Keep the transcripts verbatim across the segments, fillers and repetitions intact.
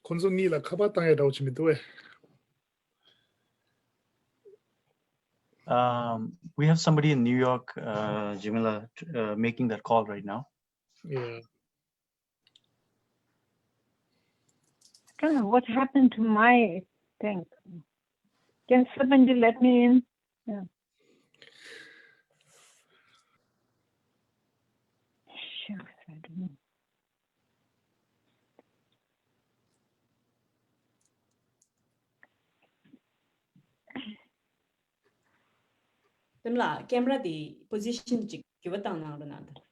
ཁོང་ཚོ་གཉིས་ལ་ཁ་པར་བཏང་ཡ་འདྲ་བོ་ཅིག་མི་འདུག་བས། Um, we have somebody in New York, uh, Jamila, uh, making that call right now. Yeah. I don't know what happened to my thing. Can somebody let me in? Yeah. Sure, I don't know. དེ་ལ་ཀེམ་ར་དེ་པོ་ཟི་ཤན་ཅིག་འགྱུར་བ་བཏང་གནང་རོགས་གནང་དང་།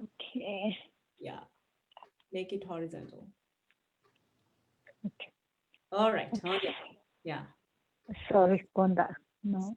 Okay. Yeah. Make it horizontal. Okay. All right. Okay. Yeah. Sorry, Konda. No.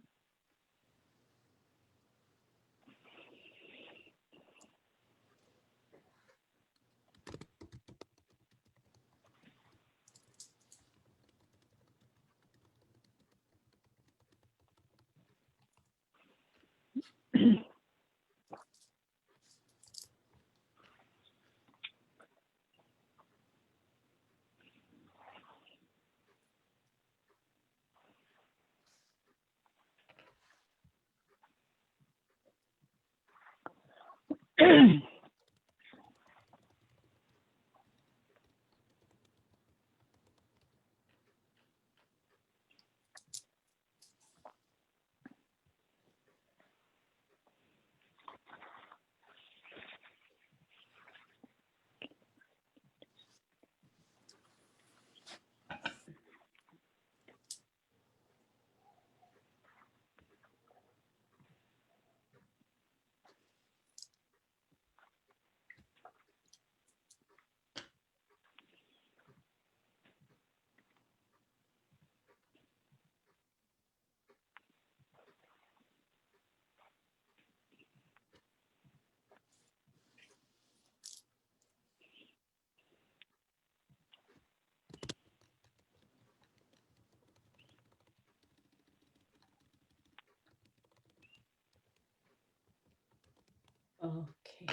Okay.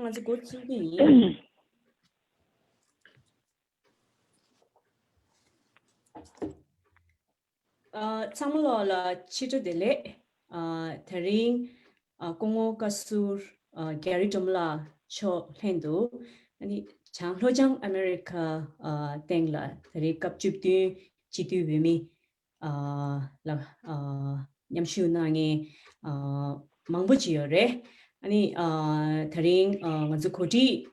ང་ཚོ་འགོ་བཙུགས་ཀྱི་ཡིན། ཨ། ཚང་མ་ལོག་ལ་ཕྱི་དྲོ་བདེ་ལེགས། ཨ། དེ་རིང་ཨ། སྐུ་ངོ་བཀའ་ཟུར་ཨ། གྷེ་རི་ཏྲོམ་ལགས་མཆོག་ལྷན་དུ་ཨ་ནི་བྱང་ལྷོ་བྱང་ཨ་མེ་རི་ཁ་ཨ། སྟེང་ལ་དེ་རིང་སྐབས་བཅུ་བདུན་སྤྱི་འཐུས་འོས་མི་ཨ། ལ་ཨ། མཉམ་ཞུགས་གནང་མཁན་ཨ། མང་པོ་ཅིག་ཡོད་རེད། ཨ་ནི་ཨ། དེ་རིང་ཨ། ང་ཚོ་གོ་སྒྲིག་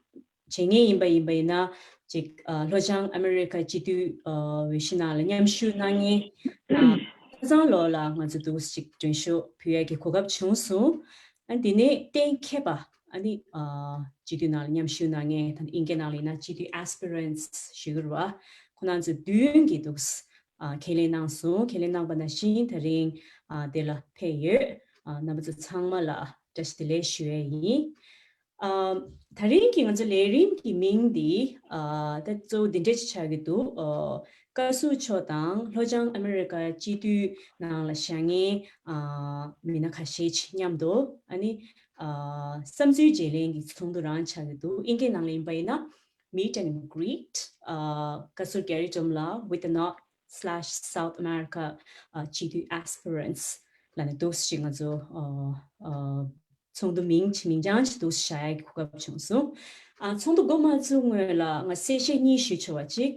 བྱེད་མཁན་ཡིན་པ་ཡིན་པ་ཡིན་ན་ཅིག་ཨ། ལྷོ་བྱང་ཨ་མེ་རི་ཁ་སྤྱི་འཐུས་ཨ། འོས་གཞི་ནང་ལ་མཉམ་ཞུགས་གནང་མཁན་ཨ། ཁ་སང་ལོ་ལ་ང་ཚོ་འདུག་ཅིག་མགྲོན་ཤོག་ཕུལ་ཡ་གི་གོ་སྐབས་བྱུང་སོང་། ཨ། དེ་ནས་གཏན་འཁེལ་བ་ཨ་ནི་ཨ། སྤྱི་འཐུས་ནང་ལ་མཉམ་ཞུགས་གནང་མཁན་ད་ཨིན་སྐད་ནང་ལ་ཡིན་ན་སྤྱི་འཐུས་aspirants་ཞུ་གི་རེད་བ། ཁོ་རང་ཚོ་བདུན་གྱིས་འདུག་ཨ། ཁས་ལེན་གནང་སོང་། ཁས་ལེན་གནང་པ་ནང་བཞིན་དེ་རིང་ཨ། དེ་ལ་ཕེབས་ཡོད། ཨ། རྣམ་པ་ཚོ་ཚང་མ་ལ་བཀྲ་ཤིས་བདེ་ལེགས་ཞུ་ཡས་ཡིན། ཨ། དེ་རིང་གི་ང་ཚོ་ལས་རིམ་གྱི་མིང་འདི་ཨ། ད་གཙོ་བོ་འདི་འདྲ་ཅིག་ཆགས་ཀྱི་འདུག་ཨ། བཀའ་ཟུར་མཆོག་དང་ལྷོ་བྱང་ཨ་མེ་རི་ཀ་སྤྱི་འཐུས་ནང་ལ་བཞག་མཁན་ཨ། མི་སྣ་ཁ་ཤས་ཅིག་མཉམ་དུ་ཨ་ནི་ཨ། བསམ་ཚུལ་བརྗེ་ལེན་གྱི་ཚོགས་འདུ་རང་ཆགས་ཀྱི་འདུག་ཨིན་སྐད་ནང་ལ་ཡིན་པ་ཡིན་ན། Meet and greet, uh, བཀའ་ཟུར་གྷེ་རི་ཏྲོམ་ལགས with the North slash South America, uh, སྤྱི་འཐུས་aspirants ལབ་ནས་འདུག་སེ་ང་ཚོ་ཨ། ཨ། ཚོགས་འདུ་མིང་ཅིག་མིང་རྐྱང་ཅིག་འདུག་སེ་བཞག་ཡ་གི་གོ་སྐབས་བྱུང་སོང་། ཨ། ཚོགས་འདུ་འགོ་མ་བཙུགས་སྔོན་ལ་ང་གསལ་བཤད་གཉིས་ཞུ་ཆོག་པ་ཅིག་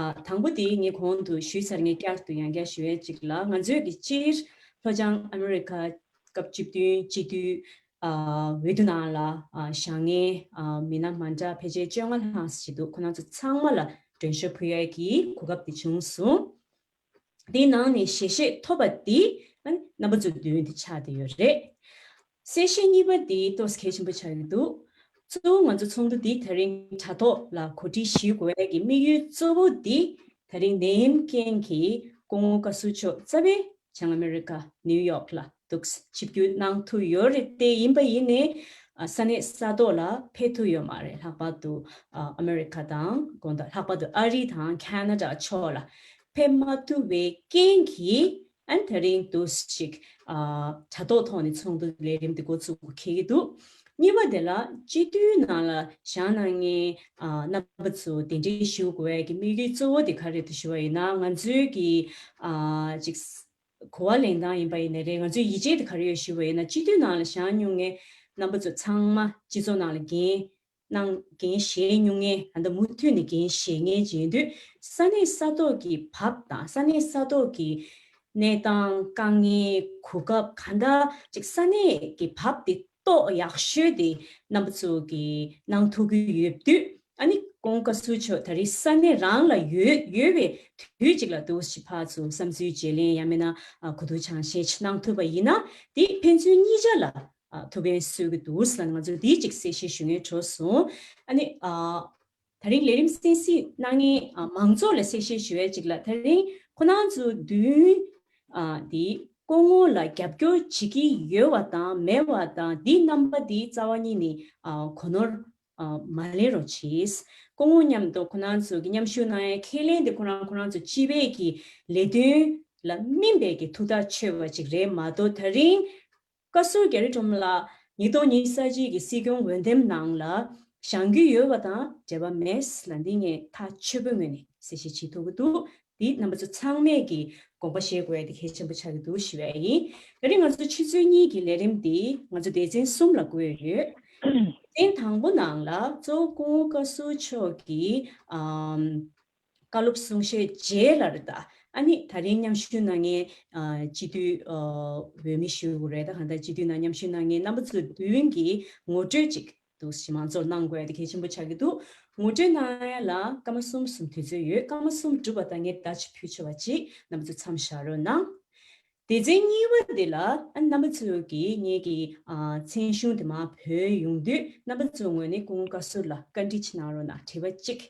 ཨ། དང་པོ་དེ་ངས་གོང་དུ་ཞུས་ཚར། ངས་བསྐྱར་དུ་ཡང་བསྐྱར་ཞུ་ཡ་ཅིག་ལ། ང་ཚོས་ཀྱི་སྤྱིར་ལྷོ་བྱང་ཨ་མེ་རི་ཁ་སྐབས་བཅུ་བདུན་སྤྱི་འཐུས་ཨ། འོས་བསྡུ་ནང་ལ་ཨ། བཞེངས་མཁན་ཨ། མི་སྣ་མ་འདྲ་ཕལ་ཆེར་བཅོ་ལྔ་ལྷག་ཙམ་ཞིག་འདུག་ཁོ་རང་ཚོ་ཚང་མ་ལ་མགྲོན་ཤོག་ཕུལ་ཡ་གི་གོ་སྐབས་དེ་བྱུང་སོང་། དེའི་ནང་ནས་ཞལ་བཞེས་ཐོབ་པ་དེ་ཨ། རྣམ་པ་ཚོ་མདུན་དུ་ཆགས་བསྡད་ཡོད་རེད། གསལ་བཤད་གཉིས་པ་དེ་ཏོག་ཙམ་གལ་ཆེན་པོ་ཆགས་ཀྱི་འདུག་གཙོ་བོ་ང་ཚོ་ཚོགས་འདུ་འདི་དེ་རིང་དྲ་ཐོག་ལ་གོ་སྒྲིག་ཞུ་དགོས་ཡ་གི་དམིགས་ཡུལ་གཙོ་བོ་འདི་དེ་རིང་ནད་ཡམས་རྐྱེན་གྱིས་སྐུ་ངོ་བཀའ་ཟུར་མཆོག་རྩ་བའི་བྱང་ཨ་མེ་རི་ཀ་ནིའུ་ཡོག་ལ་འདུག་ཆིབས་བསྒྱུར་གནང་ཐུབ་ཡོད་རེད་དེ། ཡིན་པ་ཡིན་ནའི་ཨ། ས་གནས་ས་ཐོག་ལ་ཕེབས་ཐུབ་ཡོད་མ་རེད། ལྷག་པར་དུ་ཨ། ཨ་མེ་རི་ཀ་དང་དགོང་དག་ལྷག་པར་དུ་ཨ་རི་དང་ཁེ་ན་ཌ་ཕྱོགས་ལ་ཕེབས་མ་ཐུབ་པའི་རྐྱེན་གྱིས་ཨ་ནི་དེ་རིང་འདུག་སེ་ཅིག་ཨ། དྲ་ཐོག་ཐོག་ནས་ཚོགས་འདུ་ལས་རིམ་དེ་འགོ་བཙུགས་འཁེལ་གྱི་འདུག་གཉིས་པ་དེ་ལ་སྤྱི་འཐུས་ནང་ལ་བཞེངས་གནང་མཁན་ཨ་རྣམ་པ་ཚོ་གདན་འདྲེན་ཞུ་དགོས་ཡ་གི་དམིགས་ཡུལ་གཙོ་བོ་དེ་ག་རེ་རེད་ཞུ་བ་ཡིན་ན། ང་ཚོའི་གི་ཨ་ཅིག་གོ་བ་ལེན་སྟངས་ཡིན་པ་ཡིན་ནའི་རེད། ང་ཚོའི་ཡིད་ཆེས་དེ་ག་རེ་ཡོད་ཞུ་བ་ཡིན་ན། སྤྱི་འཐུས་ནང་ལ་བཞེངས་མྱོང་མཁན་རྣམ་པ་ཚོ་ཚང་མ་སྤྱི་ཚོགས་ནང་ལ་འགན་གནང་འགན་བཞེས་མྱོང་མཁན། ད་ལྟ་མུ་མཐུད་ནས་འགན་བཞེས་མཁན་ཅིག་ཡིན་དུས། ས་གནས་ས་ཐོག་གི་བབ་དང་ས་གནས་ས་ཐོག་གི་གནས་སྟངས་དཀའ་ངལ་གོ་སྐབས་གང་འདྲ་ཅིག་ས་གནས་ཀྱི་བབ་དེ་རྟོགས་ཡག་ཤོས་དེ་རྣམ་པ་ཚོ་གིས་གནང་ཐུབ་ཀྱི་ཡོད་དུས། ཨ་ནི་སྐུ་ངོ་བཀའ་ཟུར་མཆོག་ད་རེས་ས་གནས་རང་ལ་ཡོད་ཡོད་པའི་དུས་གཅིག་ལ་འདུག་ཞིག་ཕར་ཚུར་བསམ་ཚུལ་བརྗེ་ལེན་ཡང་མིན་ན་གོ་བསྡུར་སྦྱང་བཤད་ཅིག་གནང་ཐུབ་པ་ཡིན་ན། དེ་ཕན་ཚུན་གཉིས་ཆ་ལ་ཨ་ཐུགས་ཕན་གསོས་ཀྱི་འདུག་ཟེར་ལ་ང་ཚོ་དེའི་ཅིག་གསལ་བཤད་ཞུ་སྙིང་བྲོ་སོང་། ཨ་ནི་ཨ་ད་རིང་ལས་རིམ་གསན་གཟིགས་གནང་མཁན་ཨ་མང་ཚོགས་ལ་གསལ་བཤད་ཞུ་ཡ་ཅིག་ལ། ད་རིང་ཁོ་རང་ཚོ་མདུན་ཨ་དེ་སྐུ་ངོ་ལ་རྒྱབ་སྐྱོར་བྱེད་ཀྱི་ཡོད་པ་དང་མེད་པ་དང་། དེའི་རྣམ་པ་དེ་རྩ་བ་ཉིད་ནས་ཨ་གོ་ནོར་ཨ་མ་ལེན་རོགས་གྱིས། སྐུ་ངོ་མཉམ་དུ་ཁོ་རང་ཚོ་གི་མཉམ་ཞུགས་གནང་ཡ་ཁས་ལེན་དེ་ཁོ་རང་ཁོ་རང་ཚོ་སྤྱི་པའི་གི་ལས་དོན་ལ་སྨིན་པའི་གི་ཐུགས་ཐག་ཆོད་པ་ཅིག་རེད་མ་གཏོགས། ད་རིང་བཀའ་ཟུར་རྒྱ་རི་སྒྲོལ་མ་ལགས་ཉིས་སྟོང་ཉི་ཤུ་རྩ་གཅིག་གི་སྲིད་སྐྱོང་འོས་འདེམས་ནང་ལ་བཞེངས་རྒྱུ་ཡོད་པ་དང་འབྲེལ་བ་མེད་ལབ་འདི་ངས་ཐག་ཆོད་པོའི་ངོས་ནས་གསལ་བཤད་བྱེད་ཐུབ་ཀྱི་འདུག་འདི་རྣམ་པ་ཚོ་ཚང་མས་ཀྱི་དགོངས་པ་བཞེས་དགོས་ཡ་དེ་གལ་ཆེན་པོ་ཆགས་ཀྱི་འདུག་ཞུ་བ་ཡིན། ད་རིང་ང་ཚོ་ཆུ་ཚོད་གཉིས་ཀྱི་ལས་རིམ་འདི་ང་ཚོ་སྡེ་ཚན་གསུམ་ལ་བགོས་ཡོད། སྡེ་ཚན་དང་པོ་ནང་ལ་གཙོ་བོ་སྐུ་ངོ་བཀའ་ཟུར་མཆོག་གིས་ཨམ་བཀའ་སློབ་གསུང་བཤད་རྗེས་ལ་རེད་ད། ཨ་ནི་ད་རིང་མཉམ་ཞུགས་གནང་མཁན་ཨ་སྤྱི་འཐུས་ཨ་འོས་མི་ཞུ་དགོས་རེད་ད། གང་ལྟར་སྤྱི་འཐུས་ནང་མཉམ་ཞུགས་གནང་མཁན་རྣམ་པ་ཚོ་མདུན་གྱི་ངོ་སྤྲོད་ཅིག་འདུག་ཞེས་མང་ཚོགས་གནང་དགོས་ཡ་དེ་གལ་ཆེན་པོ་ཆགས་ཀྱི་འདུག་ངོ་སྤྲོད་གནང་ཡ་ལ་སྐར་མ་གསུམ་གསུམ་དུས་ཚོད་ཡོད། སྐར་མ་གསུམ་གྲུབ་པ་དང་ངས་བརྡ་ཅིག་ཕུལ་ཆོག་པ་ཅིག་རྣམ་པ་ཚོ་མཚམས་བཞག་རོགས་གནང་། སྡེ་ཚན་གཉིས་པ་འདི་ལ་ཨ་རྣམ་པ་ཚོས་ཀྱིས་ངེད་ཀྱི་ཨ་མཚན་གཞུང་དེ་མར་བོད་ཡོང་དུས་རྣམ་པ་ཚོའི་ངོས་ནས་སྐུ་ངོ་བཀའ་ཟུར་ལ་བཀའ་འདྲི་ཅིག་གནང་རོགས་གནང་། དྲི་བ་གཅིག་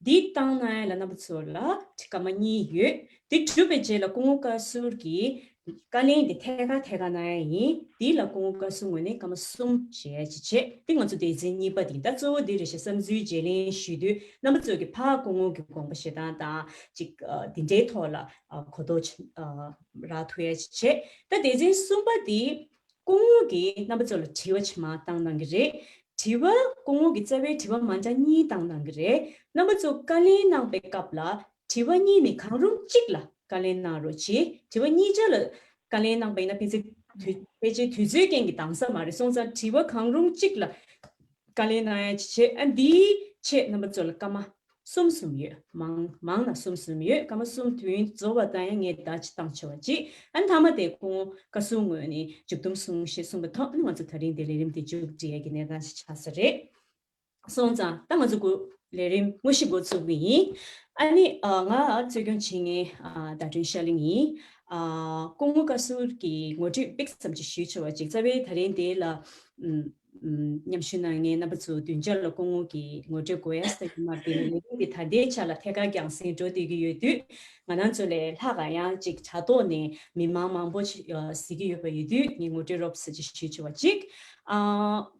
འདི་བཏང་གནང་ཡ་ལ་རྣམ་པ་ཚོ་ལ་སྐར་མ་གཉིས་ཡོད། འདི་གྲུབ་པའི་རྗེས་ལ་སྐུ་ངོ་བཀའ་ཟུར་གྱིས་བཀའ་ལན་འདི་ཐད་ཀར་ཐད་ཀར་གནང་ཡ་ཡིན། འདི་ལ་སྐུ་ངོ་བཀའ་ཟུར་ངོས་ནས་སྐར་མ་གསུམ་བཞེས་ཡ་ཅིག་བྱས། འདི་ང་ཚོ་སྡེ་ཚན་གཉིས་པ་འདི་ཡིན། ད་གཙོ་བོ་འདི་རེད་ཤག་བསམ་ཚུལ་བརྗེ་ལེན་ཞུ་དུས་རྣམ་པ་ཚོ་གིས་ཕར་སྐུ་ངོ་གི་དགོངས་པ་བཞེས་སྟངས་དང་ཅིག་ཨ་འདི་འདྲའི་ཐོག་ལ་ཨ་གོ་རྟོགས་ཅིག་ཨ་རག་ཐུབ་ཡ་ཅིག་བྱས། ད་སྡེ་ཚན་གསུམ་པ་འདི་སྐུ་ངོ་གིས་རྣམ་པ་ཚོ་ལ་དྲི་བ་ཅིག་མར་བཏང་གནང་གི་རེད། དྲི་བ་སྐུ་ངོ་གིས་རྩ་བའི་དྲི་བ་མ་འདྲ་གཉིས་བཏང་གནང་གི་རེད། རྣམ་པ་ཚོ་བཀའ་ལན་གནང་པའི་སྐབས་ལ་དྲི་བ་གཉིས་ནས་གང་རུང་གཅིག་ལ་བཀའ་ལན་གནང་རོགས་གྱིས། དྲི་བ་གཉིས་ཆ་ལ་བཀའ་ལན་གནང་པ་ཡིན་ན་ཕལ་ཆེར་དུས་ཕལ་ཆེར་དུས་ཚོད་རྐྱེན་གྱིས་འདང་ས་མ་རེད། སོང་ཙང་དྲི་བ་གང་རུང་གཅིག་ལ་བཀའ་ལན་གནང་ཡ་ཅིག་བྱས། ཨ་འདིའི་ཆེད་རྣམ་པ་ཚོ་ལ་སྐར་མ་གསུམ་གསུམ་ཡོད། མང་མང་ན་གསུམ་གསུམ་ཡོད། སྐར་མ་གསུམ་དུས་ཡུན་རྫོགས་པ་དང་ཡང་ངས་བརྡ་ཅིག་བཏང་ཆོག་པ་ཅིག་ཨ་མཐའ་མ་དེ་སྐུ་ངོ་བཀའ་ཟུར་ངོས་ནས་མཇུག་བསྡོམས་གསུང་བཤད་གསུངས་པ་ཐོག་ཨ་ང་ཚོ་ད་རིང་དེ་ལས་རིམ་དེ་མཇུག་སྒྲིལ་ཡ་གི་གནས་སྟངས་ཤིག་ཆགས་ས་རེད། སོང་ཙང་ད་ང་ཚོ་གུ་ལས་རིམ་དངོས་གཞི་འགོ་ཚུགས་པ་ཡིན། ཨ་ནི་ཨ་ང་གཙོ་སྐྱོང་བྱེད་མཁན་ཨ་ཟླ་སྒྲོན་ཤར་གླིང་ཡིན། ཨ་སྐུ་ངོ་བཀའ་ཟུར་གྱི་ངོ་སྤྲོད་ཏོག་ཙམ་ཅིག་ཞུས་ཆོག་པ་ཅིག་རྩ་བའི་ད་རིང་དེ་ལ་ཨམ་ཨམ་མཉམ་ཞུགས་གནང་མཁན་རྣམ་པ་ཚོ་བདུན་ཆ་ལ་སྐུ་ངོ་གི་ངོ་སྤྲོད་དགོས་ཡ་ཟེར་གྱི་མ་རེད། ལས་རིམ་འདི་ད་ལྟའི་ཆ་ལ་ཐད་ཀར་རྒྱང་སྲིང་འགྲོ་བསྡད་ཀྱི་ཡོད་དུས། ང་རང་ཚོ་ལས་ལྷག་ག་ཡང་ཅིག་དྲ་ཐོག་ནས་མི་མང་མང་པོ་ཞིག་ཨ་གཟིགས་ཀྱི་ཡོད་པ་ཡོད་དུས་ངས་ངོ་སྤྲོད་རོབ་ཙམ་ཅིག་ཞུས་ཆོག་པ་ཅིག་ཨ་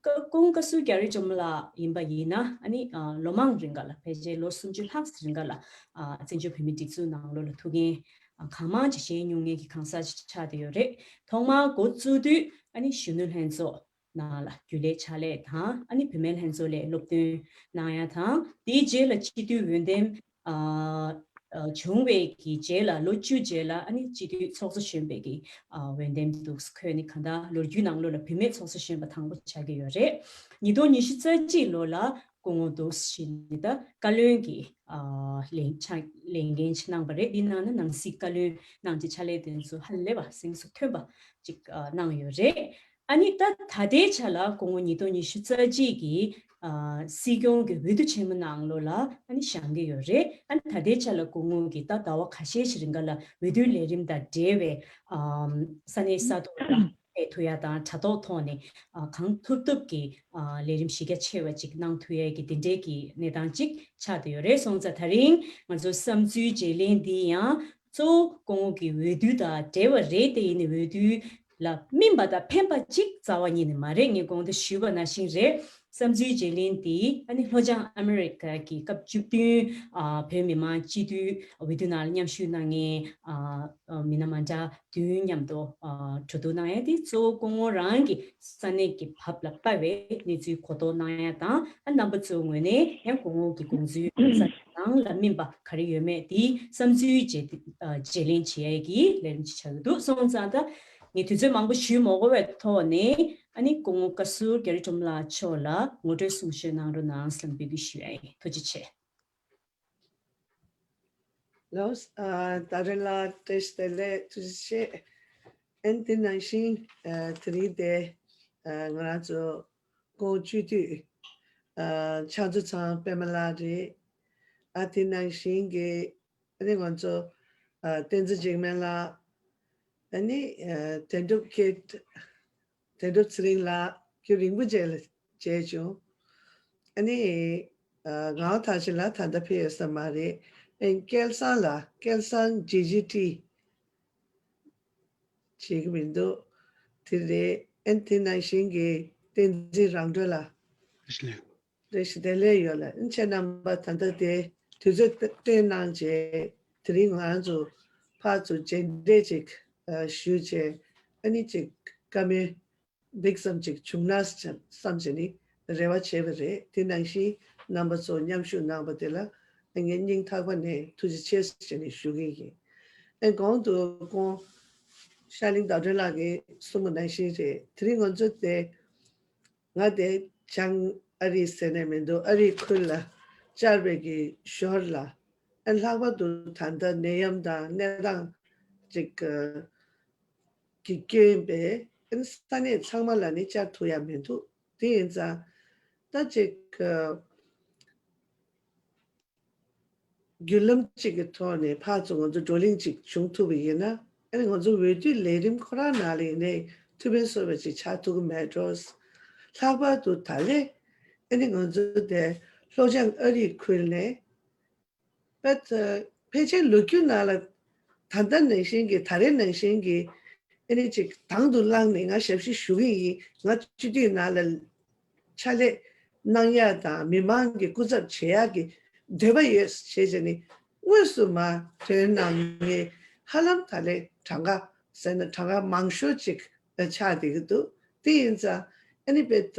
ཀ་སྐུ་ངོ་བཀའ་ཟུར་རྒྱ་རི་སྒྲོལ་མ་ལགས་ཡིན་པ་ཡིན་ན། ཨ་ནི་ཨ་ལོ་མང་རིང་ག་ལ་ཕལ་ཆེར་ལོ་སུམ་ཅུ་ལྷག་རིང་ག་ལ་ཨ་བཙན་བྱོལ་བོད་མིའི་སྒྲིག་འཛུགས་ནང་ལོགས་ལ་ཐུགས་འགན་ཨ་གང་མང་ཅིག་བཞེས་མྱོང་མཁན་གྱི་གང་ཟག་ཅིག་ཆགས་བསྡད་ཡོད་རེད། ཐོག་མར་འགོ་བཙུགས་དུས་ཨ་ནི་གཞོན་ནུ་ལྷན་ཚོགས་ནང་ལ་རྒྱུན་ལས་ཕྱག་ལས་དང་། ཨ་ནི་བུད་མེད་ལྷན་ཚོགས་ལ་སློབ་སྟོན་གནང་ཡ་དང་། དེའི་རྗེས་ལ་སྤྱི་འཐུས་འོས་འདེམས་ཨ་ཨ་བྱུང་བའི་གི་རྗེས་ལ་ལོ་བཅུ་རྗེས་ལ་ཨ་ནི་སྤྱི་འཐུས་ཚོགས་གཙོ་གཞོན་པའི་གི་ཨ་འོས་འདེམས་འདུག་ཁོས་ནི་གང་ལྟར་ལོ་རྒྱུས་ནང་ལོགས་ལ་བུད་མེད་ཚོགས་གཙོ་གཞོན་པ་དང་པོ་ཆགས་ཀྱི་ཡོད་རེད། ཉིས་སྟོང་ཉི་ཤུ་རྩ་གཅིག་ལོ་ལ་སྐུ་ངོ་འདུག་བཞིན་ནི་ད་བཀའ་བློན་གྱི་ཨ་ལས་ཕྱག་ལས་འགན་ཅིག་གནང་པ་རེད། འདི་ནང་ན་ནང་སྲིད་བཀའ་བློན་གནང་རྗེས་ཕྱག་ལས་དེ་ཚོ་ཧ་ལས་པ་གཟེངས་སུ་ཐོན་པ་ཅིག་ཨ་གནང་ཡོད་རེད། ཨ་ནི་ད་ད་ལྟའི་ཆ་ལ་སྐུ་ངོ་ཉིས་སྟོང་ཉི་ཤུ་རྩ་གཅིག་གི་ཨ་སྲིད་སྐྱོང་གི་འོས་བསྡུ་ཆེན་མོ་ནང་ལོགས་ལ་ཨ་ནི་བཞེངས་ཀྱི་ཡོད་རེད། ཨ་ནི་ད་ལྟའི་ཆ་ལ་སྐུ་ངོ་གིས་ད་ཟླ་བ་ཁ་ཤས་ཤིག་རིང་ག་ལ་འོས་བསྡུའི་ལས་རིམ་དང་འབྲེལ་བའི་ཨ་ས་གནས་ས་ཐོག་ལ་ཕེབས་ཐུབ་ཡ་དང་དྲ་ཐོག་ཐོག་ནས་ཨ་གང་ཐུབ་ཐུབ་ཀྱིས་ཨ་ལས་རིམ་གཞི་རྒྱ་ཆེ་བ་ཅིག་གནང་ཐུབ་ཡ་གི་དེ་འདྲའི་གི་གནས་སྟངས་ཅིག་ཆགས་བསྡད་ཡོད་རེད། སོང་ཙང་ད་རིང་ང་ཚོ་བསམ་ཚུལ་བརྗེ་ལེན་འདི་ཡང་གཙོ་བོ་སྐུ་ངོ་གི་འོས་བསྡུ་དང་འབྲེལ་བ་རེད་དེ། ཡིན་ནའི་འོས་བསྡུ་ལ་སྨིན་པ་དང་ཕན་པ་གཅིག་རྩ་བ་ཉིད་ནས་མ་རེད། ངས་གོང་དུ་ཞུས་པ་ནང་བཞིན་རེད། བསམ་ཚུལ་བརྗེ་ལེན་དེ་ཨ་ནི་ལྷོ་བྱང་ཨ་མི་རི་ཀ་གི་སྐབས་བཅུ་བདུན་ཨ་བོད་མི་མང་སྤྱི་འཐུས་འོས་བསྡུ་ནང་ལ་མཉམ་ཞུགས་གནང་མཁན་ཨ་ཨ་མི་སྣ་མ་འདྲ་བདུན་མཉམ་དུ་ཨ་གྲོས་བསྡུར་གནང་ཡ་དེ་གཙོ་བོ་སྐུ་ངོ་རང་གི་ས་གནས་ཀྱི་བབ་ལ་དཔག་པའི་གནས་ཚུལ་གོ་རྟོགས་གནང་ཡ་དང་ཨ་རྣམ་པ་ཚོའི་ངོས་ནས་ཡང་སྐུ་ངོ་གི་དགོངས་ཚུལ་ས་གནས་ནང་ལ་སྨིན་པ་ག་རེ་ཡོད་མེད་དེ་བསམ་ཚུལ་བརྗེ་ཨ་བརྗེ་ལེན་བྱེད་ཡ་གི་ལས་རིམ་ཅིག་ཆགས་ཀྱི་འདུག་སོང་ཙང་ད་ངས་དུས་ཚོད་མང་པོ་ཞུས་མ་དགོས་པའི་ཐོག་ནས་ཨ་ནི་སྐུ་ངོ་བཀའ་ཟུར་རྒྱ་རི་ཁྲོམ་ལགས་མཆོག་ལ་ངོ་སྤྲོད་གསུང་བཤད་གནང་རོགས་གནང་ཟེར་ནས་འབོད་སྐུལ་ཞུ་ཡ་ཡིན། ཐུགས་རྗེ་ཆེ། ལགས། ཨ་ད་རེས་ལ་བཀྲ་ཤིས་བདེ་ལེགས། ཐུགས་རྗེ་ཆེ། ཨན་དེ་ནང་བཞིན་ཨ་དེ་རིང་དེ་ཨ་ང་རང་ཚོ་སྐུ་ངོ་སྤྱི་འཐུས་ཨ་ཕྱག་མཛོད་ཚང་པད་མ་ལགས་རེད། ཨ་དེ་ནང་བཞིན་གྱི་ཨ་ནི་ང་ཚོ་ཨ་བསྟན་འཛིན་འཇིགས་མེད་ལགས། ཨ་ནི་ཨ་དོན་གྲུབ་ཀེ་དོན་གྲུབ་ཚེ་རིང་ལགས་རྒྱུན་རིང་པོ་རྗེས་ལ་མཇལ་བྱུང་། ཨ་ནི་ཨ་ངག་དབང་མཐར་ཕྱིན་ལགས་ད་ལྟ་ཕེབས་ཡོད་ས་མ་རེད། ཨ་ནི་སྐལ་བཟང་ལགས། སྐལ་བཟང་ཇི་ཇི་ཊི་བྱེད་ཀྱི་མི་འདུག་དེ་རེད། ཨ་ནི་དེ་ནང་བཞིན་གྱི་བསྟན་འཛིན་རང་གྲོལ་ལགས། བཀྲ་ཤིས་བདེ་ལེགས། ཡོད་ལ་ཨ་ནི་ཁྱེད་རྣམ་པ་ད་ལྟ་དེ་དུས་ཚོད་བཏོན་གནང་རྗེས་དེ་རིང་ང་རང་ཚོ་ཕར་ཚུར་མཇལ་འཕྲད་ཅིག་ཨ་ཞུས་རྗེས་ཨ་ནི་ཅིག་བཀའ་མོལ་འདི་ཙམ་ཅིག་བྱུང་ན་བསམ་བྱས་ནི་རེ་བ་བྱས་པ་རེད། དེ་ནང་བཞིན་རྣམ་པ་ཚོ་མཉམ་ཞུགས་གནང་པ་དེ་ལ་ངས་སྙིང་ཐག་པ་ནས་ཐུགས་རྗེ་ཆེ་ཟེར་ནས་ཞུ་གི་ཡིན། ཨེ་གོང་དུ་སྐུ་ངོ་ཤར་གླིང་ཟླ་སྒྲོན་ལགས་ཀྱིས་གསུངས་པ་ནང་བཞིན་རེད། དེ་རིང་ང་ཚོ་དེ་ང་དེ་བྱང་ཨ་རི་ཟེར་ནས་མི་འདུག་ཨ་རིའི་ཁུལ་ལ་བཅར་བའི་གི་ཞོར་ལ་ཨ་ལྷག་པར་དུ་ད་ལྟ་ནད་ཡམས་དང་གནས་སྟངས་ཅིག་གི་སྐྱོན་པས་ཨ་ནི་ས་གནས་ཚང་མ་ལ་ནི་བཅར་ཐུབ་ཡ་མི་འདུག་དེ་ཡིན་ཙང་ད་ཅིག་གི་བརྒྱུད་ལམ་ཅིག་གི་ཐོག་ནས་ཕར་ཚུར་ང་ཚོ་བགྲོ་གླེང་ཅིག་བྱུང་ཐུབ་པ་ཡིན་ན་ཨ་ནི་ང་ཚོ་འོས་བསྡུའི་ལས་རིམ་ཁོ་རང་ནང་ལ་ཡིན་ནའི་ཐུགས་ཕན་གསོས་པ་ཅིག་ཆགས་ཐུབ་ཀྱི་མེད་འགྲོ། ལྷག་པར་དུ་ད་ལས་ཨ་ནི་ང་ཚོ་དེ་ལྷོ་བྱང་ཨ་རིའི་ཁུལ་ནས་པད་ཕལ་ཆེར་ལོ་རྒྱུས་ནང་ལ་ད་ལྟ་ནང་བཞིན་གྱི་ད་རེས་ནང་བཞིན་གྱི་ཨ་ནི་ཅིག་དང་དུ་བླངས་ནས་ང་ཞབས་ཕྱི་ཞུ་གི་ཡིན། ང་སྤྱི་འཐུས་ནང་ལ་ཕྱག་ལས་གནང་ཡག་དང་མི་མང་གི་སྐུ་ཚབ་བྱེད་ཡག་གི་འདོད་པ་ཡོད་ཞེས་བྱས་ནས་དངོས་སུ་མ་ཐོན་གནང་མཁན་ཧ་ལམ་ད་ལས་གྲངས་ཀ་ཟེར་ན་གྲངས་ཀ་མང་ཤོས་ཅིག་ཆགས་བསྡད་ཀྱི་འདུག་དེ་ཡིན་ཙང་ཨ་ནི་དཔེ་ད་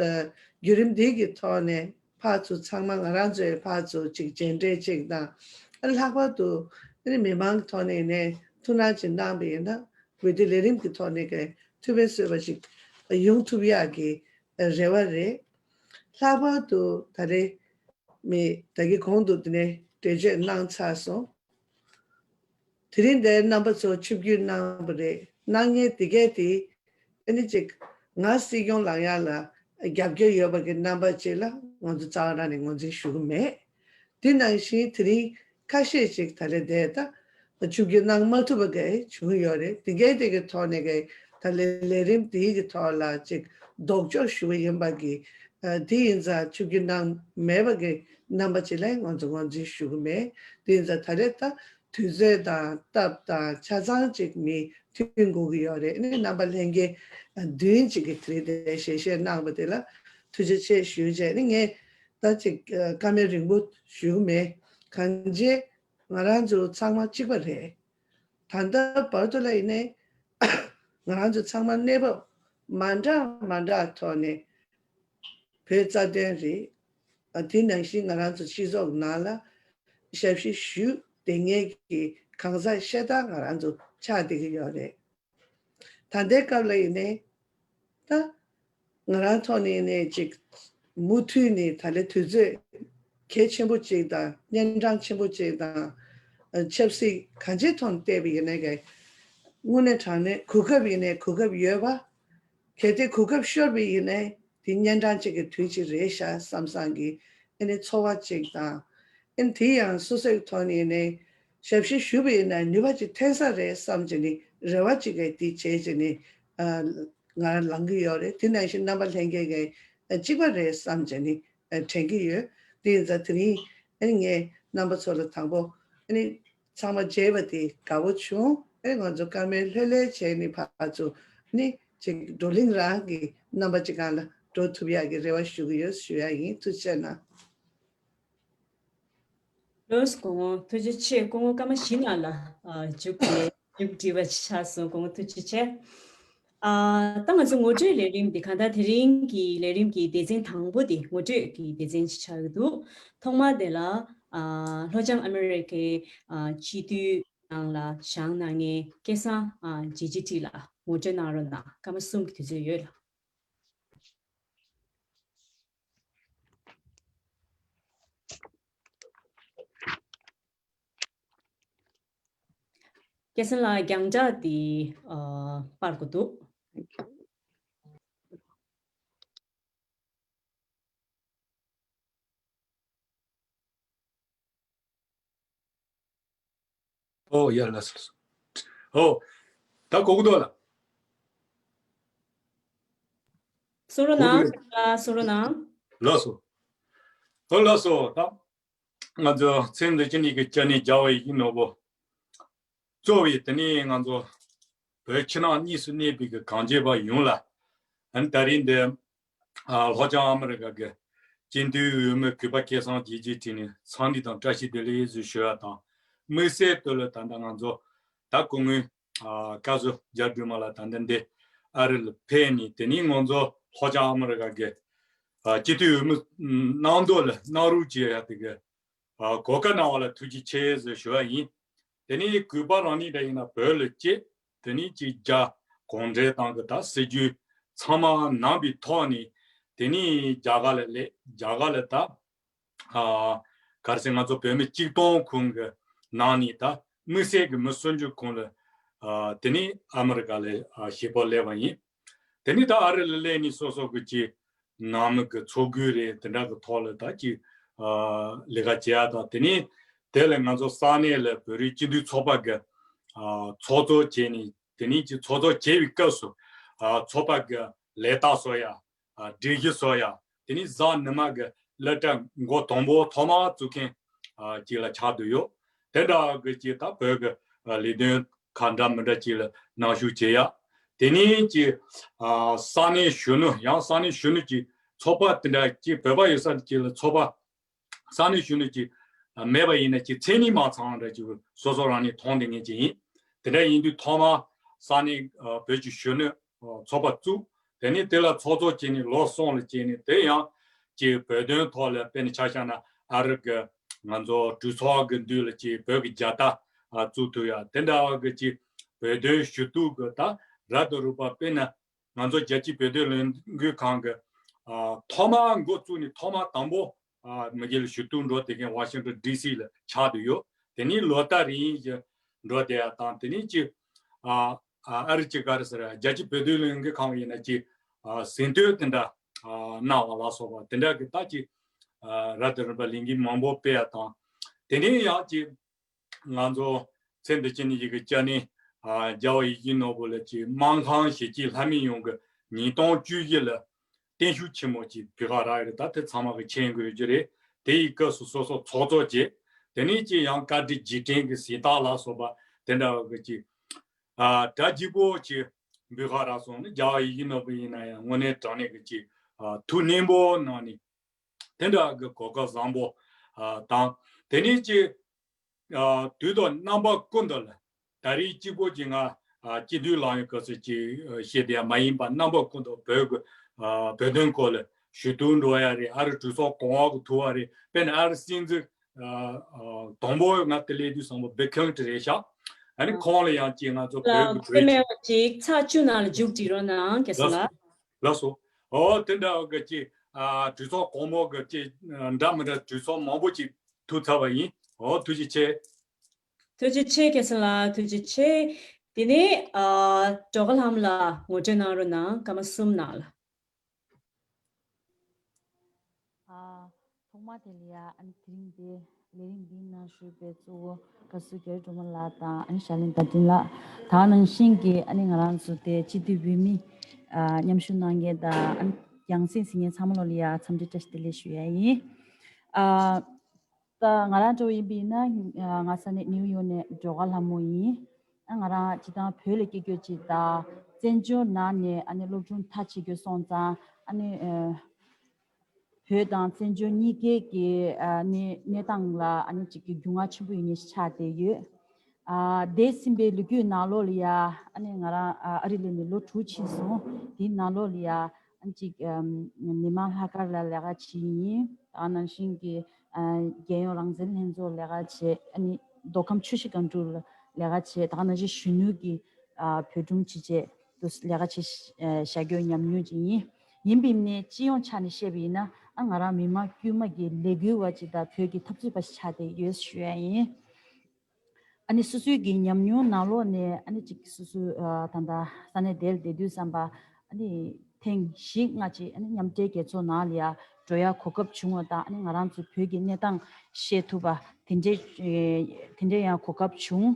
བརྒྱུད་རིམ་འདི་གི་ཐོག་ནས་ཕར་ཚུར་ཚང་མ་ང་རང་ཚོའི་ཕར་ཚུར་ཅིག་མཇལ་འཕྲད་ཅིག་དང་ཨ་ནི་ལྷག་པར་དུ་ཨ་ནི་མི་མང་གི་ཐོག་ནས་ནས་ཐུགས་སྣང་ཅིག་གནང་བ་ཡིན་ན་འོས་བསྡུ་ལས་རིམ་གྱི་ཐོག་ནས་ཀྱི་ཐུགས་ཕན་གསོས་པ་ཞིག་ཡོང་ཐུབ་ཡག་གི་རེ་བ་རེད། ལྷག་པར་དུ་ད་རེས་མི་ད་གི་གོང་དུ་དེ་ནས་འགྲེལ་བརྗོད་གནང་ཚར་སོང་། དེ་རིང་འདིར་རྣམ་པ་ཚོ་ཆིབས་བསྒྱུར་གནང་བ་རེད། གནང་མཁན་དེ་གས་དེ་ཨ་ནི་ཅིག་ང་སྲིད་སྐྱོང་ལངས་ཡག་ལ་རྒྱབ་སྐྱོར་ཡོད་པ་གི་རྣམ་པ་ཅིག་ལ་ང་ཚོ་རྩ་བ་རང་ནས་ངོས་འཛིན་ཞུ་གི་མེད། དེ་ནང་བཞིན་དེ་རིང་ཁ་ཤས་ཅིག་ད་རེས་འདས་ད་ཆིབས་བསྒྱུར་གནང་མ་ཐུབ་པ་གས་བྱུང་ཡོད་རེད། དེ་གས་དེ་གི་ཐོག་ནས་གས་ད་ལས་ལས་རིམ་དེའི་གི་ཐོག་ལ་ཅིག་ལྡོག་ཕྱོགས་ཞུ་བ་ཡིན་པ་གི་ཨ་དེ་ཡིན་ཙང་ཆིབས་བསྒྱུར་གནང་མེད་པ་གི་རྣམ་པ་ཅིག་ལ་ང་ཚོ་ངོས་འཛིན་ཞུ་གི་མེད། དེ་ཡིན་ཙང་ད་རེས་ད་དུས་ཚོད་དང་སྟབས་དང་ཆ་ཚང་ཅིག་མི་མཐུན་དགོས་ཀྱི་ཡོད་རེད། ཨ་ནི་རྣམ་པ་ལྷན་རྒྱས་བདུན་ཅིག་གིས་དེ་རིང་དེ་ཞལ་བཞེས་གནང་བ་དེ་ལ་ཐུགས་རྗེ་ཆེ་ཞུས་བྱས་ཨ་ནི་ངས་ད་ཅིག་བཀའ་མོལ་རིང་པོ་ཞུ་གི་མེད། གང་ཅི་ང་རང་ཚོ་ཚང་མ་གཅིག་པ་རེད། ད་ལྟ་བར་དུ་ལ་ཡིན་ནའི་ང་རང་ཚོ་ཚང་མ་གནས་བབ་མ་འདྲ་མ་འདྲ་ཐོག་ནས་བོད་རྩ་དོན་རེད། ཨ་དེ་ནང་བཞིན་ང་རང་ཚོ་སྤྱི་ཚོགས་ནང་ལ་ཞབས་ཕྱི་ཞུ་བསྡད་མཁན་གྱི་གང་ཟག་ཤ་སྟག་ང་རང་ཚོ་ཆགས་བསྡད་ཀྱི་ཡོད་རེད། ད་ལྟའི་སྐབས་ལ་ཡིན་ནའི་ད་ང་རང་ཐོག་ནས་ནས་ཅིག་མུ་མཐུད་ནས་ད་ལྟ་དུས་ཚོད་གལ་ཆེན་པོ་ཅིག་དང་གཉན་འཕྲང་ཆེན་པོ་ཅིག་དང་ཨ་ཆབ་སྲིད་གང་ཅིའི་ཐོག་ནས་བལྟས་པ་ཡིན་ནའི་ག་དངོས་གནས་དྲང་གནས་གོ་སྐབས་ཡིན་ནའི་གོ་སྐབས་ཡོད་པ། གལ་ཏེ་གོ་སྐབས་ཤོར་བ་ཡིན་ནའི་དེ་གཉན་འཕྲང་ཅིག་གི་དུས་ཅིག་རེད་ཤག་བསམ་བསམ་གྱི་ཨ་ནི་ཚོར་བ་ཅིག་དང་། ཨ་ནི་དེ་ཡང་སོ་སོའི་ཐོག་ནས་ནས་ཞབས་ཕྱི་ཞུས་པ་ཡིན་ན་ནུས་པ་ཅིག་ཐོན་ས་རེད་བསམ་བྱས་ནས་རེ་བ་ཅིག་གིས་དེ་བྱས་བྱས་ནས་ཨ་ང་ལངས་ཀྱི་ཡོད་རེད། དེ་ནང་བཞིན་རྣམ་པ་ལྷན་རྒྱས་ཀྱིས་ཨ་གཅིག་པ་རེད་བསམ་བྱས་ནས་ཨ་དྲན་གྱི་ཡོད། དེ་ཡིན་ཙང་དེ་རིང་ཨ་ནི་ངས་རྣམ་པ་ཚོ་ལ་དང་པོ་ཨ་ནི་ཚང་མ་མཇལ་བ་དེ་དགའ་བོ་བྱུང་། ཨེ་ང་ཚོ་བཀའ་མོལ་ལྷོད་ལྷོད་བྱས་ནས་ཕར་ཚུར་ནི་ཅིག་བགྲོ་གླེང་རང་གི་རྣམ་པ་ཅིག་སྒང་ལ་ འགྲོ་ཐུབ་ཡག་གི་རེ་བ་ཞུ་གི་ཡོད་ཞུ་ཡག་ཡིན། ཐུགས་རྗེ་གནང་། ལགས་སོ། སྐུ་ངོ་ཐུགས་རྗེ་ཆེ། སྐུ་ངོ་སྐར་མ་བཞི་ནང་ལ་ཨ་མཇུག་སྒྲིལ་མཇུག་སྒྲིལ་བ་ཆགས་སོང་། སྐུ་ངོ་ཐུགས་རྗེ་ཆེ། ཨ་ད་ང་ཚོ་ངོ་སྤྲོད་ལས་རིམ་འདི་གང་ལྟར་དེ་རིང་གི་ལས་རིམ་གྱི་སྡེ་ཚན་དང་པོ་འདི་ངོ་སྤྲོད་ཀྱི་སྡེ་ཚན་ཅིག་ཆགས་ཀྱི་འདུག་ཐོག་མར་དེ་ལ་ཨ་ལྷོ་བྱང་ཨ་མི་རི་ཀའི་ཨ་སྤྱི་འཐུས་ནང་ལ་བཞེངས་གནང་མཁན་སྐལ་བཟང་ཨ་རྗེ་བྱེད་ཁྲི་ལགས་ངོ་སྤྲོད་གནང་རོགས་གནང་། སྐར་མ་གསུམ་གྱི་དུས་ཚོད་ཡོད་ལགས། སྐལ་བཟང་ལགས་རྒྱང་བསྒྲགས་འདི་ཨ་སྤར་དགོས་འདུག་ཨོ་ཡ་ལགས་སོ། ཨོ་ད་གོ་གི་འདུག་ལགས། གསུང་རོགས་གནང་། ལགས་སོ། ཨོ་ལགས་སོ། ད་ང་ཚོ་ཚེ་འདི་ཕྱི་གཉིས་ཀྱི་སྐྱབས་གནས་རྒྱལ་བ་ཡིད་བཞིན་ནོར་བུ་གཙོ་བོའི་དེ་ནས་ང་ཚོ་བོད་ཕྱི་ནང་གཉིས་སུ་གནས་པའི་གི་གངས་ཅན་པ་ཡོངས་ལ། ཨ་ནི་ད་རིང་འདི་ཨ་ལྷོ་བྱང་ཨ་མི་རི་ཀ་གི་སྤྱི་འཐུས་འོས་མི་གུས་པ་སྐལ་བཟང་རྗེ་བྱེད་ཁྲི་ནས་འཚམས་འདྲི་དང་བཀྲ་ཤིས་བདེ་ལེགས་ཟེར་ཞུ་ཡ་དང་། དམིགས་བསལ་དུ་ལ་ད་ལྟ་ང་ཚོ་ད་སྐུ་ངོ་ཨ་བཀའ་ཟུར་རྒྱ་སྒྲོལ་མ་ལགས་ད་ལྟ་འདི་ཨ་རི་ལ་ཕེབས་ནས། དེ་ནས་ང་ཚོ་ལྷོ་བྱང་ཨ་མི་རི་ཀ་གི་ཨ་སྤྱི་འཐུས་འོས་མི་གནང་འདོད་ལ་གནང་རོགས་བྱེད་ཡ་དེ་གི་ཨ་གོ་སྐབས་གནང་བ་ལ་ཐུགས་རྗེ་ཆེ་ཟེར་ཞུ་བ་ཡིན། དེ་ནས་གུས་པ་རང་ཉིད་འདྲ་ཡིན་ན་བོད་ལ་སྐྱེས། དེ་ནས་ཅིག་རྒྱ་གུང་ཁྲན་ཏང་གི་ད་སྲིད་ཇུས་ཚང་མ་གནང་པའི་ཐོག་ནས། དེ་ནས་རྒྱ་གར་ལ་སླེབས། རྒྱ་གར་ལ་ད་ཨ་ག་རེ་ཟེར། ང་ཚོ་བོད་མི་གཅིག་སྟོང་ཁོངས་ཀྱི་ནང་ནས་ད་དམིགས་བསལ་གྱི་མི་སུམ་ཅུ་ཁོངས་ལ་ཨ་དེ་ནས་ཨ་མི་རི་ཀ་ལ་ཨ་གཞིས་སྤོ་སླེབས་པ་ཡིན། དེ་ནས་ད་ཨ་རི་ལ་སླེབས་ནས་སོ་སོ་གི་ཅིག་ནང་མི་གི་ཚོགས་འགུག་རེད། དེ་འདྲ་གི་ཐོག་ལ་ད་ཅིག་ཨ་ལས་ཀ་བྱེད་ཡ་དང་། དེ་ནས་དེ་ལ་ང་ཚོ་ས་གནས་ལ་བོད་རིགས་སྤྱི་མཐུན་ཚོགས་པ་གི་ཨ་ཚོགས་གཙོ་བྱས་ནས། དེ་ནས་ཅིག་ཚོགས་གཙོ་བྱས་པའི་སྐབས་སུ་ཨ་ཚོགས་པ་གི་ལས་རྟགས་བཟོ་ཡ། ཨ་སྒྲིག་གཞི་བཟོ་ཡ། དེ་ནས་གཟའ་ཉི་མ་གི་སློབ་གྲྭ་འགོ་དང་པོ་ཐོག་མར་བཙུགས་མཁན་ཨ་ཅིག་ལ་ཆགས་བསྡད་ཡོད། དེ་འདྲ་གི་ཅིག་ད་བོད་གི་ཨ་ལས་དོན་ཁག་འདྲ་མི་འདྲ་ཅིག་ལ་མཉམ་ཞུགས་བྱེད་ཡ། དེ་ནས་ཅིག་ཨ་ས་གནས་གཞོན་ནུ། ཡང་ས་གནས་གཞོན་ནུ་ཅིག་ཚོགས་པ་དེ་འདྲ་ཅིག་བོད་པ་ཡོད་ས་ཅིག་ལ་ཚོགས་པ་ས་གནས་གཞོན་ནུ་ཅིག་མེད་པ་ཡིན་ན་ཅིག་མཚན་ཉིད་མ་ཚང་འདྲ་ཅིག་སོ་སོ་རང་ནས་མཐོང་བསྡད་མཁན་ཅིག་ཡིན། དེ་འདྲ་ཡིན་དུས་ཐོག་མར་ས་གནས་ཨ་བོད་ཀྱི་གཞོན་ནུ་ཨ་ཚོགས་པ་བཙུགས། དེ་ནས་དེ་ལ་ཚོགས་གཙོ་བྱས་ནས་ལོ་གསུམ་ལ་བྱས་ནས། དེ་ཡང་ཅིག་བོད་དོན་ཐོག་ལ་དཔེར་ན་ཆ་བཞག་ན་ཨ་རི་གི་ང་ཚོ་གྲོས་ཚོགས་ཀྱི་མདུན་ལ་ཅིག་བོད་ཀྱི་རྒྱལ་དར་ཨ་བཙུགས་ཐུབ་ཡ། དེ་འདྲ་བ་གི་ཅིག་བོད་དོན་ཞུ་གཏུག་གི་ད་རབ་དང་རིམ་པ། དཔེར་ན་ང་ཚོ་རྒྱལ་སྤྱིའི་བོད་དོན་ལས་འགུལ་ཁང་གི་ཨ་ཐོག་མར་འགོ་བཙུགས་ནས་ཐོག་མར་དང་པོ་ཨ་མི་སྒེར་ལ་ཞུ་གཏུག་འགྲོ་བསྡད་མཁན་ཝ་ཤིང་ཊོན་ཌི་སི་ལ་ཆགས་བསྡད་ཡོད། དེ་ནས་ལོ་ལྟར་རིང་བཞིན་འགྲོ་བསྡད་ཡ་དང་། དེ་ནས་ཅིག་ཨ་ཨ་ཨ་རི་ཅིག་ག་རེ་ཟེར། རྒྱལ་སྤྱིའི་བོད་དོན་ལས་འགུལ་ཁང་ཡིན་ན་ཅིག་ཨ་གཟེངས་བསྟོད་དེ་འདྲ་ཨ་གནང་བ་ལ་སོགས་པ་དེ་འདྲ་གི་ད་ཅིག་ཨ་རབ་དང་རིམ་པ་ལས་འགུལ་མང་པོ་སྤེལ་ཡ་དང་། དེ་ནས་ཡང་ཅིག་ང་ཚོ་ཚེ་འདི་ཕྱི་གཉིས་ཀྱི་སྐྱབས་གནས་ཨ་རྒྱལ་བ་ཡིད་བཞིན་ནོར་བུ་ལ་ཅིག་སྨར་ཁམས་གཞིས་བྱེས་ལྷ་མི་ཡོངས་ཀྱི་ཉིས་སྟོང་བཅུ་བཞི་ལ་བརྟན་བཞུགས་ཆེན་མོ་ཅིག་ཕུལ་ག་རག་ཡོད་རེད། ད་དེ་ཚང་མ་གིས་མཁྱེན་དགོས་རྒྱུ་རེད། དེ་ཡི་སྐབས་སུ་སོ་སོ་ཚོགས་གཙོ་བྱས། དེ་ནས་ཅིག་ཡང་བཀའ་དྲིན་རྗེས་དྲན་གྱི་གཟེངས་རྟགས་ལ་སོགས་པ་དེ་འདྲ་བ་གི་ཅིག་ཨ་གྲ་རྒྱས་པོ་ཅིག་འབུལ་ག་རག་སོང་ནས། རྒྱལ་བ་ཡིད་བཞིན་ནོར་བུ་ཡིན་ན་ཡང་དངོས་གནས་དྲང་གནས་ཀྱི་ཅིག་ཨ་ཐུགས་མཉེས་པོ་གནང་ནས། དེ་འདྲ་གི་གོ་སྐབས་བཟང་པོ་ཨ་དང་། དེ་ནས་ཅིག་ཨ་དུས་དང་རྣམ་པ་ཀུན་ཏུ་ལ། ད་རེས་གཅིག་པོ་ཅིག་ང་ཨ་སྤྱི་འཐུས་ལངས་ཡོང་སྐབས་སུ་ཅིག་ཨ་བཤད་བསྡད་ཡ་མ་ཡིན་པ། རྣམ་པ་ཀུན་ཏུ་བོད་ཀྱི་ཨ་བོད་དོན་སྐོར་ལ་ཞུ་གཏུག་འགྲོ་ཡ་རེད། ཨ་རི་གྲོས་ཚོགས་གོང་འོག་གི་ཐུག་པ་རེད། དཔེར་ན་ཨ་རི་སྲིད་འཛིན་ཨ་ཨ་དང་པོ་ང་དེ་སླེབས་དུས་ཙམ་པ་བྷིལ་ཁིལ་ལིན་ཊོན་རེད་ཤག་ཨ་ནི་ཨ་ཁོང་ལ་ཡང་ཅིག་ང་ཚོ་བོད་ཀྱི་བོད་ཀྱི་ཚེག་མེད་པ་ཅིག་ཚར་བཅུ་ནང་ལ་མཇུག་སྒྲིལ་རོགས་གནང་། སྐལ་བཟང་ལགས། ལགས་སོ། ཨོ་དེ་འདྲ་གི་ཅིག་ཨ་གྲོས་ཚོགས་གོང་མ་གི་ཅིག་ཨ་འདྲ་མི་འདྲ་གྲོས་ཚོགས་མང་པོ་ཅིག་ཐུག་ཚར་བ་ཡིན། ཨོ་ཐུགས་རྗེ་ཆེ། ཐུགས་རྗེ་ཆེ་སྐལ་བཟང་ལགས། ཐུགས་རྗེ་ཆེ། དེ་ནས་ཨ་སྒྲོལ་དཀར་ལྷ་མོ་ལགས་ངོ་སྤྲོད་གནང་རོགས་གནང་། སྐར་མ་གསུམ་ནང་ལ། ཨ་ཐོག་མ་དེ་ལ་ཡ་ཨ་ནི་དེ་རིང་འདི་ལས་རིམ་འདིའི་ནང་ཞུགས་པའི་གཙོ་བོ་བཀའ་ཟུར་རྒྱ་རི་སྒྲོལ་མ་ལགས་དང་། ཨ་ནི་ཤར་གླིང་དར་ལྡན་ལགས། ད་ག་ནང་བཞིན་གྱི་ཨ་ནི་ང་རང་ཚོ་དེ་སྤྱི་འཐུས་འོས་མི་ཨ་མཉམ་ཞུགས་གནང་མཁན་དང་། ཨ་ནི་རྒྱང་སྲིང་གཟིགས་མཁན་ཚང་མ་ལོ་ལ་ཡ་འཚམས་འདྲི་བཀྲ་ཤིས་བདེ་ལེགས་ཞུ་ཡ་ཡིན། ཨ་ད་ང་རང་འདྲ་བོ་ཡིན་པ་ཡིན་ན་ང་ས་གནས་ནིའུ་ཡོག་ནས་སྒྲོལ་དཀར་ལྷ་མོ་ཡིན། ཨ་ང་རང་སྤྱིར་བཏང་བོད་ལ་སྐྱེས་རྒྱུ་ཅིག་དང་། བཙན་བྱོལ་ནང་ནས་ཨ་ནི་སློབ་སྦྱོང་མཐར་ཕྱིན་རྒྱུ་སོང་ཙང་ ཨ་ནི་ཨ་བོད་དང་བཙན་བྱོལ་གཉིས་ཀའི་གི་ཨ་ནི་གནས་སྟངས་ལ་ཨ་ནི་ཅིག་གི་རྒྱུས་མངའ་ཆེན་པོ་ཡིན་ནི་ཆགས་བསྡད་ཡོད། ཨ་འདས་ཟིན་པའི་ལོ་རྒྱུས་ནང་ལོགས་ལ་ཡ་ཨ་ནི་ང་རང་ཨ་ཨ་རི་སླེབས་ནས་ལོ་དྲུག་ཕྱིན་སོང་། དེའི་ནང་ལོགས་ལ་ཡ་ཨ་ནི་ཅིག་ཨམ་མི་མང་ལྷག་དཀར་ལ་ལས་ཀ་བྱེད་ཡིན། ད་ནང་བཞིན་གྱི་ཨ་རྒྱལ་ཡོངས་རང་བཙན་ལྷན་ཚོགས་ལས་ཀ་བྱེད། ཨ་ནི་མདོ་ཁམས་ཆུ་བཞི་སྒང་དྲུག་ལ་ལས་ཀ་བྱེད། ད་ནང་བཞིན་གཞོན་ནུ་གི་ཨ་བོད་དྲུང་ཆེ་བྱས་དུ་ལས་ཀ་བྱེད་བཞག་རྒྱུ་ཉམས་མྱོང་ཅིག་ཡིན། ཡིན་པའི་ནས་སྤྱི་ཡོངས་ཆ་ནས་བཤད་པ་ཡིན་ན་ཨ་ང་རང་མི་མང་དཀྱུས་མ་གི་ལས་འགུལ་བ་ཅིག་དང་བོད་ཀྱི་འཐབ་རྩོད་པ་ཞིག་ཆགས་བསྡད་ཡོད་ཞུ་ཡ་ཡིན། ཨ་ནི་སོ་སོའི་གི་ཉམས་མྱོང་ནང་ལོགས་ནས་ཨ་ནི་ཅིག་སོ་སོའི་ཨ་ད་ལྟ་ས་གནས་དེར་བསྡད་དུས་ཙམ་པ་ཨ་ནི་ཐེངས་བཞི་ལྔ་ཅིག་ཨ་ནི་མཉམ་འབྲེལ་རྒྱལ་ཚོགས་ནང་ལ་ཡ་འགྲོ་ཡ་གོ་སྐབས་བྱུང་བ་དང་། ཨ་ནི་ང་རང་ཚོ་བོད་ཀྱི་གནས་སྟངས་ཤེས་ཐུབ་པ་དེ་འདྲའི་ཨེ་དེ་འདྲའི་ཡང་གོ་སྐབས་བྱུང་།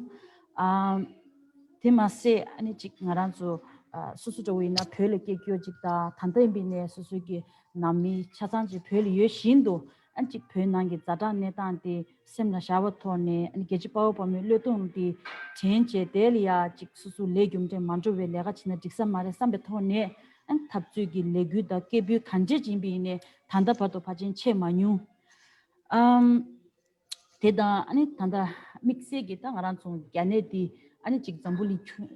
ཨ་དེ་མ་ཟད་ཨ་ནི་ཅིག་ང་རང་ཚོ་ཨ་སོ་སོ་འདྲ་བོ་ཡིན་ན་བོད་ལ་སྐྱེས་རྒྱུ་ཅིག་དང་། ད་ལྟ་ཡིན་པའི་ནས་སོ་སོའི་གི་ནང་མི་ཆ་ཚང་ཅིག་བོད་ལ་ཡོད་བཞིན་དུ་ཨ་ནི་ཅིག་བོད་ནང་གི་ཛ་དྲག་གནས་སྟངས་དེ་སེམས་ལ་བཞག་པ་ཐོག་ནས་ཨ་ནི་རྒྱལ་གཅེས་དཔའ་བོ་དཔའ་མོའི་བློས་གཏོང་དེ་དྲན་བྱས། དེ་ལ་ཡ་ཅིག་སོ་སོ་ལས་རྒྱུ་འབྲས་མ་འགྲོ་བའི་ལས་ཀ་བྱེད་ན་འགྲིག་ས་མ་རེད་བསམ་པའི་ཐོག་ནས་ཨ་ནི་འཐབ་རྩོད་ཀྱི་ལས་འགུལ་དང་སྐད་འབོད་ག་འདྲས་ཡིན་པ་ཡིན་ནའི་ད་ལྟ་བར་དུ་ཕལ་ཆེར་ཆད་མ་མྱོང་། ཨམ། དེ་དང་ཨ་ནི་ད་ལྟ་དམིགས་བསལ་གྱི་ད་ང་རང་ཚོ་རྒྱ་ནད་འདི་ཨ་ནི་ཅིག་འཛམ་བུ་གླིང་ཁྱོན་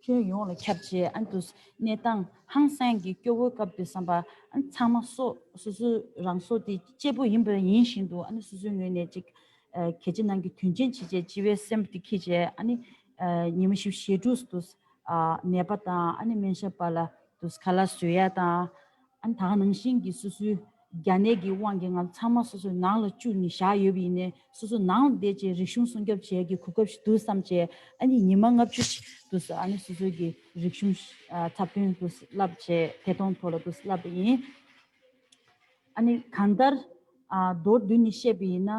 ཁྱོན་ཡོངས་ལ་ཁྱབ་བྱས། ཨ་ནི་དུ་གནས་སྟངས་ཧང་སང་གི་སྐྱོ་བོའི་སྐབས་དེ་བསམ་པ་ཨ་ནི་ཚང་མ་སོ་སོ་སོ་རང་སྲོག་དེ་གཅེས་པོ་ཡིན་པ་ཡིན་བཞིན་དུ་ཨ་ནི་སོ་སོའི་ངོས་ནས་ཅིག་ཨ་གལ་ཆེ་ནང་གི་དོན་ཆེན་བྱེད་བྱས་སྤྱི་བའི་སེམས་དེ་འཁྱེར་བྱས། ཨ་ནི་ཨ་ཉི་མ་བཞི་བཅུ་ཞེ་དྲུག་དུ་ཨ་ནད་པ་དང་ཨ་ནི་སྨན་ཞབས་པ་ལ་དུ་ཁ་ལག་བཟོ་ཡ་དང་། ཨ་ནི་ད་ག་ནང་བཞིན་གྱི་སོ་སོའི་རྒྱ་ནད་ཀྱི་དབང་གིས་ང་ཚང་མ་སོ་སོའི་ནང་ལ་བཅུག་ནས་བཞག་ཡོད་པ་ཡིན་ནའི་སོ་སོ་ནང་ལ་བསྡད་བྱས་རིག་གཞུང་སྲུང་སྐྱོབ་བྱེད་ཀྱི་གོ་སྐབས་ཤིག་འདུག་བསམ་བྱས། ཨ་ནི་ཉི་མ་ལྔ་བཅུ་ཞིག་འདུག་ཨ་ནི་སོ་སོའི་གི་རིག་གཞུང་ཨ་འཁྲབ་སྟོན་འདུག་བསླབ་བྱས་ཐད་གཏོང་ཐོག་ལ་འདུག་བསླབ་པ་ཡིན། ཨ་ནི་གང་ལྟར་ཨ་མདོར་བསྡུས་ནས་བཤད་པ་ཡིན་ན།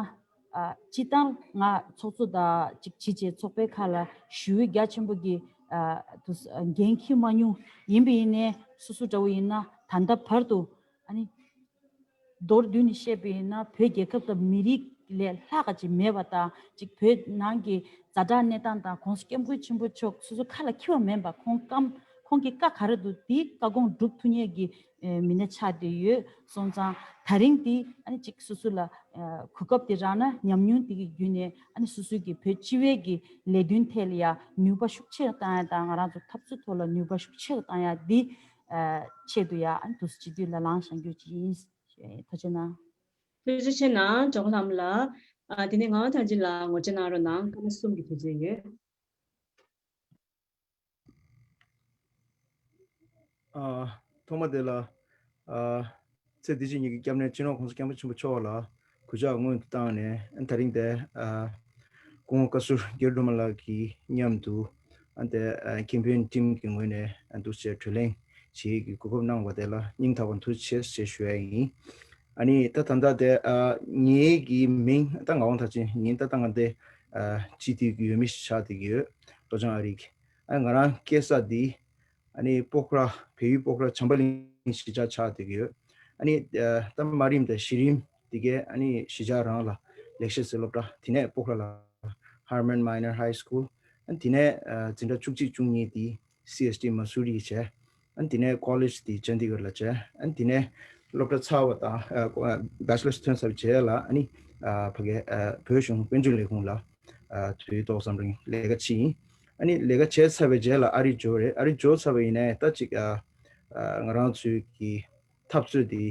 ཨ་སྤྱིར་བཏང་ང་ཚོགས་གཙོ་དང་ཅིག་བྱས་བྱས་ཚོགས་པའི་ཁ་ལ་ཞུ་བའི་རྒྱ་ཆེན་པོ་གི་ཨ་དུ་འགན་འཁྱེར་མ་མྱོང་། ཡིན་པ་ཡིན་ནའི་སོ་སོ་འདྲ་བོ་ཡིན་ན་ད་ལྟ་བར་དུ་ཨ་ནི་མདོར་བསྡུས་ནས་བཤད་པ་ཡིན་ན་བོད་རྒྱལ་ཁབ་དང་མི་རིགས་ལས་ལྷག་ག་ཅིག་མེད་པ་དང་། ཅིག་བོད་ནང་གི་ཛ་དྲག་གནས་སྟངས་དང་གོང་ས་སྐྱབས་མགོན་ཆེན་པོ་མཆོག་སོ་སོ་ཁ་ལ་འཁྱེར་བ་མིན་པ། ཁོང་སྐམ་ཁོང་གི་བཀའ་ག་རེ་འདུག་དེའི་བཀའ་དགོངས་སྒྲུབ་ཐུབ་མཁན་གྱི་ཨེ་མི་སྣ་ཆགས་བསྡད་ཡོད་སོང་ཙང་། ད་རིང་འདི་ཨ་ནི་ཅིག་སོ་སོ་ལ་ཨ་གོ་སྐབས་དེ་རག་ན་ཉམས་མྱོང་དེ་གི་བརྒྱུད་ནས་ཨ་ནི་སོ་སོའི་གི་བོད་སྤྱི་བའི་གི་ལས་དོན་ཐད་ལ་ཡ་ནུས་པ་ཤུགས་ཆེ་རུ་བཏང་ཡ་དང་། ང་རང་ཚོ་འཐབ་རྩོད་ཐོག་ལ་ནུས་པ་ཤུགས་ཆེ་རུ་བཏང་ཡ་འདི་ཨ་ཆེད་དུ་ཡ་ཨ་ནི་དུ་སྤྱི་འཐུས་ལ་ལངས་བཞག་རྒྱུ་ཅིག་ཡིན། ཐུགས་རྗེ་ཆེ་གནང་། ཐུགས་རྗེ་ཆེ་གནང་། གྲོགས་ལྷམ་ལགས། ཨ་དེ་ནས་ངག་དབང་ཐར་རྒྱན་ལགས་ངོ་སྤྲོད་གནང་རོགས་གནང་། སྐར་མ་གསུམ་གྱི་དུས་ཚོད་ཡོད། ཨ་ཐོག་མ་དེ་ལ་ཨ་ཚེ་འདི་ཕྱི་གཉིས་ཀྱི་སྐྱབས་གནས་སྤྱི་ནོར་༸གོང་ས་༸སྐྱབས་མགོན་ཆེན་པོ་མཆོག་ལ་གུས་ཕྱག་སྔོན་དུ་བཏང་ནས། ཨ་ད་རིང་དེ་ཨ་སྐུ་ངོ་བཀའ་ཟུར་དགེ་ལེགས་སྒྲོལ་མ་ལགས་ཀྱི་མཉམ་དུ་ཨ་དེ་ཨ་ཁེ་ཕན་ཊིམ་གྱི་ངོས་ནས་ཨ་འདུག་སེ་གྲོས་གླེང་བྱེད་ཀྱི་གོ་སྐབས་གནང་བ་དེ་ལ་སྙིང་ཐག་པ་ཐུགས་རྗེ་ཆེ་ཞེས་ཞུ་ཡ་ཡིན། ཨ་ནི་ད་ད་ལྟ་དེ་ཨ་ངེད་ཀྱི་མིང་ད་ངག་དབང་མཐར་ཕྱིན་ཡིན། ད་ད་ང་དེ་ཨ་སྤྱི་འཐུས་ཀྱི་འོས་མི་ཞིག་ཆགས་བསྡད་ཀྱི་ཡོད། ལྷོ་བྱང་ཨ་རི་གི། ཨ་ང་རང་སྐྱེས་ས་འདི་ཨ་ནི་སྤོག་ར། བལ་ཡུལ་སྤོག་ར་བྱམས་པ་གླིང་གཞིས་ཆགས་ཆགས་བསྡད་ཀྱི་ཡོད། ཨ་ནི་ཨ་ད་མ་རིམ་དང་གཞི་རིམ་འདི་གའི་ཨ་ནི་གཞིས་ཆགས་རང་ལ་ལེགས་བཤད་ཟེར་སློབ་གྲྭ། དེ་ནས་སྤོག་ར་ལ་Harmon Minor High School། ཨ་དེ་ནས་ཨ་འཛིན་གྲྭ་བཅུ་གཅིག་བཅུ་གཉིས་འདི་སི་ཨེས་ཊི་མ་སུ་རི་བྱས། ཨ་དེ་ནས་ཀོ་ལེཇ་འདི་ཅན་དི་གར་ལ་བྱས། ཨ་དེ་ནས་སློབ་གྲྭ་ཚར་བ་དང་ཨ་ཀོ་ཨ་བེ་ཆི་ལར་ཐོན་ཚར་བའི་རྗེས་ལ་ཨ་ནི་ཨ་ཕ་གི་ཨ་བོད་གཞུང་དཔལ་འབྱོར་ལས་ཁུངས་ལ་ཨ་དུས་ཐོག་མཚམས་རིང་ལས་ཀ་བྱས་ཡིན། ཨ་ནི་ལས་ཀ་བྱས་ཚར་བའི་རྗེས་ལ་ཨ་རི་འབྱོར་རེད། ཨ་རི་འབྱོར་ཚར་བ་ཡིན་ནའི་ད་ཅིག་ཨ་ཨ་ང་རང་ཚོའི་གི་འཐབ་རྩོད་འདི་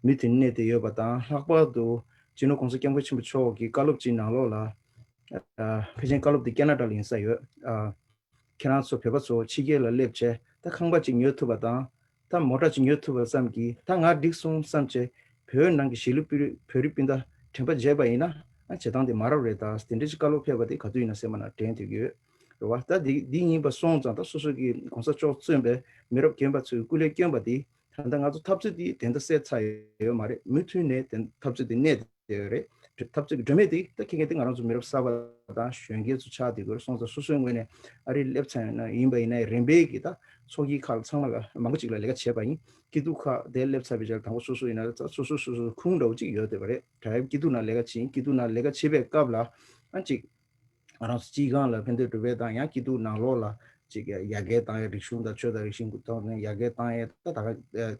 མུ་མཐུད་གནས་བསྡད་ཡོད་པ་དང་། ལྷག་པར་དུ་སྤྱི་ནོར་༸གོང་ས་༸སྐྱབས་མགོན་ཆེན་པོ་མཆོག་གི་བཀའ་སློབ་ཅིག་ནང་ལོགས་ལ། ཨ་ཕལ་ཆེར་བཀའ་སློབ་འདི་ཁེ་ན་ཌ་ལ་ཡིན་ས་ཡོད། ཨ་ཁྱེད་རང་ཚོ་བོད་པ་ཚོ་ཕྱི་རྒྱལ་ལ་སླེབས་བྱས་ད་ཁང་པ་ཅིག་ཉོ་ཐུབ་པ་དང་། ད་མོ་ཊ་ཅིག་ཉོ་ཐུབ་པ་ཙམ་གྱིས་ད་ང་འགྲིག་སོང་བསམ་བྱས་བོད་ནང་གི་གཞིས་ལུས་སྤུན་བོད་རིགས་སྤུན་ཟླ་དྲན་པ་བརྗེད་པ་ཡིན་ན། ཨ་བྱེད་སྟངས་དེ་མ་རབས་རེད། ད་དེ་འདྲ་ཞིག་བཀའ་སློབ་ཕེབས་པ་དེ་ག་དུས་ཡིན་ན་སེམས་པ་ནང་དྲན་བསྡད་ཀྱི་ཡོད་རེད་བ། ད་འདི་འདི་ཡིན་པ་སོང་ཙང་ད་སོ་སོ་གི་༸གོང་ས་མཆོག་གཙོས་པའི་མི་རབས་རྒན་པ་ཚོས་སྐུ་ལས་བསྐྱོན་པ་དེ། ད་ལྟ་ང་ཚོ་འཐབ་རྩོད་འདི་དེ་འདྲ་སེལ་ཚར་ཡོད་མ་རེད། མུ་མཐུད་ནས་དེ་འཐབ་རྩོད་འདི་གནས་བསྡད་ཡོད་རེད། འཐབ་རྩོད་ཀྱི་སྒྲོན་མེ་དེ་ད་ཁྱེད་ཀྱིས་དེ་ང་རང་ཚོ་མི་རབས་གསར་པ་དང་གཞོན་སྐྱེས་ཚོ་ཆགས་བསྡད་ཡོད་རེད། སོང་ཙང་སོ་སོའི་ངོས་ནས་ཨ་རི་སླེབས་ཚར་ཡོད་ན་ཡིན་པ་ཡིན་ནའི་རིམ་པས་ཀྱི་ད་ཚོགས་ཀྱི་ཁག་ཚང་མ་ལ་མང་པོ་ཅིག་ལ་ལས་ཀ་བྱས་པ་ཡིན། སྐྱིད་སྡུག་ཁག་དེ་སླེབས་ཚར་བའི་རྗེས་ལ་དང་པོ་སོ་སོ་ཡིན་ན་ད་སོ་སོ་སོ་སོ་ཁུངས་འདྲ་བོ་ཅིག་ཡོད་བསྡད་པ་རེད། ད་སྐྱིད་སྡུག་ནང་ལས་ཀ་བྱེད་ཡིན། སྐྱིད་སྡུག་ནང་ལས་ཀ་བྱེད་པའི་སྐབས་ལ་ཨ་ཅིག་ང་རང་ཚོ་སྤྱི་ཁང་ལ་ཕན་ཐོགས་སྒྲུབ་པའི་དང་ཡང་སྐྱིད་སྡུག་ནང་ལོགས་ལ་ཅིག་ཡར་རྒྱས་བཏང་ཡས། རིག་གཞུང་དང་ཆོས་དང་རིག་གཞུང་གི་ཐོག་ནས་ཡར་རྒྱས་བཏང་ཡས། ད་ད་ག་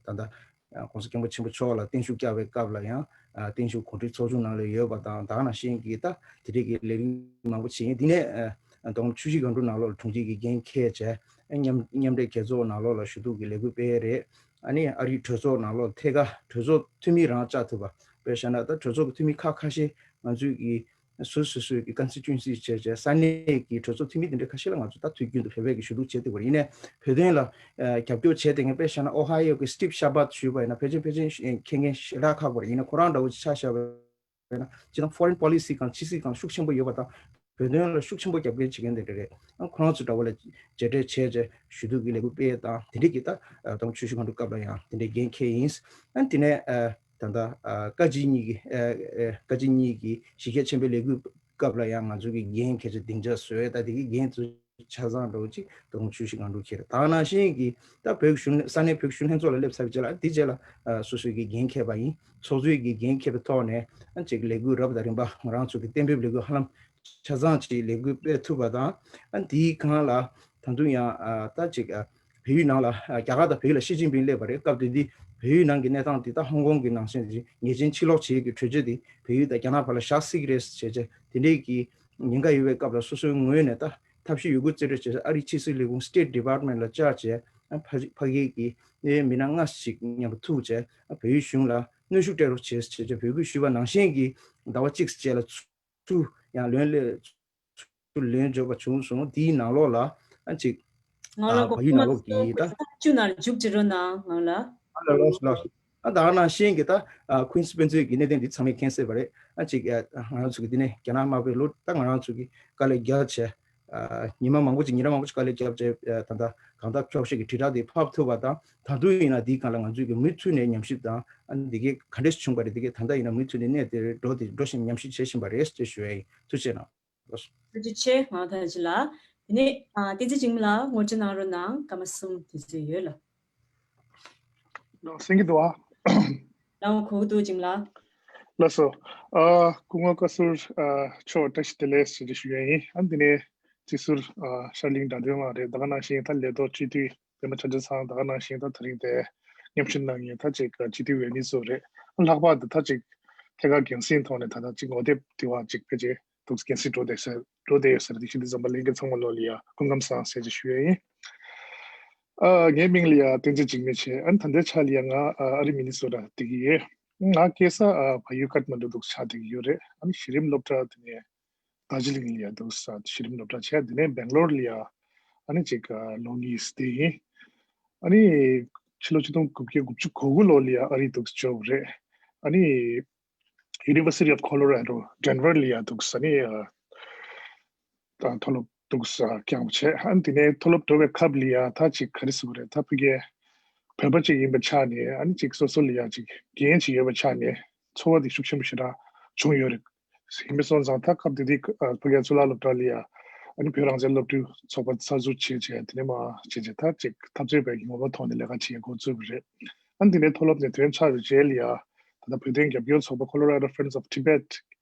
ད་ལྟ་ ཨ་༸གོང་ས་༸སྐྱབས་མགོན་ཆེན་པོ་མཆོག་ལ་བརྟན་བཞུགས་བསྐྱངས་པའི་སྐབས་ལ་ཡང་ཨ་བརྟན་བཞུགས་གོ་སྒྲིག་ཚོགས་ཆུང་ནང་ལ་ཡོད་པ་དང་། ད་ག་ནང་བཞིན་གྱི་ད་དེ་འདྲའི་གི་ལས་རིམ་མང་པོ་བྱས་ཡིན། དེ་ནས་ཨ་དོ་དགོང་ཆུ་བཞི་སྒང་དྲུག་ནང་ལོགས་ལ་དྲུང་ཆེ་གི་འགན་འཁྱེར་བྱས། ཨ་མཉམ་མཉམ་འབྲེལ་རྒྱལ་ཚོགས་ནང་ལོགས་ལ་ཞུ་གཏུག་གི་ལས་འགུལ་སྤེལ་རེད། ཨ་ནི་ཨ་རིའི་གྲོས་ཚོགས་ནང་ལོགས་ཐད་ཀར་གྲོས་ཚོགས་འཐུས་མི་རང་བཅར་ཐུབ་པ། དཔེ་བཞག་ན་ད་གྲོས་ཚོགས་ཀྱི་འཐུས་མི་ཁག་ཁ་ཤས་ང་ཚོའི་གི་སོ་སོ་སོའི་གི་ཀོན་སི་ཊི་ཊུ་ཨེན་སི་བྱས་བྱས་ས་གནས་ཀྱི་གྲོས་ཚོགས་འཐུས་མི་དེ་འདྲ་ཁ་ཤས་ལ་ང་ཚོ་ད་དུས་རྒྱུན་དུ་བོད་པའི་གི་ཞུ་གཏུག་བྱས་བསྡད་པ་རེད། ཡིན་ནའི་བོད་དོན་ལ་ཨ་རྒྱབ་སྐྱོར་བྱས་བསྡད་མཁན་དཔེ་བཞག་ན་ཨོ་ཧའི་ཡོ་གི་སི་ཊིབ་ཤ་བཱད་ཞུས་པ་ཡིན་ན་ཕལ་ཆེར་ཕལ་ཆེར་མཁྱེན་མཁན་ཞེ་དྲག་ཁག་པོ་རེད། ཡིན་ནའི་ཁོ་རང་འདྲ་བོ་ཅིག་ཆ་བཞག་པ་ཡིན་ན་སྤྱིར་བཏང་ཕོ་རིན་པོ་ལི་སི་སྒང་ཕྱི་སྲིད་སྒང་ཤུགས་ཆེན་པོ་ཡོད་པ་དང་། བོད་དོན་ལ་ཤུགས་ཆེན་པོ་རྒྱབ་འགལ་བྱེད་མཁན་དེ་འདྲ་རེད། ཨ་ཁོ་རང་ཚོ་འདྲ་བོ་ལ་མཇལ་འཕྲད་བྱས་བྱས་ཞུ་གཏུག་གི་ལས་འགུལ་སྤེལ་དང་། དེ་འདྲའི་གི་ད་ཨ་དོ་དགོང་ཆུ་བཞི་སྒང་དྲུག་སྐབས་ལ་ཡང་དེ་འདྲའི་འགན་འཁྱེར་ཡིན། ཨ་དེ་ནས་ཨ་ད་ལྟ་ཨ་བཀའ་སྤྱི་གཉིས་ཀྱི་ཨ་ཨ་བཀའ་སྤྱི་གཉིས་ཀྱི་གཞི་རྒྱ་ཆེན་པོའི་ལས་འགུལ་སྐབས་ལ་ཡང་ང་ཚོ་གི་འགན་འཁྱེར་བྱས་སྡིངས་ཆ་བཟོས། ད་དེ་གི་འགན་དེ་ཆ་ཚང་འདྲ་བོ་ཅིག་དོ་དགོང་ཆུ་བཞི་སྒང་དྲུག་འཁྱེར། ད་ག་ནང་བཞིན་གྱི་ད་བོད་ཀྱི་གཞོན་ནུ་ས་གནས་བོད་ཀྱི་གཞོན་ལྷན་ཚོགས་ལ་སླེབས་ཚར་བའི་རྗེས་ལ། ཨ་དེའི་རྗེས་ལ་ཨ་སོ་སོའི་གི་འགན་འཁྱེར་བ་ཡིན། ཚོགས་གཙོའི་གི་འགན་འཁྱེར་བའི་ཐོག་ནས་ཨ་ཅིག་ལས་འགུལ་རབ་དང་རིམ་པ་ང་རང་ཚོ་གི་གཏན་འབེབས་ལས་འགུལ་ཧ་ལམ་ཆ་ཚང་ཅིག་ལས་འགུལ་སྤེལ་ཐུབ་པ་དང་། ཨ་འདིའི་སྒང་ལ་ད་དུང་ཡང་ཨ་ད་ཅིག་ཨ་བལ་ཡུལ་ནང་ལ་ཨ་རྒྱ་གར་དང་བལ་ཡུལ་ལ་ཞི་ཅིན་ཕིང་སླེབས་པ་རེད། སྐབས་དེ་དུས་བལ་ཡུལ་ནང་གི་གནས་སྟངས་དེ་ད་ཧོང་ཀོང་གི་ནང་བཞིན་ཅིག་ཉེས་ཅན་ཕྱིར་ལོག་བྱེད་ཀྱི་གྲོས་ཆོད་དེ་བལ་ཡུལ་དང་རྒྱ་ནག་བར་ལ་བཞག་སྲིད་ཀྱི་རེད་ཟེར་བྱས་བྱས་དེ་འདྲའི་གི་ཉེན་ཁ་ཡོད་པའི་སྐབས་ལ་སོ་སོའི་ངོས་ནས་ད་ཐབས་ཤེས་ཡོད་རྒུ་རྩལ་སྤྲུགས་བྱས་ཨ་རིའི་ཕྱི་སྲིད་ལས་ཁུངས་State Department ལ་བཅར་བྱས། ཨ་ཕ་ཕ་གི་གི་ཨེ་མི་སྣ་ལྔ་ཞིག་མཉམ་པོ་ཐུག་བྱས། ཨ་བལ་ཡུལ་གཞུང་ལ་གནོན་ཤུགས་སྤྲད་རོགས་བྱས་བྱས་བྱས་འབོད་སྐུལ་ཞུས་པ་ནང་བཞིན་གྱི་ཟླ་བ་གཅིག་རྗེས་ལ་ཚུར་ཡང་ལོན་སླེབས་ཚུར་ལོན་འབྱོར་བ་བྱུང་སོང་། དེའི་ནང་ལོགས་ལ་ཨ་ཅིག་ང་ལ་ཨ་གོ་བལ་ཡུལ་ནང་ལོགས་ཀྱི་ད་བཅུ་ནང་འཇུག་བྱེད་རོགས་གནང་ང་ལ། ཨ་ལ་ལོས་ལོས། ཨ་ད་ག་ནང་བཞིན་གྱི་ད་ཨ་ཁུན་སི་དཔེ་མཛོད་ཀྱི་གནད་དོན་འདི་ཚང་མས་མཁྱེན་གསལ་བ་རེད། ཨ་ཅིག་ཨ་ང་རང་ཚོ་གི་འདི་ནས་རྒྱ་ནག་དམར་པོའི་ལོ་ད་ང་རང་ཚོ་གི་དཀའ་ལས་རྒྱག་བྱས། ཨ་ཉི་མ་མང་པོ་ཅིག་ཉིན་རེ་མང་པོ་ཅིག་དཀའ་ལས་རྒྱབ་བྱས། ཨ་ད་ལྟ་གང་ལྟར་འཁྱོག་བཤད་ཀྱི་དྲིལ་བསྒྲགས་འདི་ཕབ་ཐུབ་པ་དང་། ད་དུང་ཡིན་ན་འདིའི་སྒང་ལ་ང་ཚོས་ཀྱི་མུ་མཐུད་ནས་ཉམས་ཞིབ་དང་། ཨ་འདི་གའི་ག་འདྲས་བྱུང་བ་རེད། འདི་གའི་ད་ལྟ་ཡིན་ན་མུ་མཐུད་ནས་གནས་དེར་འགྲོ་དེ་འགྲོ་བཞིན་ཉམས་ཞིབ་བྱེད་བཞིན་པ་རེད་ཅེས་ཞུ་ཡ་ཡིན། ཐུགས་རྗེ་གནང་། ཐུགས་རྗེ་ཆེ། ང་ཐང་ཆེ་ལགས། དེ་ནས་ཨ་བསྟན་འཛིན་འཇིགས་མེད་ལགས་ངོ་སྤྲོད་གནང་རོགས་གནང་། སྐར་མ་གསུམ་དུས་ཚོད་ཡོད་ལགས། ལགས་སེང་གི་འདུག་ཨ། ལགས་གོ་གི་འདུག་འཇིགས་མེད་ལགས། ལགས་སོ། ཨ་སྐུ་ངོ་བཀའ་ཟུར་ཨ་མཆོག་བཀྲ་ཤིས་བདེ་ལེགས་ཞེས་ཞུ་ཡ་ཡིན། ཨ་འདི་ནས་སྤྱི་ཟུར་ཨ་ཤར་གླིང་དགྲ་འདུལ་ལགས་རེད། ད་ག་ནང་བཞིན་ད་ལས་ཐོག་སྤྱི་འཐུས་པད་མ་ཆ་འཇམ་ཚང་། ད་ག་ནང་བཞིན་ད་དེ་རིང་དེ་མཉམ་ཞུགས་གནང་མཁན་ད་ཅིག་སྤྱི་འཐུས་འོས་མི་ཚོ་རེད། ལྷག་པར་དུ་ད་ཅིག་ཐད་ཀར་འགན་སེམས་ཐོག་ནས་ད་ལྟ་ཅིག་ངོ་དེབ་དེ་བ་ཅིག་ཕལ་ཆེར་འདུག་འགན་སེམས་འགྲོ་བསྡད་ས་འགྲོ་བསྡད་ཡོད་ས་རེད། དེ་བཞིན་དུ་འཛོམས་པ་ལྷན་རྒྱས་ཚང་མ་ལོ་ལ་ཡ་སྐུ་ཁམས་བཟང་ཟེར་ཅིག་ཞུ་ཡ་ཡིན། ཨ་ངའི་མིང་ལ་ཡ་བསྟན་འཛིན་འཇིགས་མེད་བྱས། ཨ་ནི་ད་ལྟའི་ཆ་ལ་ཡ་ང་ཨ་ཨ་རི་མི་ནི་སོ་ཊ་བསྡད་ཀྱི་ཡོད། ང་སྐྱེས་ས་ཨ་བལ་ཡུལ་ཀཏ་མན་ཌུ་འདུག་ཆགས་བསྡད་ཀྱི་ཡོད་རེད། ཨ་ནི་གཞི་རིམ་སློབ་གྲྭ་དེ་ནས་དར་ཇི་ལིང་ལ་ཡ་འདུག་ས་གཞི་རིམ་སློབ་གྲྭ་བྱས། དེ་ནས་སྦེང་ལོར་ལ་ཡ་ཨ་ནི་ཅིག་ཨ་ལོ་གཉིས་བསྡད་ཡིན། ཨ་ནི་ཕྱི་ལོ་ཆིག་སྟོང་དགུ་བརྒྱ་དགུ་བཅུ་གོ་དགུ་ལོ་ལ་ཡ་ཨ་རི་འདུག་འབྱོར་བ་རེད། ཨ་ནི་University of Colorado Denver ལ་ཡ་འདུག་ས་ནི་ཨ་ད་མཐོ་སློབ་འདུག་ས་སྐྱོང་བྱས། ཨ་ནི་དེ་ནས་མཐོ་སློབ་འགྲོ་བའི་སྐབས་ལ་ཡ་ད་ཅིག་ག་རེ་ཟེར་དགོས་རེད། ད་ཕ་གིའི་བོད་པ་ཅིག་ཡིན་པའི་ཆ་ནས་ཨ་ནི་ཅིག་སོ་སོ་ལ་ཡ་ཅིག་འགན་ཅིག་ཡོད་པའི་ཆ་ནས་ཚོར་བ་དེ་ཤུགས་ཆེན་པོ་ཞེ་དྲག་བྱུང་ཡོད་རེད། ཡིན་པ་སོང་ཙང་ད་སྐབས་དེ་དུས་ཨ་ཕ་གིའི་གཙུག་ལག་སློབ་གྲྭ་ལ་ཡ་ཨ་ནི་བོད་རང་བཙན་སློབ་ཕྲུག་ཚོགས་པ་གསར་འཛུགས་བྱས་བྱས། དེ་ནས་མར་བྱས་བྱས་ད་ཅིག་འཐབ་རྩོད་པའི་ངོ་བོ་ཐོག་ནས་ལས་ཀ་བྱེད་འགོ་བཙུགས་པ་རེད། ཨ་ནི་དེ་ནས་མཐོ་སློབ་ནས་ཐོན་ཚར་བའི་རྗེས་ལ་ཡ་ད་ལྟ་བོད་དོན་རྒྱབ་སྐྱོར་ཚོགས་པ་Colorado Friends of Tibet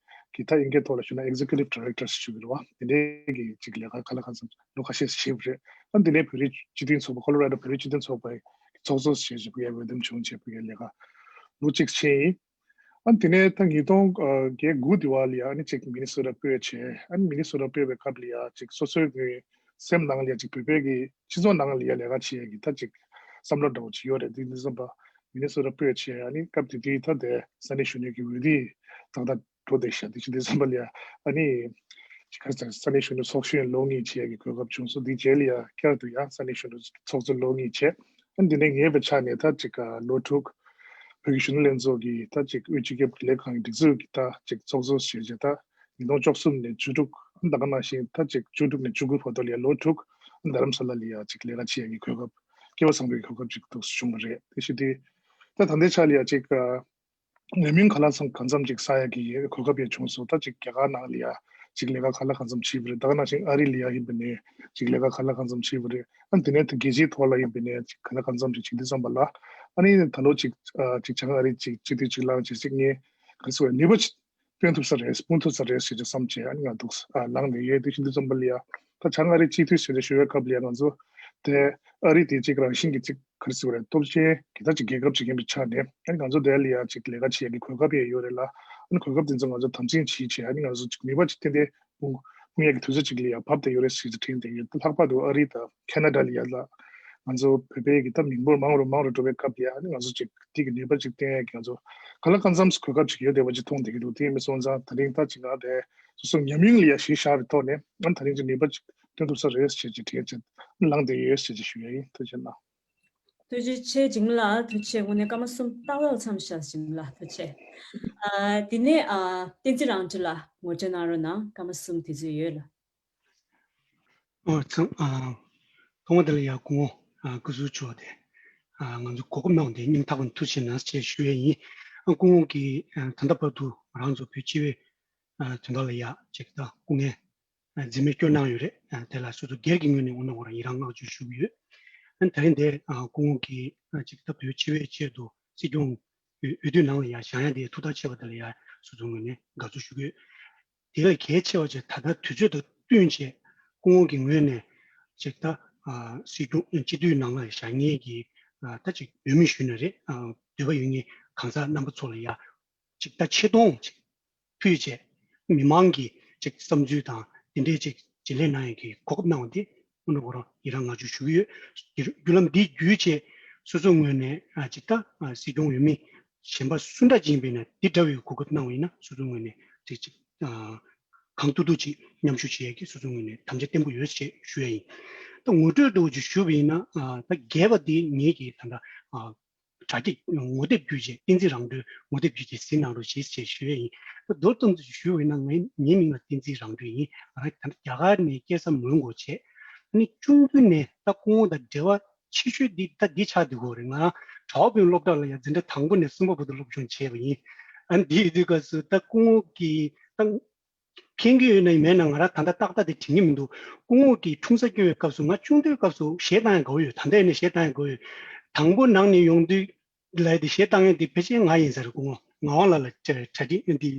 གི་ད་དབྱིན་སྐད་ཐོག་ལ་ཞུས་ན་Executive Director ཞུ་གི་རེད་བ། དེ་འདྲའི་གི་ཅིག་ལས་ཀ་ག་ལ་གང་འཚམ་ལོ་ཁ་ཤས་བྱས་པ་རེད། ཨ་ནི་དེ་ནས་བོད་རིགས་སྤྱི་མཐུན་ཚོགས་པ་Colorado བོད་རིགས་སྤྱི་མཐུན་ཚོགས་པའི་ཚོགས་གཙོ་བྱས་བྱས་བོད་ཡ་འོས་འདེམས་བྱུང་བྱས་བོད་ཡ་ལས་ཀ་ལོ་གཅིག་བྱས་ཡིན། ཨ་དེ་ནས་ད་ཉིས་སྟོང་བརྒྱད་དགུ་དེ་བ་ལ་ཡ་ཨ་ནི་ཅིག་མི་ནི་སོ་ཊ་སྤོས་བྱས། ཨ་ནི་མི་ནི་སོ་ཊ་སྤོས་པའི་སྐབས་ལ་ཡ་ཅིག་སོ་སོའི་གི་སེམས་ནང་ལ་ཡ་ཅིག་བོད་པའི་གི་སྤྱི་ཚོགས་ནང་ལ་ཡ་ལས་ཀ་བྱེད་ཡ་གི་ད་ཅིག་བསམ་བློ་འདྲ་བོ་ཅིག་ཡོད་རེད། དེ་འདི་ཙམ་པ་མི་ནི་སོ་ཊ་སྤོས་བྱས། ཨ་ནི་སྐབས་དེ་དུས་ད་དེ་ས་གནས་གཞོན་ནུ་གི་འོས་བསྡུ་ཏག་ཏག་འགྲོ་བསྡད་ཤག་དེ་བཞིན་དུ་བསམ་པ་ལ་ཡ་ཨ་ནི་ཅིག་ག་རེ་ཟེར། ས་གནས་གཞོན་ནུ་ཚོགས་གཞོན་ལོ་གཉིས་བྱེད་ཡ་གི་གོ་སྐབས་བྱུང་སོང་། དེའི་རྗེས་ལ་ཡ་བསྐྱར་དུ་ཡང་ས་གནས་གཞོན་ནུ་ཚོགས་གཙོ་ལོ་གཉིས་བྱས། ཨ་འདི་ནས་ངའི་བའི་ཆ་ནས་ད་ཅིག་ལོ་དྲུག་བོད་ཀྱི་གཞོན་ནུ་ལྷན་ཚོགས་ཀྱི་ད་ཅིག་དབུས་སྤྱི་ཁྱབ་ཀྱི་ལས་ཁང་གི་སྒྲིག་འཛུགས་ཀྱི་ད་ཅིག་ཚོགས་གཙོ་བྱས་བྱས། ད་ཉིས་སྟོང་བཅུ་གསུམ་ནས་བཅུ་དྲུག་ཨ་ད་ག་ནང་བཞིན་ད་ཅིག་བཅུ་དྲུག་ནས་བཅུ་དགུ་བར་དུ་ལ་ཡ་ལོ་དྲུག་ཨ་རྡ་རམ་ས་ལ་ལ་ཡ་ཅིག་ལས་ཀ་བྱེད་ཡ་གི་གོ་སྐབས་སྐལ་བ་བཟང་པོའི་གོ་སྐབས་ཅིག་འདུག་བྱུང་བ་རེད། དེ་བཞིན་དུ་ད་ད་ལྟའི་ཆ་ལ་ཡ་ཅིག་ལས་མིང་ག་ལ་ཚང་གང་འཚམ་ཅིག་གསལ་ཡ་གི་གོ་སྐབས་ཡང་བྱུང་སོང་། ད་ཅིག་རྒྱ་གར་ནང་ལ་ཡ་ཅིག་ལས་ཀ་ག་ལ་གང་འཚམ་བྱས་པ་རེད། ད་ག་ནང་བཞིན་ཨ་རི་ལ་ཡ་ཡིན་པ་ནས་ཅིག་ལས་ཀ་ག་ལ་གང་འཚམ་བྱས་པ་རེད། ཨ་དེ་ནས་ད་རྒྱལ་སྤྱིའི་ཐོག་ལ་ཡིན་པ་ནས་ཅིག་ག་ལ་གང་འཚམ་ཅིག་བྱེད་དུས་ཙམ་པ་ལ་ཨ་ནི་ད་ལོ་ཅིག་ཨ་ཅིག་བྱང་ཨ་རི་ཅིག་སྤྱི་འཐུས་ཅིག་ལངས་བྱས་ཅིག་ངས་ག་རེ་ཟེར་བའི་ནུས་པ་ཅིག་སྤུངས་ཐུབ་ས་རེད་སྤུངས་ཐུབ་ས་རེད་ཟེར་ཅིག་བསམ་བྱས་ཨ་ནི་ང་འདུག་ཨ་ལངས་ནས་ཡོད། དེ་བཞིན་དུ་ཙམ་པ་ལ་ཡ་ད་བྱང་ཨ་རི་སྤྱི་འཐུས་ཟེར་ཏེ་ཞུ་བའི་སྐབས་ལ་ཡ་ང་ཚོ་ དེ་ཨ་རི་དེ་གཅིག་རང་བཞིན་གྱི་གཅིག་ག་རེ་ཟེར་དགོས་རེད། སྟོབས་ཆེན་གྱི་ད་ཅིག་རྒྱལ་ཁབ་ཅིག་ཡིན་པའི་ཆ་ནས། ཨ་ནི་ང་ཚོ་དེ་ལ་ཡ་ཅིག་ལས་ཀ་བྱེད་ཡ་གི་གོ་སྐབས་ཡང་ཡོད་རེད་ལ། ཨ་ནི་གོ་སྐབས་དེ་ཚོ་ང་ཚོ་དམ་འཛིན་བྱེད་བྱེད། ཨ་ནི་ང་ཚོ་ཅིག་ནུས་པ་ཅིག་ཏན་ཏན་སྤུངས་སྤུངས་ཡ་གི་དུས་ཚོད་ཅིག་ལ་ཡ་བབས་བསྡད་ཡོད་རེད་ཟེར་གྱི་དྲན་བསྡད་ཡོད། ད་ལྷག་པར་དུ་ཨ་རི་དང་ཁེ་ན་ཌ་ལ་ཡ་ལ་ང་ཚོ་བོད་པའི་གི་ད་མི་འབོར་མང་རུ་མང་རུ་འགྲོ་བའི་སྐབས་ལ་ཡ། ཨ་ནི་ང་ཚོ་ཅིག་དེ་གི་ནུས་པ་ཅིག་བཏོན་ཡ་གི་ང་ཚོ་གང་ལ་གང་འཚམས་གོ་སྐབས་ཅིག་ཡོད་བསྡད་པ་ཅིག་མཐོང་བསྡད་ཀྱི་འདུག་དེ་ཡིན་པ་སོང་ཙང་ད་རིང་ད་ཅིག་ང་དེ་སོ་སོ་ཉམས་མྱོང་ལ་ཡ་གཞི་བཞག་པའི་ཐོག་ནས། ཨ་ནི་ད་རིང་ཅིག་ནུས་པ་ཅིག་བཏོན་ཐུབ་ས་རེད་ཅེས་ཀྱི་དྲན་ཅིག་ལངས་བསྡད་ཡོད་ཅེས་ཀྱི་ཞུ་ཡ་ཡིན། ཐུགས་རྗེ་གནང་། ཐུགས་རྗེ་ཆེ། འཇིགས་མེད་ལགས། ཐུགས་རྗེ་ཆེ། དངོས་གནས་སྐར་མ་གསུམ་ཏག་ཏག་མཚམས་བཞག་འཇིགས་མེད་ལགས། ཐུགས་རྗེ་ཆེ། ཨ། དེ་ནས་ཨ། བསྟན་འཛིན་རང་གྲོལ་ལགས་ངོ་སྤྲོད་གནང་རོགས་གནང་། སྐར་མ་གསུམ་དུས་ཚོད་ཡོད་ལགས། ཨོ་ཚང་། ཨ། ཐོག་མ་དེ་ལ་ཡ་སྐུ་ངོ་ཨ་སྐུ་ཟུར་མཆོག་དེ་ཨ་ང་ཚོ་གོ་སྐབས་གནང་བ་དེ་སྙིང་ཐག་པ་ནས་ཐུགས་རྗེ་ཆེ་གནང་ཞེས་ཞུ་ཡས་ཡིན། ཨ་སྐུ་ངོ་གིས་ཨ་ད་ལྟ་བར་དུ་ང་རང་ཚོ་བོད་སྤྱི་པའི་ཨ་དོན་དག་ལ་ཡ་ཅིག་ད་སྐུ་ངལ་ཨ་འཛེམ་མེད་བསྐྱོན་གནང་ཡོད་རེད། ཨ་དེ་ལ་སོ་སོ་སྒེར་གྱི་ངོས་ནས་འོ་ན་ཁོ་རང་ཡི་རང་བསྔགས་བརྗོད་ཞུ་གི་ཡོད། ཨ་དེ་རིང་དེ་ཨ་སྐུ་ངོ་གིས་ཨ་ཅིག་ད་བོད་སྤྱི་པའི་ཆེད་དུ་སྲིད་སྐྱོང་འོས་འོས་བསྡུ་ནང་ལ་ཡ་བཞེངས་ཡ་དེ་ཐུགས་ཐག་ཆད་པ་དེ་ལ་ཡ་སོ་སོའི་ངོས་ནས་དགའ་བསུ་ཞུ་གི་ཡོད། དེ་ལས་གལ་ཆེ་བ་ཅིག་ད་ལྟ་དུས་ཚོད་དང་བསྟུན་བྱས་སྐུ་ངོ་གི་ངོས་ནས་ཅིག་ད་ཨ་སྲིད་སྐྱོང་སྤྱི་འཐུས་ནང་ལ་བཞེངས་མཁན་གྱི་ཨ་ད་ཅིག་འོས་མི་ཞུས་ན་རེད། ཨ་འདོད་པ་ཡོད་མཁན་གང་ཟག་རྣམ་པ་ཚོ་ལ་ཡ་ཅིག་ད་ཆེ་མཐོང་ཅིག་ཕུལ་བྱས་མི་མང་གི་ཅིག་བསམ་ཚུལ་དང་དེ་འདྲའི་ཅིག་བརྗེ་ལེན་གནང་ཡག་གི་གོ་སྐབས་གནང་བ་དེ་དངོས་གནས་ཁོ་རང་ཡི་རང་བསྔགས་བརྗོད་ཞུ་གི་ཡོད། བརྒྱུད་ལམ་འདི་བརྒྱུད་བྱས་སོ་སོའི་ངོས་ནས་ཨ་ཅིག་ད་ཨ་སྲིད་སྐྱོང་འོས་མི་གཞན་པ་སུ་འདྲ་ཅིག་ཡིན་པ་ཡིན་ན་འདི་འདྲ་བའི་གོ་སྐབས་གནང་བ་ཡིན་ན་སོ་སོའི་ངོས་ནས་ཅིག་ཅིག་ཨ་གང་ཐུབ་ཐུབ་ཅིག་མཉམ་ཞུགས་བྱེད་ཡག་གི་སོ་སོའི་ངོས་ནས་དམ་བཅའ་བརྟན་པོ་ཡོད་ཅེས་ཞུ་ཡ་ཡིན། ད་ངོ་སྤྲོད་འདྲ་བོ་ཅིག་ཞུ་བ་ཡིན་ན་ཨ་ད་རྒྱས་པ་འདི་ངེད་ཀྱིས་ད་ལྟ་ཨ་དྲ་རྒྱ་ངོ་དེབ་བརྒྱུད་བྱས། བསྟན་འཛིན་རང་གྲོལ་ངོ་དེབ་བརྒྱུད་བྱས་གཟིགས་གནང་རོགས་ཞེས་ཞེས་ཞུ་ཡས་ཡིན། མདོར་ཙམ་ཞུས་པ་ཡིན་ན་ངའི་ངའི་མིང་ལ་བསྟན་འཛིན་རང་གྲོལ་ཡིན། ང་རང་ད་ལྟ་རྒྱ་གར་ནས་སྐྱེས་ས་མོན་གྷོ་བྱས། ཨ་ནི་ཆུང་དུས་ནས་ད་སྐུ་ངོ་དང་འབྲེལ་བ་ཆེ་ཤོས་འདི་ད་འདི་ཆགས་བསྡད་ཡོད་རེད། ང་གྲྭ་པ་དཔོན་སློབ་གྲྭ་ལ་ཡང་འཛིན་གྲྭ་དང་པོ་ནས་གསུམ་པ་བར་དུ་སློབ་སྦྱོང་བྱས་པ་ཡིན། ཨ་ནི་འདི་ཡིན་དུས་སྐབས་སུ་ད་སྐུ་ངོ་གིས་ད་མཁྱེན་གྱི་ཡོད་ན་མེད་ན་ང་རང་ད་ལྟ་ཏག་ཏག་དེ་དྲན་གྱི་མི་འདུག་སྐུ་ངོ་གིས་འཁྲུངས་ས་སྐྱོན་པའི་སྐབས་སུ་ང་ཆུང་དུས་སྐབས་སུ་གཞས་བཏང་ཡ་དགའ་བོ་ཡོད། ད་ལྟ་ཡིན་ན་གཞས་བཏང་ཡ་དགའ་བོ་ཡོད། དང་པོ་ནང་ནས་ཡོང་དུས་ལ་དེ་གཞས་བཏང་ཡ་དེ་ཕལ་ཆེར་ང་ཡིན་ས་རེད། སྐུ་ངོ་ངག་དབང་ལགས་ལ་གྲ་གྲ་སྒྲིག་འདི་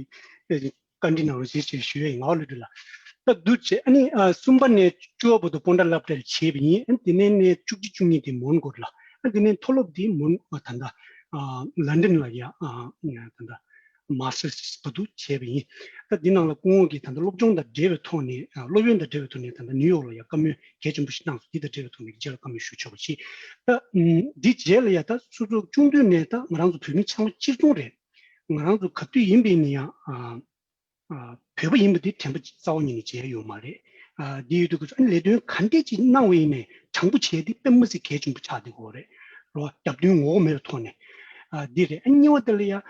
བཀའ་འདྲི་གནང་རོགས་ཞེས་ཞུ་ཡ་ཡིན། ངག་དབང་བློ་གྲོས་ལགས། ད་འདུག་བྱས་ཨ་ནི་ཨ་གསུམ་པ་ནས་བཅུ་པ་བར་དུ་སྤོན་ཊ་སློབ་གྲྭར་བྱས་པ་ཡིན། ཨ་ནི་དེ་ནས་ནས་བཅུ་གཅིག་བཅུ་གཉིས་དེ་མོན་གྷོ་ལ། ཨ་དེ་ནས་མཐོ་སློབ་དེ་མོན་ཨ་ད་ལྟ་ཨ་ལན་ཌན་ལ་ཡ་ཨ་ད་ལྟ་མ་སི་ཊར་བར་དུ་བྱས་པ་ཡིན། ད་འདི་ནང་ལ་སྐུ་ངོ་གིས་ད་ལྟ་སློབ་སྦྱོང་དང་འབྲེལ་བའི་ཐོག་ནས་ཨ་སློབ་ཡོན་དང་འབྲེལ་བའི་ཐོག་ནས་ད་ལྟ་ནིའུ་ཡོག་ལ་ཡ་བཀའ་མོལ་གལ་ཆེན་པོ་ཞིག་གནང་སོང་། འདི་དང་འབྲེལ་བའི་ཐོག་ནས་རྗེས་ལ་བཀའ་མོལ་ཞུ་ཆོག་པ་ཞིག་ད་ཨམ་འདི་རྗེས་ལ་ཡ་ད་སོ་སོ་ཆུང་དུས་ནས་ད་ང་རང་ཚོ་བོད་མི་ཚང་མ་གཅིག་མཚུངས་རེད། ང་རང་ཚོ་ག་དུས་ཡིན་པ་ཡིན་ན་ཡང་ཨ་ཨ་བོད་པ་ཡིན་པ་འདི་དྲན་པ་རྩ་བ་ཉིད་ནས་བརྗེད་ཡ་ཡོད་མ་རེད། ཨ་འདི་ཡོད་དུས་ཁོ་ཚོ་ཨ་ནི་ལས་དོན་ག་འདྲས་ཅིག་གནང་བ་ཡིན་ནའི་དྲང་པོ་བྱས་ཏེ་དཔེ་མི་སྲིད་གལ་ཆེན་པོ་ཆགས་བསྡད་ཀྱི་ཡོད་རེད། རོ་རྒྱབ་མདུན་ངོ་བོ་མེད་པའི་ཐོག་ནས། ཨ་འདི་རེད། ཨ་གཉིས་པ་དེ་ལ་ཡ་ཨ་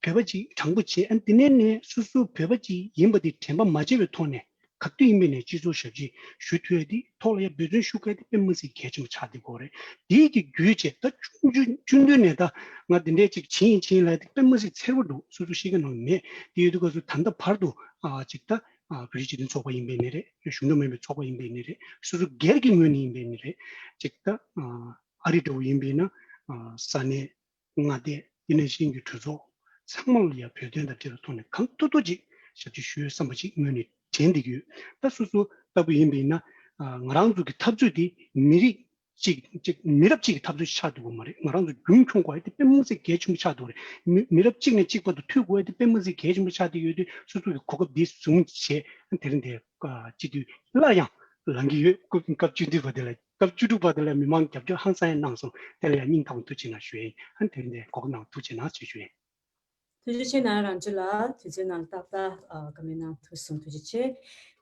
བོད་པ་ཅིག་དྲང་པོ་བྱས། ཨ་འདི་ནས་ནས་སོ་སོ་བོད་པ་ཅིག་ཡིན་པ་འདི་དྲན་པ་མ་བརྗེད་པའི་ཐོག་ནས་ག་དུས་ཡིན་པ་ཡིན་ནའི་སྤྱི་ཚོགས་ཞབས་ཕྱི་ཞུ་ཐུབ་ཡ་འདི་ཐོག་ལ་ཡ་འབད་བརྩོན་ཞུ་མཁན་དེ་དཔེ་མི་སྲིད་གལ་ཆེན་པོ་ཆགས་བསྡད་ཀྱི་ཡོད་རེད། དེའི་གི་བརྒྱུད་བྱས་ད་ཆུང་ཆུང་ཆུང་དུས་ནས་ད་ང་འདི་འདྲས་ཅིག་བྱེད་ཡིན་བྱེད་ཡིན་ལབ་ཡ་དེ་དཔེ་མི་སྲིད་འཚེར་པོ་འདུག་སོ་སོ་ཤེས་ཀྱི་ནང་མེད། དེ་ཡོད་དུས་སྐབས་སུ་ད་ལྟ་བར་དུ་ཨ་ཅིག་ད་ཨ་བོད་རིགས་སྤྱི་མཐུན་ཚོགས་པ་ཡིན་པ་ཡིན་ནའི་རེད། གཞུང་འབྲེལ་མིན་པའི་ཚོགས་པ་ཡིན་པ་ཡིན་ནའི་རེད། སོ་སོ་སྒེར་གྱི་ངོས་ནས་ཡིན་པ་ཡིན་ནའི་རེད། ཅིག་ད་ཨ་ཨ་རི་འདྲ་བོ་ཡིན་པ་ཡིན་ན་ཨ་ས་གནས་མངའ་སྡེ་དེ་ནང་བཞིན་གྱི་གྲོས་ཚོགས་ཚང་མ་ལ་ཡ་བོད་དོན་དང་འབྲེལ་བའི་ཐོག་ནས་གང་ཐུབ་ཐུབ་ཅིག་ཞབས་ཕྱི་ཞུ་ཡའི་བསམ་པ་ཅིག་ངོས་ནས་དྲན་བསྡད་ཀྱི་ཡོད། ད་སོ་སོ་ལྟ་བུ་ཡིན་པ་ཡིན་ན་ཨ་ང་རང་ཚོ་གི་འཐབ་རྩོད་དེ་མི་རིགས་གཅིག་གཅིག་མི་རབས་གཅིག་གི་འཐབ་རྩོད་ཆགས་འདུག་གི་མ་རེད། ང་རང་ཚོ་རྒྱུན་འཁྱོངས་དགོས་ཡ་དེ་དཔེ་མི་སྲིད་གལ་ཆེན་པོ་ཆགས་འདུག་རེད། མི་མི་རབས་གཅིག་ནས་གཅིག་བར་དུ་མཐུད་དགོས་ཡ་དེ་དཔེ་མི་སྲིད་གལ་ཆེན་པོ་ཆགས་བསྡད་ཡོད་དུས་སོ་སོ་གི་གོ་སྐབས་འདི་བཟུང་བྱས་དེ་རིང་འདིར་སྤྱི་འཐུས་སླར་ཡང་ལངས་ཀྱི་ཡོད། སྐབས་སྐབས་བཅུ་བདུན་པ་དེ་ལ་སྐབས་བཅུ་དྲུག་པ་དེ་ལ་མི་མང་རྒྱབ་སྐྱོར་ཧང་སང་ཡང་གནང་སོང་། དེ་ལ་ཡང་སྙིང་ཐག་པ་ཐུགས་རྗེ་གནང་ཞུ་ཡ་ཡིན། ཨ་ནི་དེ་རིང་འདིར་གོ་སྐབས་གནང་ཐུགས་རྗེ་གནང་ཞེས་ཞུ་ཡ་ཡིན། ཐུགས་རྗེ་ཆེ་གནང་། རང་ཚོ་ལ་དུས་ཚོད་ནང་ཏག་ཏག་ཨ་བཀའ་མོལ་གནང་ཐུབ་སོང་། ཐུགས་རྗེ་ཆེ།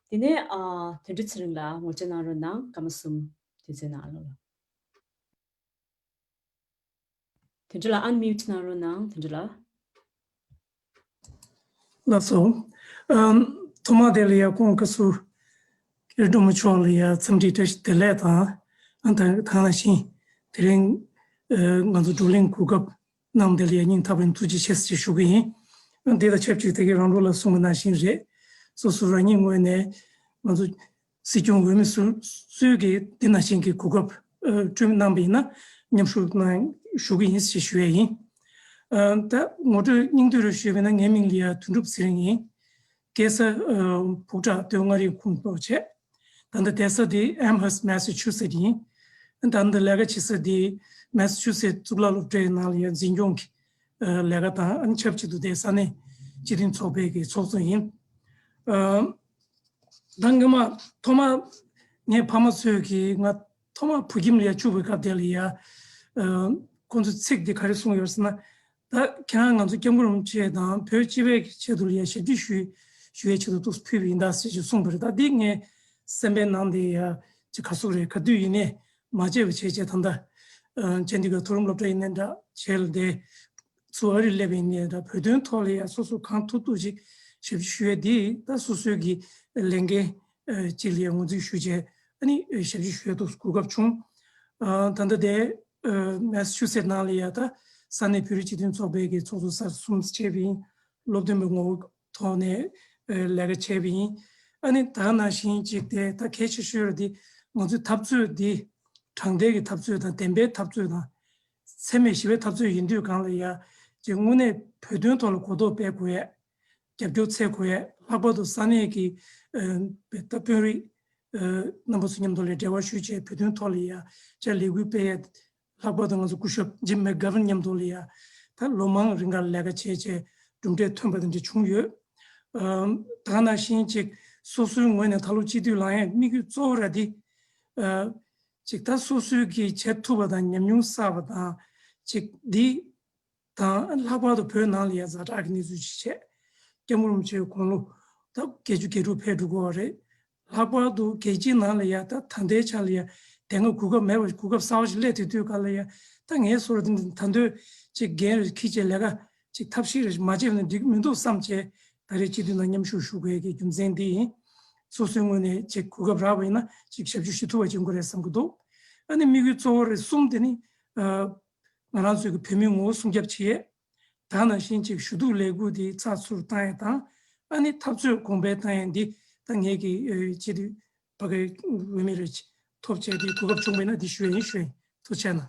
དེ་ནས་ཨ་དོན་གྲུབ་ཚེ་རིང་ལགས་ངོ་སྤྲོད་གནང་རོགས་གནང་། སྐར་མ་གསུམ་དུས་ཚོད་གནང་ལོ་ལ། དོན་གྲུབ་ལགས་ཨན་མིའུ་ཊི་གནང་རོགས་གནང་། དོན་གྲུབ་ལགས། ལགས་སོ། ཨམ་ཐོག་མ་དེ་ལ་ཡ་ཁོང་སྐུ་ཞབས་ཀེ་སྒྲོལ་མ་མཆོག་ལ་ཡ་འཚམས་འདྲི་བཀྲ་ཤིས་བདེ་ལེགས་དང་། ཨ་ད་ད་ག་ནང་བཞིན་དེ་རིང་ཨ་ང་ཚོ་བགྲོ་གླེང་གོ་སྐབས་གནང་བ་དེ་ལ་ཡ་སྙིང་ཐག་པ་ནས་ཐུགས་རྗེ་ཆེ་ཞེས་ཞུ་གི་ཡིན། ཨ་དེ་དང་ཆབས་ཅིག་དེ་གའི་རང་གྲོགས་ལ་གསུངས་པ་ནང་བཞིན་རེད། སོ་སོ་རང་ཉིད་ངོས་ནས་ང་ཚོ་སྲིད་སྐྱོང་འོས་མི་སུ་སུས་ཀྱིས་འདི་ནང་བཞིན་གྱི་གོ་སྐབས་ཨ་སྤྲོད་གནང་པ་ཡིན་ན་མཉམ་ཞུགས་གནང་ཞུ་གི་ཡིན་ཞེས་ཞུ་ཡས་ཡིན། ཨ་ད་ངོ་སྤྲོད་སྙིང་བསྡུས་རུ་ཞུས་པ་ཡིན་ན་ངའི་མིང་ལ་ཡ་དོན་གྲུབ་ཚེ་རིང་ཡིན། སྐྱེས་ས་ཨ་ཕུག་བྲག་སྟོད་མངའ་རིས་ཁོངས་གཏོགས་བྱས། ད་ལྟ་བསྡད་ས་དེ་Amherst Massachusetts ཡིན། ད་ལྟ་ལས་ཀ་བྱེད་ས་དེ་མེ་སི་ཆུ་སེ་གཙུག་ལག་སློབ་གྲྭའི་ནང་ལ་ཡང་འཛིན་སྐྱོང་གི་ལས་ཀ་དང་ཆབས་ཅིག་ཏུ་དེ་ས་གནས་སྤྱི་མཐུན་ཚོགས་པའི་གི་ཚོགས་གཙོ་ཡིན། ད་སྔོན་མ་ཐོག་མ་ངའི་ཕ་མ་ཚོས་ཀྱིས་ང་ཐོག་མ་བོད་ཁྱིམ་ལ་ཡ་བཅུག་པའི་སྐབས་དེ་ལ་ཡ། ཁོང་ཚོས་ཚིག་འདི་ག་རེ་གསུངས་ཡོད་ཟེར་ན། ད་ཁྱེད་རང་ང་ཚོ་སྐྱབས་མགོན་རིན་པོ་ཆེ་དང་བོད་སྤྱི་པའི་ཆེད་དུ་ལ་ཡ་ཞབས་ཕྱི་ཞུ་ཞུ་ཡའི་ཆེད་དུ་ཏོག་ཙམ་ཕུལ་བ་ཡིན་ད་ཟེར་ཞིག་གསུངས་པ་རེད། ད་འདི་ངའི་སེམས་པའི་ནང་དེ་ཡ་ཅིག་ག་ཟུག་རེད། ག་དུས་ཡིན་ནའི་མ་བརྗེད་པ་བྱས་བྱས་ད་ལྟ་ཅན་དི་གྷར་མཐོ་རིམ་སློབ་གྲྭ་ཡིན་ནའི་འདྲ་བྱས་ལ་དེ། ཚུར་ཨ་རིར་སླེབས་པ་ཡིན་ནའི་འདྲ་བོད་དོན་ཐོག་ལ་ཡ་སོ་སོ་གང་ཐུབ་ཐུབ་ཅིག་ཞབས་ཕྱི་ཞུ་ཡ་འདི་ད་སོ་སོའི་གི་ལས་འགན་ཅིག་ལ་ཡ་ངོས་འཛིན་ཞུ་བྱས་ཨ་ནི་ཞབས་ཕྱི་ཞུ་ཡ་ཏོག་ཙམ་གོ་སྐབས་བྱུང་། ད་ལྟ་དེ་མེ་སི་ཆུ་སེ་ནང་ལ་ཡ་ད་ས་གནས་བོད་རིགས་སྤྱི་མཐུན་ཚོགས་པའི་གི་ཚོགས་གཙོ་སར་གསུམ་བྱས་པ་ཡིན། སློབ་སྟོན་པའི་ངོ་བོ་ཐོག་ནས་ལས་ཀ་བྱས་པ་ཡིན། ཨ་ནི་ད་ནང་བཞིན་ཅིག་དེ་ད་གལ་ཆེ་ཤོས་ར་འདི་ང་ཚོའི་འཐབ་རྩོད་འདི་དྲང་བདེན་གྱི་འཐབ་རྩོད་དང་བདེན་པའི་འཐབ་རྩོད་དང་། འཚེ་མེད་ཞི་བའི་འཐབ་རྩོད་ཡིན་དུས་གང་ལ་ཡ། ཅིག་དངོས་གནས་བོད་དོན་ཐོག་ལ་གོ་རྟོགས་སྤེལ་དགོས་ཡ། རྒྱབ་སྐྱོར་འཚོལ་དགོས་ཡ། ལྷག་པར་དུ་ས་གནས་ཀྱི་ད་དཔོན་རིགས་རྣམ་པ་ཚོ་མཉམ་དུ་ལ་འབྲེལ་བ་ཞུས་བྱས་བོད་དོན་ཐོག་ལ་ཡ་ཅིག་ལས་འགུལ་སྤེལ་ཡ། ལྷག་པར་དུ་ང་ཚོ་སྐུ་ཞབས་ཇིམ་མེག་གྷ་ཝན་མཉམ་དུ་ལ་ཡ་ད་ལོ་མང་རིང་ག་ལས་ཀ་བྱས་བྱས་གྲུབ་འབྲས་ཐོན་པ་དང་འདྲ་བྱུང་ཡོད། ད་ག་ནང་བཞིན་ཅིག་སོ་སོའི་ངོས་ནས་ད་ལོ་སྤྱི་འཐུས་ལངས་ཡ་དམིགས་ཡུལ་གཙོ་བོ་ར་འདི། ཅིག་ད་སོ་སོའི་གི་བྱེད་ཐུབ་པ་དང་ཉམས་མྱོང་བསགས་པ་དང་ཅིག་འདི་དང་ལྷག་པར་དུ་བོད་ནང་ལ་ཡ་ཛ་དྲག་གི་གནས་ཚུལ་ཅིག་བྱས། སྐྱབས་མགོན་རིན་པོ་ཆེའི་དགུང་ལོ་ད་བརྒྱད་ཅུ་གྱ་དྲུག་ཕེབས་འགྲོ་གི་ཡོད་རེད། ལྷག་པར་དུ་རྒྱལ་སྤྱིའི་ནང་ལ་ཡ་ད་ད་ལྟའི་ཆ་ལ་ཡ་དེ་སྔ་གོ་སྐབས་མེད་པ་གོ་སྐབས་གསར་པ་ཞིག་སླེབས་དུས་དུས་ག་ལ་ཡ་ད་ངའི་སོར་འདི་ད་འདོད་ཅིག་འགན་རེ་འཁྱེར་བྱས་ལས་ཀ་ཅིག་ཐབས་ཤེས་རེ་མ་བྱས་ན་འགྲིག་མི་འདུག་བསམ་བྱས་ད་རེས་སྤྱི་འཐུས་ནང་མཉམ་ཞུགས་ཞུ་དགོས་ཀྱི་རྒྱུ་མཚན་འདི་ཡིན། སོ་སོའི་ངོས་ནས་ཅིག་གོ་སྐབས་རག་པ་ཡིན་ན་ཅིག་ཞབས་ཞུ་ཞུ་ཐུབ་པ་བྱེད་དགོས་རེད་བསམ་གྱི་འདུག་ཨ་ནི་དམིགས་ཡུལ་གཙོ་བོ་རེ་གསུམ་དེ་ནི་ང་རང་ཚོའི་གི་བོད་མིའི་ངོ་བོ་སྲུང་སྐྱོབ་བྱེད་ཡས། ད་ནང་བཞིན་ཅིག་ཞུ་གཏུག་ལས་འགུལ་འདི་ཚགས་ཚུད་བཏང་ཡས་དང་ཨ་ནི་འཐབ་རྩོད་གོང་འཕེལ་བཏང་ཡས་འདི་ད་ངས་ཀྱི་སྤྱི་འཐུས་ཕ་གིའི་འོས་མི་རེ་ཐོབ་བྱས་ཏེ་གོ་སྐབས་བྱུང་བས་ན་འདི་ཞུ་ཡས་ཡིན་ཞུ་ཡས་ཐུགས་རྗེ་གནང་།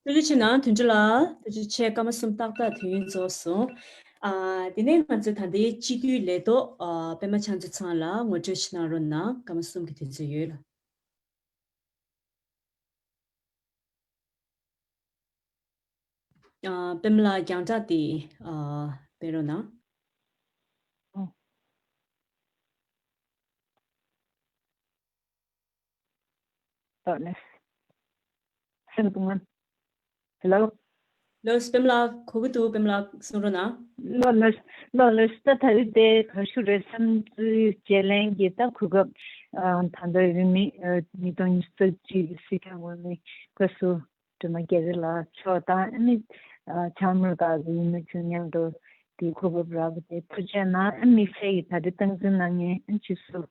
ཐུགས་རྗེ་ཆེ་གནང་དོན་གྲུབ་ལགས། ཐུགས་རྗེ་ཆེ། སྐར་མ་གསུམ་ཏག་ཏག་དུས་ཡུན་རྫོགས་སོང་། ཨ། དེ་ནས་ང་ཚོས་ད་ལྟའི་སྤྱི་འཐུས་ལས་ཐོག་ཨ། པད་མ་ལྕགས་འཛོམས་ཚང་ལ་ངོ་སྤྲོད་ཅིག་གནང་རོགས་གནང་། སྐར་མ་གསུམ་གྱི་དུས་ཚོད་ཡོད་ལ། ཨ། པད་མ་ལགས་རྒྱང་བསྒྲགས་དེ་ཨ། སྤེལ་རོགས་གནང་། ཨོ། ཨ་ནི། ཧེ་ལོ། ཧེ་ལོ། ལོ། པད་མ་ལགས་གོ་གི་འདུག་པད་མ་ལགས་གསུང་རོགས་གནང་། ལོ་ལོ། ལོ་ལོ། ད་ད་རེས་དེ་ག་ཞུ་རེད། བསམ་ཚུལ་བརྗེ་ལེན་གྱི་ད་གོ་སྐབས་ཨ། ད་ལྟ་ཡོད་མི་ཨ། ཉིས་སྟོང་ཉི་ཤུ་རྩ་གཅིག་གི་སྲིད་སྐྱོང་འོས་མི་སྐུ་ཞབས་སྒྲོལ་མ་རྒྱ་རི་ལགས་མཆོག་དང་ཨ་ནི་ཨ། བྱང་མི་རི་ཁག་གི་འོས་མི་ཚོ་མཉམ་དུ་དེ་གོ་སྐབས་རག་པ་དེ་ཐུགས་རྗེ་གནང་། ཨ་དམིགས་བསལ་གྱི་ད་རེས་སྟངས་འཛིན་གནང་མཁན་ཨ་སྤྱི་ཟུར་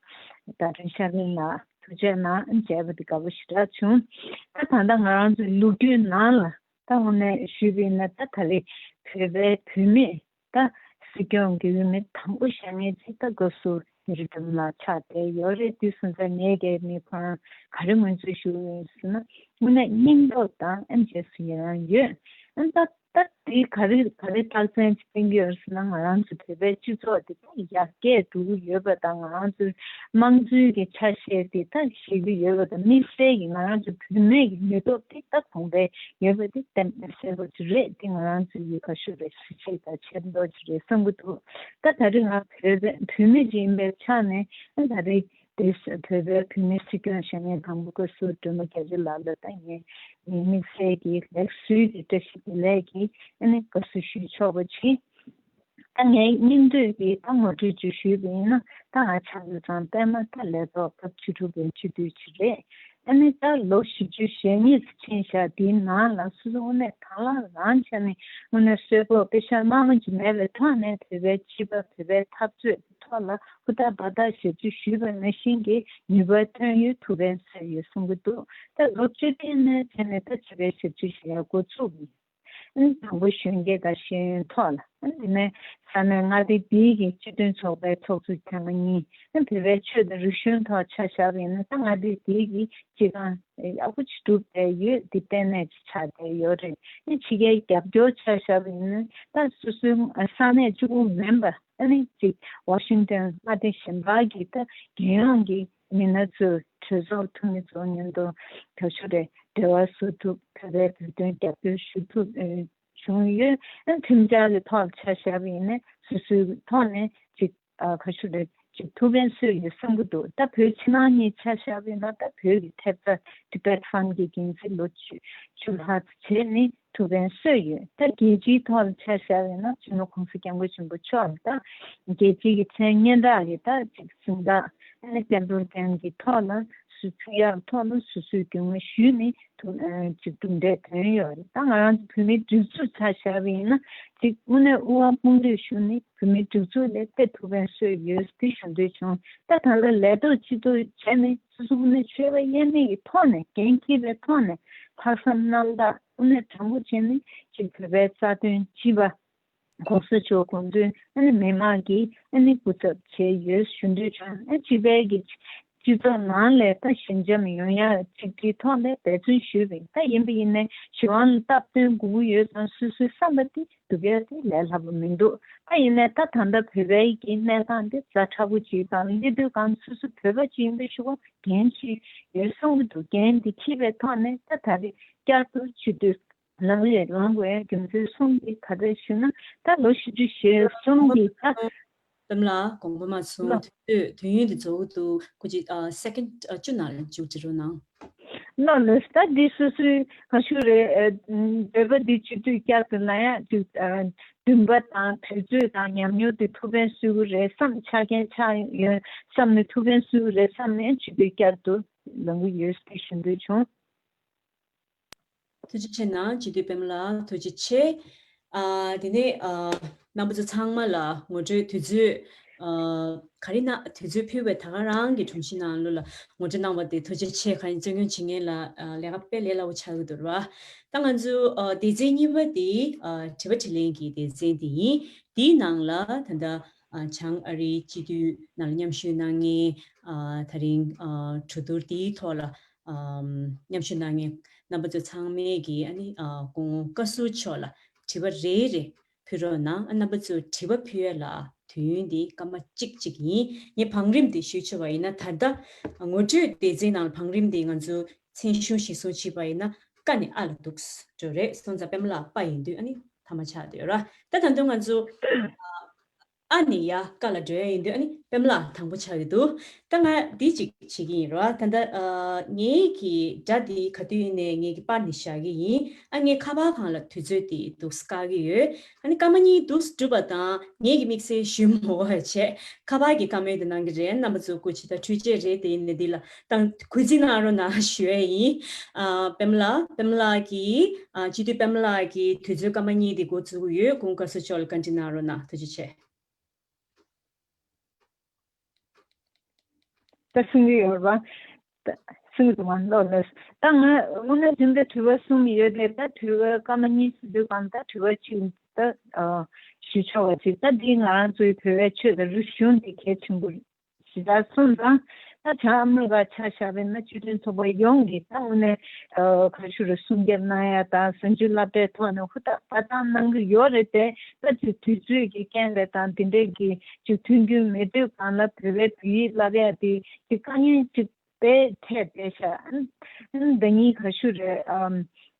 ཟླ་སྒྲོན་ཤར་གླིང་ལགས་ཐུགས་རྗེ་གནང་། ཨ་མཇལ་བ་དེ་དགའ་པོ་ཞེ་དྲག་བྱུང་། ད་ད་ལྟ་ང་རང་ཚོའི་ལོ་རྒྱུས་ནང་ལ་ད་དངོས་གནས་ཞུས་པ་ཡིན་ན་ད་ད་རེས་བོད་པའི་བུད་མེད་ད་སྲིད་སྐྱོང་གི་འོས་མི་དང་པོ་བཞེངས་མཁན་ཅིག་ད་སྐུ་ཞབས་ཡེ་ཤེས་སྒྲོལ་མ་ལགས་ཆགས་བསྡད་ཡོད་རེད། དུས་སུ་ད་ངས་ཀྱི་མི་ཁོ་རང་ག་རེ་ངོས་འཛིན་ཞུ་གི་ཡིན་ཟེར་ན་དངོས་གནས་སྙིང་སྟོབས་དང་ཨེམ་རྗེས་སུ་ཡི་རང་ཡོད། ཨ་ད་ད་དེ་ག་རེ་ག་རེ་རྟགས་མཚན་ཅིག་བསྟན་གྱི་ཡོད་ཟེར་ན་ང་རང་ཚོ་བོད་པའི་སྤྱི་ཚོགས་དེ་ད་ཡར་རྒྱས་འགྲོ་གི་ཡོད་པ་དང་ང་རང་ཚོའི་དམངས་གཙོའི་གི་ཆ་ཤས་དེ་ད་ཤེས་ཀྱི་ཡོད་པ་དང་དམིགས་བསལ་གྱི་ང་རང་ཚོ་བུད་མེད་ཀྱི་ནུས་སྟོབས་དེ་ད་གོང་འཕེལ་ཡོད་པ་དེ་གཏན་ནས་གསལ་པོ་ཅིག་རེད། དེ་ང་རང་ཚོའི་ག་ཞུ་རེད། གཟི་བརྗིད་དང་ཆེ་མཐོང་ཅིག་རེད་བསམ་གྱི་འདུག་ད་ད་རེས་ང་བོད་པའི་བུད་མེད་ཅིག་ཡིན་པའི་ཆ་ནས་ཨ་ད་རེས་དེ་བོད་པའི་བུད་མེད་སྲིད་སྐྱོང་བཞེངས་མཁན་དང་པོ་སྐུ་ཞབས་སྒྲོལ་མ་རྒྱ་རི་ལགས་ལ་ད་ངས་ངའི་དམིགས་བསལ་གྱི་ལེགས་གསོལ་གྱི་བཀྲ་ཤིས་བདེ་ལེགས་ཀྱི་ཨ་ནི་དགའ་བསུ་ཞུ་ཆོག་པ་བྱེད། ད་ངའི་སྙིང་འདོད་ཀྱི་ད་ངོ་སྤྲོད་ཅིག་ཞུས་པ་ཡིན་ན་ད་ང་ཆ་ཚང་པད་མ་ད་ལས་ཐོག་སྐབས་བཅུ་དྲུག་པའི་སྤྱི་འཐུས་ཅིག་རེད། ཨ་ནི་ད་ལོ་བཞི་བཅུ་ཞེ་གཉིས་ཕྱིན་བཞག་དེའི་ནང་ལ་སོ་སོ་དངོས་གནས་དང་བླངས་རང་བྱས་ནས་དངོས་གནས་གསོལ་ཕོགས་པེ་ཤག་དམའ་མོ་ཅིག་མེད་པའི་ཐོག་ནས་བོད་པའི་སྤྱི་པ་བོད་པའི་འཐབ་རྩོད་ཀྱི་ཐོག་ལ་ཧུར་ཐག་འབད་ཐག་ཞབས་ཕྱི་ཞུས་པ་ནང་བཞིན་གྱི་ནུས་པ་ཐོན་ཡོད། ཐུགས་ཕན་གསོས་ཡོད་གསུང་གི་འདུག་ད་ལོ་བཅུ་བདུན་ནས་བྱས་ནས་ད་བྱེད་པའི་ཞབས་ཕྱི་ཞུ་ཡ་འགོ་བཙུགས་ཡིན། ཨ་ནི་དང་པོ་གཞོན་སྐྱེས་དང་ཤེས་ཡོན་ཐོག་ལ། ཨ་ནི་དེ་ནས་ས་གནས་མངའ་སྡེ་འདིའི་གི་སྤྱི་མཐུན་ཚོགས་པའི་ཚོགས་གཙོ་ཐེངས་མ་གཉིས། ཨ་ནི་བོད་པའི་ཆོས་དང་རིག་གཞུང་ཐོག་ཆ་བཞག་པ་ཡིན་ན་ད་མངའ་སྡེ་འདིའི་གི་སྤྱི་ཁང་ཡག་པོ་ཅིག་གྲུབ་བསྡད་ཡོད། འདི་ལྟེ་གནས་ཅིག་ཆགས་བསྡད་ཡོད་རེད། ཨ་ནི་ཕྱི་རྒྱལ་རྒྱབ་སྐྱོར་ཆ་བཞག་པ་ཡིན་ན་ད་སོ་སོའི་ས་གནས་གཅིག་པུ་མིན་པ་ཨ་ནི་ཅིག་ཝ་ཤིང་ཏོན་མངའ་སྡེ་གཞན་པ་གི་ད་རྒྱལ་ཡོངས་ཀྱི་མི་སྣ་ཚོས་ གྲོས་ཚོགས་འཐུས་མི་ཚོ་མཉམ་དུ་ག་ཚོད་རེད་འབྲེལ་བ་བཟོ་ཐུབ། བོད་པའི་བོད་དོན་རྒྱབ་སྐྱོར་ཞུ་ཐུབ་ཨེ་བྱུང་ཡོད། ཨ་ཁྲིམས་འཆར་གྱི་ཐོག་ཆ་བཞག་པ་ཡིན་ན་སོ་སོའི་ཐོག་ནས་ཅིག་ཨ་ག་ཚོད་རེད་ཅིག་ཐུགས་ཕན་གསོས་ཡོད་བསམ་གྱི་འདུག་ད་བོད་ཕྱི་ནང་གཉིས་ཆ་བཞག་པ་ཡིན་ན་ད་བོད་ཀྱི་ཐེབས་རྩ་Tibet Fund གི་འགན་འཛིན་ལོ་བཅུ་བཅུ་ལྷག་བྱས་ནས་ཐུགས་ཕན་གསོས་ཡོད། ད་རྒྱལ་སྤྱིའི་ཐོག་ལ་ཆ་བཞག་པ་ཡིན་ན་སྤྱི་ནོར་༸གོང་ས་༸སྐྱབས་མགོན་ཆེན་པོ་མཆོག་ལ་ད་རྒྱལ་སྤྱིའི་གི་མཚན་སྙན་གྲགས་ཀྱི་ད་ཅིག་གཟེངས་རྟགས་ཨ་ནི་བསྟན་འཛིན་སྐྱབས་མགོན་གྱི་ཐོག་ལ་སུ་ཕུལ་ཡག་ཐོག་ལ་སོ་སོའི་དགོས་ངེས་ཞུས་ནས་ཐུགས་ཨ་ཅིག་གྲུབ་འབྲས་ཐོན་ཡོད་རེད། ད་ང་རང་ཚོ་བོད་མིའི་སྒྲིག་འཛུགས་ཆ་བཞག་པ་ཡིན་ན་ཅིག་དངོས་གནས་དབུ་འོག་དཔུང་འདེགས་ཞུས་ནས་བོད་མིའི་སྒྲིག་འཛུགས་ལ་དཔེ་ཐུགས་ཕན་གསོས་ཡོད་དེ་ཞུ་འདོད་བྱུང་། ད་ད་ལྟ་ལས་ཐོག་སྤྱི་ཚོགས་བྱས་ནས་སོ་སོ་དངོས་གནས་ཆོས་པ་དབྱེར་མེད་ཀྱི་ཐོག་ནས་འགན་འཁྱེར་བའི་ཐོག་ནས་ལྷག་བསམ་རྣམ་དག་དངོས་གནས་དྲང་པོ་བྱས་ནས་ཅིག་བོད་པའི་རྩ་དོན་སྤྱི་པ་༸གོང་ས་མཆོག་དགོངས་དོན་ཨ་ནི་མི་མང་གིས་ཨ་ནི་སྐུ་ཚབ་བྱས་ཡོད་ཞུ་འདོད་བྱུང་། ཨ་སྤྱི་པའི་གི་སྤྱི་ཚོགས་ནང་ལ་ད་ཞི་འཇམ་ཡོང་ཡ་གཅིག་སྒྲིལ་ཐོག་ནས་འབད་བརྩོན་ཞུས་པ་ཡིན། ད་ཡིན་པ་ཡིན་ནའི་གཞན་དབང་ལ་སྟབས་བསྟུན་དགོས་ཀྱི་ཡོད་ཙང་སོ་སོའི་བསམ་པ་དེ་སྒྲུབ་ཡ་དེ་ལས་སླ་པོ་མི་འདུག་ད་ཡིན་ནའི་ད་ད་ལྟ་བོད་པའི་གི་གནས་སྟངས་དེ་ཛ་དྲག་པོ་ཅིག་དང་སླེབས་དུས་གང་སོ་སོ་བོད་པ་ཅིག་ཡིན་པའི་ཤུགས་འགན་ཞིག་ཡོད་བསམ་གྱི་འདུག་འགན་འདི་འཁྱེར་བའི་ཐོག་ནས་ད་ད་རེས་བསྐྱར་དུ་སྤྱི་འཐུས་ལངས་རེད། ལངས་དགོས་ཡ་རྒྱུ་མཚན་གསུམ་དེ་ག་རེ་ཞུ་ན་ད་ལོ་བཞི་བཅུ་ཞེ་གསུམ་གྱི་ད་པདྨ་ལགས་དགོངས་པ་མ་ཚོམ། ལོ་དུས་ཚོད་དུས་ཡུན་དེ་རྫོགས་འདུག་ཁོ་ཅིག་ཨ་སེ་ཀེན་ཌི་བཅུ་ནང་ལ་མཇུག་སྒྲིལ་རོགས་གནང་། ལོ་ལོས་ད་འདི་སོ་སོའི་ག་ཞུ་རེད། འདོད་པ་འདི་སྤྱི་འཐུས་བསྐྱར་དུ་ལངས་ཡ་ཅིག་འདུན་པ་དང་དུས་ཚོད་དང་ཉམས་མྱོང་དེ་ཐུགས་ཕན་གསོས་ཀྱི་རེད་བསམ་ཆ་རྐྱེན་ཆགས་ཡོད་བསམ་ནས་ཐུགས་ཕན་གསོས་ཀྱི་རེད་བསམ་ནས་སྤྱི་འཐུས་བསྐྱར་དུ་ལངས་ཀྱི་ཡོད་ཟེར་ཞུ་འདོད་བྱུང་། ཐུགས་རྗེ་ཆེ་གནང་། སྤྱི་འཐུས་པདྨ་ལགས་ཐུགས་རྗེ་ཆེ། ཨ་དེ་ནས་ཨ་རྣམ་པ་ཚོ་ཚང་མ་ལ་ངོ་སྤྲོད་དུས་ཚོད་ཨ་ག་རེ་ན་དུས་ཚོད་ཕུལ་བའི་ད་ག་རང་གི་དྲུང་ཆེ་ནང་ལོ་ལ་ངོ་སྤྲོད་གནང་བ་དེ་ཐུགས་རྗེ་ཆེ། ག་རེ་བཙན་སྐྱོང་བྱེད་མཁན་ལ་ཨ་ལས་ཀ་དཔེ་ལས་སླ་པོ་ཆགས་ཀྱི་འདུག་ར། ད་ང་ཚོ་ཨ་སྡེ་ཚན་གཉིས་པ་དེ་ཨ་དྲི་བ་དྲིས་ལན་གྱི་སྡེ་ཚན་དེ་ཡིན། དེའི་ནང་ལ་ད་ལྟ་ཨ་བྱང་ཨ་རིའི་སྤྱི་འཐུས་ནང་ལ་མཉམ་ཞུགས་གནང་མཁན་ཨ་ད་རིང་ཨ་གྲོས་བསྡུར་དེའི་ཐོག་ལ་ཨམ་མཉམ་ཞུགས་གནང་མཁན་རྣམ་པ་ཚོ་ཚང་མས་ཀྱིས་ཨ་ནི་ཨ་སྐུ་ངོ་བཀའ་ཟུར་མཆོག་ལ་དྲི་བ་རེ་རེ་ཕུལ་རོགས་གནང་། ཨ་རྣམ་པ་ཚོ་དྲི་བ་ཕུལ་ཡ་ལ་དུས་ཡུན་འདི་སྐར་མ་གཅིག་གཅིག་ཡིན། ངས་བང་རིམ་དེ་ཞུས་ཆོག་པ་ཡིན་ན་ད་ལྟ་ངོ་སྤྲོད་སྡེ་ཚན་ནང་ལ་བང་རིམ་དེ་ང་ཚོ་མཚན་གཞུང་གཞིར་བཟུང་བྱས་པ་ཡིན་ན་ཀ་ནས་ཨ་ལ་འདུག་འགྲོ་རེད། སོང་ཙང་པདྨ་ལགས་པ་ཡིན་དུས་ཨ་ནི་ཐ་མ་ཆགས་བསྡད་ཡོད་ར། ད་ད་དུང་ང་ཚོ་ཨ་ནི་ཡ་ཀ་ལ་འགྲོ་ཡ་ཡིན་དུས་ཨ་ནི་པདྨ་ལགས་དང་པོ་ཆགས་ཀྱི་འདུག་ད་ང་འདི་གཅིག་བྱེད་ཀྱི་ཡིན་ར། ད་ད་ཨ་ངའི་གི་སྒྲ་འདི་ག་དུས་ཡིན་ནའི་ངས་ཀྱི་པར་ནས་བཞག་གི་ཡིན། ཨ་ངའི་ཁ་པར་སྒང་ལ་དུས་ཚོད་དེ་འདུག་བཀག་གི་ཡོད། ཨ་ནི་སྐར་མ་གཉིས་འདུག་སྒྲུབ་པ་དང་ངའི་གི་དམིགས་བསལ་ཞུ་མ་དགོས་པ་བྱས་ཁ་པར་གྱི་བཀའ་མོལ་དེ་གནང་གི་རེད། རྣམ་པ་ཚོ་སྐུ་མཁྱེན། ད་འཕྲུལ་ཆས་རེད་དེ་ཡིན་ནའི་འདི་ལ་ད་གུས་བརྩི་གནང་རོགས་གནང་ཞུ་ཡ་ཡིན། ཨ་པདྨ་ལགས་པདྨ་ལགས་ཀྱིས་ཨ་སྤྱི་འཐུས་པདྨ་ལགས་ཀྱིས་དུས་ཚོད་སྐར་མ་གཉིས་དེ་འགོ་བཙུགས་ཀྱི་ཡོད། སྐུ་ངོ་བཀའ་ཟུར་མཆོག་ལ་བཀའ་འདྲི་གནང་རོགས་གནང་། ཐུགས་རྗེ་ཆེ། ད་གསུང་གི་ཡོད་རེད་པ། ད་གསུང་གི་འདུག་མ་ལོ་ལོས། ད་ང་དངོས་གནས་དེ་འདྲ་དྲི་བ་གསུམ་ཡོད་དེ་ད་དྲི་བ་སྐར་མ་གཉིས་ཟེར་དུས་གང་ད་དྲི་བ་གཅིག་ད་ཨ་ཞུ་ཆོག་པ་ཅིག་ད་འདི་ང་རང་ཚོའི་བོད་པའི་ཆོས་དང་རིག་གཞུང་འདི་གལ་ཆེན་པོ་རེད། ཞེ་དྲག་གསུངས་ཙང་ད་བྱང་ཨ་མི་རི་ཀ་ཆ་བཞག་པ་ཡིན་ན་སྤྱི་མཐུན་ཚོགས་པ་ཡོངས་ཀྱིས་ད་དངོས་གནས་ཨ་ག་ཞུ་རེད་སྲུང་སྐྱོབ་གནང་ཡ་དང་གཟའ་མཇུག་སློབ་གྲྭའི་ཐོག་ནས་ཧུར་ཐག་པ་ཐག་གནང་གི་ཡོད་རེད་དེ། ད་དུས་དུས་ཚོད་ཀྱི་རྐྱེན་ལས་དང་དེ་འདྲས་ཀྱི་ཅིག་མཐུན་རྐྱེན་མེད་དུས་གང་ལ་བོད་པའི་བོད་ཡིག་བསླབ་ཡ་དེ་ཅིག་དཀའ་ངལ་ཅིག་དཔེ་འཕྲད་བསྡད་ཤག་ཨ་ནི་ཟླ་ཉིན་ག་ཞུ་རེད། ཨམ་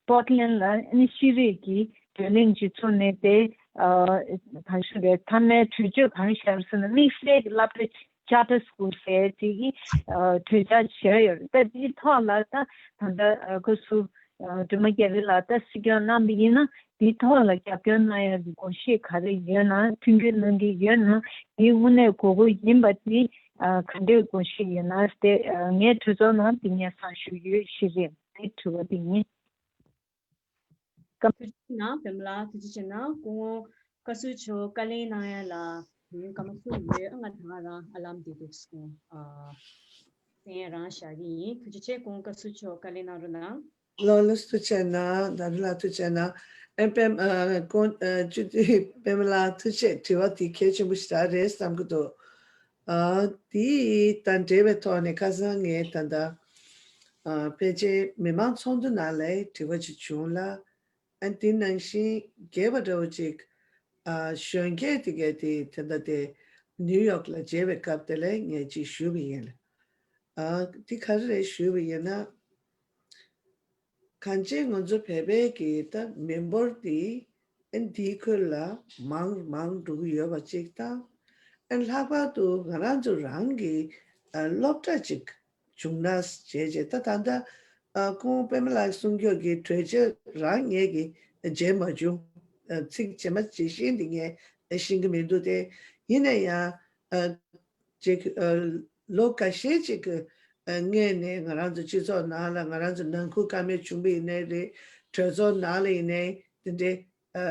པོར་ཊི་ལེན་ལ་ཨ་ནི་ཤེས་རིག་གི་བགྲོ་གླེང་ཅིག་ཚུགས་ནས་དེ་ཨ་ག་ཞུ་རེད། མཐའ་མའི་གྲོས་ཆོད་གང་བཞག་ཟེར་ན་དམིགས་བསལ་གྱི་སློབ་གྲྭ་ཆར་ཊར་སི་ཀུལ་ཟེར་ཅིག་གི་ཨ་གྲོས་འཆར་བཞག་ཡོད་རེད། ད་དེའི་ཐོག་ལ་ད་ད་ལྟ་ཨ་ཁོ་སུ་ཨ་སྒྲོལ་མ་རྒྱ་རི་ལགས་ད་སྲིད་སྐྱོང་གནང་བ་ཡིན་ན་དེའི་ཐོག་ལ་རྒྱབ་སྐྱོར་གནང་ཡག་གི་དགོངས་བཞེས་ག་རེ་ཡོད་ན་མཐུན་འགྱུར་གནང་གི་ཡོད་ན་དེ་དངོས་གནས་དགོས་མཁོ་ཡིན་པ་དེ་ཨ་ག་འདྲའི་དགོངས་བཞེས་ཡོད་ན་དེ་ཨ་ངའི་གྲོས་ཚོགས་ནང་དེ་སྙན་སེང་ཞུས་ཡོད་ཞུས་རེད། དེ་དྲི་བ་དེ་ཡིན། ཐུགས་རྗེ་གནང་། པདྨ་ལགས་ཐུགས་རྗེ་ཆེ་གནང་། སྐུ་ངོ་བཀའ་ཟུར་མཆོག་བཀའ་ལན་གནང་ཡ་ལ་ཉིན་སྐར་མ་གསུམ་ཡོད། ང་ད་ག་རང་ཨ་ལམ་དེ་འདུག་སོང་། ཨ་གསན་ཡ་རང་བཞག་གི་ཡིན། ཐུགས་རྗེ་ཆེ། སྐུ་ངོ་བཀའ་ཟུར་མཆོག་བཀའ་ལན་གནང་རོགས་གནང་། ལགས་ལགས་ཐུགས་རྗེ་གནང་། ད་རེས་ལ་ཐུགས་རྗེ་གནང་། ཨེ་པདྨ་ཨ་སྐུ་ཨ་སྤྱི་འཐུས་པདྨ་ལགས་ཐུགས་རྗེ་ཆེ། དྲི་བ་དེ་གལ་ཆེན་པོ་ཞེ་དྲག་རེད་བསམ་གྱི་འདུག་ཨ་དེ་དང་འབྲེལ་བའི་ཐོག་ནས་ཁ་སང་ངས་ད་ལྟ་ཨ་ཕལ་ཆེར་མི་མང་ཚོགས་འདུ་ནང་ལ་དྲི་བ་ཅིག་བྱུང་ལ། ཨ་དེ་ནང་བཞིན་རྒྱས་པ་འདྲ་བོ་ཅིག་ཨ་གཞོན་སྐྱེས་དེ་གས་དེ་ད་ལྟ་དེ་ནིའུ་ཡོག་ལ་མཇལ་བའི་སྐབས་དེ་ལ་ངས་ཅིག་ཞུས་པ་ཡིན། ཨ་འདི་ག་རེ་རེད་ཞུས་པ་ཡིན་ན། གང་ཅི་ང་ཚོ་བོད་པའི་གི་ད་མི་འབོར་འདི་ཨ་འདིའི་ཁུལ་ལ་མང་མང་འགྲོ་གི་ཡོད་པ་གཅིག་དང་། ཨ་ལྷག་པར་དུ་ང་རང་ཚོ་རང་གི་ཨ་སློབ་གྲྭ་གཅིག་བྱུང་ན་བྱས་རྗེས་ད་ད་ལྟ་ཨ་སྐུ་ངོ་པད་མ་ལགས་གསུང་སྐྱོར་གྱི་གྲོས་ཆོད་རང་ངས་ཀྱིས་མཇལ་མ་བྱུང་། ཨ་ཚིག་ཇི་མ་ཇི་བཞིན་འདི་ངས་ཤེས་ཀྱི་མི་འདུག་སྟེ། ཡིན་ན་ཡང་ཨ་ཅིག་ཨ་ལོ་འགའ་ཤས་ཅིག་གི་ཨ་སྔོན་ནས་ང་རང་ཚོ་སྤྱི་ཚོགས་ནང་ལ་ང་རང་ཚོ་ནང་ཁུལ་ཀ་མེད་བྱུང་བ་ཡིན་ནའི་རེད། གྲོས་ཚོགས་ནང་ལ་ཡིན་ནའི་འདི་འདྲའི་ཨ་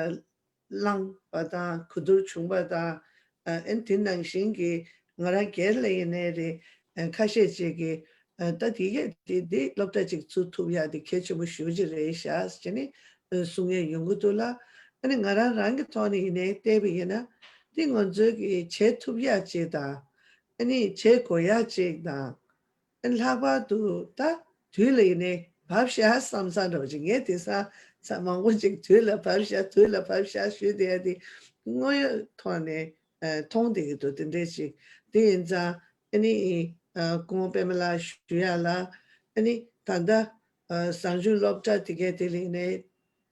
བླངས་པ་དང་གོ་བསྡུར་བྱུང་བ་དང་། ཨ་ཨན་དེ་ནང་བཞིན་གྱི་ང་རང་སྒེར་ལ་ཡིན་ནའི་རེད། ཨ་ཁ་ཤས་ཅིག་གིས་ཨ་ད་དེ་གས་དེ་དེ་སློབ་གྲྭ་ཅིག་ཚུགས་ཐུབ་ཡག་དེ་གལ་ཆེན་པོ་ཞེ་པོ་ཅིག་རེད་ཤག་ཟེར་ནས་ཨ་གསུང་ཡས་ཡོང་གི་འདུག་ལ། ཨ་ནི་ང་རང་རང་གི་ཐོག་ནས་ཡིན་ནའི་བལྟས་པ་ཡིན་ན་དེ་ང་ཚོས་ཀྱི་བྱེད་ཐུབ་ཡག་ཅིག་དང་། ཨ་ནི་བྱེད་དགོས་ཡག་ཅིག་དང་། ལྷག་པར་དུ་ད་དུས་ལ་ཡིན་ནའི་བབས་ཤག་བསམ་བསམ་འདྲ་བོ་ཅིག་ངས་དེང་སང་ཚ་མང་པོ་ཅིག་དུས་ལ་བབས་ཤག་དུས་ལ་བབས་ཤག་ཞུས་བསྡད་ཡ་དེ་དངོས་ཡོད་ཐོག་ནས་ཨ་མཐོང་བསྡད་ཀྱི་འདུག་དེ་འདྲས་ཅིག་དེ་ཡིན་ཙང་ཨ་ནི་ཨ་སྐུ་ངོ་པད་མ་ལགས་ཞུ་ཡ་ལ། ཨ་ནི་ད་ལྟ་ཨ་གསང་གཞུང་སློབ་གྲྭ་དེ་གའི་དེ་ལ་ཡིན་ནའི་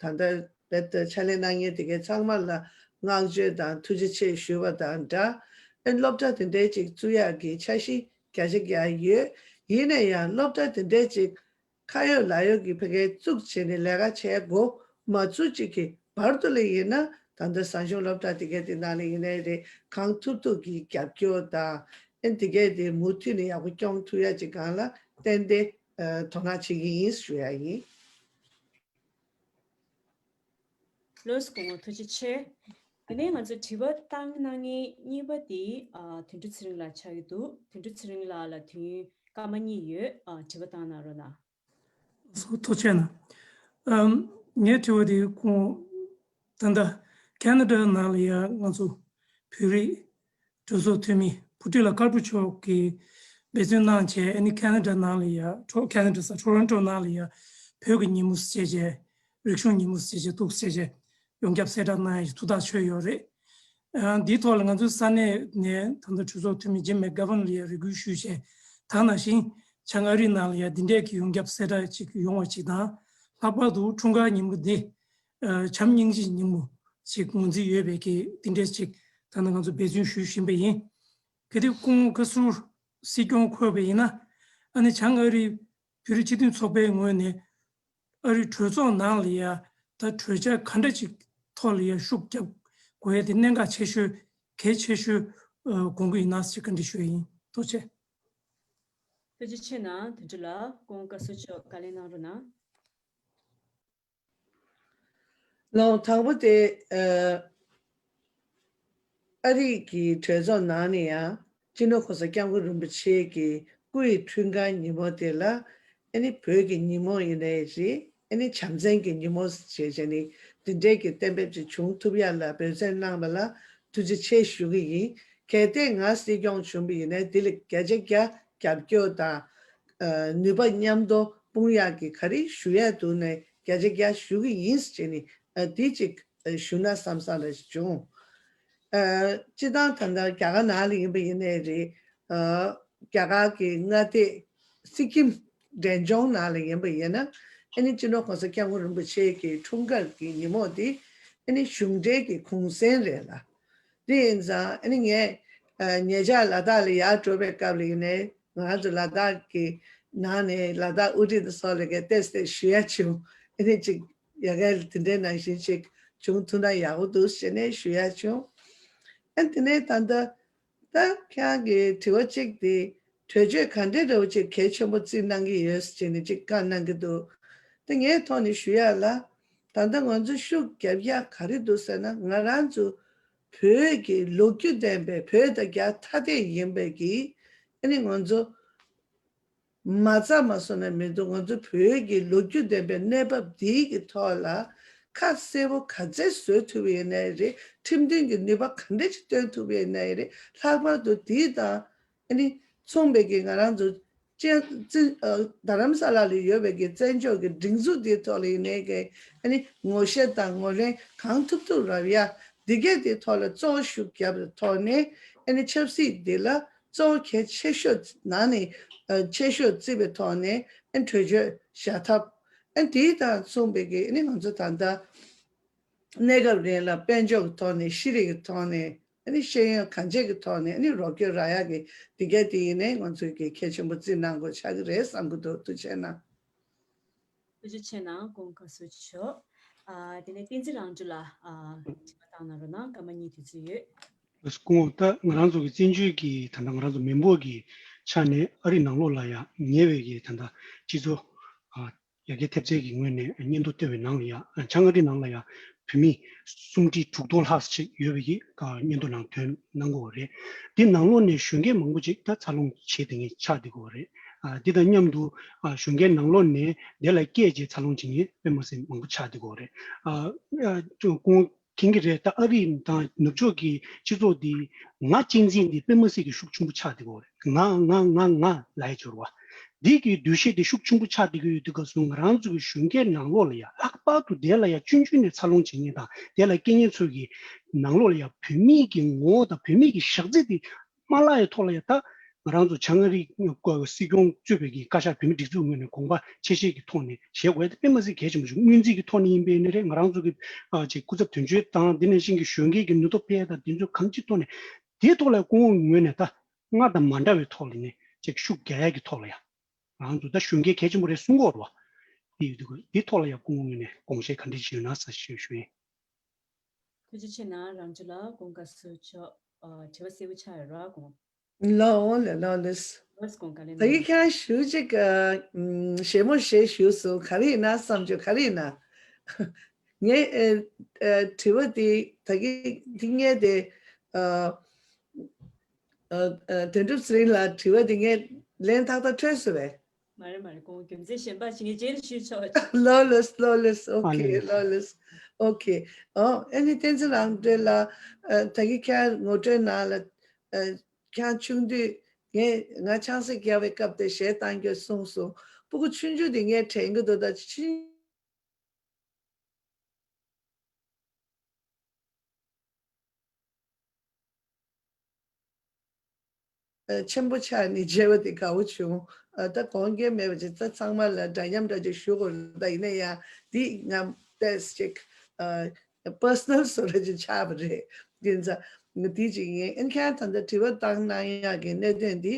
ད་ལྟ་རྦད་དེ་ཕྱག་ལས་གནང་མཁན་དེ་གའི་ཚང་མ་ལ་བསྔགས་བརྗོད་དང་ཐུགས་རྗེ་ཆེ་ཞུ་བ་དང་སྦྲགས། ཨ་སློབ་གྲྭ་དེ་འདྲའི་ཅིག་བཙུགས་ཡག་གི་འཆར་གཞི་བརྒྱ་ཆ་བརྒྱ་ཡོད། ཡིན་ན་ཡང་སློབ་གྲྭ་དེ་འདྲའི་ཅིག་ཁ་ཡོད་ལག་ཡོད་ཀྱི་ཕ་གིར་བཙུགས་བྱས་ནས་ལས་ཀ་བྱེད་འགོ་མ་ཚུགས་ཅིག་གི་བར་དུ་ལ་ཡིན་ན་ད་ལྟ་གསང་གཞུང་སློབ་གྲྭ་དེ་གའི་དེ་ནང་ལ་ཡིན་ནའི་རེད། གང་ཐུབ་ཐུབ་ཀྱི་རྒྱབ་སྐྱོར་དང་ཨ་དེ་གའི་དེ་མུ་མཐུད་ནས་ཡག་པོ་སྐྱོང་ཐུབ་ཡག་ཅིག་སྒང་ལ་ཏན་ཏན་ཨ་དོ་སྣང་བྱེད་ཀྱི་ཡིན་ཞུ་ཡ་ཡིན། ལགས་སོ། སྐུ་ངོ་ཐུགས་རྗེ་ཆེ། དེ་ནས་ང་ཚོ་དྲི་བ་བཏང་གནང་མཁན་གཉིས་པ་དེ་ཨ་དོན་གྲུབ་ཚེ་རིང་ལགས་ཆགས་ཀྱི་འདུག་དོན་གྲུབ་ཚེ་རིང་ལགས་ལ་དུས་ཡུན་སྐར་མ་གཉིས་ཡོད། ཨ་དྲི་བ་བཏང་གནང་རོགས་གནང་། ལགས་སོ། ཐུགས་རྗེ་ཆེ་གནང་། ཨམ་ངའི་དྲི་བ་དེ་སྐུ་ངོ་ད་ལྟ་ཁེ་ན་ཌ་ནང་ལ་ཡ་ང་ཚོ་བོད་རིགས་གྲོས་ཚོགས་འཐུས་མི་བུ་ཁྲིད་ལགས་དཀར་པོ་མཆོག་གིས་འབད་བརྩོན་གནང་བྱས། ཨ་ནི་ཁེ་ན་ཌ་ནང་ལ་ཡ་ཊོ་ཁེ་ན་ཌ་ས་ཊོ་རོན་ཊོ་ནང་ལ་ཡ་བོད་ཀྱི་ཉིན་མོ་ཟེར་བྱས། རིག་གཞུང་ཉིན་མོ་ཟེར་བྱས་འདུག་ཟེར་བྱས་ཡོངས་ཁྱབ་གསལ་བསྒྲགས་གནང་ཡ་ཞིག་ཐུགས་ཐག་ཆོད་ཡོད་རེད། ཨ་འདིའི་ཐོག་ལ་ང་ཚོའི་ས་གནས་ནས་ད་ལྟ་གྲོས་ཚོགས་འཐུས་མི་ཇིམ་མེག་གྷ་ཝན་ལ་ཡ་རེ་སྐུལ་ཞུས་བྱས། ད་ནང་བཞིན་བྱང་ཨ་རི་ནང་ལ་ཡ་འདི་འདྲས་ཀྱི་ཡོངས་ཁྱབ་གསལ་བསྒྲགས་ཅིག་ཡོང་བ་ཅིག་དང་། ལྷག་པར་དུ་འཁྲུངས་སྐར་ཉིན་མོ་འདི་ཨ་བྱམས་སྙིང་རྗེ་ཉིན་མོ་ཞིག་ངོས་འཛིན་ཡོད་པའི་གི་འདི་འདྲས་ཅིག་ད་ནི་ང་ཚོ་འབད་བརྩོན་ཞུ་བཞིན་པ་ཡིན། གལ་ཏེ་སྐུ་ངོ་བཀའ་ཟུར་སྲིད་སྐྱོང་འཁོད་པ་ཡིན་ན། ཨ་ནི་བྱང་ཨ་རི་བོད་རིགས་སྤྱི་མཐུན་ཚོགས་པའི་ངོས་ནས་ཨ་རི་གྲོས་ཚོགས་ནང་ལ་ཡ་ད་གྲོས་འཆར་ག་འདྲ་ཅིག་ཐོག་ལ་ཡ་ཤུགས་རྒྱབ་དགོས་ཡ་དེ་གནད་འགག་ཆེ་ཤོས་གལ་ཆེ་ཤོས་ཨ་དགོངས་ཀྱི་ཡིན་ན་ཞེས་བཀའ་འདྲི་ཞུ་ཡ་ཡིན། ཐུགས་རྗེ་ཆེ། ཐུགས་རྗེ་ཆེ་གནང་། དོན་གྲུབ་ལགས་སྐུ་ངོ་བཀའ་ཟུར་མཆོག་བཀའ་ལན་གནང་རོགས་གནང་། ལོ་དང་པོ་དེ་ཨ་ཨ་རི་གི་གྲོས་ཚོགས་ནང་ནས་ཡང་སྤྱི་ནོར་༸གོང་ས་༸སྐྱབས་མགོན་རིན་པོ་ཆེ་གི་སྐུ་ཡི་འཁྲུངས་སྐར་ཉིན་མོ་དེ་ལ་ཨ་ནི་བོད་ཀྱི་ཉིན་མོ་ཡིན་ནའི་རེད། ཨ་ནི་བྱམས་བརྩེ་གི་ཉིན་མོ་ཞེས་བྱས་ནས་འདི་འདྲའི་གི་གཏན་འབེབས་ཅིག་བྱུང་ཐུབ་ཡ་ལ་འབད་བརྩོན་གནང་བ་ལ་ཐུགས་རྗེ་ཆེ་ཞུ་གི་ཡིན། གལ་ཏེ་ང་སྲིད་སྐྱོང་བྱུང་བ་ཡིན་ན་འདི་ལ་བརྒྱ་ཆ་བརྒྱ་རྒྱབ་སྐྱོར་དང་། ཨ་ནུས་པ་མཉམ་དུ་སྤུངས་ཡག་གི་ག་རེ་ཞུ་ཡ་འདུག་ནས་བརྒྱ་ཆ་བརྒྱ་ཞུ་གི་ཡིན་ཟེར་ནས་ཨ་འདི་ཅིག་ཨ་ཞུ་ན་བསམ་བསམ་རེ་བྱུང་། ཨ་སྤྱི་བཏང་ད་ལྟ་རྒྱ་གར་ནང་ལ་ཡིན་པ་ཡིན་ནའི་རེད། ཨ་རྒྱ་གར་གྱི་མངའ་སྡེ་སི་ཀིམ་འབྲས་ལྗོངས་ནང་ལ་ཡིན་པ་ཡིན་ན་ཨ་ནི་སྤྱི་ནོར་༸གོང་ས་༸སྐྱབས་མགོན་རིན་པོ་ཆེ་གི་འཁྲུངས་སྐར་གྱི་ཉིན་མོ་འདི་ཨ་ནི་གཞུང་འབྲེལ་གྱི་གུང་སེང་རེད་ལ། དེ་ཡིན་ཙང་ཨ་ནི་ངས་ཨ་ཉེ་ཆར་ལ་དྭགས་ལ་ཡར་འགྲོ་བའི་སྐབས་ལ་ཡིན་ནའི་ང་ཚོ་ལ་དྭགས་ཀྱི་ནང་ནས་ལ་དྭགས་དབུ་ཁྲིད་དང་སོགས་ལ་གས་ཏེས་ཏེ་ཞུ་ཡ་བྱུང་། ཨ་ནི་ཅིག་ཡ་གས་དེ་འདྲའི་ནང་བཞིན་ཅིག་བྱུང་ཐུབ་ན་ཡག་པོ་འདུག་ཟེར་ནས་ཞུ་ཡ་བྱུང་། ཨ་དེ་ནས་ད་ལྟ་ད་ཁྱེད་རང་གི་དྲི་བ་གཅིག་དེ་གྲོས་ཆོད་ག་འདྲའི་འདྲ་བོ་ཅིག་གལ་ཆེན་པོ་བརྩི་གནང་གི་ཡོད་ཟེར་ནས་ཅིག་བཀའ་གནང་གི་འདུག་ད་ངའི་ཐོག་ནས་ཞུ་ཡ་ལ། ད་ལྟ་ང་ཚོ་ཤུགས་རྒྱབ་ཡ་ག་རེ་འདུག་ཟེར་ན་ང་རང་ཚོ་བོད་ཀྱི་ལོ་རྒྱུས་ལྡན་པའི་བོད་དང་རྒྱ་ཐ་དད་ཡིན་པའི་གི་ཨ་ནི་ང་ཚོ་མ་རྩ་མ་སོང་ན་མི་འདུག་ང་ཚོ་བོད་ཀྱི་ལོ་རྒྱུས་ལྡན་པའི་གནས་བབ་འདིའི་གི་ཐོག་ལ་ཁ་གསལ་པོ་ག་ཚད་བཟོ་ཐུབ་ཡོད་ནའི་རེད། ཁྲིམས་མཐུན་གྱི་ནུས་པ་ག་འདྲ་ཅིག་བཏོན་ཐུབ་ཡོད་ནའི་རེད། ལྷག་པར་དུ་དེའི་དང་ཨ་ནི་མཚུངས་པའི་གི་ང་རང་ཚོ་བཙན་བཙན་ཨ་རྡ་རམ་ས་ལ་ལ་ཡོད་པའི་གི་བཙན་བྱོལ་གི་སྒྲིག་འཛུགས་འདིའི་ཐོག་ལ་ཡིན་ནའི་གི་ཨ་ནི་ངོ་ཤེས་དང་ངོ་ལེན་གང་ཐུབ་ཐུབ་རག་ཡ་འདི་གས་དེའི་ཐོག་ལ་གཙོ་བོ་ཤུགས་རྒྱབ་པའི་ཐོག་ནས་ཨ་ནི་ཆབ་སྲིད་འདི་ལ་གཙོ་བོ་གལ་ཆེ་ཤོས་ནང་ནས་ ཆེ་ཤོས་བརྩི་བའི་ཐོག་ནས་ཨ་ནི་གྲོས་ཆོད་བཞག་ཐབས། ཨ་ནི་དེ་དང་མཚུངས་པའི་གི་ཨ་ནི་ང་ཚོ་ད་ལྟ་གནས་སྐབས་རིང་ལ་དཔལ་འབྱོར་གྱི་ཐོག་ནས་ཤེས་རིག་གི་ཐོག་ནས་ཨ་ནི་ཤེས་ཡོན་གང་ཅིའི་གི་ཐོག་ནས་ཨ་ནི་རོགས་སྐྱོར་རག་ཡག་གི་དེ་ག་དེ་ཡིན་ནའི་ང་ཚོས་གི་གལ་ཆེན་པོ་བརྩི་གནང་དགོས་ཆགས་ཀྱི་རེད་བསམ་གྱི་འདུག་ཐུགས་རྗེ་གནང་། ཐུགས་རྗེ་ཆེ་གནང་། སྐུ་ངོ་བཀའ་ཟུར་མཆོག་ཨ་དེ་ནས་བསྟན་འཛིན་རང་གྲོལ་ལགས། ཨ་དྲི་བ་བཏང་གནང་རོགས་གནང་། སྐར་མ་གཉིས་དུས་ཚོད་ཡོད། སྐུ་ངོ། ད་ང་རང་ཚོ་གི་བཙན་བྱོལ་གྱི་ད་ལྟ་ང་རང་ཚོ་མི་འབོར་གྱི་ཆ་ནས་ཨ་རིའི་ནང་ལོགས་ལ་ཡང་ཉེ་བའི་གི་ད་ལྟ་སྤྱི་ཚོགས་ཨ་ཡར་རྒྱས་ཐེབས་རྩའི་གི་ངོས་ནས་སྙན་ཐོ་བཏོན་པའི་ནང་ལ་ཡང་བྱང་ཨ་རིའི་ནང་ལ་ཡང་བོད་མི་སུམ་ཁྲི་དྲུག་སྟོང་ལྷག་ཅིག་ཡོད་པའི་གི་སྙན་ཐོ་ནང་བཏོན་གནང་གི་ཡོད་རེད། དེ་ནང་ལོགས་ནས་གཞོན་སྐྱེས་མང་པོ་ཅིག་ད་འཚར་ལོངས་བྱེད་བསྡད་མཁན་ཆགས་བསྡད་ཀྱི་ཡོད་རེད། ཨ་དེ་དང་མཉམ་དུ་ཨ་གཞོན་སྐྱེས་ནང་ལོགས་ནས་དེ་ལ་སྐད་ཆ་འཚར་ལོངས་བྱེད་མཁན་དཔེ་མ་སྲིད་མང་པོ་ཆགས་བསྡད་ཀྱི་ཡོད་རེད། ཨ་ཨ་ཁྱེད་ཀྱིས་རེད། ད་ཨ་རི་དང་ནུབ་ཕྱོགས་ཀྱི་སྤྱི་ཚོགས་འདི་ང་གཅེས་འཛིན་འདི་དཔེ་མ་སྲིད་ཀྱི་ཤུགས་ཆེན་པོ་ཆགས་བསྡད་ཀྱི་ཡོད་རེད། ང་ང་ང་ང་ལབ་ཡ་སྦྱོར་བ། འདི་གི་འདུ་ཤེས་དེ་ཤུགས་ཆེན་པོ་ཆགས་བསྡད་ཀྱི་ཡོད་དུས་སྐབས་སུ་ང་རང་ཚོ་གི་གཞོན་སྐྱེས་ནང་ལོགས་ལ་ཡང་ལྷག་པར་དུ་དེ་ལ་ཡང་ཆུང་ཆུང་ནས་འཚར་ལོངས་བྱེད་མཁན་དང་དེ་ལ་སྐྱེས་མཁན་ཚོ་གི་ནང་ལོགས་ལ་ཡང་བོད་མིའི་གི་ངོ་བོ་དང་བོད་མིའི་གི་ཞག་རྩི་དེ་མ་བརླག་ཡའི་ཐོག་ལ་ཡང་ད་ང་རང་ཚོ་བྱང་ཨ་རིའི་སྲིད་སྐྱོང་གཙོས་པའི་གི་བཀའ་ཤག་བོད་མི་སྒྲིག་འཛུགས་ངོས་ནས་དགོངས་པ་ཆེ་བཞེས་ཀྱི་ཐོག་ནས་བཞེས་དགོས་ཡ་དེ་དཔེ་མ་སྲིད་གལ་ཆེན་པོ་ཞིག་སྔོན་རྩིས་ཀྱི་ཐོག་ནས་ཡིན་པའི་ནི་རེད། ང་རང་ཚོ་གི་ཨ་ཅིག་སྐུ་ཚབ་དོན་གཅོད་དང་དེ་ནང་བཞིན་གྱི་གཞོན་སྐྱེས་ཀྱི་ནུས་སྟོབས་སྤེལ་ཡ་དང་དེ་ཚོ་གང་ཅིའི་ཐོག་ནས་དེའི་ཐོག་ལ་སྐུ་ངོ་ངོས་ནས་ད་སྔར་དང་མ་འདྲ་བའི་ཐོག་ལ་ནས་ཅིག་ཤུགས་རྒྱག་ཡ་གི་ཐོག་ལ་ཡ། ང་ཚོ་ད་གཞོན་སྐྱེས་གལ་ཆེན་པོ་རེད་གསུང་གི་ཡོད་རེད་བ། དེ་ཡོད་དུས་འདི་ཐོག་ལ་ཡང་སྐུ་ངོ་ངོས་ནས་དགོངས་བཞེས་ག་འདྲ་ཞིག་ཡོད་ན་ཟེར་ཞུ་ཞུ་ཡིན། ཐུགས་རྗེ་ཆེ་གནང་། རང་ཚོ་ལ་སྐུ་ངོ་བཀའ་ཟུར་མཆོག་ཨ་དྲི་བ་གསལ་པོ་ཆགས་ཡོད་རེད་བ། སྐུ་ངོ། ལགས་འོང་ལགས་ལགས་ལགས། ལགས་སྐུ་ངོ་བཀའ་ལན་ད་གིན་ཁྱེད་རང་ཞུ་ཅིག་ཨ་ཞེ་མོ་ཞེ་ཞུ་སོང་། ག་རེ་ཡིན་ན་བསམ་བྱུང་། ག་རེ་ཡིན་ན། ངས་ཨ་ཨ་དྲི་བ་དེ་ད་གིན་དེ་ངས་དེ་ཨ། ཨ་ཨ་དོན་གྲུབ་ཚེ་རིང་ལགས་དྲི་བ་དེ་ངས་ལན་ཏག་ཏག་འཕྲོད་སོང་བས། མ་རེད་མ་རེད། སྐུ་ངོ་རྒྱུ་མཚན་གཞན་པ་ཞིག་ངས་རྗེས་ལ་ཞུས་ཆོག་པ། ལགས་ལགས་ལགས་ལགས། ཨོ་ཨ་ཁེ་ལེ། ལགས་ལགས། ཨོ་ཁེ། ཨོ་ཨ་ནི་བསྟན་འཛིན་རང་གྲོལ་ལགས། ཨ་ད་གིན་ཁྱེད་རང་ངོ་སྤྲོད་ནང་ལ་ཨ་ཁྱེད་རང་ཆུང་དུས་ངས་ང་ཆང་ས་བརྒྱབ་པའི་སྐབས་དེ་གཞས་བཏང་རྒྱུ་གསུངས་སོང་། སྤུ་གུ་ཆུང་ཆུང་དེ་ངས་དྲན་གྱི་འདུག་ད་ཕྱིན། ཆེན་པོ་ཆགས་ནས་མཇལ་བ་དེ་དགའ་བོ་བྱུང་། ད་དགོངས་འགལ་མེད་པ་ཅིག་ད་ཚང་མ་ལ་འདྲ་མཉམ་འདྲ་ཅིག་ཞུ་དགོས་རེད། ད་ཡིན་ན་ཡང་འདི་ང་ཏོག་ཙམ་ཅིག་པར་སོ་ནལ་བཟོ་འདྲ་ཅིག་ཆགས་པ་རེད། ཡིན་ཙང་ང་འདི་ཅིག་ཡིན། ཨ་ནི་ཁྱེད་རང་ད་ལྟ་དྲི་བ་བཏང་གནང་ཡག་གི་གནད་དོན་འདི།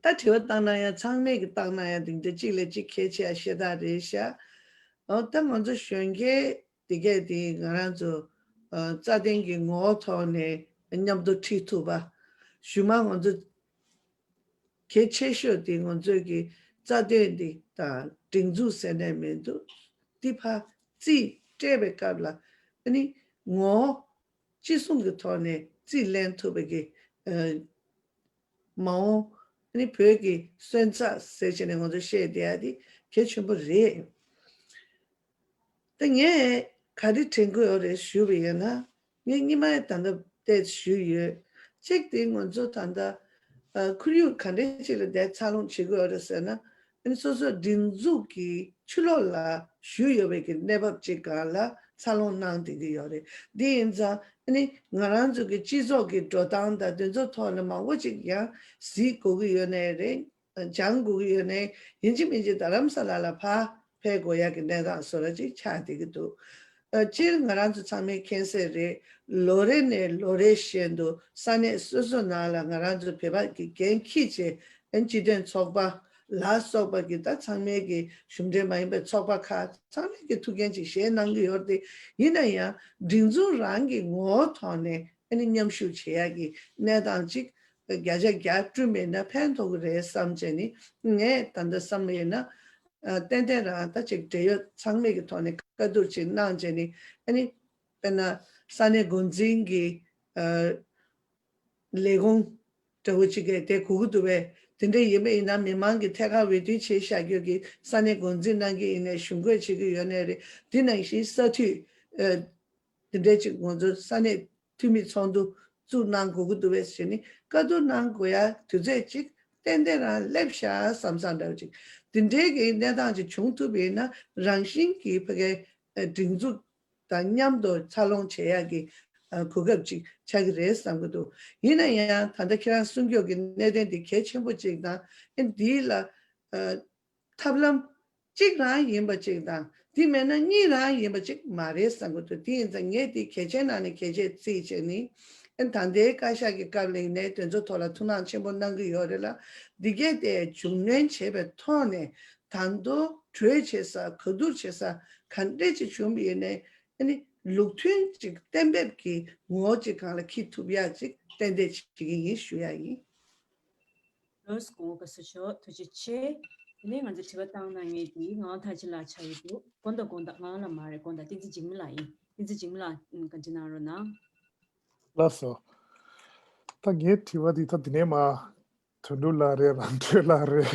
ད་དྲི་བ་བཏང་ན་ཡང་ཚང་མས་ཀྱི་བཏང་ན་ཡང་དེ་འདྲ་གཅིག་ལས་གཅིག་གལ་ཆེ་ཡ་ཤེས་ཐག་རེད་ཤག་ཨོ་ད་ང་ཚོ་གཞོན་སྐྱེས་དེ་གས་དེ་ང་རང་ཚོ་ཨ་རྩ་དོན་གྱི་ངོ་བོ་ཐོག་ནས་མཉམ་དུ་ཁྲིད་ཐུབ་པ། གཞུག་མ་ང་ཚོ་གལ་ཆེ་ཤོས་དེ་ང་ཚོས་ཀྱི་རྩ་དོན་འདི་དང་སྒྲིག་འཛུགས་ཟེར་ནས་མི་འདུག་འདི་ཕར་རྩིས་སྤྲད་པའི་སྐབས་ལ་ཨ་ནི་ངོ་བོ་ཅི་གསུང་གི་ཐོག་ནས་རྩིས་ལེན་ཐུབ་པའི་གི་ཨ། མ་འོངས་ནི་བོད་ཀྱི་སོན་རྩ་ཟེར་བྱས་ནས་ང་ཚོ་བཤད་བསྡད་ཡ་དེ་གལ་ཆེན་པོ་རེད། ད་ངས་ག་རེ་དྲན་གྱི་ཡོད་རེད་ཞུས་པ་ཡིན་ན། ངས་སྔོན་མ་ད་ལྟ་ཏོག་ཙམ་ཞུས་ཡོད། གཅིག་དེ་ང་ཚོ་ད་ལྟ་ཨ་ཁོར་ཡུག་ག་འདྲ་ཅིག་ལ་བསྡད་འཚར་ལོངས་བྱེད་ཀྱི་ཡོད་རེད་ཟེར་ན། ཨ་ནི་སོ་སོ་སྒྲིག་འཛུགས་ཀྱི་ཕྱི་ལོགས་ལ་བཞུགས་ཡོད་པའི་གི་གནས་བབ་ཅིག་སྒང་ལ་འཚར་ལོངས་གནང་བསྡད་ཀྱི་ཡོད་རེད། འདི་ཡིན་ཙང་ཨ་ནི་ང་རང་ཚོ་གི་སྤྱི་ཚོགས་ཀྱི་འགྲོ་སྟངས་དང་དེ་ཚོ་ཐོག་ནས་མང་པོ་ཅིག་ཡང་གཟིགས་དགོས་ཀྱི་ཡོད་ནའི་རེད། སྦྱང་དགོས་ཀྱི་ཡོད་ནའི་ཡིན་གཅིག་མིན་གཅིག་རྡ་རམ་ས་ལ་ལ་ཕར་ཕེབས་དགོས་ཡག་གི་གནས་སྟངས་བཟོ་འདྲ་ཅིག་ཆགས་བསྡད་ཀྱི་འདུག་ཨ་སྤྱིར་ང་རང་ཚོ་ཚང་མས་མཁྱེན་གསལ་རེད། ལོ་རེ་ནས་ལོ་རེ་བཞིན་དུ་ས་གནས་སོ་སོ་ནང་ལ་ང་རང་ཚོ་བོད་པ་གི་འགན་འཁྱེར་བྱས་ཨ་སྤྱི་མཐུན་ཚོགས་པ་ལ་སོགས་པ་གི་ད་ཚང་མའི་གི་གཞུང་འབྲེལ་མ་ཡིན་པའི་ཚོགས་པ་ཁག་ཚང་མས་ཀྱི་ཐུགས་འགན་ཅིག་བཞེས་གནང་གི་ཡོད་རེད་དེ། ཡིན་ན་ཡང་སྒྲིག་འཛུགས་རང་གི་ངོ་བོ་ཐོག་ནས་ཨ་ནི་མཉམ་ཞུགས་བྱེད་ཡག་གི་གནས་སྟངས་ཅིག་བརྒྱ་ཆ་བརྒྱ་བསྐྲུན་པ་ཡིན་ན་ཕན་ཐོགས་ཀྱི་རེད་བསམ་བྱས་ནི། ངས་ད་ལྟ་བསམ་པ་ཡིན་ན་ཨ་ཏན་ཏན་རང་ད་ཅིག་འབྲེལ་ཡོད་ཚང་མས་ཀྱི་ཐོག་ནས་བཀའ་བསྡུར་ཅིག་གནང་བྱས་ནི། ཨ་ནི་དཔེར་ན་ས་གནས་འགོ་འཛིན་གྱི་ཨ་ལས་ཁུངས་འདྲ་བོ་ཅིག་གིས་དེ་གོ་གི་འདུག་པས། དེ་འདྲ་ཡིན་པ་ཡིན་ན་མི་མང་གིས་ཐད་ཀར་འོས་བསྡུ་བྱས་བཞག་རྒྱུ་གི་ས་གནས་འགོ་འཛིན་གནང་གི་ཡིན་ནའི་གཞུང་བཀོད་བྱེད་ཀྱི་ཡོད་ནའི་རེད། དེ་ནང་བཞིན་ས་འཐུས་ཨ་དེ་འདྲ་ཅིག་ང་ཚོ་ས་གནས་འཐུས་མི་ཚོགས་འདུ་བཙུགས་གནང་དགོས་ཀྱི་འདུག་པས་ཟེར་ནས་བཀའ་བསྡུར་གནང་དགོས་ཡ་དུས་ཚོད་ཅིག་ཏན་ཏན་རང་སླེབས་ཤག་བསམ་བསམ་འདྲ་བོ་ཅིག་དེ་འདྲའི་གི་གནས་སྟངས་ཅིག་བྱུང་ཐུབ་པ་ཡིན་ན་རང་བཞིན་གྱིས་ཕ་གའི་སྒྲིག་འཛུགས་དང་མཉམ་དུ་འཚར་ལོངས་བྱེད་ཡག་གི་ ཨ་གོ་སྐབས་ཅིག་ཆགས་ཀྱི་རེད་བསམ་གྱི་འདུག་ཡིན་ན་ཡང་ད་ལྟ་ཁྱེད་རང་གསུང་སྐྱོབ་ཀྱི་གནད་དོན་འདི་གལ་ཆེན་པོ་ཅིག་དང་ཨ་འདི་ལ་ཨ་ཐབས་ལམ་གཅིག་རང་ཡིན་པ་ཅིག་དང་འདི་མེད་ན་གཉིས་རང་ཡིན་པ་ཅིག་མ་རེད་བསམ་གྱི་འདུག་དེ་ཡིན་ཙང་ངས་འདི་གལ་ཆེན་ནང་ནས་གལ་ཆེ་བརྩིས་བྱས་ནི་ཨ་ད་ལྟའི་བཀའ་ཤག་གི་སྐབས་ལ་ཡིན་ནའི་དེ་ཚོ་ཐོག་ལ་ཐུགས་སྣང་ཆེན་པོ་གནང་གི་ཡོད་རེད་ལ། འདི་གས་དེ་མཇུག་སྣོན་བྱས་པའི་ཐོག་ནས་ད་དུང་གྲོས་བྱེད་ས་ག་བསྡུར་བྱེད་ས་ག་འདྲས་ཅིག་བྱུང་བ་ཡིན་ནའི་ཨ་ནི་ལུགས་མཐུན་ཅིག་གཏན་འབེབས་ཀྱི་ངོ་བོ་ཅིག་སྒང་ལ་འཁྱེར་ཐུབ་ཡག་ཅིག་ཏན་ཏན་བྱེད་ཀྱི་ཡིན་ཞུ་ཡག་ཡིན། ལོས་དགོངས་དག་སུ་ཆོག་ཐུགས་རྗེ་ཆེ། དེ་ནས་ང་ཚོ་དྲི་བ་བཏང་གནང་མཁན་དེ་ངག་དབང་ཐར་རྒྱས་ལགས་ཆགས་ཡོད་འདུག་དགོངས་དག་དགོངས་དག་ང་ལ་མ་རེད། དགོངས་དག་བསྟན་འཛིན་འཇིགས་མེད་ལགས་ཡིན། བསྟན་འཛིན་འཇིགས་མེད་ལགས་ཨ་བཀའ་འདྲི་གནང་རོགས་གནང་། ལགས་སོ། ད་ངའི་དྲི་བ་འདི་ད་འདི་ནས་མ་དོན་གྲུབ་ལགས་རེད། རང་གྲོལ་ལགས་རེད།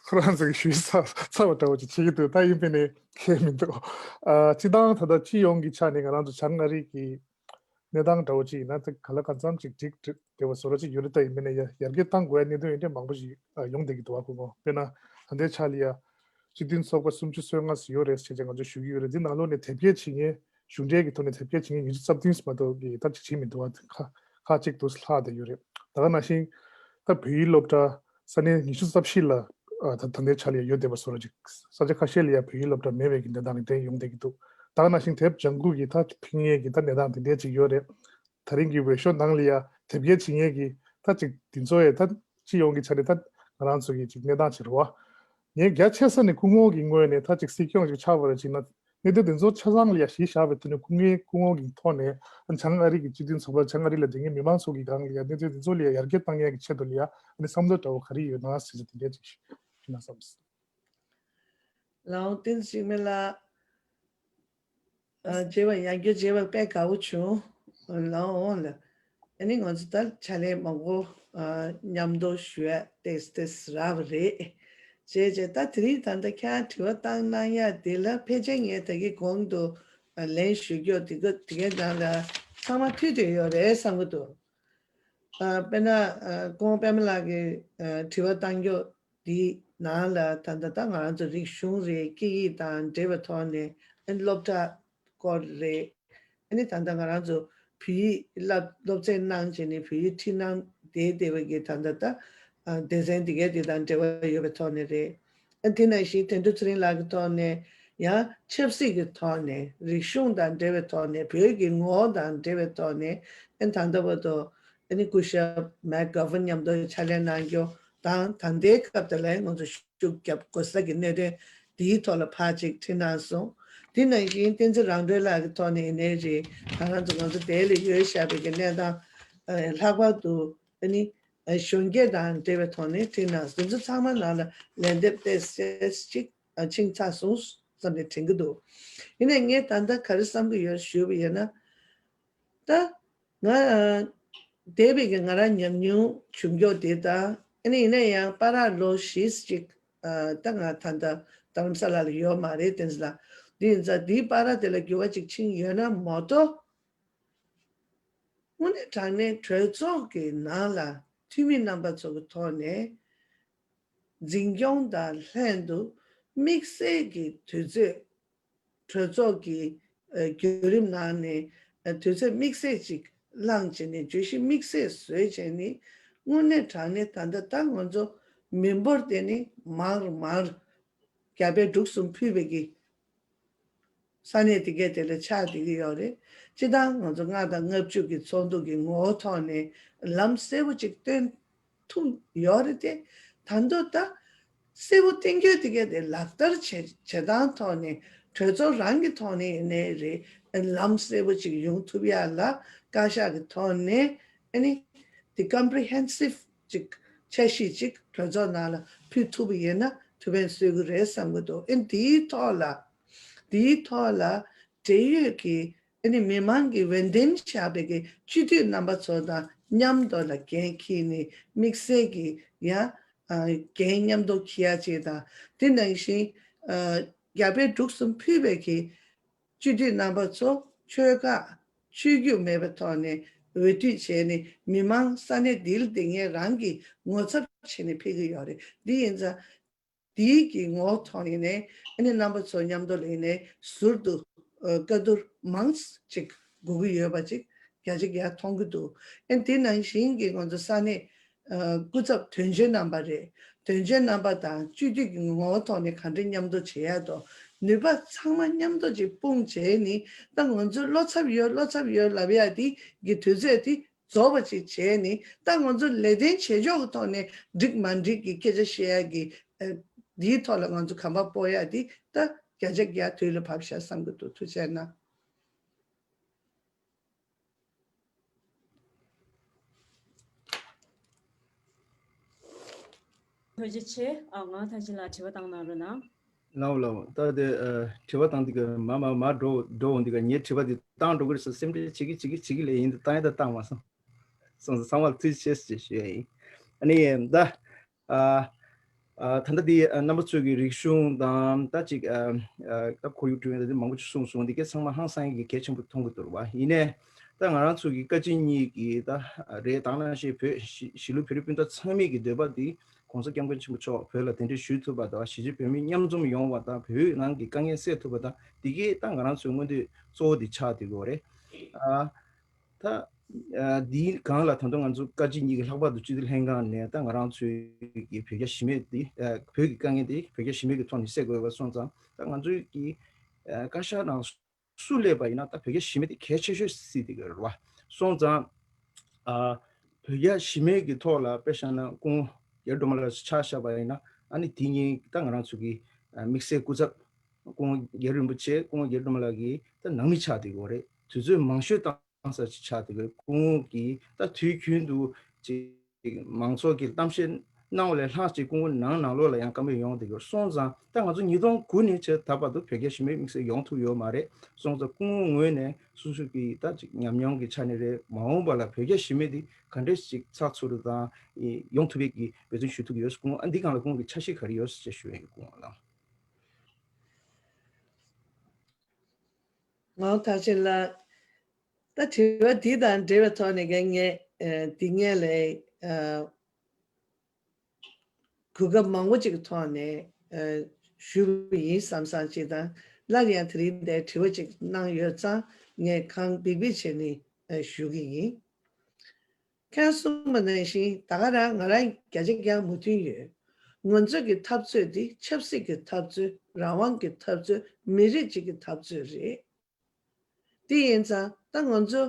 ཁོ་རང་ཚོ་གིས་ཞུས་ཚར་ཚར་བ་འདྲ་བོ་ཅིག་བྱེད་ཀྱི་འདུག་ད་ཡིན་ཕན་ནས་ཁྱད་མི་འདུག་ཨ་སྤྱི་བཏང་ད་ལྟ་སྤྱི་ཡོངས་ཀྱི་ཆ་ནས་ང་རང་ཚོ་བྱང་ཨ་རི་གི་གནས་སྟངས་འདྲ་བོ་ཅིག་ཡིན་ན་ད་ག་ལ་གང་འཚམ་ཅིག་འགྲིག་འགྲིག་བསྡད་པ་བཟོ་འདྲ་ཅིག་ཡོད་རེད། ད་ཡིན་ཕན་ནས་ཡར་ཡར་རྒྱས་གཏང་དགོས་ཡ་གནད་དོན་ཡིན་འདྲ་མང་པོ་ཞིག་ཨ་ཡོང་བསྡད་ཀྱི་འདུག་བ། ཁོ་མོ་དཔེར་ན་ད་ལྟའི་ཆ་ལ་ཡ་སྤྱི་མཐུན་ཚོགས་པ་སུམ་ཅུ་སོ་ལྔ་ཙམ་ཡོད་རེད་ཟེར་བྱས་ང་ཚོས་ཞུ་གི་ཡོད་རེད། འདི་ནང་ལོགས་ནས་དེབ་སྐྱེལ་བྱེད་མཁན་གཞུང་འབྲེལ་གྱི་ཐོག་ནས་དེབ་སྐྱེལ་བྱེད་མཁན་ཉི་ཤུ་རྩ་བདུན་ཙམ་མ་གཏོགས་ཀྱི་ད་ཅིག་བྱེད་མི་འདུག་བ། ཁ་ཁ་ཅིག་ཏུ་ལྷག་བསྡད་ཡོད་རེད། ད་ག་ནང་བཞིན་ད་བོད་ཡིག་སློབ་གྲྭ་ས་གནས་ཉི་ཤུ་རྩ་བཞི་ལ་ཨ་ད་ད་ལྟའི་ཆ་ལ་ཡ་ཡོད་བསྡད་པ་བཟོ་འདྲ་ཅིག་ས་ཆ་ཁ་ཤས་ལ་ཡ་བོད་ཡིག་སློབ་གྲྭ་མེད་པའི་གི་གནས་སྟངས་དེ་འདྲ་ཡོང་བསྡད་ཀྱི་འདུག་ད་ག་ནང་བཞིན་དེབ་ལྗང་ཁུ་གི་ད་ཕུལ་མཁན་གྱི་ད་གནས་སྟངས་དེ་འདྲ་ཅིག་ཡོད་རེད། ད་རིང་གི་འོས་ཤོག་ནང་ལ་ཡ་དེབ་སྐྱེལ་བྱེད་མཁན་གྱི་ད་ཅིག་འདི་ཚོ་ཡ་ད་སྤྱི་ཡོངས་ཀྱི་ཆ་ནས་ད་ང་རང་ཚོ་གི་ཅིག་གནས་སྟངས་ཅིག་རེད་བ། ངས་རྒྱ་ཆེ་ས་ནས་སྐུ་ངོ་གི་ངོས་ནས་ད་ཅིག་སྲིད་སྐྱོང་ཅིག་ཆགས་པ་རེད་ཅིག་ན་གནད་དོན་དེ་ཚོ་ཆ་ཚང་ལ་ཡ་གཞི་བཞག་པའི་ཐོག་ནས་སྐུ་ངོའི་སྐུ་ངོ་གི་ཐོག་ནས་བྱང་ཨ་རི་གི་སྤྱི་མཐུན་ཚོགས་པ་བྱང་ཨ་རི་ལ་བསྡད་མཁན་མི་མང་ཚོ་གི་སྒང་ལ་ཡ་གནད་དོན་དེ་ཚོ་ལ་ཡ་ཡར་རྒྱས་གཏང་ཡག་གི་ཆེད་དུ་ལ་ཡ་ཨ་ནི་བསམ་བློ་འདྲ་བོ་ག་རེ་ཡོད་ན་ཟེར་ཅིག་དེ་འདྲས་ཅིག་ཞུ་ན་བསམ་སོང་། ལའོ་བསྟན་འཛིན་འཇིགས་མེད་ལགས། ཨ་མཇལ་བ་ཡང་བསྐྱར་མཇལ་བ་དཔེ་དགའ་བོ་བྱུང་། ལའོ་ལ། ཨ་ནི་ང་ཚོ་ད་ཕྱག་ལས་མང་པོ་ཨ་མཉམ་དུ་ཞུ་ཡ་ཏེས་ཏེས་རག་པ་རེད། བྱས་རྗེས་ད་དེ་རིང་ད་ལྟ་ཁྱེད་རང་དྲི་བ་བཏང་གནང་ཡ་དེ་ལ་ཕལ་ཆེར་ངས་ད་གིན་གོང་དུ་ཨ་ལན་ཞུ་རྒྱུ་དེ་ག་དེ་གའི་ནང་ལ་ཚང་མ་མཐུན་བསྡད་ཡོད་རེད་བསམ་གྱི་འདུག་ཨ་དཔེར་ན་ཨ་སྐུ་ངོ་པད་མ་ལགས་ཀྱིས་ཨ་དྲི་བ་བཏང་རྒྱུ་འདིའི་ནང་ལ་ད་ལྟ་ད་ང་རང་ཚོ་རིག་གཞུང་རེད། སྐད་ཡིག་དང་འབྲེལ་བའི་ཐོག་ནས་ཨ་ནི་སློབ་གྲྭ་སྐོར་རེད། ཨ་ནི་ད་ལྟ་ང་རང་ཚོ་བོད་ཡིག་བསླབ་སློབ་ཚན་གནང་བྱས་ནས་བོད་ཡིག་ཁྲིད་གནང་བསྡད་བསྡད་པའི་གི་ད་ལྟ་ད་ཨ་སྡེ་ཚན་འདི་གའི་དེ་དང་འབྲེལ་བ་ཡོད་པའི་ཐོག་ནས་རེད། ཨ་དེ་ནང་བཞིན་དོན་གྲུབ་ཚེ་རིང་ལགས་ཀྱི་ཐོག་ནས་ཡང་ཆབ་སྲིད་ཀྱི་ཐོག་ནས་རིག་གཞུང་དང་འབྲེལ་བའི་ཐོག་ནས་བོད་ཀྱི་ངོ་བོ་དང་འབྲེལ་བའི་ཐོག་ནས་ཨ་ནི་ད་ལྟ་བར་དུ་ཨ་ནི་སྐུ་ཞབས་མེག་གྷོ་ཝན་མཉམ་དུ་ཕྱག་ལས་གནང་རྒྱུ་དང་ད་ལྟའི་སྐབས་དེ་ལ་ང་ཚོ་ཤུགས་རྒྱབ་དགོས་ས་གི་གནད་དོན་དེའི་ཐོག་ལ་ཕར་ཅིག་ཁྲིད་གནང་སོང་། དེ་ནང་བཞིན་བསྟན་འཛིན་རང་གྲོལ་ལགས་ཀྱི་ཐོག་ནས་ཡིན་ནའི་རེད། ད་ང་ཚོ་ང་ཚོ་དེ་ལ་ཡོད་བཞག་པའི་གི་གནས་སྟངས་ལྷག་པར་དུ་ཨ་ནི། གཞོན་སྐྱེས་དང་འབྲེལ་བའི་ཐོག་ནས་ཁྲིད་གནང་། འདི་ཚོ་ཚང་མ་ནང་ལ་ལན་འདེབས་ཏོག་ཙམ་ཅིག་ཕྱིན་ཚར་སོང་བསམ་ནས་དྲན་གྱི་འདུག་ཡིན་ནའི་ངས་ད་ལྟ་ག་རེ་བསམ་གྱི་ཡོད་ཞུས་པ་ཡིན་ན། ད་ང་འདས་པའི་གི་ང་རང་ཉམས་མྱོང་བྱུང་ཀྱོག་དེ་དང་ཨ་ནི་ཡིན་ན་ཡང་བར་ལོ་བཞི་ཅིག་ད་ང་ད་ལྟ་རྡ་རམ་ས་ལ་ལ་ཡོད་མ་རེད། བསྟན་འཛིན་ལགས་འདི་ཡིན་ཙང་འདིའི་བར་དེ་ལ་འགྱུར་བ་ཅིག་ཕྱིན་ཡོད་ན་མ་གཏོགས། དངོས་གནས་དྲང་གནས་གྲོས་ཚོགས་ཀྱི་ནང་ལ་འཐུས་མི་རྣམ་པ་ཚོ་གི་ཐོག་ནས་འཛིན་སྐྱོང་དང་ལྷན་དུ་དམིགས་བསལ་གྱི་དུས་ཚོད་གྲོས་ཚོགས་ཀྱི་ཨ་བརྒྱུད་རིམ་ནང་ནས་ཨ་དུས་ཚོད་དམིགས་བསལ་ཅིག་བླངས་བྱས་ནས་བརྗོད་གཞི་དམིགས་བསལ་བཟོས་བྱས་ནས་དངོས་གནས་དྲང་གནས་ད་ལྟ་ད་ང་ཚོ་མི་འབོར་དེ་ནི་མང་རུ་མང་རུ་རྒྱ་བལ་འབྲུག་གསུམ་ཕུད་པའི་གི་ས་གནས་དེ་གས་དེ་ལ་ཆགས་བསྡད་ཀྱི་ཡོད་རེད། སྤྱིར་བཏང་ང་ཚོ་ལྔ་དང་ལྔ་བཅུ་གི་ཚོགས་འདུ་གི་ངོ་བོ་ཐོག་ནས་ལམ་གསལ་པོ་ཅིག་སྟོན་ཐུབ་ཡོད་རེད་དེ། ད་དུང་ད་གསལ་པོ་སྟོན་རྒྱུ་དེ་གས་དེ་ལག་བསྟར་བྱེད་བྱེད་སྟངས་ཐོག་ནས་གྲོས་ཚོགས་རང་གི་ཐོག་ནས་ཡིན་ནའི་རེད། ལམ་གསལ་པོ་ཅིག་ཡོང་ཐུབ་ཡ་ལ་བཀའ་ཤག་གི་ཐོག་ནས་ཨ་ནི་དེ་comprehensive་ཅིག་འཆར་གཞི་ཅིག་གྲོས་ཚོགས་ནང་ལ་ཕུལ་ཐུབ་པ་ཡིན་ན་ཐུགས་ཕན་གསོས་ཀྱི་རེད་བསམ་གྱི་འདུག་ཨ་ནི་དེའི་ཐོག་ལ་དེའི་ཐོག་ལ་འབྲེལ་ཡོད་ཀྱི་ཨ་ནི་མི་མང་གིས་འོས་འདེམས་བཞག་པའི་གི་སྤྱི་འཐུས་རྣམ་པ་ཚོ་དང་མཉམ་དུ་ལ་འགན་འཁྱེར་ནས་དམིགས་བསལ་གྱི་ཡང་ཨ་འགན་མཉམ་དུ་འཁྱེར་ཡ་བཅས་དང་དེ་ནང་བཞིན་ཨ་རྒྱ་བལ་འབྲུག་གསུམ་ཕུད་པའི་གི་སྤྱི་འཐུས་རྣམ་པ་ཚོ་ཆོལ་ཁ་ཆོས་བརྒྱུད་མེད་པའི་ཐོག་ནས་འོས་བསྡུ་བྱས་ནས་མི་མང་ས་གནས་འདིར་བསྡད་མཁན་རང་གི་ངོ་ཚབ་བྱས་ནས་ཕེབས་ཀྱི་ཡོད་རེད། འདི་ཡིན་ཙང་། དེའི་གི་ངོ་བོ་ཐོག་ནས་ནས་ཨ་ནི་རྣམ་པ་ཚོ་མཉམ་དུ་ལེན་ནས་ཟུར་དུ་ཨ་བཀའ་བསྡུར་མང་ཙམ་ཅིག་དགོས་ཀྱི་ཡོད་པ་ཅིག་ བརྒྱ་ཆ་བརྒྱ་མཐོང་གི་འདུག་ཨེ་དེ་ནང་བཞིན་གྱི་ང་ཚོ་ས་གནས་ཨ་སྐུ་ཚབ་དོན་གཅོད་རྣམ་པ་རེད། དོན་གཅོད་རྣམ་པ་དང་སྤྱི་འཐུས་ཀྱི་ངོ་བོ་ཐོག་ནས་ག་འདྲ་མཉམ་དུ་བྱེད་ཡ་དང་ནུས་པ་ཚང་མ་མཉམ་དུ་ཅིག་སྤུངས་བྱས་ནི་ད་ང་ཚོ་བློ་འཚབ་ཡོད་བློ་འཚབ་ཡོད་ལབ་ཡ་དེ་གི་དུས་ཚོད་དེ་རྫོགས་པ་ཅིག་བྱས་ནི་ད་ང་ཚོ་ལས་དོན་བྱེད་ཕྱོགས་ཀྱི་ཐོག་ནས་འགྲིག་མ་འགྲིག་གི་སྐད་ཆ་བཤད་ཡ་གི་ཨ་འདིའི་ཐོག་ལ་ང་ཚོ་གོམ་པ་སྤོ་ཡ་དེ་ད་བརྒྱ་ཆ་བརྒྱ་དུས་ལ་བབས་ཤག་བསམ་གྱི་འདུག་ཐུགས་རྗེ་གནང་། ཐུགས་རྗེ་ཆེ། ཨ་ང་ཐང་ཆེན་ལ་དྲི་བ་བཏང་གནང་རོགས་གནང་། ལའོ་ལའོ། ད་དེ་ཨ་དྲི་བ་བཏང་དུས་ཀ་མ་མ་མ་འགྲོ་འགྲོ་འོང་དུས་ཀ་ངས་དྲི་བ་དེ་བཏང་འགྲོ་གི་རེད་ཟེར་སེམས་ཁྲལ་བྱེད་ཀྱི་བྱེད་ཀྱི་བྱེད་ཀྱི་ལས་ཡིན་དུ་བཏང་ཡ་ད་བཏང་མ་སོང་། སོང་ཙང་ཚང་མ་ལ་ཐུགས་རྗེ་ཆེ་ཞེས་ཞུ་ཡ་ཡིན། ཨ་ནི་ད་ཨ་ཨ་ད་ལྟ་འདི་ཨ་རྣམ་པ་ཚོས་ཀྱི་རིག་གཞུང་དང་ད་ཅིག་ཨ་ཨ་ད་ཁོར་ཡུག་དྲི་བ་འདི་མང་པོ་ཅིག་གསུངས་སོང་། འདི་གས་ཚང་མ་ཧང་སང་ཡ་གི་གལ་ཆེན་པོ་མཐོང་གི་འདུག་བ། ཡིན་ནའི་ད་ང་རང་ཚོ་གི་བཀའ་སྤྱི་གཉིས་ཀྱི་ད་རེད་དང་ནང་བཞིན་བོད་གཞིས་ལུས་བོད་རིགས་སྤུན་ཟླ་ཚང་མའི་གི་འདོད་པ་འདི་༸གོང་ས་༸སྐྱབས་མགོན་ཆེན་པོ་མཆོག་བོད་ལ་གདན་འདྲེན་ཞུ་ཐུབ་པ་དང་གཞིས་བྱེས་བོད་མི་མཉམ་འཛོམས་ཡོང་བ་དང་བོད་ནང་གི་དཀའ་ངལ་སེལ་ཐུབ་པ་དང་འདི་གས་ད་ང་རང་ཚོའི་མངོན་འདོད་གཙོ་བོ་འདི་ཆགས་བསྡད་ཡོད་རེད། ཨ། ད་ཨ་འདིའི་སྒང་ལ་ད་དུང་ང་ཚོ་བཀའ་སྤྱི་གཉིས་ཀྱི་ལྷག་པར་དུ་སྤྱི་འཐུས་ལྷན་ཁང་ནས་ད་ང་རང་ཚོའི་གི་བོད་རྒྱ་གཞི་མེད་འདི་ཨ་བོད་ཀྱི་དཀའ་ངལ་འདི་བོད་རྒྱ་གཞི་མེད་ཀྱི་ཐོག་ནས་སེལ་དགོས་པ་སོང་ཙང་ད་ང་ཚོའི་གི་ཨ་བཀའ་ཤག་ནང་སུ་སླེབས་པ་ཡིན་ན་ད་བོད་རྒྱ་གཞི་མེད་འདི་གལ་ཆེ་ཤོས་སྲིད་དེ་གི་རེད་བ། སོང་ཙང་ཨ་བོད་རྒྱ་གཞི་མེད་ཀྱི་ཐོག་ལ་དཔེ་བཞག་ན་སྐུ་ངོ་རྒྱ་རི་སྒྲོལ་མ་ལགས་ཆ་བཞག་པ་ཡིན་ན་ཨ་ནི་དེ་ཉིན་ད་ང་རང་ཚོ་གི་ཨ་དམིགས་བསལ་སྐུ་ཚབ་སྐུ་ངོ་རྒྱ་རི་རིན་པོ་ཆེ་སྐུ་ངོ་རྒྱ་རི་སྒྲོལ་མ་ལགས་ཀྱི་ད་ནང་མི་ཆགས་བསྡད་ཡོད་རེད། དུས་ཚོད་མང་ཤོས་བཏང་ས་ཅིག་ཆགས་བསྡད་ཡོད། སྐུ་ངོ་གིས་ད་དུས་རྒྱུན་དུ་ཅིག་མང་ཚོགས་ཀྱི་གཏམ་བཤད་གནང་བ་ལས་ལྷག་ཅིག་སྐུ་ངོ་ནང་ནང་ལོགས་ལ་ཡང་བཀའ་མོལ་ཡོང་བསྡད་ཡོད། སོང་ཙང་ད་ང་ཚོ་ཉིས་སྟོང་དགུ་ནས་བྱས་ད་བར་དུ་བོད་རྒྱ་གཞི་མེད་དམིགས་བསལ་ཡོང་ཐུབ་ཡོད་མ་རེད། སོང་ཙང་སྐུ་ངོ་ངོས་ནས་སོ་སོ་གི་ད་ཅིག་ཉམས་མྱོང་གི་ཆ་ནས་རེད། མ་འོངས་པ་ལ་བོད་རྒྱ་གཞི་མེད་འདི་ག་འདྲས་ཅིག་ཚགས་ཚུད་དང་ཡོང་ཐུབ་པའི་གི་འབད་བརྩོན་ཞུ་ཐུབ་ཡོད། སྐུ་ངོ་ཨ་འདི་སྒང་ལ་སྐུ་ངོ་གི་འཆར་གཞི་ག་རེ་ཡོད་ཅེས་ཞུ་ཡ་ཡིན། སྐུ་ངོ་ལགས། ངག་དབང་མཐར་ཕྱིན་ལགས། ད་དྲི་བ་འདི་དང་འབྲེལ་བའི་ཐོག་ནས་ཀྱང་ངས་ཨ་འདི་སྔོན་ལ་ཨ་གོ་སྐབས་མང་པོ་ཅིག་གི་ཐོག་ནས་ཨ་ཞུས་པ་ཡིན་བསམ་བསམ་ཅིག་དང་སླར་ཡང་དེ་རིང་འདིར་དྲི་བ་ཅིག་གནང་ཡོད་ཙང་ངས་གང་འབིགས་འབིགས་བྱས་ནས་ཨ་ཞུ་གི་ཡིན། ཁྱེད་གསུངས་པ་ནང་བཞིན་ད་ག་རང་ང་རང་བརྒྱ་ཆ་བརྒྱ་མོས་མཐུན་ཡོད། ང་ཚོ་གི་འཐབ་རྩོད་འདི་ཆབ་སྲིད་ཀྱི་འཐབ་རྩོད་རང་དབང་གི་འཐབ་རྩོད་མི་རིགས་གཅིག་གི་འཐབ་རྩོད་རེད། དེ་ཡིན་ཙང་ད་ང་ཚོ་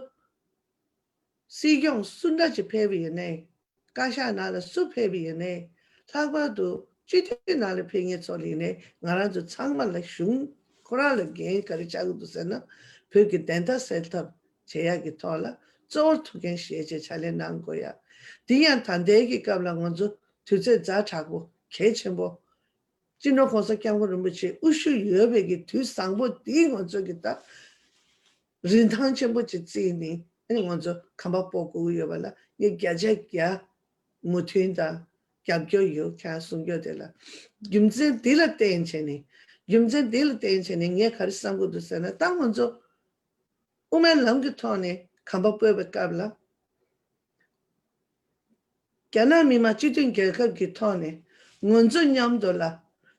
སྲིད་སྐྱོང་སུ་འདྲ་ཅིག་ཕེབས་པ་ཡིན་ནའི་བཀའ་ཤག་ནང་ལ་སུ་ཕེབས་པ་ཡིན་ནའི་ལྷག་པར་དུ་སྤྱི་འཐུས་ནང་ལ་ཕེབས་མཁན་ཚོ་ལ་ཡིན་ནའི་ང་རང་ཚོ་ཚང་མ་ལ་གཞུང་ཁོ་རང་ལ་འགན་ག་རེ་ཆགས་ཀྱི་འདུག་ཟེར་ན་བོད་ཀྱི་བདེན་མཐའ་གསལ་ཐབས་བྱེད་ཡག་གི་ཐོག་ལ་གཙོ་བོར་ཐུགས་འགན་བཞེས་བྱས་ཕྱག་ལས་གནང་དགོས་ཡ། དེ་ཡང་ད་ལྟའི་གི་སྐབས་ལ་ང་ཚོ་དུས་ཚོད་ཛ་དྲག་པོ་གལ་ཆེན་པོ། སྤྱི་ནོར་༸གོང་ས་༸སྐྱབས་མགོན་རིན་པོ་ཆེ་དབུ་བཞུགས་ཡོད་པའི་གི་དུས་བཟང་པོ་འདིའི་ང་ཚོ་གི་ད་རིན་ཐང་ཆེན་པོ་ཅིག་བརྩིས་ནས་ཨ་ནི་ང་ཚོ་གོམ་པ་སྤོ་དགོས་ཀྱི་ཡོད་པ་ལ་ངས་བརྒྱ་ཆ་བརྒྱ་མོས་མཐུན་དང་རྒྱབ་སྐྱོར་ཡོད། ཁྱེད་གསུང་རྒྱུ་དེ་ལ་རྒྱུ་མཚན་འདི་ལ་བརྟེན་བྱས་ནས་རྒྱུ་མཚན་འདི་ལ་བརྟེན་བྱས་ནས་ངས་ག་རེ་བསམ་གྱི་འདུག་ཟེར་ན་ད་ང་ཚོ་དབུ་མའི་ལམ་གྱི་ཐོག་ནས་གོམ་པ་སྤོས་པའི་སྐབས་ལ། རྒྱ་ནག་མི་དམངས་སྤྱི་མཐུན་རྒྱལ་ཁབ་ཀྱི་ཐོག་ནས་ང་ཚོ་མཉམ་དུ་ལ་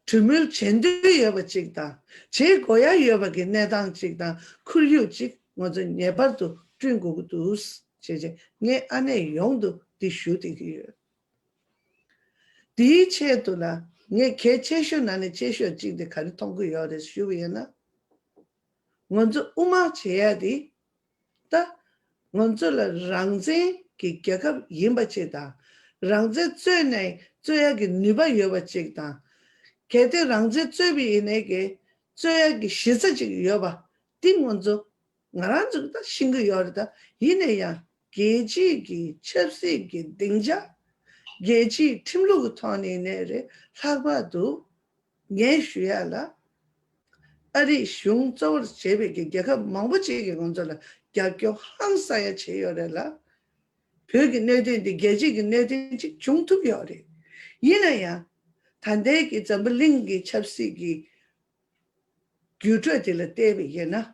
གྲོས་མོལ་བྱེད་འདོད་ཡོད་པ་ཅིག་དང་བྱེད་དགོས་ཡ་ཡོད་པ་གི་གནས་སྟངས་ཅིག་དང་ཁོར་ཡུག་ཅིག་ང་ཚོ་ངེས་པར་དུ་བསྐྲུན་དགོས་ཀྱི་འདུག་ཅེས་བྱས་ངས་ཨ་ནེ་ཡོངས་དུ་འདི་ཞུ་བསྡད་ཀྱི་ཡོད། དེའི་ཆེད་དུ་ལ་ངས་གལ་ཆེ་ཤོས་ནང་ནས་ཆེ་ཤོས་གཅིག་དེ་ག་རེ་མཐོང་གི་ཡོད་རེད་ཞུ་བ་ཡིན་ན། ང་ཚོ་དབུ་མ་བྱེད་ཡ་དེ་ད་ང་ཚོ་ལ་རང་བཙན་གྱི་རྒྱལ་ཁབ་ཡིན་པ་ཅིག་དང་རང་བཙན་རྩོད་ནས་རྩོད་ཡ་གི་ནུས་པ་ཡོད་པ་ཅིག་དང་གལ་ཏེ་རང་བཙན་རྩོད་པ་ཡིན་ནའི་གི་རྩོད་ཡ་གི་གཞི་རྩ་ཅིག་ཡོད་པ་དེ་ང་ཚོ་ང་རང་ཚོ་ད་ཤེས་ཀྱི་ཡོད་རེད། ད་ཡིན་ན་ཡང་རྒྱལ་སྤྱིའི་གི་ཆབ་སྲིད་ཀྱི་སྡིངས་ཆ་རྒྱལ་སྤྱིའི་ཁྲིམས་ལུགས་ཀྱི་ཐོག་ནས་ནས་རེད། ལྷག་པར་དུ་ངས་ཞུ་ཡ་ལ་ཨ་རིའི་གཞུང་གཙོ་བོར་བྱས་པའི་གི་རྒྱལ་ཁབ་མང་པོ་ཅིག་གིས་ང་ཚོ་ལ་རྒྱབ་སྐྱོར་ཧང་སང་ཡ་བྱས་ཡོད་རེད་ལ། བོད་ཀྱི་གནད་དོན་འདི་རྒྱལ་སྤྱིའི་གི་གནད་དོན་ཅིག་བྱུང་ཐུབ་ཡོད་རེད། ཡིན་ན་ཡང་ད་ལྟའི་གི་འཛམ་བུ་གླིང་གི་ཆབ་སྲིད་ཀྱི་འགྱུར་འགྲོས་དེ་ལ་བལྟས་པ་ཡིན་ན།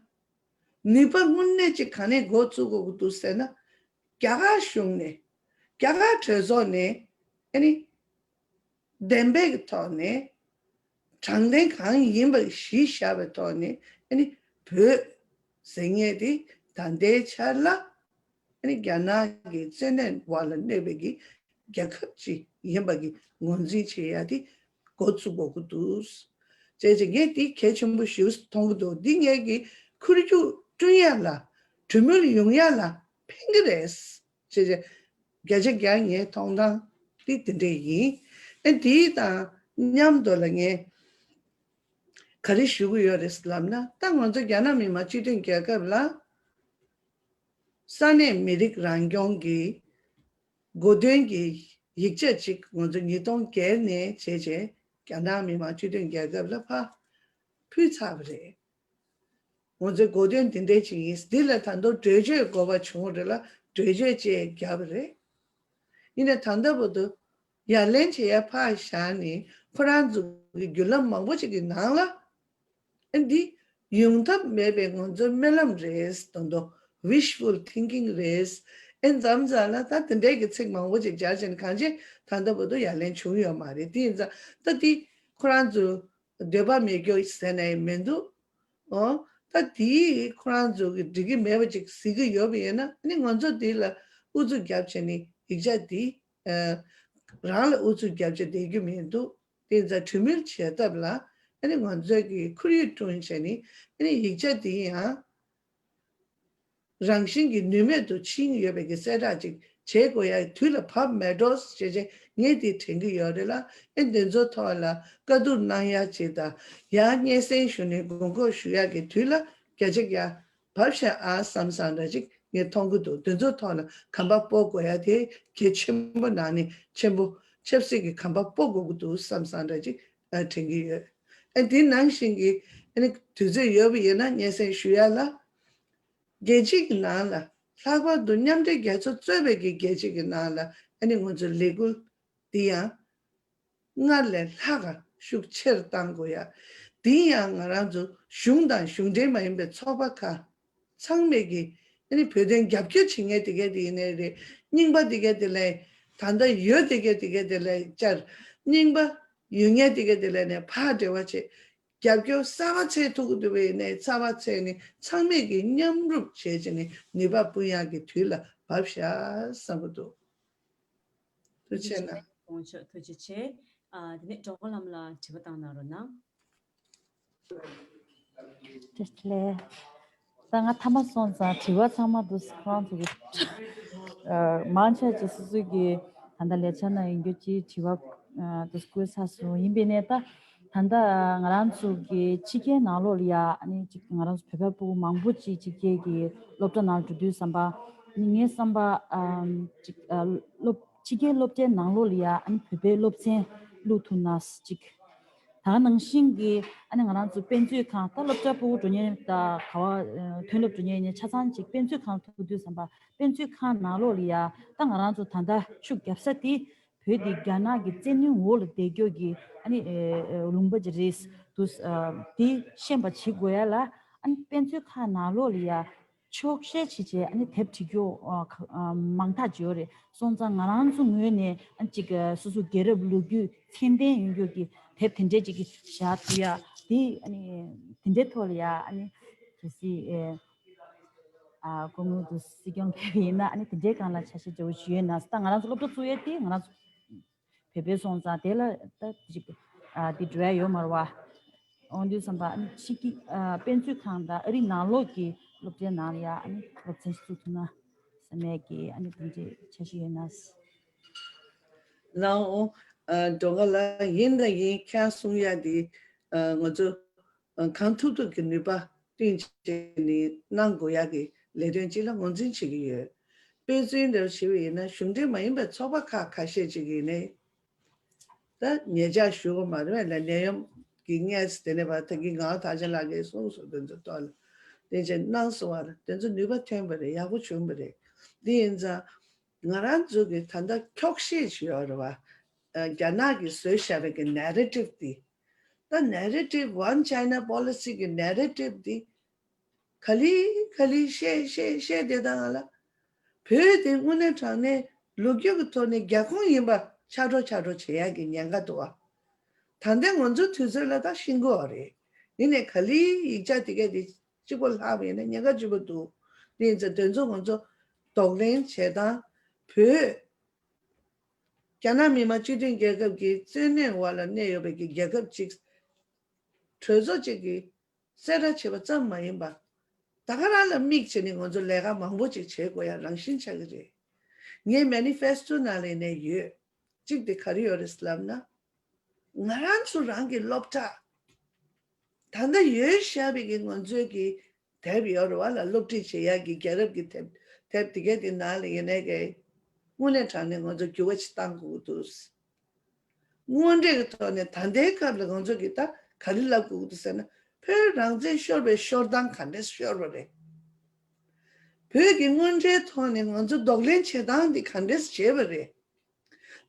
ནུས་པ་དངོས་གནས་ཅིག་ག་ནས་འགོ་བཙུགས་དགོས་ཀྱི་འདུག་ཟེར་ན། རྒྱ་གར་གཞུང་ནས་རྒྱ་གར་གྲོས་ཚོགས་ནས་ཨ་ནི་བདེན་པའི་གི་ཐོག་ནས་དྲང་བདེན་གང་ཡིན་པ་གཞི་བཞག་པའི་ཐོག་ནས་ཨ་ནི་བོད་ཟེར་མཁན་དེ་ད་ལྟའི་ཆར་ལ་ ཨ་ནི་རྒྱ་ནག་གི་བཙན་གནོན་འོག་ལ་གནས་པའི་གི་རྒྱལ་ཁབ་ཅིག་ཡིན་པ་གི་ངོས་འཛིན་བྱེད་ཡ་དེ་འགོ་བཙུགས་དགོས་ཀྱི་འདུག་བྱས་ཙང་ངས་འདི་གལ་ཆེན་པོ་ཞིག་མཐོང་གི་འདུག་འདི་ངས་ཀྱི་ཁོར་ཡུག་བསྐྲུན་ཡ་ལ་གྲོས་མོལ་ཡོང་ཡ་ལ་ཕན་གྱི་རེད། བྱས་ཙང་བརྒྱ་ཆ་བརྒྱ་ངའི་མཐོང་སྟངས་འདི་དེ་འདྲས་ཡིན། ཨ་འདི་དང་མཉམ་དུ་ལ་ངས་ག་རེ་ཞུ་གི་ཡོད་རེད་ལབ་ན། ད་ང་ཚོ་རྒྱ་ནག་མི་དམངས་སྤྱི་མཐུན་རྒྱལ་ཁབ་ལ་ས་གནས་མི་རིགས་རང་སྐྱོང་གི་གོ་སྟོན་གྱི་ཡིག་ཆ་ཅིག་ང་ཚོ་ཉིས་སྟོང་བརྒྱད་ནས་བྱས་རྗེས་རྒྱ་ནག་མི་དམངས་སྤྱི་མཐུན་རྒྱལ་ཁབ་ལ་ཕར་ཕུལ་ཚར་བ་རེད། ང་ཚོའི་གོ་སྟོན་དེ་འདྲས་ཅིག་ཡིན། འདི་ལ་ད་དུང་གྲོས་ཆོད་དགོས་པ་བྱུང་བ་རེད་ལ་གྲོས་ཆོད་ཅིག་བརྒྱབ་པ་རེད། ཡིན་ནའི་ད་ལྟ་བར་དུ་ཡ་ལན་བྱེད་ཡ་ཕར་བཞག་ནས་ཁོ་རང་ཚོ་གི་བརྒྱུད་ལམ་མང་པོ་ཅིག་གི་ནང་ལ། ཨ་འདི་ཡོང་ཐབས་མེད་པའི་ང་ཚོའི་སྨོན་ལམ་རེད། ད་དུང་wishful thinking་རེད། ཨེ་མཚམས་མཚམས་ལ་ད་དེ་འདྲའི་གི་ཚིག་མང་པོ་ཅིག་སྦྱར་བྱས་ནས་གང་ཅི་ད་ལྟ་བར་དུ་ཡ་ལན་བྱུང་ཡོད་མ་རེད། དེ་ཡིན་ཙང་ད་འདི་ཁོ་རང་ཚོ་འདོད་པ་མེད་རྒྱུ་ཟེར་ནའི་མི་འདུག་ཨོ། ད་དེ་ཁོ་རང་ཚོ་གི་འགྲིག་གི་མེད་པ་ཅིག་གཟིགས་ཀྱི་ཡོད་པ་ཡིན་ན། ཨ་ནི་ང་ཚོ་དེ་ལ་ཨུ་ཚུགས་རྒྱབ་བྱས་ནས་ཡིག་ཆ་དེ་ཨ་རང་ལ་ཨུ་ཚུགས་རྒྱབ་བྱས་བསྡད་རྒྱུ་མི་འདུག་དེ་ཡིན་ཙང་གྲོས་མོལ་བྱེད་ཐབས་ལ་ཨ་ནི་ང་ཚོས་ཀྱི་ཁོར་ཡུག་བསྐྲུན་བྱས་ནས། ཨ་ནི་ཡིག་ཆ་དེ་ཡང་རང་བཞིན་གྱིས་ནུས་མེད་དུ་ཕྱིན་ཡོད་པའི་གི་གསལ་བསྒྲགས་ཅིག་བྱེད་དགོས་ཡ་དུས་ལ་བབ་མེད་འགྲོ་ཞེས་བྱས་ངས་དེ་དྲན་གྱི་ཡོད་རེད་ལ། ཨེ་འདི་ཚོ་ཐོག་ལ་བཀའ་བསྡུར་གནང་ཡ་ཅིག་དང་། ཡང་སྙན་སེང་ཞུ་ནས་དགོས་མཁོ་ཞུ་ཡ་གི་དུས་ལ་བརྒྱ་ཆ་བརྒྱ་བབས་ཤག་ཨ་བསམ་བསམ་འདྲ་ཅིག་ངས་མཐོང་གི་འདུག་དེ་ཚོ་ཐོག་ལ་གོམ་པ་སྤོ་དགོས་ཡ་དེ་གལ་ཆེན་པོ་ནང་ནས་ཆེན་པོ། ཆབ་སྲིད་ཀྱི་གོམ་པ་སྤོ་དགོས་ཀྱི་འདུག་བསམ་བསམ་འདྲ་ཅིག་ཨ་དྲན་གྱི་ཡོད། ཨ་དེ་ནང་བཞིན་གྱི་ཨ་ནི་དུས་ཚོད་ཡོད་པ་ཡིན་ན་སྙན་སེང་ཞུ་ཡ་ལ། རྒྱལ་སྤྱི་གི་ནང་ལ་ལྷག་པར་དུ་མཉམ་འབྲེལ་རྒྱལ་ཚོགས་གཙོས་པའི་གི་རྒྱལ་སྤྱི་གི་ནང་ལ་ཨ་ནི་ང་ཚོའི་ལས་འགུལ་འདི་ཡང་སྔར་ལས་ལྷག་ག་ཤུགས་ཆེར་གཏང་དགོས་ཡ། འདི་ཡང་ང་རང་ཚོ་གཞུང་དང་གཞུང་འབྲེལ་མ་ཡིན་པའི་ཚོགས་པ་ཁག་ཚང་མས་ཀྱི་ཨ་ནི་བོད་དོན་རྒྱབ་སྐྱོར་བྱེད་མཁན་དེ་གས་དེ་ཡིན་ནའི་རེད། རྙིང་པ་དེ་གས་དེ་ལས་ད་ལྟ་ཡོད་དེ་གས་དེ་གས་དེ་ལས་བཅར། རྙིང་པ་ཡོད་མཁན་དེ་གས་དེ་ལས་ནས་ཕར་འབྲེལ་བ་བྱེད། རྒྱབ་སྐྱོར་གསར་པ་འཚོལ་ཐུབ་ཀྱི་འདུག་པས་ནས་གསར་པ་འཚོལ་ནས་ཚང་མས་ཀྱི་མཉམ་རུབ་བྱས་བྱས་ནས་ནུས་པ་སྤུངས་ཡག་གི་དུས་ལ་བབས་ཤག་བསམ་གྱི་འདུག་ཐུགས་རྗེ་ཆེ་གནང་། དགོངས་མཆོག་ཐུགས་རྗེ་ཆེ། ཨ་དེ་ནས་འགྲོ་མགོན་ལགས་ལ་དྲི་བ་བཏང་གནང་རོགས་གནང་། བཀྲ་ཤིས་བདེ་ལེགས། ད་ང་མཐའ་མ་སོང་ཙང་དྲི་བ་ཚང་མ་འདུག་ཁོ་རང་ཚོ་གི་ཨ་མང་ཆེ་ཅིག་སོ་སོ་གི་ད་ལྟ་ལས་འཆར་ནང་ཡིན་རྒྱུ་ཅིག་དྲི་བ་ཨ་འདུག་བཀོད་ཚར་སོང་། ཡིན་པས་ནས་ད་ད་ལྟ་ང་རང་ཚོ་གི་ཕྱི་རྒྱལ་ནང་ལོགས་ལ་ཡ་ཨ་ནི་ཅིག་ང་རང་ཚོ་བོད་པ་ཕྲུ་གུ་མང་པོ་ཅིག་ཕྱི་རྒྱལ་གི་སློབ་གྲྭ་ནང་འགྲོ་དུས་ཙམ་པ་ཨ་ནི་ངའི་བསམ་པ་ཨ་ཅིག་ཨ་སློབ་ཕྱི་རྒྱལ་སློབ་གྲྭའི་ནང་ལོགས་ལ་ཡ་ཨ་ནི་བོད་པའི་སློབ་ཚན་བླུག་ཐུབ་ན་ཅིག་ད་ནང་བཞིན་གྱི་ཨ་ནི་ང་རང་ཚོ་དཔེ་མཛོད་ཁང་ད་སློབ་གྲྭ་ཕྲུ་གུ་འགྲོ་མཁན་དང་ག་བ་ཐོན་སློབ་འགྲོ་མཁན་ཡིན་ན་ཆ་ཚང་ཅིག་དཔེ་མཛོད་ཁང་ཐུག་དུས་ཙམ་པ་དཔེ་མཛོད་ཁང་ནང་ལོགས་ལ་ཡ་ད་ང་རང་ཚོ་ད་ལྟ་ཤུགས་རྒྱབ་ས་དེ་བོད་འདི་རྒྱ་ནག་གི་བཙན་གནོན་འོག་ལ་བསྡད་རྒྱུ་གི་ཨ་ནི་ལུང་པ་ཅིག་རེད་འདུག་དེ་ཤེས་པ་བྱེད་དགོས་ཡ་ལ་ཨ་ནི་དཔེ་མཛོད་ཁང་ནང་ལོགས་ལ་ཡ། ཆོག་ཤེས་བྱེད་བྱེད་ཨ་ནི་དེབ་བྲིས་རྒྱུ་ཨ་ཁ་ཨ་མང་ཐག་ཅིག་ཡོད་རེད། སོང་ཙང་ང་རང་ཚོ་ངོས་ནས་ཨ་ནི་ཅིག་ཨ་སོ་སོ་རྒྱལ་རབས་ལོ་རྒྱུས་ཚད་ལྡན་ཡོད་རྒྱུ་གི་དེབ་དེ་འདྲས་ཅིག་གི་བཞག་ཐུབ་ཡ་དེ་ཨ་ནི་དེ་འདྲའི་ཐོག་ལ་ཡ་ཨ་ནི་གལ་སྲིད་ཨེ་ཨ་སྐུ་ངོ་དུ་སྲིད་སྐྱོང་ཕེབས་ཡིན་ན་ཨ་ནི་དེ་འདྲའི་སྒང་ལ་ཆ་ཤས་འདྲ་བོ་ཞུ་ཡོད་ན། ད་ང་རང་ཚོ་སློབ་གྲྭ་བཙུགས་ཡས་དེ་ང་རང་ཚོ་བོད་པའི་སོང་ཙང་དེ་ལ་ད་ཅིག་ཨ་དེ་འགྲོ་ཡ་ཡོད་མ་རེད་བ། འོང་དུས་ཙམ་པ་ཨ་ནི་ཕྱི་གི་ཨ་དཔེ་མཛོད་ཁང་དང་ཨ་རི་ནང་ལོགས་ཀྱི་སློབ་གྲྭའི་ནང་ལ་ཡ་ཨ་ནི་སློབ་ཚན་ཞིག་བཙུགས་ཐུབ་ན་བསམ་ཡས་ཀྱི་ཨ་ནི་དེ་འདྲའི་འཆར་གཞི་ཡོད་ན། ལའོ། ཨ་འགྲོ་འགའ་ལ་ཡིན་དང་ཡིན་ཁྱེད་གསུང་ཡ་དེ་ཨ་ང་ཚོ་ཨ་གང་ཐུབ་ཐུབ་ཀྱི་ནུས་པ་བཏོན་བྱས་ནས་གནང་དགོས་ཡ་གི་ལས་དོན་ཅིག་ལ་ངོས་འཛིན་བྱེད་ཀྱི་ཡོད། དཔེ་མཚོན་འདྲ་བོ་བྱེད་པ་ཡིན་ན་གཞུང་འབྲེལ་མ་ཡིན་པའི་ཚོགས་པ་ཁག་ཁ་ཤས་ཅིག་ཡིན་ནའི། ད་ཉེ་ཆར་ཞུ་བ་མ་རེད་ལ་ནད་ཡམས་ཀྱི་གནས་དེ་ནས་བར་ད་གིན་ངག་ཐག་ཆེན་ལགས་ཀྱིས་གསུངས་སོང་། དེ་ཚོ་ཐོག་ལ་དེ་ཚོ་གནང་སོང་བ་རེད། དེ་ཚོ་ནུས་པ་ཐོན་པ་རེད། ཡག་པོ་བྱུང་བ་རེད། འདི་ཡིན་ཙང་ང་རང་ཚོ་གི་ད་ལྟ་འཁྱོག་བཤད་ཞུ་ཡོད་རེད་བ། ཨ་རྒྱ་ནག་གིས་བཟོས་བཞག་པའི་གི་ནེ་རེ་ཊིབ་འདི། ད་ནེ་རེ་ཊིབ་One China Policy་གི་ནེ་རེ་ཊིབ་འདི། ག་ལེ་ག་ལེ་བཤད་བཤད་བཤད་དེ་དང་ང་ལ། བོད་དེ་དངོས་གནས་དྲང་གནས་ལོ་རྒྱུས་ཀྱི་ཐོག་ནས་རྒྱ་ཁོངས་ཡིན་པ་ཆགས་འགྲོ་ཆགས་འགྲོ་བྱེད་ཡག་གི་ཉེན་ཁ་འདུག་བ། ད་ལྟའི་ང་ཚོའི་དུས་ཚོད་ལ་ད་ཤེས་དགོས་བ་རེད། ཡིན་ནའི་ག་ལེ་ཡིག་ཆ་དེ་གས་དེ་གཅིག་པོ་ལྷག་པ་ཡིན་ན་ཉེན་ཁ་ཆེན་པོ་འདུག་དེ་ཡིན་ཙང་དེ་ཚོ་ང་ཚོ་ གདོང་ལེན་བྱེད་སྟངས། བོད་རྒྱ་ནག་མི་དམངས་སྤྱི་མཐུན་རྒྱལ་ཁབ་ཀྱི་གཙོ་གནད་འོག་ལ་གནས་ཡོད་པའི་གི་རྒྱལ་ཁབ་ཅིག་གྲོས་ཚོགས་ཅིག་གིས་གསལ་བསྒྲགས་བྱས་པ་ཙམ་མ་ཡིན་པ། ད་ག་རང་ལ་དམིགས་བྱས་ནས་ང་ཚོ་ལས་ཀ་མང་པོ་ཅིག་བྱེད་དགོས་ཡ་རང་བཞིན་ཆགས་ཀྱི་རེད། ངའི་མེ་ནི་ཕེ་སི་ཊོ་ནང་ལ་ནས་ཡོད། གཅིག་དེ་ག་རེ་ཡོད་རེད་ལབ་ན། ང་རང་ཚོ་རང་གི་སློབ་གྲྭ། ད་ལྟ་ཡོད་བཞག་པའི་གི་ང་ཚོའི་གི་དེབ་ཡོད་རེད་བ་ལ། སློབ་ཁྲིད་བྱེད་ཡག་གི་རྒྱལ་རབས་ཀྱི་དེབ། དེབ་དེ་གའི་དེ་ནང་ལ་ཡིན་ནའི་གི་དངོས་གནས་དྲང་གནས་ང་ཚོ་འགྱུར་བ་ཞིག་གཏང་དགོས་ཀྱི་འདུག། དངོས་འབྲེལ་གྱི་ཐོག་ནས་ད་ལྟའི་སྐབས་ལ་ང་ཚོ་གི་ད་ག་རེ་ལབ་དགོས་ཀྱི་འདུག་ཟེར་ན། བོད་རང་བཙན་ཤོར་བའི་ཤོར་སྟངས་ག་འདྲས་ཤོར་བ་རེད། བོད་ཀྱི་དངོས་འབྲེལ་ཐོག་ནས་ང་ཚོ་གདོང་ལེན་བྱེད་སྟངས་འདི་ག་འདྲས་བྱས་པ་རེད།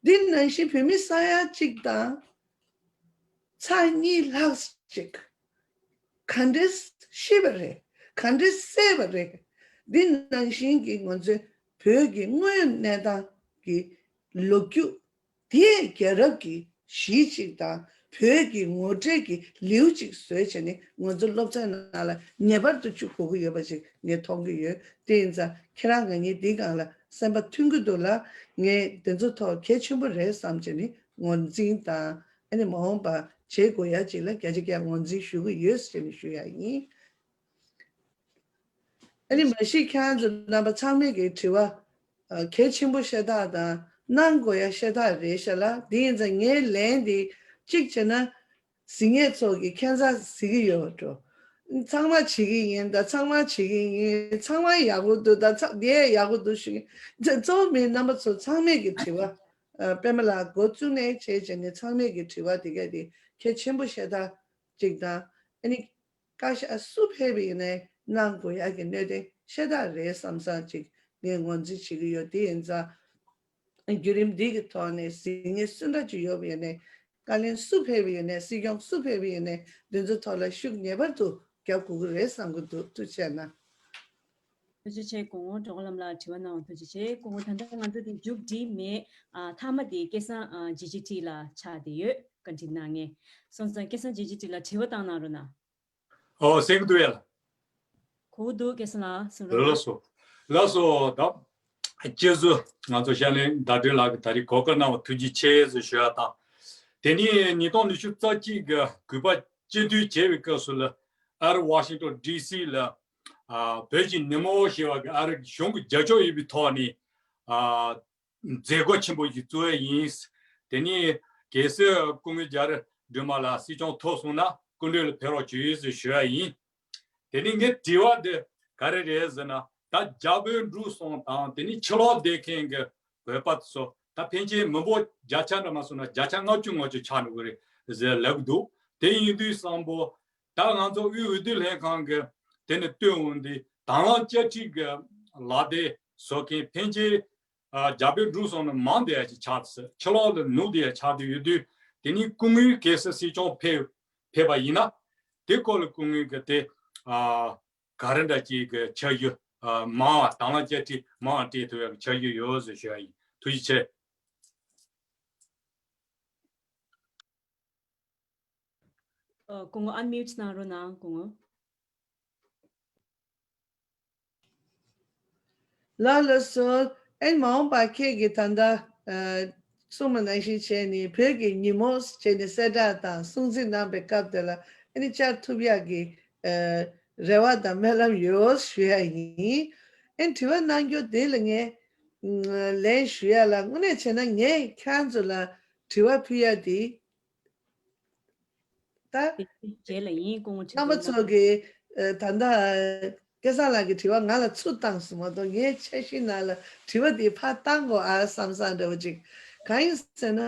འདི་ནང་བཞིན་བོད་མི་ས་ཡ་གཅིག་དང་ཚེག་གཉིས་ལྷག་ཅིག་ག་འདྲས་ཤི་བ་རེད། ག་འདྲས་བསད་པ་རེད། འདི་ནང་བཞིན་གྱི་ང་ཚོའི་བོད་ཀྱི་དངོས་ཡོད་གནས་སྟངས་ཀྱི་ལོ་རྒྱུས་དེའི་རྒྱལ་རབས་ཀྱི་གཞི་གཅིག་དང་བོད་ཀྱི་ངོ་སྤྲོད་ཀྱི་ལེའུ་གཅིག་བཟོས་བྱས་ནས་ང་ཚོ་སློབ་ཚན་ནང་ལ་ངེས་པར་དུ་བཅུག་དགོས་ཀྱི་ཡོད་པ་ཞིག་ངས་མཐོང་གི་ཡོད། དེ་ཡིན་ཙང་ཁྱེད་རང་ང་གཉིས་འདི་སྒང་ལ་སེམས་པ་མཐུན་གྱི་འདུག་ལ། ངས་འདི་ཚོ་ཐོག་གལ་ཆེན་པོ་རེད་བསམ་བྱས་ནས་ངོས་འཛིན་དང་ཨ་ནི་མ་འོངས་པ་བྱེད་དགོས་ཡ་ཅིག་ལ་བརྒྱ་ཆ་བརྒྱ་ངོས་འཛིན་ཞུ་གི་ཡོད་ཟེར་ནས་ཞུ་ཡ་ཡིན། ཨ་ནི་མ་གཞི་ཁྱེད་རང་ཚོ་རྣམ་པ་ཚང་མས་ཀྱི་དྲི་བ་ཨ་གལ་ཆེན་པོ་ཤ་སྟག་དང་གནང་དགོས་ཡ་ཤ་སྟག་རེད་ཤག་ལ། དེ་ཡིན་ཙང་ངའི་ལན་དེ་གཅིག་བྱས་ན་གཟིགས་མཁན་ཚོ་གི་ཁྱད་མཚར་གཟིགས་ཀྱི་ཡོད་འགྲོ། ཚང་མ་བྱེད་ཀྱི་ཡིན། ད་ཚང་མ་བྱེད་ཀྱི་ཡིན། ཚང་མ་ཡག་པོ་འདུག་ད་ཚ་དེ་ཡག་པོ་འདུག་ཞུ་གི་ཡིན། གཙོ་བོ་མི་རྣམ་པ་ཚོ་ཚང་མས་ཀྱི་དྲི་བ་ཨ་པད་མ་ལགས་འགོ་བཙུགས་ནས་བྱས་བྱས་ནས་ཚང་མས་ཀྱི་དྲི་བ་དེ་ག་དེ་གལ་ཆེན་པོ་ཤ་སྟག་ཅིག་དང་ཨ་ནི། བཀའ་ཤག་སུ་ཕེབས་པ་ཡིན་ནའི་གནང་དགོས་ཡག་གི་གནད་དོན་ཤ་སྟག་རེད་བསམ་བསམ་ཅིག་ངས་ངོས་འཛིན་བྱེད་ཀྱི་ཡོད། དེ་ཡིན་ཙང་བརྒྱུད་རིམ་འདི་གི་ཐོག་ནས་གཟིགས་མཁན་སུ་འདྲ་ཅིག་ཡོད་པ་ཡིན་ནའི། བཀའ་བློན་སུ་ཕེབས་པ་ཡིན་ནའི། སྲིད་སྐྱོང་སུ་ཕེབས་པ་ཡིན་ནའི། འདི་ཚོ་ཐོག་ལ་ཤུགས་ངེས་པར་དུ་རྒྱབ་དགོས་ཀྱི་རེད་བསམ་གྱི་འདུག། ཐུགས་རྗེ་གནང་། ཐུགས་རྗེ་ཆེ། སྐུ་ངོ་གྲོགས་ལམ་ལགས་དྲི་བ་གནང་བ་ཐུགས་རྗེ་ཆེ། སྐུ་ངོ་ད་ལྟ་ང་ཚོ་འདི་མཇུག་སྒྲིལ་མེད། ཨ་མཐའ་མ་དེ་སྐལ་བཟང་ཨ་ཇི་ཇི་ཊི་ལ་ཆགས་བསྡད་ཡོད། བཀའ་འདྲི་གནང་མཁན། སོང་ཙང་སྐལ་བཟང་ཇི་ཇི་ཊི་ལ་དྲི་བ་བཏང་གནང་རོགས་གནང་། ཨོ་གསན་གྱི་འདུག་ཡ་ལ། གོ་གི་འདུག་སྐལ་བཟང་ལགས་གསུང་རོགས། ལགས་སོ། ལགས་སོ། ད་སྤྱི་ཟུར་ང་ཚོ་ཤར་གླིང་ཟླ་སྒྲོན་ལགས་ཀྱིས་ད་རེས་གོ་སྐབས་གནང་བ་ཐུགས་རྗེ་ཆེ་ཟེར་ཞུ་ཡ་དང་། དེ་ནས་ཉིས་སྟོང་ཉི་ཤུ་རྩ་གཅིག་གི་གུས་པ་སྤྱི་འཐུས་བྱས་པའི་སྐབས་སུ་ལ་ཨ་རི་ཝ་ཤིང་ཊོན་ཌི་སི་ལ་ཨ་བོད་ཀྱི་ཉིན་མོ་ཞེས་པ་གི་ཨ་རི་གཞུང་གི་རྒྱབ་སྐྱོར་ཡོད་པའི་ཐོག་ནས་ཨ་མཛད་སྒོ་ཆེན་པོ་ཞིག་བཙུགས་ཡས་ཡིན། དེ་ནས་གལ་སྲིད་སྐུ་ངོ་རྒྱ་རི་སྒྲོལ་མ་ལགས་སྲིད་སྐྱོང་ཐོབ་སོང་ན་སྐུ་མགྲོན་ལ་ཕེབས་རོགས་བྱོས་ཟེར་ཞུ་ཡ་ཡིན། དེ་ནས་ངའི་དྲི་བ་འདི་ག་རེ་རེད་ཟེར་ན། ད་རྒྱ་བོད་འབྲུག་གསུམ་དང་དེ་ནས་ཕྱི་ལོགས་བསྡད་མཁན་གྱི་བོད་པ་ཚོ་ད་ཕལ་ཆེར་མི་འབོར་བརྒྱ་ཆ་འདྲ་མ་སོང་ན་བརྒྱ་ཆ་ལྔ་བཅུ་ང་བཅུ་ཆགས་འགྲོ་གི་རེད་ཟེར་ལབ་ཀྱི་འདུག། དེ་ཡིན་དུས་ཙམ་པོ་ད་ང་ཚོ་དབུས་འོས་བསྡུ་ལྷན་ཁང་གི་དེ་ནས་བཏོན་འོང་དུས་དང་བླངས་བཅའ་ཁྲིམས་ཀྱི་ལག་དེབ་བཟོ་མཁན་ཕལ་ཆེར་ཨ་རྒྱ་བོད་འབྲུག་གསུམ་ནས་མང་བསྡད་ཡ་ཅིག་ཆགས་ཏེ། ཕྱི་ལོགས་ལ་ནུབ་བསྡད་ཡ་ཆགས་བསྡད་ཡོད་དུས། དེ་ནས་སྐུ་ངོ་གལ་སྲིད་སྲིད་སྐྱོང་ཕེབས་ཕེབས་པ་ཡིན་ན་དེ་སྐོར་ལ་སྐུ་ངོ་གིས་དེ་ཨ་ག་རེ་འདྲ་ཅིག་གི་འཆར་གཞི་ཨ་མང་བ་དང་བླངས་བཅའ་ཁྲིམས་མང་བ་སྤྲད་ཐུབ་ཡ་གི་འཆར་གཞི་ཡོད་ཟེར་ཞུ་ཡ་ཡིན། ཐུགས་རྗེ་ཆེ། ཨ་སྐུ་ངོ་ཨན་མིའུ་ཊི་གནང་རོགས་གནང་། སྐུ་ངོ། ལགས་ལགས་སོ། ཨེ་མ་འོངས་པ་ཁྱེད་ཀྱིས་ད་ལྟ་ཨ་གསུངས་པ་ནང་བཞིན་བྱས་ནས་བོད་ཀྱི་ཉིན་མོ་བྱས་ནས་གསལ་བསྒྲགས་དང་སྲུང་བརྩི་གནང་པའི་སྐབས་དེ་ལ་ཨ་ནི་བཅར་ཐུབ་ཡག་གི་ཨ་རེ་བ་དང་སྨོན་ལམ་ཡོད་ཞུ་ཡ་ཡིན། ཨེ་དྲི་བ་གནང་རྒྱུ་དེ་ལ་ངས་ཨ་ལན་ཞུ་ཡ་ལ། དངོས་གནས་བྱས་ན་ངས་ཁྱེད་ཚོ་ལ་དྲི་བ་ཕུལ་ཡ་དེ། ད་རྗེས་ལ་ཡིན། སྐུ་ངོ་ཁྲི་རྣམ་པ་ཚོ་གིས་ཨ་ད་ལྟ་སྐལ་བཟང་ལགས་ཀྱི་དྲི་བ་ང་ལ་ཚུར་བཏང་སོང་མ་གཏོགས། ངའི་འཆར་གཞི་ནང་ལ་དྲི་བ་འདི་ཕར་བཏང་དགོས་ཨ་བསམ་བསམ་འདྲ་བོ་ཅིག། གང་ཡིན་ཟེར་ན།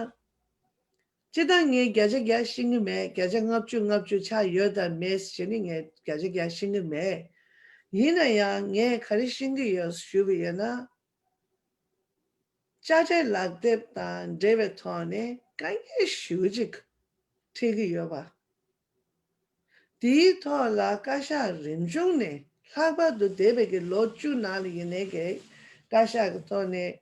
སྤྱིར་བཏང་ངས་བརྒྱ་ཆ་བརྒྱ་ཤེས་ཀྱི་མེད། བརྒྱ་ཆ་ལྔ་བཅུ་ལྔ་བཅུ་ཆགས་ཡོད་དམ་མེད་ཟེར་ནི་ངས་བརྒྱ་ཆ་བརྒྱ་ཤེས་ཀྱི་མེད། ཡིན་ན་ཡང་ངས་ག་རེ་ཤེས་ཀྱི་ཡོད་ཞུས་པ་ཡིན་ན། དཔྱ་ཁྲལ་ལག་དེབ་དང་འབྲེལ་བའི་ཐོག་ནས་དཀའ་ངལ་ཞེ་པོ་ཅིག་འཕྲད་ཀྱི་ཡོད་པ། དེའི་ཐོག་ལ་བཀའ་ཤག་རིམ་བྱུང་ནས་ལྷག་པར་དུ་འདས་པའི་གི་ལོ་བཅུ་ནང་ལ་ཡིན་ནའི་གི་བཀའ་ཤག་གི་ཐོག་ནས་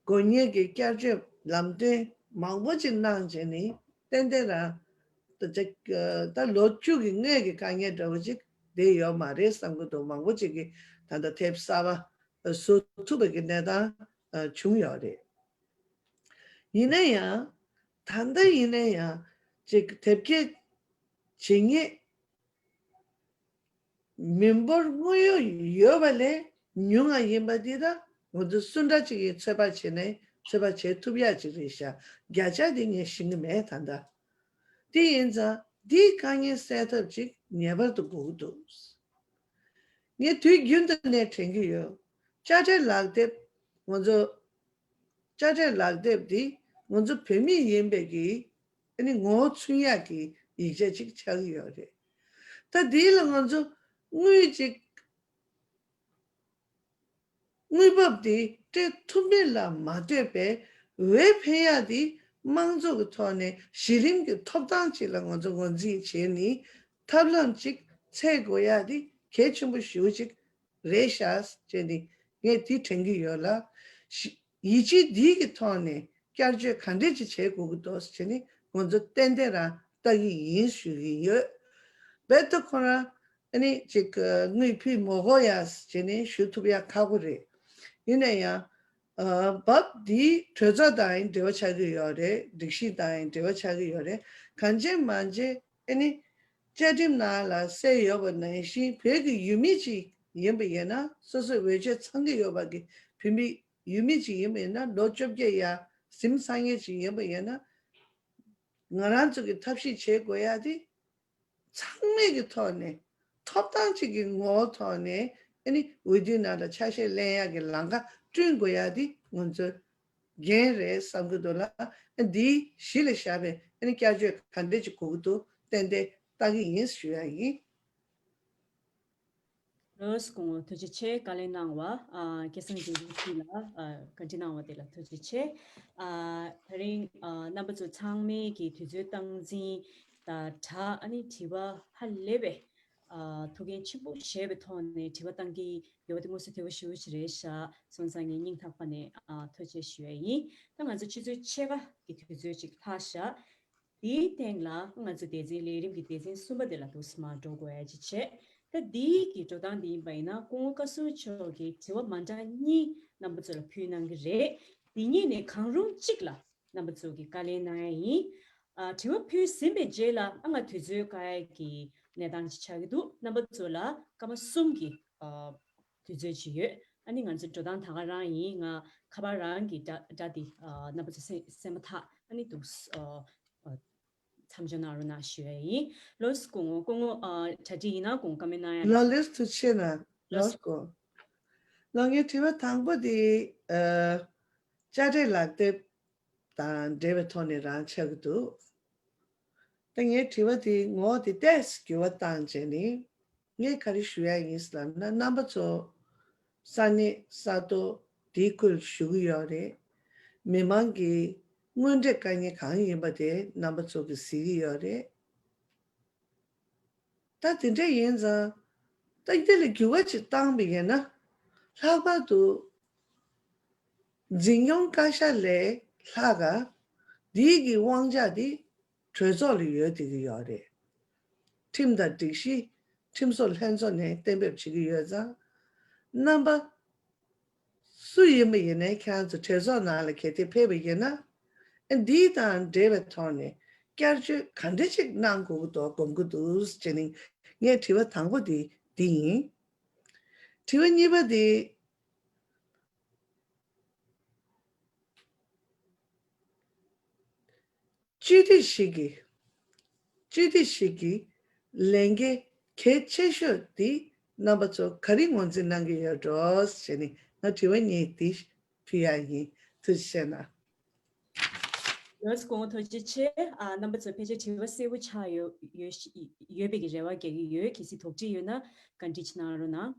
དགོས་ངེས་ཀྱི་བསྐྱར་བཅོས་ལམ་སྟོན་མང་པོ་ཅིག་གནང་བྱས་ནས་ཏན་ཏན་རང་ད་ལོ་བཅུ་གི་སྔོན་གྱི་དཀའ་ངལ་འདྲ་བོ་ཅིག་བསྡད་ཡོད་མ་རེད་བསམ་གྱི་འདུག། མང་པོ་ཅིག་གིས་ད་ལྟ་དེབ་གསར་པ་ བཟོ་ཐུབ་པའི་གི་གནས་སྟངས་བྱུང་ཡོད་རེད། ཡིན་ན་ཡང་ད་ལྟ་ཡིན་ན་ཡང་ཅིག་དེབ་སྐྱེལ་བྱེད་མཁན་མི་འབོར་དངོས་ཡོད་ཡོད་པ་ལས་ཉུང་བ་ཡིན་པ་འདི་ད་ང་ཚོ་སུ་འདྲ་ཅིག་གིས་ཚོད་དཔག་བྱས་ནས་ཚོད་དཔག་བྱེད་ཐུབ་ཡག་ཅིག་རེད་ཤག་བརྒྱ་ཆ་འདི་ངས་ཤེས་ཀྱི་མེད་ད་ལྟ། དེ་ཡིན་ཙང་འདིའི་དཀའ་ངལ་སེལ་ཐབས་ཅིག་ངེས་པར་དུ་དགོས་ཀྱི་འདུག་ངས་དུས་རྒྱུན་དུ་ནས་དྲན་གྱི་ཡོད། དཔྱ་ཁྲལ་ལག་དེབ་ང་ཚོ་དཔྱ་ཁྲལ་ལག་དེབ་འདི་ང་ཚོ་བོད་མི་ཡིན་པའི་གི་ཨ་ནི་ངོ་བོ་མཚོན་ཡག་གི་ཡིག་ཆ་ཅིག་ཆགས་ཀྱི་ཡོད་རེད། ད་འདི་ལ་ང་ཚོ་དངུལ་ཅིག་དངུལ་འབབ་དེ་སྤྲད་ཐུབ་མིན་ལ་མ་ལྟོས་པའི་འོས་འཕེན་ཡག་དེ་དམངས་གཙོ་གི་ཐོག་ནས་གཞི་རིམ་གྱི་ཐོབ་ཐང་ཅིག་ལ་ང་ཚོ་ངོས་འཛིན་བྱས་ནས་ཐབས་ལམ་ཅིག་འཚོལ་དགོས་ཡག་དེ་གལ་ཆེན་པོ་ཞེ་པོ་ཅིག་རེད་ཤག་ཅེས་ནི་ངས་དེ་དྲན་གྱི་ཡོད་ལ། ཡིད་ཆེས་འདི་གི་ཐོག་ནས་བསྐྱར་བཅོས་ག་འདྲས་ཅིག་བྱེད་དགོས་ཀྱི་འདུག་ཅེས་ནི་ང་ཚོ་ཏན་ཏན་རང་ལྟ་གི་ཡིན་ཞུ་གི་ཡོད། རྦད་དེ་ཁོ་རང་ཨ་ནི་ཅིག་དངུལ་ཕུད་མ་དགོས་ཡ་ཟེར་ནས་ཞུ་ཐུབ་ཡ་ཁག་པོ་རེད། ཡིན་ན་ཡང་ཨ་བབ་འདི་གྲོས་ཚོགས་དང་ཡང་འབྲེལ་བ་ཆགས་ཀྱི་ཡོད་རེད། སྒྲིག་གཞི་དང་ཡང་འབྲེལ་བ་ཆགས་ཀྱི་ཡོད་རེད། གང་བྱས་མང་བྱས་ཨ་ནི་བཅའ་ཁྲིམས་ནང་ལ་གསལ་ཡོད་པ་ནང་བཞིན་བོད་ཀྱི་ཡུལ་མི་ཅིག་ཡིན་པ་ཡིན་ན་སོ་སོའི་འོས་ཆོས་ཚང་གི་ཡོད་པ་གི་བོད་མི་ཡུལ་མི་ཅིག་ཡིན་པ་ཡིན་ན་ལོ་བཅོ་བརྒྱད་ཡ་ཟིན་ཚར་མཁན་ཅིག་ཡིན་པ་ཡིན་ན་ང་རང་ཚོ་གི་ཐབས་ཤེས་བྱེད་དགོས་ཡ་དེ། ཚང་མས་ཀྱི་ཐོག་ནས་ཐོབ་ཐང་གཅིག་གི་ངོ་བོ་ཐོག་ནས་ཨ་ནི་འོས་བསྡུའི་ནང་ལ་ཆ་ཤས་ལེན་ཡག་གི་ལམ་ཁ་བསྐྲུན་དགོས་ཡག་འདི་ང་ཚོའི་འགན་རེད་བསམ་གྱི་འདུག་ལ། ཨ་འདིའི་གཞི་ལ་བཞག་པའི་ཨ་ནི་བསྐྱར་བཅོས་ག་འདྲས་ཅིག་དགོས་ཀྱི་འདུག་ཏན་ཏན་ལྟ་གི་ཡིན་ཞུ་ཡ་ཡིན། ལགས་སོ་སྐུ་ངོ་ཐུགས་རྗེ་ཆེ། བཀའ་ལན་གནང་བ་ཨ་སྐལ་བཟང་རྒྱལ་པོ་མཆོག་ལ་ཨ་བཀའ་འདྲི་གནང་བ་དེ་ལ་ཐུགས་རྗེ་ཆེ། ཨ་ད་རིང་ཨ་རྣམ་པ་ཚོ་ཚང་མས་ཀྱི་དུས་ཚོད་སྟངས་འཛིན་དང་སྦྲགས་ཨ་ནི་དྲི་བ་ཧ་ལས་པའི་ཨ་ཐུགས་འགན་ཆེན་པོ་བཞེས་པའི་ཐོག་ནས་དྲི་བ་བཏང་གི་ཡོད་པ་དེ་དངོས་སུ་དེ་བ་ཞུ་ཞིག་རེད་ཤག་སོང་ཙང་ངས་སྙིང་ཐག་པ་ནས་ཨ་ཐུགས་རྗེ་ཆེ་ཞུ་ཡ་ཡིན། ད་ང་ཚོ་ཆུ་ཚོད་ཕྱེད་ཀ་གི་དུས་ཚོད་ཅིག་ལྷག་ཤག་དེའི་སྟེང་ལ་ང་ཚོ་སྡེ་ཚན་ལས་རིམ་གྱི་སྡེ་ཚན་གསུམ་པ་དེ་ལ་འདུག་སེ་མར་འགྲོ་དགོས་ཡ་ཅིག་བྱས། ད་འདིའི་གི་འགྲོ་སྟངས་འདི་ཡིན་པ་ཡིན་ན་སྐུ་ངོ་བཀའ་ཟུར་མཆོག་གིས་དྲི་བ་མ་འདྲ་གཉིས་རྣམ་པ་ཚོ་ལ་ཕུལ་གནང་གི་རེད། འདི་གཉིས་ནས་གང་རུང་གཅིག་ལ་རྣམ་པ་ཚོ་གིས་བཀའ་ལན་གནང་ཡ་ཡིན། ཨ་དྲི་བ་ཕུལ་ཟིན་པའི་རྗེས་ལ་ཨ་ང་དུས་ཚོད་བཀག་ཡ་གི་གནས་སྟངས་ཅིག་ཆགས་ཀྱི་འདུག་རྣམ་པ་ཚོ་ལ་སྐར་མ་གསུམ་གྱི་ཨ་དུས་ཚོད་ཅིག་ཡོད། ཨ་ནི་ང་ཚོ་འགྲོ་སྟངས་ད་ག་རང་ཡིན། ང་ཁ་པར་རང་གི་སྒྲ་སྒྲ་དེ་ཨ་རྣམ་པ་ཚོ་སེམས་སེམས་པ་ཐག་ཨ་ནི་འདུག་ཨ་ཨ་མཚམས་འཇོག་གནང་རོགས་གནང་ཞུ་ཡ་ཡིན། ལགས་སོ་སྐུ་ངོ་སྐུ་ངོ་ཨ་གྲ་སྒྲིག་ཡིན་ན་སྐུ་ངོ་བཀའ་མོལ་གནང་ཡ། ལགས་ལགས་ཐུགས་རྗེ་ཆེ་གནང་། ལགས་ལགས་སོ། སྐུ་ངོ་ངའི་དྲི་བ་དང་པོ་དེ་ཨ་དཔྱ་ཁྲལ་ལག་དེབ་དང་འབྲེལ་བའི་ཐོག་ནས་རང་ཆགས་ཀྱི་འདུག་ད་ངའི་དྲི་བ་དེ་ངོ་བོ་དེ་ཏོག་ཙམ་འགྱུར་བ་བཏང་བྱས་ནས་ངས་ག་རེ་ཞུ་ཡ་ཡིན་ཟེར་ལབ་ན་རྣམ་པ་ཚོ་ས་གནས་ས་ཐོག་དེའི་ཁུལ་བཞུགས་ཀྱི་ཡོད་རེད། མི་མང་གི་དངོས་འབྲེལ་དཀའ་ངལ་གང་ཡིན་པ་དེ་རྣམ་པ་ཚོ་གིས་གཟིགས་ཀྱི་ཡོད་རེད། ད་དེ་འདྲ་ཡིན་ཙང་ད་འདི་ལ་འགྱུར་བ་ཅིག་བཏང་བ་ཡིན་ན་ལྷག་པར་དུ་འཛིན་སྐྱོང་བཀའ་ཤག་ལས་ལྷག་ག་འདིའི་གི་དབང་ཆ་དེ་གྲོས་ཚོགས་ལ་ཡོད་བསྡད་ཀྱི་ཡོད་རེད། ཁྲིམས་དང་སྒྲིག་གཞི་ཁྲིམས་བཟོ་ལྷན་ཚོགས་ནས་གཏན་འབེབས་བྱེད་ཀྱི་ཡོད་ཙང་རྣམ་པ་སུ་ཡིན་པ་ཡིན་ནའི་ཁྱེད་རང་ཚོ་གྲོས་ཚོགས་ནང་ལ་གལ་ཏེ་ཕེབས་པ་ཡིན་ན་ཨ་འདི་དང་འབྲེལ་བའི་ཐོག་ནས་བསྐྱར་བཅོས་ག་འདྲ་ཅིག་གནང་དགོས་ཀྱི་འདུག་དགོངས་ཀྱི་འདུག་ཅེས་ནི་ངའི་དྲི་བ་དང་པོ་དེ་འདི་ཡིན། དྲི་བ་གཉིས་པ་དེ། སྤྱི་འཐུས་ཤིག་གིས། སྤྱི་འཐུས་ཤིག་གིས་ལས་འགན་གལ་ཆེ་ཤོས་འདི་རྣམ་པ་ཚོ་ག་རེ་ངོས་འཛིན་གནང་གི་ཡོད་འགྲོ་ཞེས་ནི་ང་དྲི་བ་གཉིས་འདི་ཕུལ་ཡ་ཡིན། ཐུགས་རྗེ་ཆེ་གནང་། ལགས་སོ་སྐུ་ངོ་ཐུགས་རྗེ་ཆེ། ཨ་རྣམ་པ་ཚོ་ཕལ་ཆེར་དྲི་བ་གསལ་པོ་ཆགས་ཡོད་ཡོད་ཡོད་པའི་གི་རེ་བ་རྒྱག་གི་ཡོད། གལ་སྲིད་དོགས་འདྲི་ཡོད་ན་བཀའ་འདྲི་གནང་རོགས་གནང་།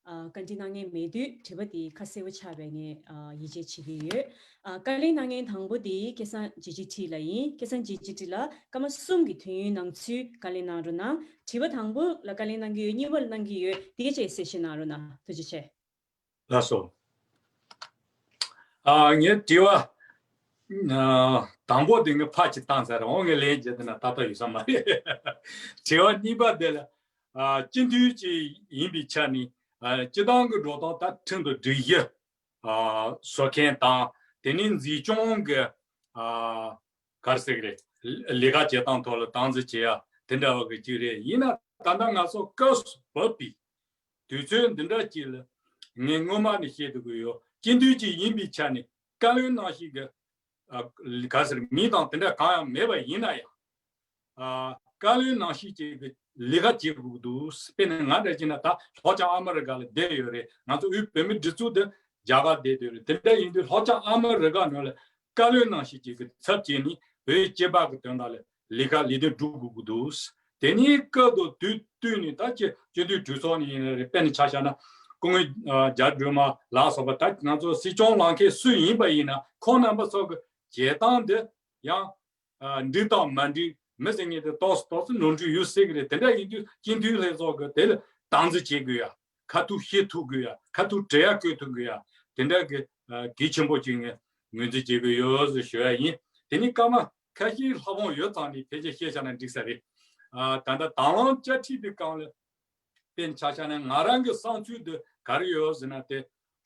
ཨ་བཀའ་འདྲི་གནང་མཁན་མེད་དུས་དྲི་བ་དེ་ཁ་གསལ་པོ་ཆགས་པའི་ངས་ཨ་ཡིད་ཆེས་བྱེད་ཀྱི་ཡོད། ཨ་བཀའ་ལན་གནང་མཁན་དང་པོ་དེ་སྐལ་བཟང་རྗེ་བྱེད་ཁྲི་ལགས་ཡིན། སྐལ་བཟང་རྗེ་བྱེད་ཁྲི་ལགས་སྐར་མ་གསུམ་གྱི་དུས་ཡུན་ནང་ཚུད་བཀའ་ལན་གནང་རོགས་གནང་། དྲི་བ་དང་པོ་ལ་བཀའ་ལན་གནང་གི་ཡོད། གཉིས་པ་ལ་གནང་གི་ཡོད། དེ་ག་ཅིག་གསལ་བཤད་གནང་རོགས་གནང་། ཐུགས་རྗེ་ཆེ། ལགས་སོ། ཨ་ངའི་དྲི་བ་ཨ་དང་པོ་དེ་ངས་ཕར་ཅིག་བཏང་ཚར་རེད། འོ་ངས་ལན་རྒྱག་དེ་ན་ཏག་ཏག་ཡོད་ས་མ་རེད། དྲི་བ་གཉིས་པ་དེ་ལ། ཨ་སྤྱི་འཐུས་ཅིག་ཡིན་པའི་ཆ་ནས་ ཨ་སྤྱི་བཏང་གི་འགྲོ་སྟངས་ད་ཁྲིམས་དང་སྒྲིག་གཞི་ཨ་བཟོ་མཁན་དང་དེ་ནས་འཛིན་སྐྱོང་གི་ཨ་ག་རེ་ཟེར་གི་རེད། ལས་ཀ་བྱེད་སྟངས་ཐོག་ལ་སྟངས་འཛིན་བྱེད་ཡ་དེ་འདྲ་བ་གི་གཅིག་རེད། ཡིན་ན་ད་ལྟ་ང་ཚོ་སྐབས་སུ་བབས་པའི་དུས་ཚོད་འདི་འདྲ་ཅིག་ལ་ངས་སྔོན་མ་ནས་བཤད་སྡོད་ཀྱི་ཡོད། སྤྱི་འཐུས་ཅིག་ཡིན་པའི་ཆ་ནས་བཀའ་བློན་ནང་བཞིན་གྱི་ཨ་ག་ཟེར་མི་དང་དེ་འདྲ་གང་ཡང་མེད་པ་ཡིན་ན་ཡང་། ཨ་བཀའ་བློན་ནང་བཞིན་ཅིག་གི་ལས་ཀ་བྱེད་དགོས་ཀྱི་འདུག་དཔེར་ན་ང་འདྲ་བྱས་ན་ད་ལྷོ་བྱང་ཨ་མི་རི་ཀ་ལ་བསྡད་ཡོད་རེད། ང་ཚོ་དབུས་བོད་མིའི་སྒྲིག་འཛུགས་དེ་རྒྱ་གར་བསྡད་ཡོད་རེད། དེ་འདྲ་ཡིན་དུས་ལྷོ་བྱང་ཨ་མི་རི་ཀ་ནང་ལ་བཀའ་བློན་ནང་བཞིན་ཅིག་གི་ཚབ་བྱས་ནས་བོད་སྐྱེས་པ་གི་དོན་དག་ལ་ལས་ཀ་ལས་དོན་སྒྲུབ་དགོས་ཀྱི་འདུག་དེ་ནས་སྐབས་དང་དུས་བསྟུན་ནས་ད་ཅི་སྤྱི་འཐུས་གྲོས་ཚོགས་ནས་ཡིན་ན་རེད། དཔེར་ན་ཆ་བཞག་ན་སྐུ་ངོ་ཨ་རྒྱ་སྒྲོལ་མ་ལ་སོགས་པ་ད་ང་ཚོ་སྲིད་སྐྱོང་ལངས་མཁན་སུ་ཡིན་པ་ཡིན་ན་ཁོང་རྣམ་པ་ཚོ་གི་བྱེད་སྟངས་འདི་ཡང་ཨ་འགྲིག་དང་མ་འགྲིག་མི་ཟེར་མཁན་དེ་ཏོག་ཙམ་ཏོག་ཙམ་ནོར་འཁྲུལ་ཡོད་སྲིད་ཀྱི་རེད། དེ་འདྲ་ཡིན་དུས་སྤྱི་འཐུས་ལྷན་ཚོགས་ཀྱི་དེ་ལ་སྟངས་འཛིན་བྱེད་དགོས་ཡ། ཁ་ཐུག་བཤད་ཐུབ་དགོས་ཡ། ཁ་ཐུག་འབྲེལ་ཡ་བཀོད་ཐུབ་དགོས་ཡ། དེ་འདྲ་གི་ཨ་གལ་ཆེན་པོ་ཅིག་ངས་ངོས་འཛིན་བྱེད་དགོས་ཡོད་ཟེར་ཞུ་ཡ་ཡིན། དེ་ནས་སྐར་མ་ཁ་ཤས་ལྷག་དབང་ཡོད་ཙང་ནས་ཕལ་ཆེར་བཤད་བཞག་ན་འགྲིག་ས་རེད། ཨ་ད་ལྟ་དང་བླངས་བཅའ་ཁྲིད་དེ་སྒང་ལ་དཔེར་ན་ཆ་བཞག་ན་ང་རང་གི་བསམ་ཚུལ་དེ་ག་རེ་ཡོད་ཟེར་ན། དེ་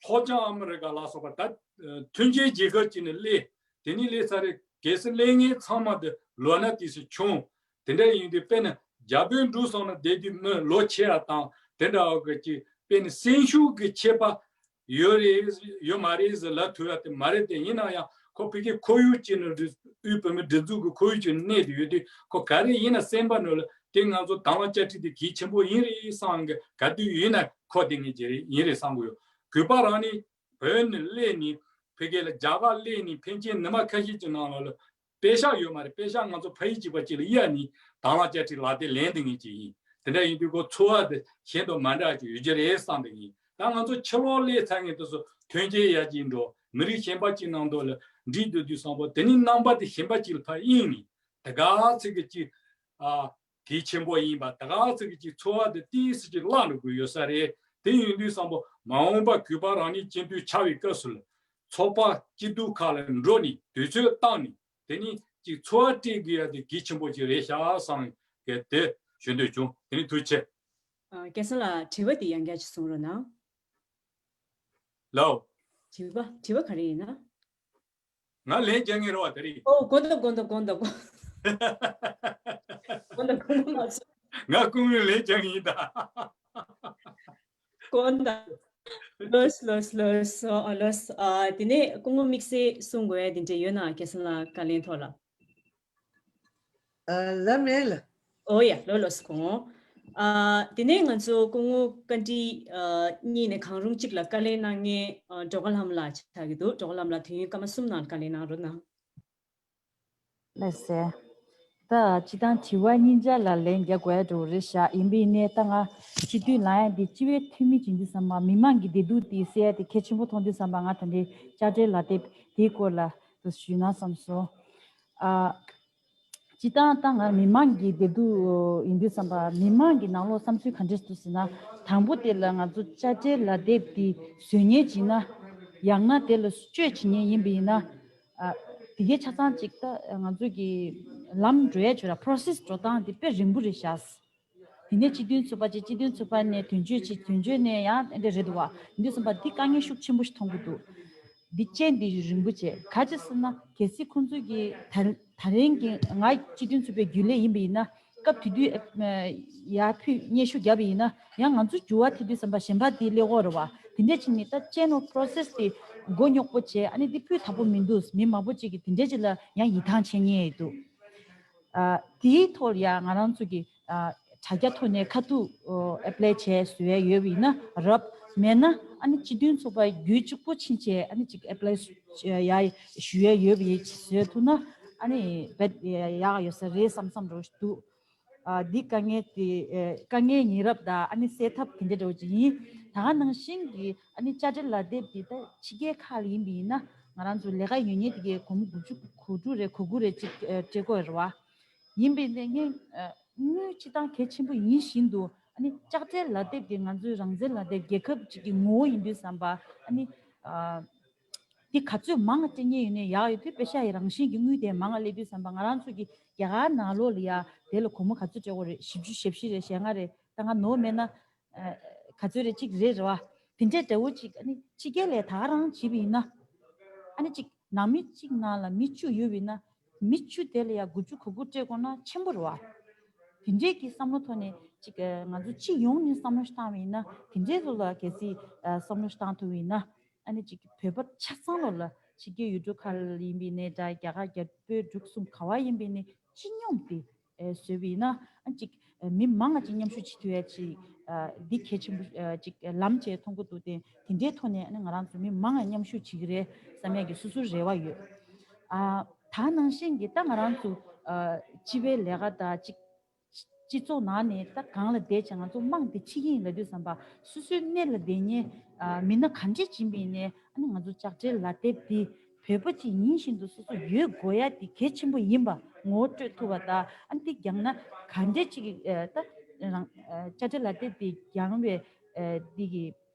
ལྷོ་བྱང་ཨ་མི་རི་ཀ་ལ་སོགས་པ་ད་མཐུན་རྐྱེན་རྒྱལ་ཁབ་ཅིག་ནས་སླེབས། དེ་ནས་སླེབས་ཚར་རེད། གལ་སྲིད་སླེབས་མཁན་ཚང་མ་དེ་ལོ་ན་དེ་སུ་ཆུང་། དེ་འདྲ་ཡིན་དུས་དཔེར་ན་རྒྱ་བོད་འབྲུག་སོགས་ན་བསྡད་དུས་མི་ལོ་ཆེ་ཡ་དང་དེ་འདྲ་བ་གི་ཅིག་དཔེར་ན་སེམས་ཤུགས་ཀྱི་ཁྱད་པར་ཡོད་རེད་ཡོད་མ་རེད་ཟེར་ལབ་ཐུབ་ཡ་དེ་མ་རེད། དེ་ཡིན་ན་ཡང་ཁོ་ཕ་གིའི་ཁོར་ཡུག་ཅིག་ནང་དབུས་བོད་མིའི་སྒྲིག་འཛུགས་ཀྱི་ཁོར་ཡུག་ཅིག་ནང་གནས་དུ་ཡོད་དུས་ཁོ་ག་རེ་ཡིན་ན་སེམས་པ་ནང་ལ་དེ་ང་ཚོ་དང་བླངས་བཅའ་ཁྲིད་དེ་གལ་ཆེན་པོ་ཡིན་རེད་བསམ་གི། ག་དུས་ཡིན་ན་ཁོ་དེ་ངས་བྱེད་རེད་ཡིན་རེད་བསམ་གི་ཡོད། གུས་པ་རང་ནི་བོད་ནས་སླེབས་ནས་ཕ་གི་ལ་རྒྱ་གར་སླེབས་ནས་ཕན་ཆད་ཉི་མ་ཁ་ཤས་ཀྱི་ནང་ལ་ལ་པེ་ཤག་ཡོད་མ་རེད། པེ་ཤག་ང་ཚོ་ཕ་ཡུལ་གཅིག་པ་གཅིག་ལ་གཡར་ནས་དང་བླངས་བཅའ་ཁྲིད་ལག་དེབ་ལེན་བསྡད་མཁན་ཅིག་ཡིན། དེ་འདྲ་ཡིན་དུས་ཁོ་ཚོར་བ་དེ་གཞན་དང་མ་འདྲ་ཅིག་ཡོད་ཀྱི་རེད་བསམ་བསྡད་མཁན་ཡིན། ད་ང་ཚོ་ཕྱི་ལོགས་སླེབས་ཚར་མཁན་དེ་ཚོ་ཐོན་སྐྱེད་ཡར་རྒྱས་འགྲོ། མི་རིགས་གཞན་པ་གཅིག་ནང་དུ་ལ་འགྲིག་སྡོད་དུས་བསམ་པ་དེ་ནི་རྣམ་པ་དེ་གཞན་པ་གཅིག་ལ་ཕར་གཡེང་ནས་དེ་ག་ཚོད་ཀྱི་ཅིག་ཨ་གལ་ཆེན་པོ་ཡིན་པ། དེ་ག་ཚོད་ཀྱི་ཅིག་ཚོར་བ་དེ་ཏོག་ཙམ་ཅིག་བརླག་འགྲོ་གི་ཡོད་ས་རེད། དེ་ཡིན་དུས་བསམ་པ་མ་འོངས་པ་གུས་པ་རང་ཉིད་སྤྱི་འཐུས་ཆགས་པའི་སྐབས་སུ་ལ་ཚོགས་པ་སྐྱིད་སྡུག་ཁག་ལ་འགྲོ་ནས་དུས་ཚོད་བཏང་ནས་དེ་ནི་ཅིག་ཚོར་བ་སྤྲད་དགོས་ཡ་དེ་གལ་ཆེན་པོ་ཅིག་རེད་ཤག་བསམ་གི་དེ་ཞུ་འདོད་བྱུང་། དེ་ནི་ཐུགས་རྗེ་ཆེ། ཨ་སྐལ་བཟང་ལགས་དྲི་བ་དེ་ཡང་བསྐྱར་ཅིག་གསུང་རོགས་གནང་། ལགས། དྲི་བ་དྲི་བ་ག་རེ་ཡིན་ན། ང་ལན་རྒྱག་མཁན་རེད་བ་དེ་རིང་། ཨོ་དགོངས་དག་དགོངས་དག་དགོངས་དག་དགོངས་དག་དགོངས་དག་མ་ཚོམས། ང་སྐུ་ངོ་ལན་རྒྱག་མཁན་ཡིན་ད། དགོངས་དག་ལོས་ལོས་ལོས་ཨ་ལོས། ཨ་དེ་ནས་སྐུ་ངོ་དམིགས་བསལ་གསུང་དགོས་ཡ་དེ་འདྲ་ཡོད་ན་སྐལ་བཟང་ལགས་བཀའ་ལན་ཐོག་ལ། ཨ་ལ་མེད་ལ། ཨོ་ཡ་ལོས་ལོས་སྐུ་ངོ། ཨ་དེ་ནས་ང་ཚོ་སྐུ་ངོ་བཀའ་འདྲི་ཨ་གཉིས་ནས་གང་རུང་གཅིག་ལ་བཀའ་ལན་གནང་མཁན་ཨ་སྒྲོལ་དཀར་ལྷ་མོ་ལགས་ཆགས་ཀྱི་འདུག་སྒྲོལ་དཀར་ལྷ་མོ་ལགས་དུས་ཡུན་སྐར་མ་གསུམ་ནང་བཀའ་ལན་གནང་རོགས་གནང་། ལགས་སེ། ད་སྤྱིར་བཏང་དྲི་བ་གཉིས་ཆ་ལ་ལན་རྒྱག་དགོས་ཡ་འགྲོ་རེད་ཤག་ཡིན་པའི་ནས་ད་ང་སྤྱི་འཐུས་ལངས་ཡ་འདི་སྤྱི་བའི་འཐུས་མི་བྱེད་དུས་ཙམ་པ་མི་མང་གི་བདེ་སྡུག་དེ་སེལ་ཡ་དེ་གལ་ཆེན་པོ་མཐོང་དུས་ཙམ་པ་ང་ད་ལྟའི་དཔྱ་ཁྲལ་ལག་དེབ་དེའི་སྐོར་ལ་དུ་ཞུས་ན་བསམ་སོང་། ཨ། སྤྱིར་བཏང་ད་ང་མི་མང་གི་བདེ་སྡུག་ཡིན་དུས་ཙམ་པ་མི་མང་གི་ནང་ལོགས་བསམ་ཚུལ་ག་འདྲས་འདུག་ཟེར་ན། དང་པོ་དེ་ལ་ང་ཚོ་དཔྱ་ཁྲལ་ལག་དེབ་དེ་བཟོ་མཁན་བྱས་ན། ཡང་ན་དེ་ལ་སྤྱོད་བྱེད་མཁན་ཡིན་པ་ཡིན་ན། ཨ། དེ་གའི་ཆ་ཚང་ཅིག་ད་ང་ཚོ་གི་ལམ་འགྲོ་ཡ་བྱོས་ར་པོ་རོ་སེ་སི་འགྲོ་སྟངས་དེ་དཔེ་རིང་པོ་རེད་ཤག་དེ་ནས་སྤྱི་འཐུས་ཚོགས་པ་བྱས་སྤྱི་འཐུས་ཚོགས་པ་ནས་དོན་གཅོད་བྱས་དོན་གཅོད་ནས་ཡང་དེ་འདྲ་རེད་འདུག་བ། དེ་འདྲ་སོང་པ་འདི་དཀའ་ངལ་ཤུགས་ཆེན་པོ་ཞིག་མཐོང་གི་འདུག་འདི་རྐྱེན་འདི་རིང་པོ་བྱས་ག་ཅི་ཟེར་ན་གལ་སྲིད་ཁོང་ཚོས་ཀྱི་ད་ད་རིང་གི་ང་སྤྱི་འཐུས་ཚོགས་པའི་རྒྱུན་ལས་ཡིན་པ་ཡིན་ན་སྐབས་དེ་དུས་ཡར་ཕུད་སྙན་ཞུ་བརྒྱབ་པ་ཡིན་ན་ཡང་ང་ཚོ་འགྱུར་བ་ཐེབས་དུས་ཙམ་པ་གཞན་པ་དེ་སླེབས་ཀྱི་རེད་བ། དེ་འདྲ་བྱས་ནས་ད་སྤྱི་ནོར་པོ་རོ་སེ་སི་དེ་མགོ་རྙོག་པོ་བྱས་ཨ་ནི་འདི་སྤུས་དག་པོ་མི་འདུག་མི་མང་པོ་ཅིག་གིས་དེ་འདྲ་ཅིག་ལ་ཡང་ཡིད་ཐང་ཆད་མཁན་ཡོད་འདུག་ཨ། དེའི་ཐོག་ལ་ཡང་ང་རང་ཚོ་གི་ཨ། དྲ་རྒྱ་ཐོག་ནས་ཁ་ཐུག་ཨ་པི་ལའི་བྱས་བཟོ་ཡ་ཡོད་པ་ཡིན་ན་རབ། མེད་ན་ཨ་ནི་སྤྱི་མཐུན་ཚོགས་པ་རྒྱུད་གཅིག་པོ་ཕྱིན་བྱས་ཨ་ནི་ཅིག་ཨ་པི་ལའི་ཡ་ཞུ་ཡ་ཡོད་པ་ཡིན་བཟོས་ཐུབ་ན་ཨ་ནི་རྦད་ཡག་ཡོད་ས་རེད་བསམ་བསམ་འདྲ་བོ་ཞིག་འདུག་ཨ། འདི་དཀའ་ངལ་དེ་ཨ་དཀའ་ངལ་ཉེ་རབས་དང་ཨ་ནི་སེལ་ཐབས་དེ་འདྲ་འདྲ་བོ་ཅིག་ཡིན། ད་ག་ནང་བཞིན་གྱི་ཨ་ནི་དཔྱ་ཁྲལ་ལག་དེབ་འདི་ད་ཕྱི་རྒྱལ་ཁག་ལ་ཡིན་པ་ཡིན་ན་ང་རང་ཚོ་ལས་ཀ་ཡོད་མཁན་དེ་གའི་སྒོར་མོ་དགུ་བཅུ་གོ་དྲུག་རེད་གོ་དགུ་རེད་ཅིག་ཨ་སྤྲད་དགོས་རེད་བ། ཡིན་པས་ནས་ངས་ཨ་དངུལ་སྤྱི་བཏང་གལ་ཆེན་པོ་ཡིན་བཞིན་དུ་ཨ་ནི་ལྕགས་ཁྲལ་ལག་དེབ་དེ་ང་ཚོའི་རང་བཙན་ལག་དེབ་རྒྱལ་ཁབ་ཅིག་གི་ངོ་བོ་ཡིན་དུས་ཙམ་པ་ཨ་ནི་ཨ་འདི་ག་ཚོད་མང་སྤྲད་མཁན་ཡོད་ནའི་ཡག་ཡོད་དུས་པེ་ཤག་ཡི་རང་བཞིན་གྱི་དངུལ་དེ་མང་ང་སླེབས་དུས་ཙམ་པ་ང་རང་ཚོ་གི་རྒྱ་གར་ནང་ལོགས་ལ་ཡ་དེ་ལ་སྒོར་མོ་ག་ཚོད་སྤྲད་དགོས་རེད། བཞི་བཅུ་ཞེ་བཞི་རེད་ཞེ་ལྔ་རེད། ད་ང་ནོར་མེད་ན་ཨ་ ག་ཚོད་རེ་གཅིག་རེད་རེད་བ། དེ་འདྲའི་འདྲ་བོ་གཅིག་ཨ་ནི་ཕྱི་རྒྱལ་ལས་ད་རང་བྱེད་པ་ཡིན་ན། ཨ་ནི་གཅིག་ནང་མི་གཅིག་ནང་ལ་མི་བཅུ་ཡོད་པ་ཡིན་ན། མི་བཅུ་དེ་ལ་ཡ་དགུ་བཅུ་གོ་དགུ་སྤྲད་དགོས་ན་ཆེན་པོ་རེད་བ། དེ་འདྲའི་གི་བསམ་བློ་ཐོག་ནས་གཅིག་ང་ཚོ་སྤྱི་ཡོངས་ནས་བསམ་བློ་ཞིག་བཏང་བ་ཡིན་ན། དེ་འདྲའི་ལོ་ལ་གལ་སྲིད་བསམ་བློ་ཞིག་བཏང་ཐུབ་པ་ཡིན་ན། ཨ་ནི་གཅིག་བོད་པ་ཆ་ཚང་ལོ་ལ་ཕྱི་རྒྱལ་ཡུལ་གྲུ་ཁག་ལ་ཡིན་པ་ཡིན་ནའི་འདྲ། རྒྱ་གར་རྒྱ་བོད་འབྲུག་གསུམ་ག་བ་ཡིན་པ་ཡིན་ནའི་སྤྱི་སྙོམས་དེ་བཟོས་པ་ཡིན་ན། ཨ་གཅིག་མི་མང་ང་གཅིག་མཉམ་ཞུགས་བྱེད་ཐུབ་ཡ་ཅིག་འདི་གལ་ཆེན་པོ་གཅིག་ལམ་ཅིག་མཐོང་གི་འདུག་སྟེ། དེ་འདྲའི་ཐོག་ནས་ཨ་ནི་ང་རང་ཚོ་མི་མང་ང་མཉམ་ཞུགས་བྱེད་ཀྱི་རེད་བསམ་ཡ་གི་སོ་སོའི་རེ་བ་ཡོད། ཨ་ད་ནང་བཞིན་གྱི་ད་ང་རང་ཚོ་སྤྱི་པའི་ལས་ཀ་དང་གཅིག་སྤྱི་ཚོགས་ནང་ནས་ད་གང་ལ་བསྡད་ཀྱང་ང་ཚོ་དམངས་དེ་ཕྱི་ཡིན་ལབ་དུས་ཙམ་པ། སོ་སོའི་གནས་ལ་བསྡད་མཁན་མི་སྣ་ག་འདྲས་ཅིག་ཡིན་པ་ཡིན་ནའི། ཨ་ནི་ང་ཚོ་དཔྱ་ཁྲལ་ལག་དེབ་དེ་བོད་པ་ཅིག་ཡིན་བཞིན་དུ་སོ་སོ་ཡོད་དགོས་ཡ་དེ་གལ་ཆེན་པོ་ཡིན་པ་ངོ་སྤྲོད་ཐུབ་པ་དང་། ཨ་ནི་དེ་བརྒྱངས་ན་ག་འདྲས་ཅིག་ད་རང་དཔྱ་ཁྲལ་ལག་དེབ་དེ་བརྒྱངས་པའི་དེ་གི་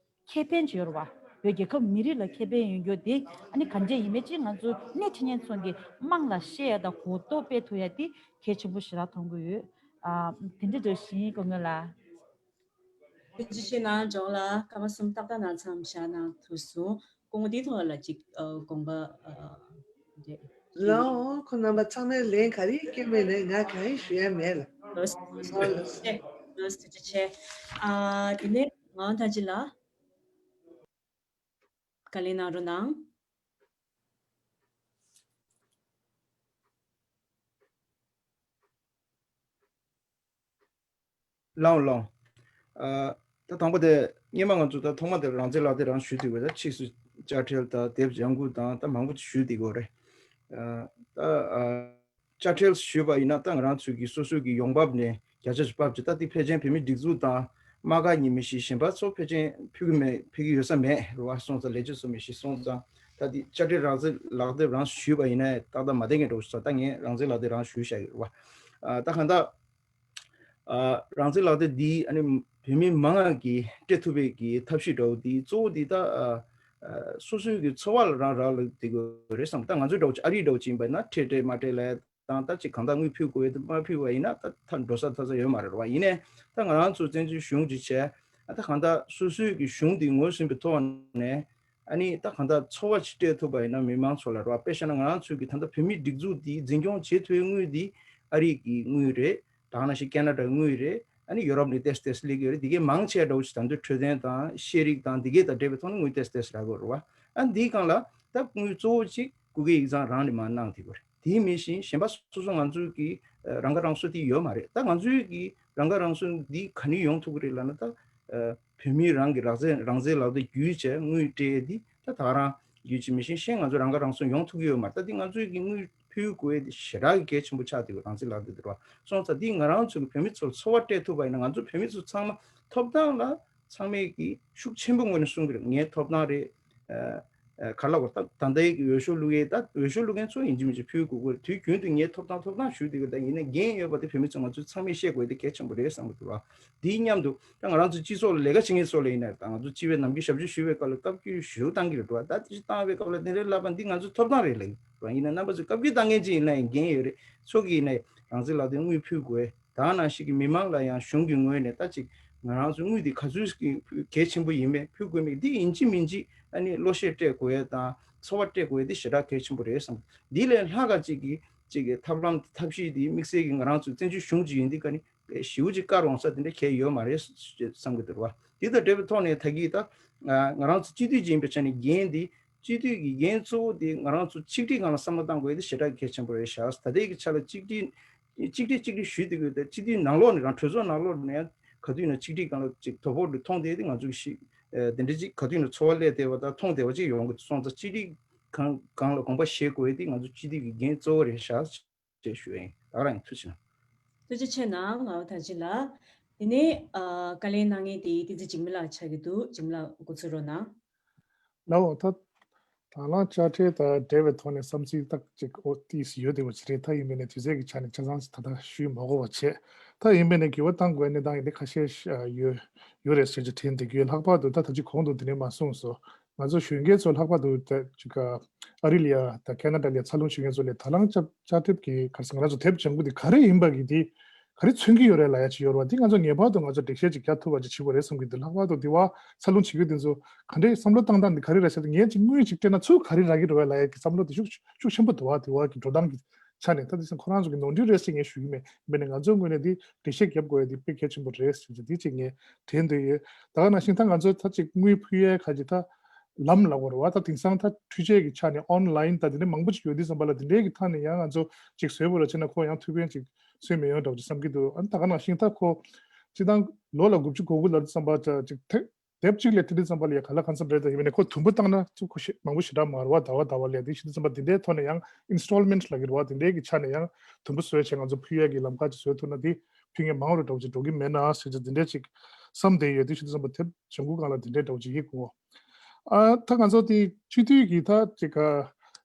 ཁེ་ཕན་ཅིག་ཡོད་རེད་བ། བོད་རྒྱལ་ཁབ་མི་རིགས་ལ་ཁེ་ཕན་ཡོང་རྒྱུ་དེ་ཨ་ནི་ག་འདྲས་ཡིན་མིན་ཅིག་ང་ཚོ་སྣེ་ཁྲིད་མཁན་ཚོ་གིས་དམངས་ལ་བཤད་ཡ་དང་གོ་རྟོགས་སྤེལ་ཐུབ་ཡ་དེ་གལ་ཆེན་པོ་ཞེ་དྲག་མཐོང་གི་ཡོད། ཨ་དེ་འདྲ་འདྲ་ཞིག་ཡིན། སྐུ་ངོ་ལགས། ཐུགས་རྗེ་ཆེ་གནང་། ཇོ་ལགས་སྐར་མ་གསུམ་ཏག་ཏག་ནང་མཚམས་བཞག་གནང་ཐུབ་སོང་། སྐུ་ངོ་འདིའི་ཐོག་ལ་ཅིག་ཨ་དགོངས་པ་ཨ་རེད། ལའོ། ཁོང་རྣམ་པ་ཚང་མས་ལན་ག་རེ་སྐྱོན་མེད་ནས་ང་གང་ཡང་ཞུ་ཡ་མེད་ལ། ལོས་ལོས་ཐུགས་རྗེ་ཆེ། ཨ་དེ་ནས་ངག་དབང་ཐར་རྗེ་ལགས། བཀའ་ལན་གནང་རོགས་གནང་། ལའོ་ལའོ། ཨ་ད་དང་པོ་དེ་སྔོན་མ་ང་ཚོ་ད་ཐོག་མ་དེ་རང་བཙན་ལག་དེབ་རང་ཞུས་དུས་ད་ཕྱིས་སུ་དཔྱ་ཁྲལ་དང་དེབ་ལྗང་ཁུ་དང་ད་མང་པོ་ཞུས་དེ་གོ་རེད། ཨ་ད་ཨ་དཔྱ་ཁྲལ་ཞུས་པ་ཡིན་ན་ད་ང་རང་ཚོའི་གི་སོ་སོའི་གི་ཡོང་འབབ་ནས་བརྒྱ་ཆ་ཞིག་ཕབ་ཅིག་ད་དེ་ཕལ་ཆེར་བོད་མིའི་སྒྲིག་འཛུགས་དང་དམག་སྒར་གཉིས་མི་ཤིག་གཞན་པ་ཚོ་ཕལ་ཆེར་ཕུལ་གི་མེད། ཕུལ་གི་ཡོད་ས་མེད་རེད་བ། སོང་ཙང་ལས་བྱེད་ཚོ་མི་ཤིག་སོང་ཙང་ད་དེ་དཔྱ་ཁྲལ་རང་བཙན་ལག་དེབ་རང་ཞུས་པ་ཡིན་ན་ཏག་ཏག་མ་བསྡད་མཁན་འགྲོ་ཞིག་ད་ངས་རང་བཙན་ལག་དེབ་རང་ཞུས་བཞག་ཡོད་རེད་བ། ཨ་ད་གང་ལྟར། ཨ་རང་བཙན་ལག་དེབ་འདི་ཨ་ནི་བོད་མི་མང་ང་གིས་སྤྲད་ཐུབ་པའི་གི་ཐབས་ཤེས་འདྲ་བོ་འདི་གཙོ་བོ་འདི་ད་ཨ་ཨ་སོ་སོའི་གི་འཚོ་བ་ལ་རང་རག་ལས་དེ་དགོས་རེད་བསམ། ད་ང་ཚོའི་འདྲ་བོ་ཅིག་ཨ་རི་འདྲ་བོ་ཅིག་ཡིན་པ་ན་ཁྲལ་སྤྲད་མ་སྤྲད་ལ་དང་ད་ཅིག་གང་ལྟར་དངུལ་ཕུལ་དགོས་ཡོད་དེ་མ་ཕུལ་བ་ཡིན་ན་ད་ད་འགྲོ་ས་ཐོབ་ས་ཡོད་མ་རེད་བ། ཡིན་ནའི་ད་ང་རང་ཚོ་བཙན་བྱོལ་གཞུང་གི་བྱས་ཨ་ད་གང་ལྟར་སོ་སོའི་གི་གཞུང་འདི་ངོས་ཟིན་པའི་ཐོག་ནས། ཨ་ནི་ད་གང་ལྟར་འཚོ་བ་ཅིག་སྤྲད་ཐུབ་པ་ཡིན་ན་མི་མང་ཚོ་ལ་རོགས། དཔེ་བཞག་ན་ང་རང་ཚོའི་གི་ད་ལྟ་བོད་མིའི་སྒྲིག་འཛུགས་འདི་འཛིན་སྐྱོང་བྱེད་ཐུབ་པའི་དངུལ་འདི་ཨ་རི་གི་དངུལ་རེད། ད་ག་ནང་བཞིན་ཁེ་ན་ཌའི་དངུལ་རེད། ཨ་ནི་ཡུ་རོབ་ནས་ཏོག་ཙམ་ཏོག་ཙམ་སླེབས་ཀྱི་ཡོད་རེད། འདི་གའི་མང་ཆེ་འདྲ་བོ་ཞིག་ད་དུང་འཕྲོད་བསྟེན་དང་ཤེས་རིག་དང་འདི་གའི་དང་འབྲེལ་བའི་ཐོག་ནས་དངུལ་ཏོག་ཙམ་ཏོག་ཙམ་རག་གི་ཡོད་རེད་བ། ཨ་འདིའི་སྒང་ལ་ད་དངུལ་གཙོ་བོ་གཅིག་སྐུ་སྒེར་ཡིག་ཚང་རང་ནས་མར་གནང་བསྡད་ཀྱི་ཡོད་རེད། དེ་མིན་བཞིན་གཞན་པ་སོ་སོ་ང་ཚོའི་གི་ཨ་རང་ཁ་རང་གསོ་དེ་ཡོད་མ་རེད། ད་ང་ཚོའི་གི་རང་ཁ་རང་གསོ་འདི་ག་ནས་ཡོང་ཐུབ་ཀྱི་རེད་ལབ་ན་ད། ཨ་བོད་མི་རང་གི་རང་བཙན་རང་བཙན་ལག་དེབ་བརྒྱུད་བྱས་དངུལ་སྤྲད་དེ་ད་ད་རང་བརྒྱུད་ཅིག་མི་ཤེས་ཤེས་ང་ཚོ་རང་ཁ་རང་གསོ་ཡོང་ཐུབ་ཀྱི་ཡོད་མ་རེད། ད་འདི་ང་ཚོའི་གི་དངུལ་ཕུལ་དགོས་དེ་ཞེ་དྲག་གི་གལ་ཆེན་པོ་ཆགས་བསྡད་ཡོད། རང་བཙན་ལག་དེབ་དེ་རེད་བ། སོང་ཙང་འདི་ང་རང་ཚོ་གི་བོད་མི་ཚོར་འཚོ་བ་སྤྲད་ཐུབ་པ་ཡིན་ན་ང་ཚོ་བོད་མི་ཚོ་ཚང་མ་ཐོབ་ཐང་ལ་ཚང་མས་གི་ཤུགས་ཆེན་པོ་ངོས་ནས་གསུང་གི་རེད། ངའི་ཐོབ་ཐང་རེད། ཨ་ཨ་ག་རེ་ལབ་དགོས་རེད། ད་ད་ལྟའི་གི་འོས་ཤོག་བླུག་ཡས་ད་འོས་ཤོག་བླུག་མཁན་ཚོ་ཡིན་གཅིག་མིན་གཅིག་ཕུལ་དགོས་ཀྱི་རེད། དུས་རྒྱུན་དུ་ངའི་ཐོབ་ཐང་ཐོབ་ཐང་ཞུས་བསྡད་ཀྱི་རེད། ད་ཡིན་ན་འགན་ཡོད་པ་དེ་བོད་མི་ཚོ་ང་ཚོས་ཚང་མས་ཤེས་དགོས་དེ་གལ་ཆེན་པོ་རེད་བསམ་གྱི་འདུག་བ། དེའི་མཉམ་དུ་ད་ང་རང་ཚོ་སྤྱི་ཚོགས་ལ་ལས་ཀ་བྱེད་མཁན་ཚོ་ལ་ཡིན་ན་ད་ང་ཚོ་སྤྱི་པའི་ནམ་རྒྱུན་ཞབས་ཞུ་ཞུ་བའི་སྐབས་ལ་བཀའ་བཀྱོན་ཞེ་པོ་བཏང་གི་རེད་བ། ད་དེ་བཞིན་བཏང་བའི་སྐབས་ལ་དེ་འདྲའི་ལབ་པ་འདི་ང་ཚོའི་ཐོབ་ཐང་རེད་ལབ་ཀྱི་རེད་བ། ཡིན་ན་རྣམ་པ་ཚོས་བཀའ་བཀྱོན་བཏང་མཁན་ཅིག་ཡིན་ན་ཡང་འགན་ཡོད་རེད། ཚོགས་ཀྱིས་ཡིན་ན་ཡང་རང་བཙན་ལག་དེབ་དངུལ་ཕུལ་དགོས། ད་ག་ནང་བཞིན་གྱི་མི་མང་ལ་ཡང་གཞུང་གི་ངོས་ནས་ད་ཅིག་ང་རང་ཚོ་དངུལ་འདི་ག་ཚོད་ཀྱི་གལ་ཆེན་པོ་ཡིན་མེད་ཕུལ་དགོས་མེད་འདི་ཡིན་གཅིག་མིན་གཅིག་ཨ་ནི་བློ་ཤེད་སྤྲད་དགོས་ཡས་དང་འཚོ་བ་སྤྲད་དགོས་ཡས་འདི་ཞེ་དྲག་གལ་ཆེན་པོ་རེད་བསམ། འདི་ལས་ལྷག་ག་ཅིག་གི་ཅིག་གི་ཐབས་ལམ་ཐབས་ཤེས་འདི་དམིགས་བསལ་གྱི་ང་རང་ཚོ་བཙན་བྱོལ་གཞུང་ཅིག་ཡིན་དུས་ཀ་ནི་ཞེ་པོ་ཅིག་བཀར་འོང་ས་དེ་འདྲ་གལ་ཡོད་མ་རེད་བསམ་གྱི་འདུག་བ། འདི་དང་འབྲེལ་བའི་ཐོག་ནས་ད་གིན་ད་ང་རང་ཚོ་སྤྱི་འཐུས་ཅིག་ཡིན་པའི་ཆ་ནས་འགན་འདི་སྤྱི་འཐུས་ཀྱི་འགན་གཙོ་བོ་དེ་ང་རང་ཚོ་ཆིག་སྒྲིལ་སྒང་ལ་བསམ་བློ་བཏང་དགོས་ཡས་དེ་ཞེ་དྲག་གལ་ཆེན་པོ་རེད་ཤག་ད་ལྟའི་གི་ཆ་ལ་ཆིག་སྒྲིལ་ཆིག་སྒྲིལ་ཆིག་སྒྲིལ་ཞུས་བསྡད་ཀྱི་ཡོད་དེ་སྤྱི་འཐུས་ནང་ལོགས་ནས་རང་གྲོས་ཚོགས་ནང་ལོགས་ནས་ག་དུས་ཡིན་ན་ཆིག་སྒྲིལ་སྒང་ལ་ཅིག་དོ་ཕོག་འདི་མཐོང་བསྡད་དེ་ང་ཚོ་གི་ཤི་དེ་འདྲ་ཅིག་ག་དུས་ཡིན་ན་འཚོ་བ་སླེབས་བསྡད་པ་དང་མཐོང་བསྡད་པ་ཅིག་ཡོང་གི་སོང་ཙང་སྤྱི་འཐུས་སྒང་སྒང་ལ་དགོངས་པ་བཞེས་དགོས་ཡས་དེ་ང་ཚོ་སྤྱི་འཐུས་ཀྱི་འགན་གཙོ་བོ་རེད་ཤག་ཅེས་ཞུ་ཡིན། ད་ག་རང་ཡིན། ཐུགས་རྗེ་གནང་། ཐུགས་རྗེ་ཆེ་གནང་། ངག་དབང་ཐར་རྗེ་ལགས། དེ་ནས་ཨ་བཀའ་ལན་གནང་མཁན་དེ་བསྟན་འཛིན་འཇིགས་མེད་ལགས་ཆགས་ཀྱི་འདུག་འཇིགས་མེད་ལགས་འགོ་ཚུགས་རོགས་གནང་། ལའོ། ད་དང་བླངས་དཔྱ་ཁྲལ་དང་འབྲེལ་བའི་ཐོག་ནས་བསམ་ཚུལ་ཏག་ཅིག་ཨོ་ཏིས་ཡོད་བསྡད་པ་ཅིག་རེད། ད་ཡིན་པས་ན་དུས་ཚོད་ཀྱི་ཆ་ནས་ཆ་ཚང་ཞིག་ད་ལྟ་ཞུས་མ་དགོས་པ་བྱས། ད་ཡིན་པས་ན་འགྱུར་བ་གཏང་དགོས་གནས་སྟངས་ཡིན་དེ་ཁ་ཤས་ཤ་ཡོད་ཡོད་རེད་ཟེར་གྱི་དྲན་བསྡད་ཀྱི་ཡོད། ལྷག་པར་དུ་ད་ད་ཅི་གོང་དུ་དེ་ནས་མ་གསུངས་སོ། ང་ཚོ་གཞོན་སྐྱེས་ཚོ་ལྷག་པར་དུ་ད་ཅིག་ཨ་རི་ལ་ཡ་ད་ཁེ་ན་ཌ་ལ་ཡ་འཚར་ལོངས་བྱེད་མཁན་ཚོ་ལ་དང་བླངས་དཔྱ་དཔྱ་དེབ་ཀྱི་ག་རེ་ཟེར་ང་རང་ཚོ་དེབ་ལྗང་ཁུ་དེ་ག་རེ་ཡིན་པ་གི་དེ་ ག་རེ་མཚོན་གྱི་ཡོད་རེད་ལབ་ཡ་ཅིག་ཡོད་རེད་བ། འདི་ང་ཚོ་ངེས་པར་དུ་ང་ཚོ་འགྲེལ་བཤད་ཅིག་རྒྱག་ཐུབ་པ་ཅིག་བྱེད་དགོས་རེད་བསམ་གྱི་འདུག་ལྷག་པར་དུ་འདི་བ་འཚར་ལོངས་བྱེད་མཁན་དེ་ཚོ་ག་འདྲས་བསམ་བློ་བཏང་སྟངས་འདི་ག་རེ་རེད་ཟེར་ཏེ། ངས་ཅིག་དངུལ་ཅིག་སྤྲད་ན་ཚུར་ག་རེ་རག་གི་རེད་བ་ལབ་ཡ་གི་བསམ་བློ་དེ་ཤུགས་ཤུགས་ཆེན་པོ་འདུག་བ། འདི་བ་གི་འགྲོ་སྟངས་ཀྱི་ཆ་ནས། ད་དེ་ཚོ་ཁོ་རང་ཚོ་གི་ནོར་འཁྲུལ་རེད་ཟེར་ངས་ཞུ་གི་མེད། མེད་ནས་ང་ཚོའི་ངོས་ནས་འདི་འགྲེལ་བཤད་རྒྱབ་དགོས་ཡ་འདི་དཔེ་གལ་ཆེན་པོ་རེད་ཟེར་གྱི་འདི་ཅིག་ངས་དྲན་འདོད་ཡོད། ད་ག་ནང་བཞིན་ད་ང་ཚོ་ད་ཅིག་དངུལ་ཕུལ་ཡའི་ཁ་ཅིག་ད་ལམ་ལབ་དགོས་རེད་བ། ད་དེང་སང་ད་འཕྲུལ་ཆས་ཀྱི་ཆ་ནས་ཨོན་ལན་ད་དེ་འདྲའི་མང་པོ་ཅིག་ཡོད་དུས་ཙམ་པ་ལ། དེ་འདྲའི་གི་ཐད་ནས་ཡང་ང་ཚོ་ཅིག་བཟོས་པ་ར་བྱས་ན་ཁོ་ཡང་ཐུགས་ཕན་ཅིག་གསོས་མི་ཡོང་འདྲ་བོ་ཅིག་བསམ་གྱི་འདུག་ཨ་ནི་ད་ག་ནང་བཞིན་ད་ཁོ་སྤྱི་བཏང་ལོ་ལ་དགུ་བཅུ་གོ་དགུ་ལ་ཙམ་པ་ཅིག་ཐེབས་གཅིག་ལས་དེ་དུས་ཙམ་པ་ལ་ཡ་ག་ལ་གང་འཚམ་རེད། ད་ཡིན་ནའི་ཁོ་དུམ་བུ་བཏང་ན་ཅིག་ཁོ་ཞེ་མང་པོ་ཞེ་དྲག་མ་རེད་བ། ཟླ་བ་ཟླ་བ་ལ་ཡ་དེ་ཤི་དུས་ཙམ་པ་དེ་འདྲའི་ཐོག་ནས་ཡང་ཨིན་སི་ཊོལ་མེན་ཊི་ལབ་ཀྱི་རེད་བ། དེ་འདྲའི་གི་ཆ་ནས་ཡང་དུམ་བུ་བཟོས་བྱས་ང་ཚོ་ཕུལ་ཡ་གི་ལམ་ཁ་ཅིག་བཟོས་ཐུབ་ན་དེ་ཕུལ་མཁན་མང་རུ་འདྲ་བོ་ཅིག་འགྲོ་གི་མེད་ན་ཟེར་ཅིག་དེ་འདྲའི་ཅིག་བསམ་བསྡད་ཡོད། དེ་ཤི་དུས་ཙམ་པ་དེབ་བྱུང་ཁུངས་སྒང་ལ་དེ་འདྲའི་འདྲ་བོ་ཅིག་ཡིན་དགོས། ཨ་ད་ང་ཚོ་དེ་སྤྱི་འཐུས་ཀྱི་ད་ཅིག་ག་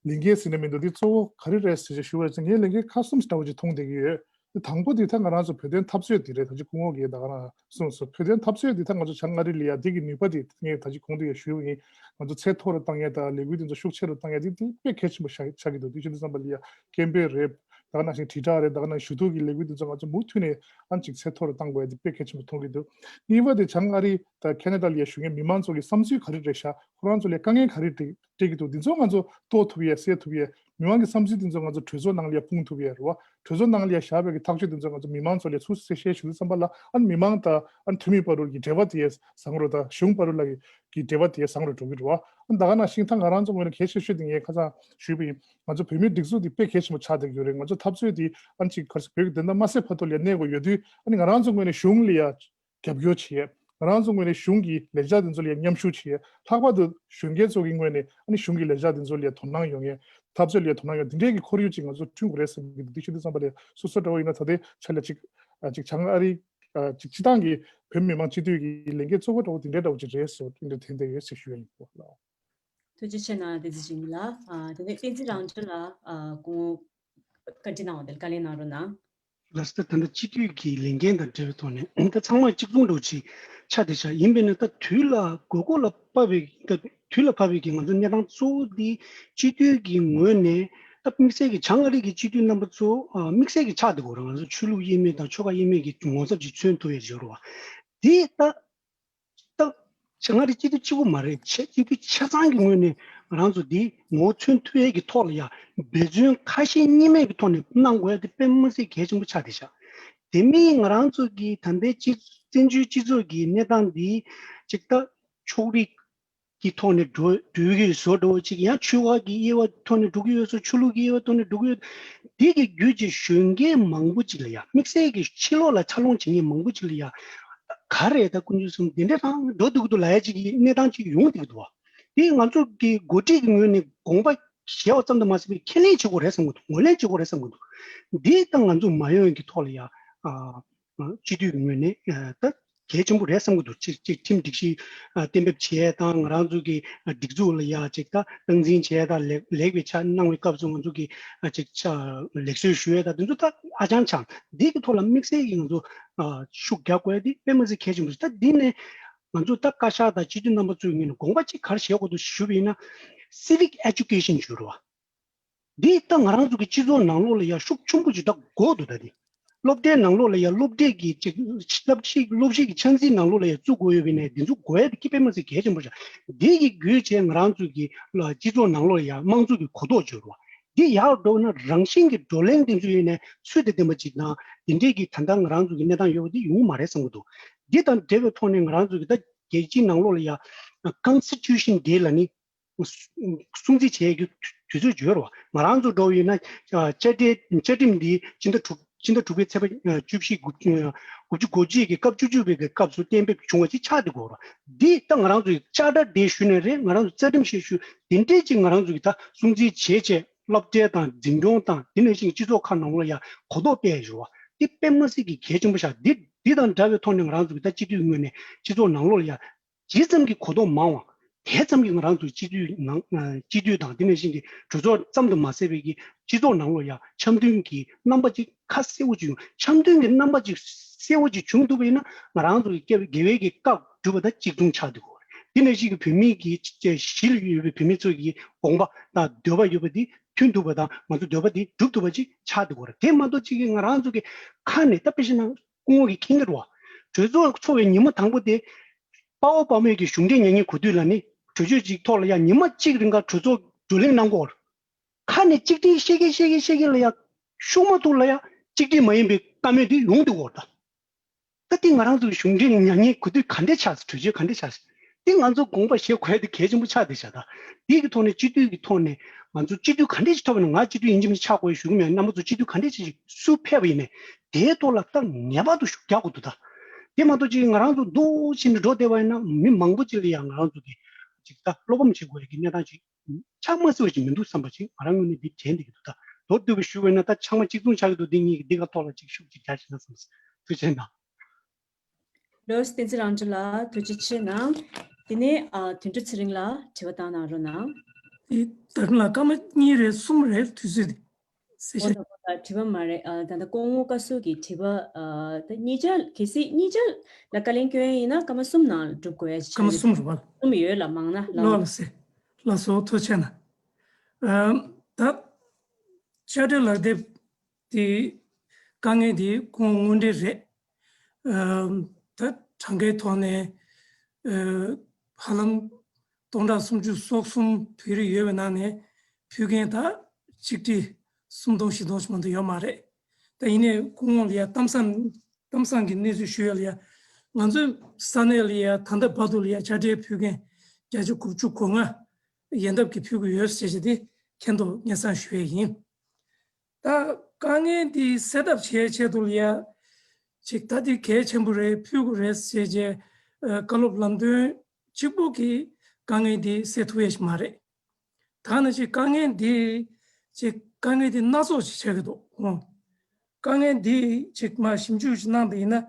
ལས་འགན་ཟེར་ནས་མི་འདུག་དེ་གཙོ་བོ་ག་རེ་རེད་ཟེར་ཅིག་ཞུ་བ་ཅིག་ངས་ལས་འགན་ཁག་གསུམ་ཞིག་འདྲ་བོ་ཅིག་མཐོང་བསྡད་ཀྱི་ཡོད། དང་པོ་དེ་ད་ང་རང་ཚོ་བོད་དོན་འཐབ་རྩོད་དེ་རེད། ད་ཅི་སྐུ་ངོ་གིས་ད་ག་རང་གསུངས་སོང་། བོད་དོན་འཐབ་རྩོད་དེ་ད་ང་ཚོ་བྱང་ཨ་རི་ལ་ཡ་དེ་གི་ནུས་པ་དེ་ངས་ད་ཅི་གོང་དུ་ཡང་ཞུས་པ་ཡིན། ང་ཚོ་ཚད་མཐོ་རུ་བཏང་ཡས་དང་ལས་འགུལ་དེ་ཚོ་ཤུགས་ཆེ་རུ་བཏང་ཡས་དེ་དེ་དཔེ་གལ་ཆེན་པོ་ཆགས་ཆགས་ཀྱི་འདུག་དེ་ཤུ་དུས་ཙམ་པ་ལ་ཡ་ཀེམ་པེན་རེད། ད་ག་ནང་བཞིན་དྲིལ་བསྒྲགས་རེད། ད་ག་ནང་ཞུ་གཏུག་གི་ལས་འགུལ་དེ་ཚོ་ང་ཚོ་མུ་མཐུད་ནས་ཨ་ཅིག་ཚད་མཐོ་རུ་བཏང་དགོས་ཡས་དེ་དཔེ་གལ་ཆེན་པོ་མཐོང་གི་འདུག་གཉིས་པ་དེ་བྱང་ཨ་རི་དང་ཁེ་ན་ཌ་ལ་ཡ་བཞུགས་མཁན་མི་མང་ཚོ་གི་བསམ་ཚུལ་ག་རེ་རེད་ཤག་ཁོ་རང་ཚོ་ལ་དཀའ་ངལ་ག་རེ་འཕྲད་འཕྲད་ཀྱི་འདུག་འདི་ཚོ་ང་ཚོ་རྟོགས་ཐུབ་ཡས་སེལ་ཐུབ་ཡས། མི་མང་གི་བསམ་ཚུལ་འདི་ཚོ་ང་ཚོ་གྲོས་ཚོགས་ནང་ལ་ཡ་སྤུངས་ཐུབ་ཡས་རེད་བ། གྲོས་ཚོགས་ནང་ལ་ཡ་བཞག་པའི་གི་ཐག་གཅོད་འདི་ཚོ་ང་ཚོ་མི་མང་ཚོ་ལ་ཚུར་གསལ་བཤད་ཞུ་དུས་ཙམ་པ་ལ་ཨ་ནི་མི་མང་དང་ཨ་ནི་འཐུས་མི་བར་དུ་གི་འབྲེལ་བ་དེ་ཡ་བཟང་རུ་དང་གཞུང་བར་དུ་ལ་གི་འབྲེལ་བ་དེ་ཡ་བཟང་རུ་འགྲོ་གི་རེད་བ། ཨ་ནི་ད་ག་ནང་བཞིན་ད་ང་རང་ཚོ་ངོས་ནས་གལ་ཆེ་ཤོས་དེ་ངས་ཁ་སང་ཞུས་པ་ཡིན། ང་ཚོ་བོད་མིའི་སྒྲིག་འཛུགས་དེ་དཔེ་གལ་ཆེན་པོ་ཆགས་བསྡད་ཀྱི་ཡོད་རེད། ང་ཚོ་འཐབ་རྩོད་དེ་ཨ་ནི་ཅིག་ག་རེ་ཟེར་བོད་ཀྱི་བདེན་མཐའ་མ་གསལ་བར་དུ་ལ་ཡ་གནས་དགོས་ཡོད་དུས་ཨ་ནི་ང་རང་ཚོ་ངོས་ནས་གཞུང་ལ་ཡ་རྒྱབ་སྐྱོར་བྱེད། ང་རང་ཚོ་ངོས་ནས་གཞུང་གི་ལས་འཆར་དེ་ཚོ་ལ་མཉམ་ཞུགས་བྱེད། ལྷག་པར་དུ་གཞོན་སྐྱེས་ཚོ་གི་ངོས་ནས་ཨ་ནི་གཞུང་གི་ལས་འཆར་དེ་ཚོ་ལ་དོ་སྣང་ཡོང་ཡས། འཐབ་རྩོད་ལ་དོ་སྣང་ཡོང་དེ་འདྲའི་གི་ཁོར་ཡུག་ཅིག་ང་ཚོ་བསྐྲུན་དགོས་རེད་བསམ་གྱི་འདུག་དེ་ཤུ་དུས་ཙམ་པ་ལ་སོ་སོ་འདྲ་བོ་ཡིན་ན་ད་ལྟའི་ཆ་ལ་ཅིག་ཨ་ཅིག་བྱང་ཨ་རི་ཨ་ཅིག་སྤྱི་བཏང་གི་བོད་མི་མང་སྤྱི་འཐུས་ཀྱི་ལས་འགན་གཙོ་བོ་འདྲ་བོ་དེ་འདྲའི་འདྲ་བོ་ཅིག་རེད་ཟེར་བ་དེ་འདྲ་དྲན་བསྡད་ཡོད་ཟེར་ཞུ་ཡ་ཡིན་གོ་ལགས། ཐུགས་རྗེ་ཆེ་གནང་བསྟན་འཛིན་འཇིགས་མེད་ལགས། ཨ་དེ་ནས་བསྟན་འཛིན་རང་གྲོལ་ལགས། ཨ་སྐུ་ངོ་བཀའ་འདྲི་གནང་བ་དེ་ལ་བཀའ་ལན་གནང་རོགས་གནང་། ལགས་སོ། ད་ལྟ་སྤྱི་འཐུས་ཀྱི་ལས་འགན་དང་འབྲེལ་བའི་ཐོག་ནས་ད་ཚང་མ་གཅིག་མཚུངས་འདྲ་བོ་ཅིག་ཆགས་བསྡད་ཤག་ཡིན་པས་ན་ད་དུས་ལ་དགོས་མཁོ་ལ་དཔག་པའི་ད་དུས་ལ་བབ་པའི་གི་ང་ཚོ་གནས་སྟངས་གཙོ་བོ་འདི་སྤྱི་འཐུས་ཀྱི་ངོས་ནས་ད་དམིགས་བསལ་གྱི་བྱང་ཨ་རི་གི་སྤྱི་འཐུས་རྣམ་པ་ཚོ་ཨ་དམིགས་བསལ་གྱི་ཆགས་བསྡད་ཡོད་རེད། ང་ཚོ་ཆོས་ལུགས་དབྱེ་མེད་དང་ཆོལ་ཁ་དབྱེ་མེད་ཀྱི་ངོ་ཚབ་ཅིག་མཚོན་ཐུབ་ཡས་ཅིག་ཡོད་རེད་བ། འདི་ད་ད་ང་རང་སྤྱི་འཐུས་གཅིག་པུ་མ་རེད། ཆེ་སྤྱི་འཐུས་ཆ་ཚང་གི་ངོས་ནས་ང་རང་ཚོ་འདི་ངོ་བོ་མཚོན་ཐུབ་ཡས་ཀྱི་ཐོག་ལ་ཡ་འབད་བརྩོན་ཁ་ཞེ་གཉིས་མེད་ཀྱི་ཐོག་ནས་གནང་དགོས་ཡ་དེ་དཔེ་མི་སྲིད་གལ་ཆེན་པོ་ཆགས་བསྡད་ཤག་དེ་མིན་ང་རང་ཚོ་གི་ད་ལྟའི་སྤྱི་བཙན་བྱོལ་སྤྱི་ཚོགས་ཀྱི་གནས་སྟངས་འདི་ཅིག་ད་ཕྱོགས་རིས་ཀྱི་ཐོག་ནས་འགྲོ་འགྲོ་གི་ཡོད་བཟོ་འདྲ་བོ་ཅིག་ཡང་ཆོལ་ཁ་གི་དབྱེ་བ་ཐོག་ནས་འགྲོ་གི་ཡོད་བཟོ། ཆོས་ལུགས་ཀྱི་དབྱེ་བ་ཐོག་ནས་འགྲོ་གི་ཡོད། འདི་གི་བརྒྱུད་ཀྱི་གཞོན་སྐྱེས་མང་པོ་ཅིག་ལ་ཡ་དམིགས་བསལ་གྱི་ཕྱི་ལོགས་ལ་འཚར་ལོངས་བྱེད་མཁན་མང་པོ་ཅིག་ལ་ཡ་ག་རེ་ད་དཀོན་མཆོག་གསུམ་འདི་འདྲ་རང་འགྲོ་འདུག་འདུག་ལབ་ཡ་ཅིག་གི་གནས་སྟངས་ཅིག་ཡོང་བསྡད་ཀྱི་འདུག་བ། འདི་ང་ཚོ་གི་འགོ་ཁྲིད་ཀྱི་ངོས་ནས་དགོངས་པ་བཞེས་པ་ཙམ་དུ་མ་ཟད་པའི་ཁས་ལེན་བྱེད་དགོས་རེད་བསམ་གྱི་འདུག་ངོས་ལེན་བྱེད་དགོས་རེད་བསམ་གྱི་འདུག་འདི་ད་ང་ཚོ་མ་ཡོང་གི་ཐོག་ལ་ཡ་ཨ། སྤྱི་འཐུས་ཀྱི་ངོས་ནས་ད་གལ་ཆེན་པོ་རེད་བསམ་གྱི་འདུག་གཅིག་གཅིག་ཁྲིམས་སྒྲིག་གཞི་གཏན་འབེབས་བྱས་དང་ང་རང་ཚོ་གི་སྒྲིག་འཛུགས་ལ་ཡ་ཅིག་ད་སྟངས་འཛིན་བྱས་དང་ལེགས་ལེགས་པའི་ཆ་གནང་བའི་སྐབས་སུ་ང་ཚོ་གི་ཅིག་ལེགས་གསོལ་ཞུ་ཡས་དང་དེ་ཚོ་ད་ཧ་ཅང་ཆགས། འདི་གི་ཐོག་ལ་དམིགས་བསལ་གྱི་ང་ཚོ་ཤུགས་རྒྱག་དགོས་ཡ་འདི་དཔེ་མི་སྲིད་གལ་ཆེན་པོ་རེད། ད་འདི་ནས་ང་ཚོ་ད་བཀའ་ཤག་དང་སྤྱི་འཐུས་རྣམ་པ་ཚོའི་ངོས་ནས་དགོངས་པ་ཅིག་ག་རེ་བཞེས་དགོས་འདུག་ཞུས་པ་ཡིན་ན། civic education ཞུ་རོགས། འདི་ད་ང་རང་ཚོ་གི་སྤྱི་ཚོགས་ནང་ལོགས་ལ་ཡ་ཤུགས་ཆེན་པོ་ཅིག་ད་དགོས་འདུག་ད་འདི་སློབ་གྲྭའི་ནང་ལོགས་ལ་ཡ་སློབ་གྲྭའི་གི་ཅིག་སློབ་ཞིག་སློབ་ཞིག་གི་ཆ་འཛིན་ནང་ལོགས་ལ་ཡ་བཙུགས་དགོས་ཡོད་པ་ཡིན་ན་འདི་ཚོ་དགོས་ཡ་དེ་དཔེ་མི་སྲིད་གལ་ཆེན་པོ་ཆགས། འདི་གི་བརྒྱུད་བྱས་ང་རང་ཚོ་གི་ལ་སྤྱི་ཚོགས་ནང་ལོགས་ལ་ཡ་དམངས་གཙོ་གི་གོ་རྟོགས་འཇོག་རོགས། འདི་ཡག་འགྲོ་ན་རང་བཞིན་གྱི་བགྲོ་གླེང་དེ་ཚོ་ཡིན་ནའི་ཚུལ་དང་ལྡན་པ་ཅིག་དང་དེ་འདྲའི་གི་ད་ལྟ་ང་རང་ཚོ་གི་གནས་སྟངས་ཡོད་པ་འདི་ཡོང་གི་མ་རེད་བསམ་གྱི་འདུག་འདི་དང་འབྲེལ་བའི་ཐོག་ནས་ང་རང་ཚོ་གི་ད་རྒྱལ་སྤྱིའི་ནང་ལོགས་ལ་ཡ་Constitution Day ལ་ནི། སྲུང་བརྩི་བྱེད་ཡག་གི་དུས་ཚོད་ཡོད་རེད་བ། ང་རང་ཚོ་འགྲོ་ཡིན་ན་བཅའ་ཁྲིམས་བཅའ་ཁྲིམས་འདི་སྤྱི་ཟླ་དྲུག་སྤྱི་ཟླ་དྲུག་པའི་ཚེས་པ་བཅུ་བཞི་དགུ་དགུ་བཅུ་གོ་གཅིག་གི་སྐབས་བཅུ་གཅིག་པའི་གི་སྐབས་སུ་གཏན་འབེབས་བྱུང་བ་ཅིག་ཆགས་བསྡད་ཡོད་རེད། འདི་ད་ང་རང་ཚོ་ཡི་Charter Day ཞུས་ནའི་རེད། ང་རང་ཚོ་རྩ་ཁྲིམས་བཤད་ཞུ་དེ་འདྲས་ཅིག་ང་རང་ཚོ་ཡི་ད་སྲུང་བརྩི་བྱེད་བྱས་སློབ་གྲྭ་དང་འཛིན་སྐྱོང་དང་དེ་ནང་བཞིན་སྤྱི་ཚོགས་ཁག་ནང་ལ་ཡང་གོ་རྟོགས་སྤེལ་ཡོད་རེད་བ། འདི་དཔེ་མ་སྲིད་ཀྱི་གལ་ཆེན་པོ་ཤག་འདི་འདི་དང་འདྲ་བའི་ཐོག་ནས་ང་རང་ཚོ་གི་ད་སྤྱི་འཐུས་ངོས་ནས་སྤྱི་ཚོགས་ནང་ལོགས་ལ་ཡང་ཇི་ཙམ་གྱི་གོ་རྟོགས་མང་བ། དེ་ཙམ་གྱིས་ང་རང་ཚོའི་སྤྱི་འཐུས་ནང་སྤྱི་འཐུས་དང་དེ་ནང་བཞིན་གྱི་གྲོས་ཚོགས་ཙམ་དུ་མ་ཟད་པའི་གི་སྤྱི་ཚོགས་ནང་ལོགས་ཡང་འཆམ་མཐུན་གྱི་རྣམ་པ་ཅིག་ཁ་གསལ་པོ་ཅིག་ཡོང་། འཆམ་མཐུན་གྱི་རྣམ་པ་ཅིག་གསལ་པོ་ཅིག་བྱུང་ཐུབ་པ་ཡིན་ན་ང་རང་ཚོ་གི་སྐབས་དགེ་བའི་གི་སྐབས་སྒྲུབ་པ་དང་གཅིག་མཚུངས་ཆགས་འདུག་དེ་ནང་བཞིན་གྱི་བོད་མིའི་གི་གཞི་ལ་ཡོད་པའི་བོད་མི་ཚོ་གི་དགོངས་པ་དང་འདོད་པ་ཡོད་པ་འདི་ མཐུན་ཐུབ་པ་དང་ང་ཚོ་འདོད་པ་དེ་འགྲུབ་ཐུབ་པ་ཅིག་ཆགས་འདུག་གོ་ར། དེ་མ་གཏོགས་ཅིག་གིས་ང་རང་ཚོ་གི་ཁ་ནས་ད་དཔེ་བཞག་ན་སྐུ་ངོ་གིས་མཁྱེན་གྱི་རེད་བ། གྲོས་ཚོགས་ཚོགས་པའི་ཉིན་མོ་དང་པོ་དེ་དཔའ་བོ་དཔའ་མོས་ཀྱི་གཞུང་འབྲེལ་མྱ་ངན་གོ་དུས་ལ་ནི་གྲོས་ཆོད་ཅིག་ཐོག་ལ་ཡ་ཉི་མ་གཅིག་རིང་ག་གྲོས་ཚོགས་བགྲོ་གླེང་གནང་གོ་ར། ཁ་ནས་གཅིག་སྒྲིལ་བཤད་ཀྱི་བཤད་ཀྱི་བཤད་ཀྱི་ལ་ཡ། ཤུགས་མ་ཐུག་ལ་ཡ། གཅིག་སྒྲིལ་མ་ཡིན་པའི་བཀའ་མོལ་དེ་ཡོང་འདུག་གོ་ད། ད་དེ་ང་རང་ཚོའི་གཞུང་འབྲེལ་མྱ་ངན་གོ་དུས་ག་འདྲས་ཆགས་སོང་། གྲོས་ཆོད་ག་འདྲས་ཆགས་སོང་། དེ་ང་ཚོ་དགོངས་པ་བཞེས་དགོས་ཡ་དེ་གལ་ཆེན་པོ་ཆགས་བསྡད་བཞག་ད། དེ་གི་ཐོག་ནས་སྤྱི་འཐུས་ཀྱི་ཐོག་ནས་ང་ཚོ་སྤྱི་འཐུས་ག་འདྲས་ཞིག་ཐོབ་ན། ང་སྤྱི་འཐུས་ཡིན་གཅིག་མིན་གཅིག་ཆགས་དགོས་ཡ་ཞུ་གི་མེད། རྣམ་པ་ཚོ་སྤྱི་འཐུས་ག་འདྲས་ཞིག་སུ་ཕེབས་པ་ཡིན་ནའི་དེའི་ཐོག་ལ་ད་ངེས་པར་དུ་ཤུགས་རྒྱག་དགོས་འདུག་ད། དེ་མ་གཏོགས་ཅིག་ང་རང་ཚོ་འདུག་ཕྱིན་ནས་འགྲོ་བསྡད་པ་ཡིན་ན་མི་མང་པོ་ཅིག་ལ་ཡང་ང་རང་ཚོ་གི་ཅིག་ད་བློ་ཕམ་བྱེད་དགོས་ཡ་གི་གནས་སྟངས་ཅིག་ཆགས་མ་སྲིད་པ་ཞིག་མི་འདུག་བསམ་པ་ཅིག་ང་རང་ངོས་ནས་འདི་དྲན་བསྡད་ཀྱི་འདུག་ད་མདོར་བསྡུས་པ་ཞུ་བས་ན་ད་ཆགས་མ་གཅིག་མཚུངས་ཆགས་ཀྱི་འདུག་འདི་གཉིས་ཀྱི་འདི་ག་ཐོག་ལ་ཅིག་ཤུགས་ཅིག་རྒྱག་བྱས་ན་བསམ་སོང་། ཐུགས་རྗེ་གནང་། ལོས་བསྟན་འཛིན་རང་གྲོལ་ལགས་ཐུགས་རྗེ་ཆེ་གནང་། དེ་ནས་ཨ་དོན་གྲུབ་ཚེ་རིང་ལགས་དྲི་བ་བཏང་གནང་རོགས་གནང་། དེ་ད་རུང་ལ་སྐར་མ་གཉིས་རེད་གསུམ་རེད་དུས་ཚོད་དེ། ཟེར་ཨོ་ཤེས། ད་ཨོ་ད་དྲི་བ་མ་རེད། ཨ་ད་ལྟ་སྐུ་ངོ་བཀའ་ཟུར་གྱི་དྲི་བ་ཨ་ད་གཉིས་ཆར་གལ་སྲིད་གཉིས་ཆར་ལ་བཀའ་ལན་སྐྱོན་ཡིན་ན་སྐར་མ་གསུམ་ནང་སྒྲུབ་དགོས་ཡ་ཞིག་སྐར་མ་ཆགས་ཀྱི་གསུམ་རེད་བ། གསུམ་ཡོད་ལ་མང་ན་ལ། ལོ་ལ་སེ། ལ་སོ་ཐུགས་རྗེ་ཆེ་གནང་། ཨ་ད་དཔྱ་ཁྲལ་ལག་དེབ་དེ་དཀའ་ངལ་དེ་ཁོང་དངོས་འབྲེལ་རེད། ཨ་ད་གྲངས་ཀའི་ཐོག་ནས་ཨ་ཧ་ལམ་སྟོང་ཕྲག་སུམ་ཅུ་སོ་གསུམ་བོད་རིགས་ཡོད་པའི་ནང་ནས་ཕུལ་མཁན་ད་ཆིག་ཁྲི་སུམ་སྟོང་བཞི་སྟོང་ཞིག་མ་གཏོགས་ཡོད་མ་རེད། ད་ཡིན་ནའི་སྐུ་ངོ་ལ་ཡ་གཏམ་བཟང་གཏམ་བཟང་གི་གནས་ཚུལ་ཞུ་ཡ་ལ་ཡ། ང་ཚོའི་ས་གནས་ལ་ཡ་ད་ལྟ་བར་དུ་ལ་ཡ་དཔྱ་ཁྲལ་ཕུལ་མཁན་བརྒྱ་ཆ་དགུ་བཅུ་གོ་ལྔ་ཡན་འདབ་ཀྱིས་ཕུལ་གྱི་ཡོད་ཟེར་བྱས་དེ་མཁྱེན་རྟོགས་སྙན་སེང་ཞུ་ཡས་ཡིན། ད་དཀའ་ངལ་འདི་སེལ་ཐབས་བྱེད་ཆེད་དུ་ལ་ཡ། ཅིག་ད་འདི་གལ་ཆེན་པོ་རེད་ཕུལ་དགོས་རེད་ཟེར་བྱས་ཨ་བཀའ་སློབ་ལམ་སྟོན་གཅིག་པོ་གིས་དཀའ་ངལ་འདི་སེལ་ཐུབ་ཡས་ཞིག་མ་རེད། ད་ནང་བཞིན་དཀའ་ངལ་འདི་ཅིག་དཀའ་ངལ་འདི་སྣ་ཚོགས་ཤིག་ཆགས་ཀྱི་འདུག་ཨོ། དཀའ་ངལ་འདི་ཅིག་མར་ཞིབ་འཇུག་ཅིག་གནང་པ་ཡིན་ན།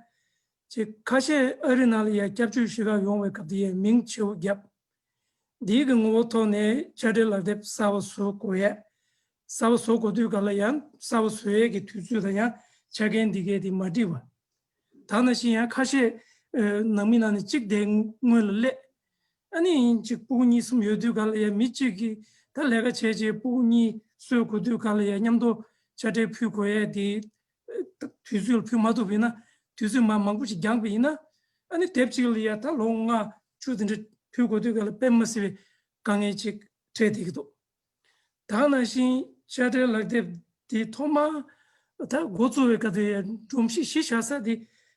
ཅིག་ཁ་ཤས་ཨ་རི་ནང་ལ་ཡ་སྐྱབས་བཅོལ་ཞུ་ག་ཡོང་བའི་སྐབས་དེ་ཡ་མིང་ཆེ་བོ་བརྒྱབ། འདིའི་གི་ངོ་བོ་ཐོག་ནས་དཔྱ་ཁྲལ་ལག་དེབ་གསར་པ་བཟོ་དགོས་ཡས། གསར་པ་བཟོ་དགོས་དུས་ག་ལ་ཡང་གསར་པ་བཟོ་ཡས་ཀྱི་དུས་ཚོད་དང་ཡང་ཆ་རྐྱེན་འདི་གའི་དེ་མ་འགྲིག་པ། ད་ནང་བཞིན་ཡང་ཁ་ཤས་ཨ་ནང་མི་ནང་ནས་གཅིག་དེ་སྔོན་ལ་སླེབས། ཨ་ནི་གཅིག་སྤུ་གུ་གཉིས་གསུམ་ཡོད་དུས་ག་ལ་ཡང་མི་གཅིག་གིས་ད་ལས་ཀ་བྱས་རྗེས་སྤུ་གུ་གཉིས་གསོ་དགོས་དུས་ག་ལ་ཡང་མཉམ་དུ་དཔྱ་ཁྲལ་ཕུལ་དགོས་ཡས་དེ་དུས་ཚོད་ལ་ཕུལ་མ་ཐུབ་པ་ཡིན་ན། དུས་ཚོད་མ་མང་པོ་ཞིག་འགྱངས་པ་ཡིན་ན། ཨ་ནི་དེབ་གཅིག་ལ་ཡ་ད་ལོ་ལྔ་བཅུ་དེ་འདྲ་ཕུལ་དགོས་དུས་ག་ལ་དཔེ་མ་སྲིད་པའི་དཀའ་ངལ་ཅིག་འཕྲད་བསྡད་ཀྱི་འདུག་ད་ནང་བཞིན་དཔྱ་ཁྲལ་ལག་དེབ་དེ་ཐོག་མར་ད་འགོ་བཙུགས་པའི་སྐབས་དེ་སྒྲོམ་གཞི་གཞི་བཞག་ས་དེ་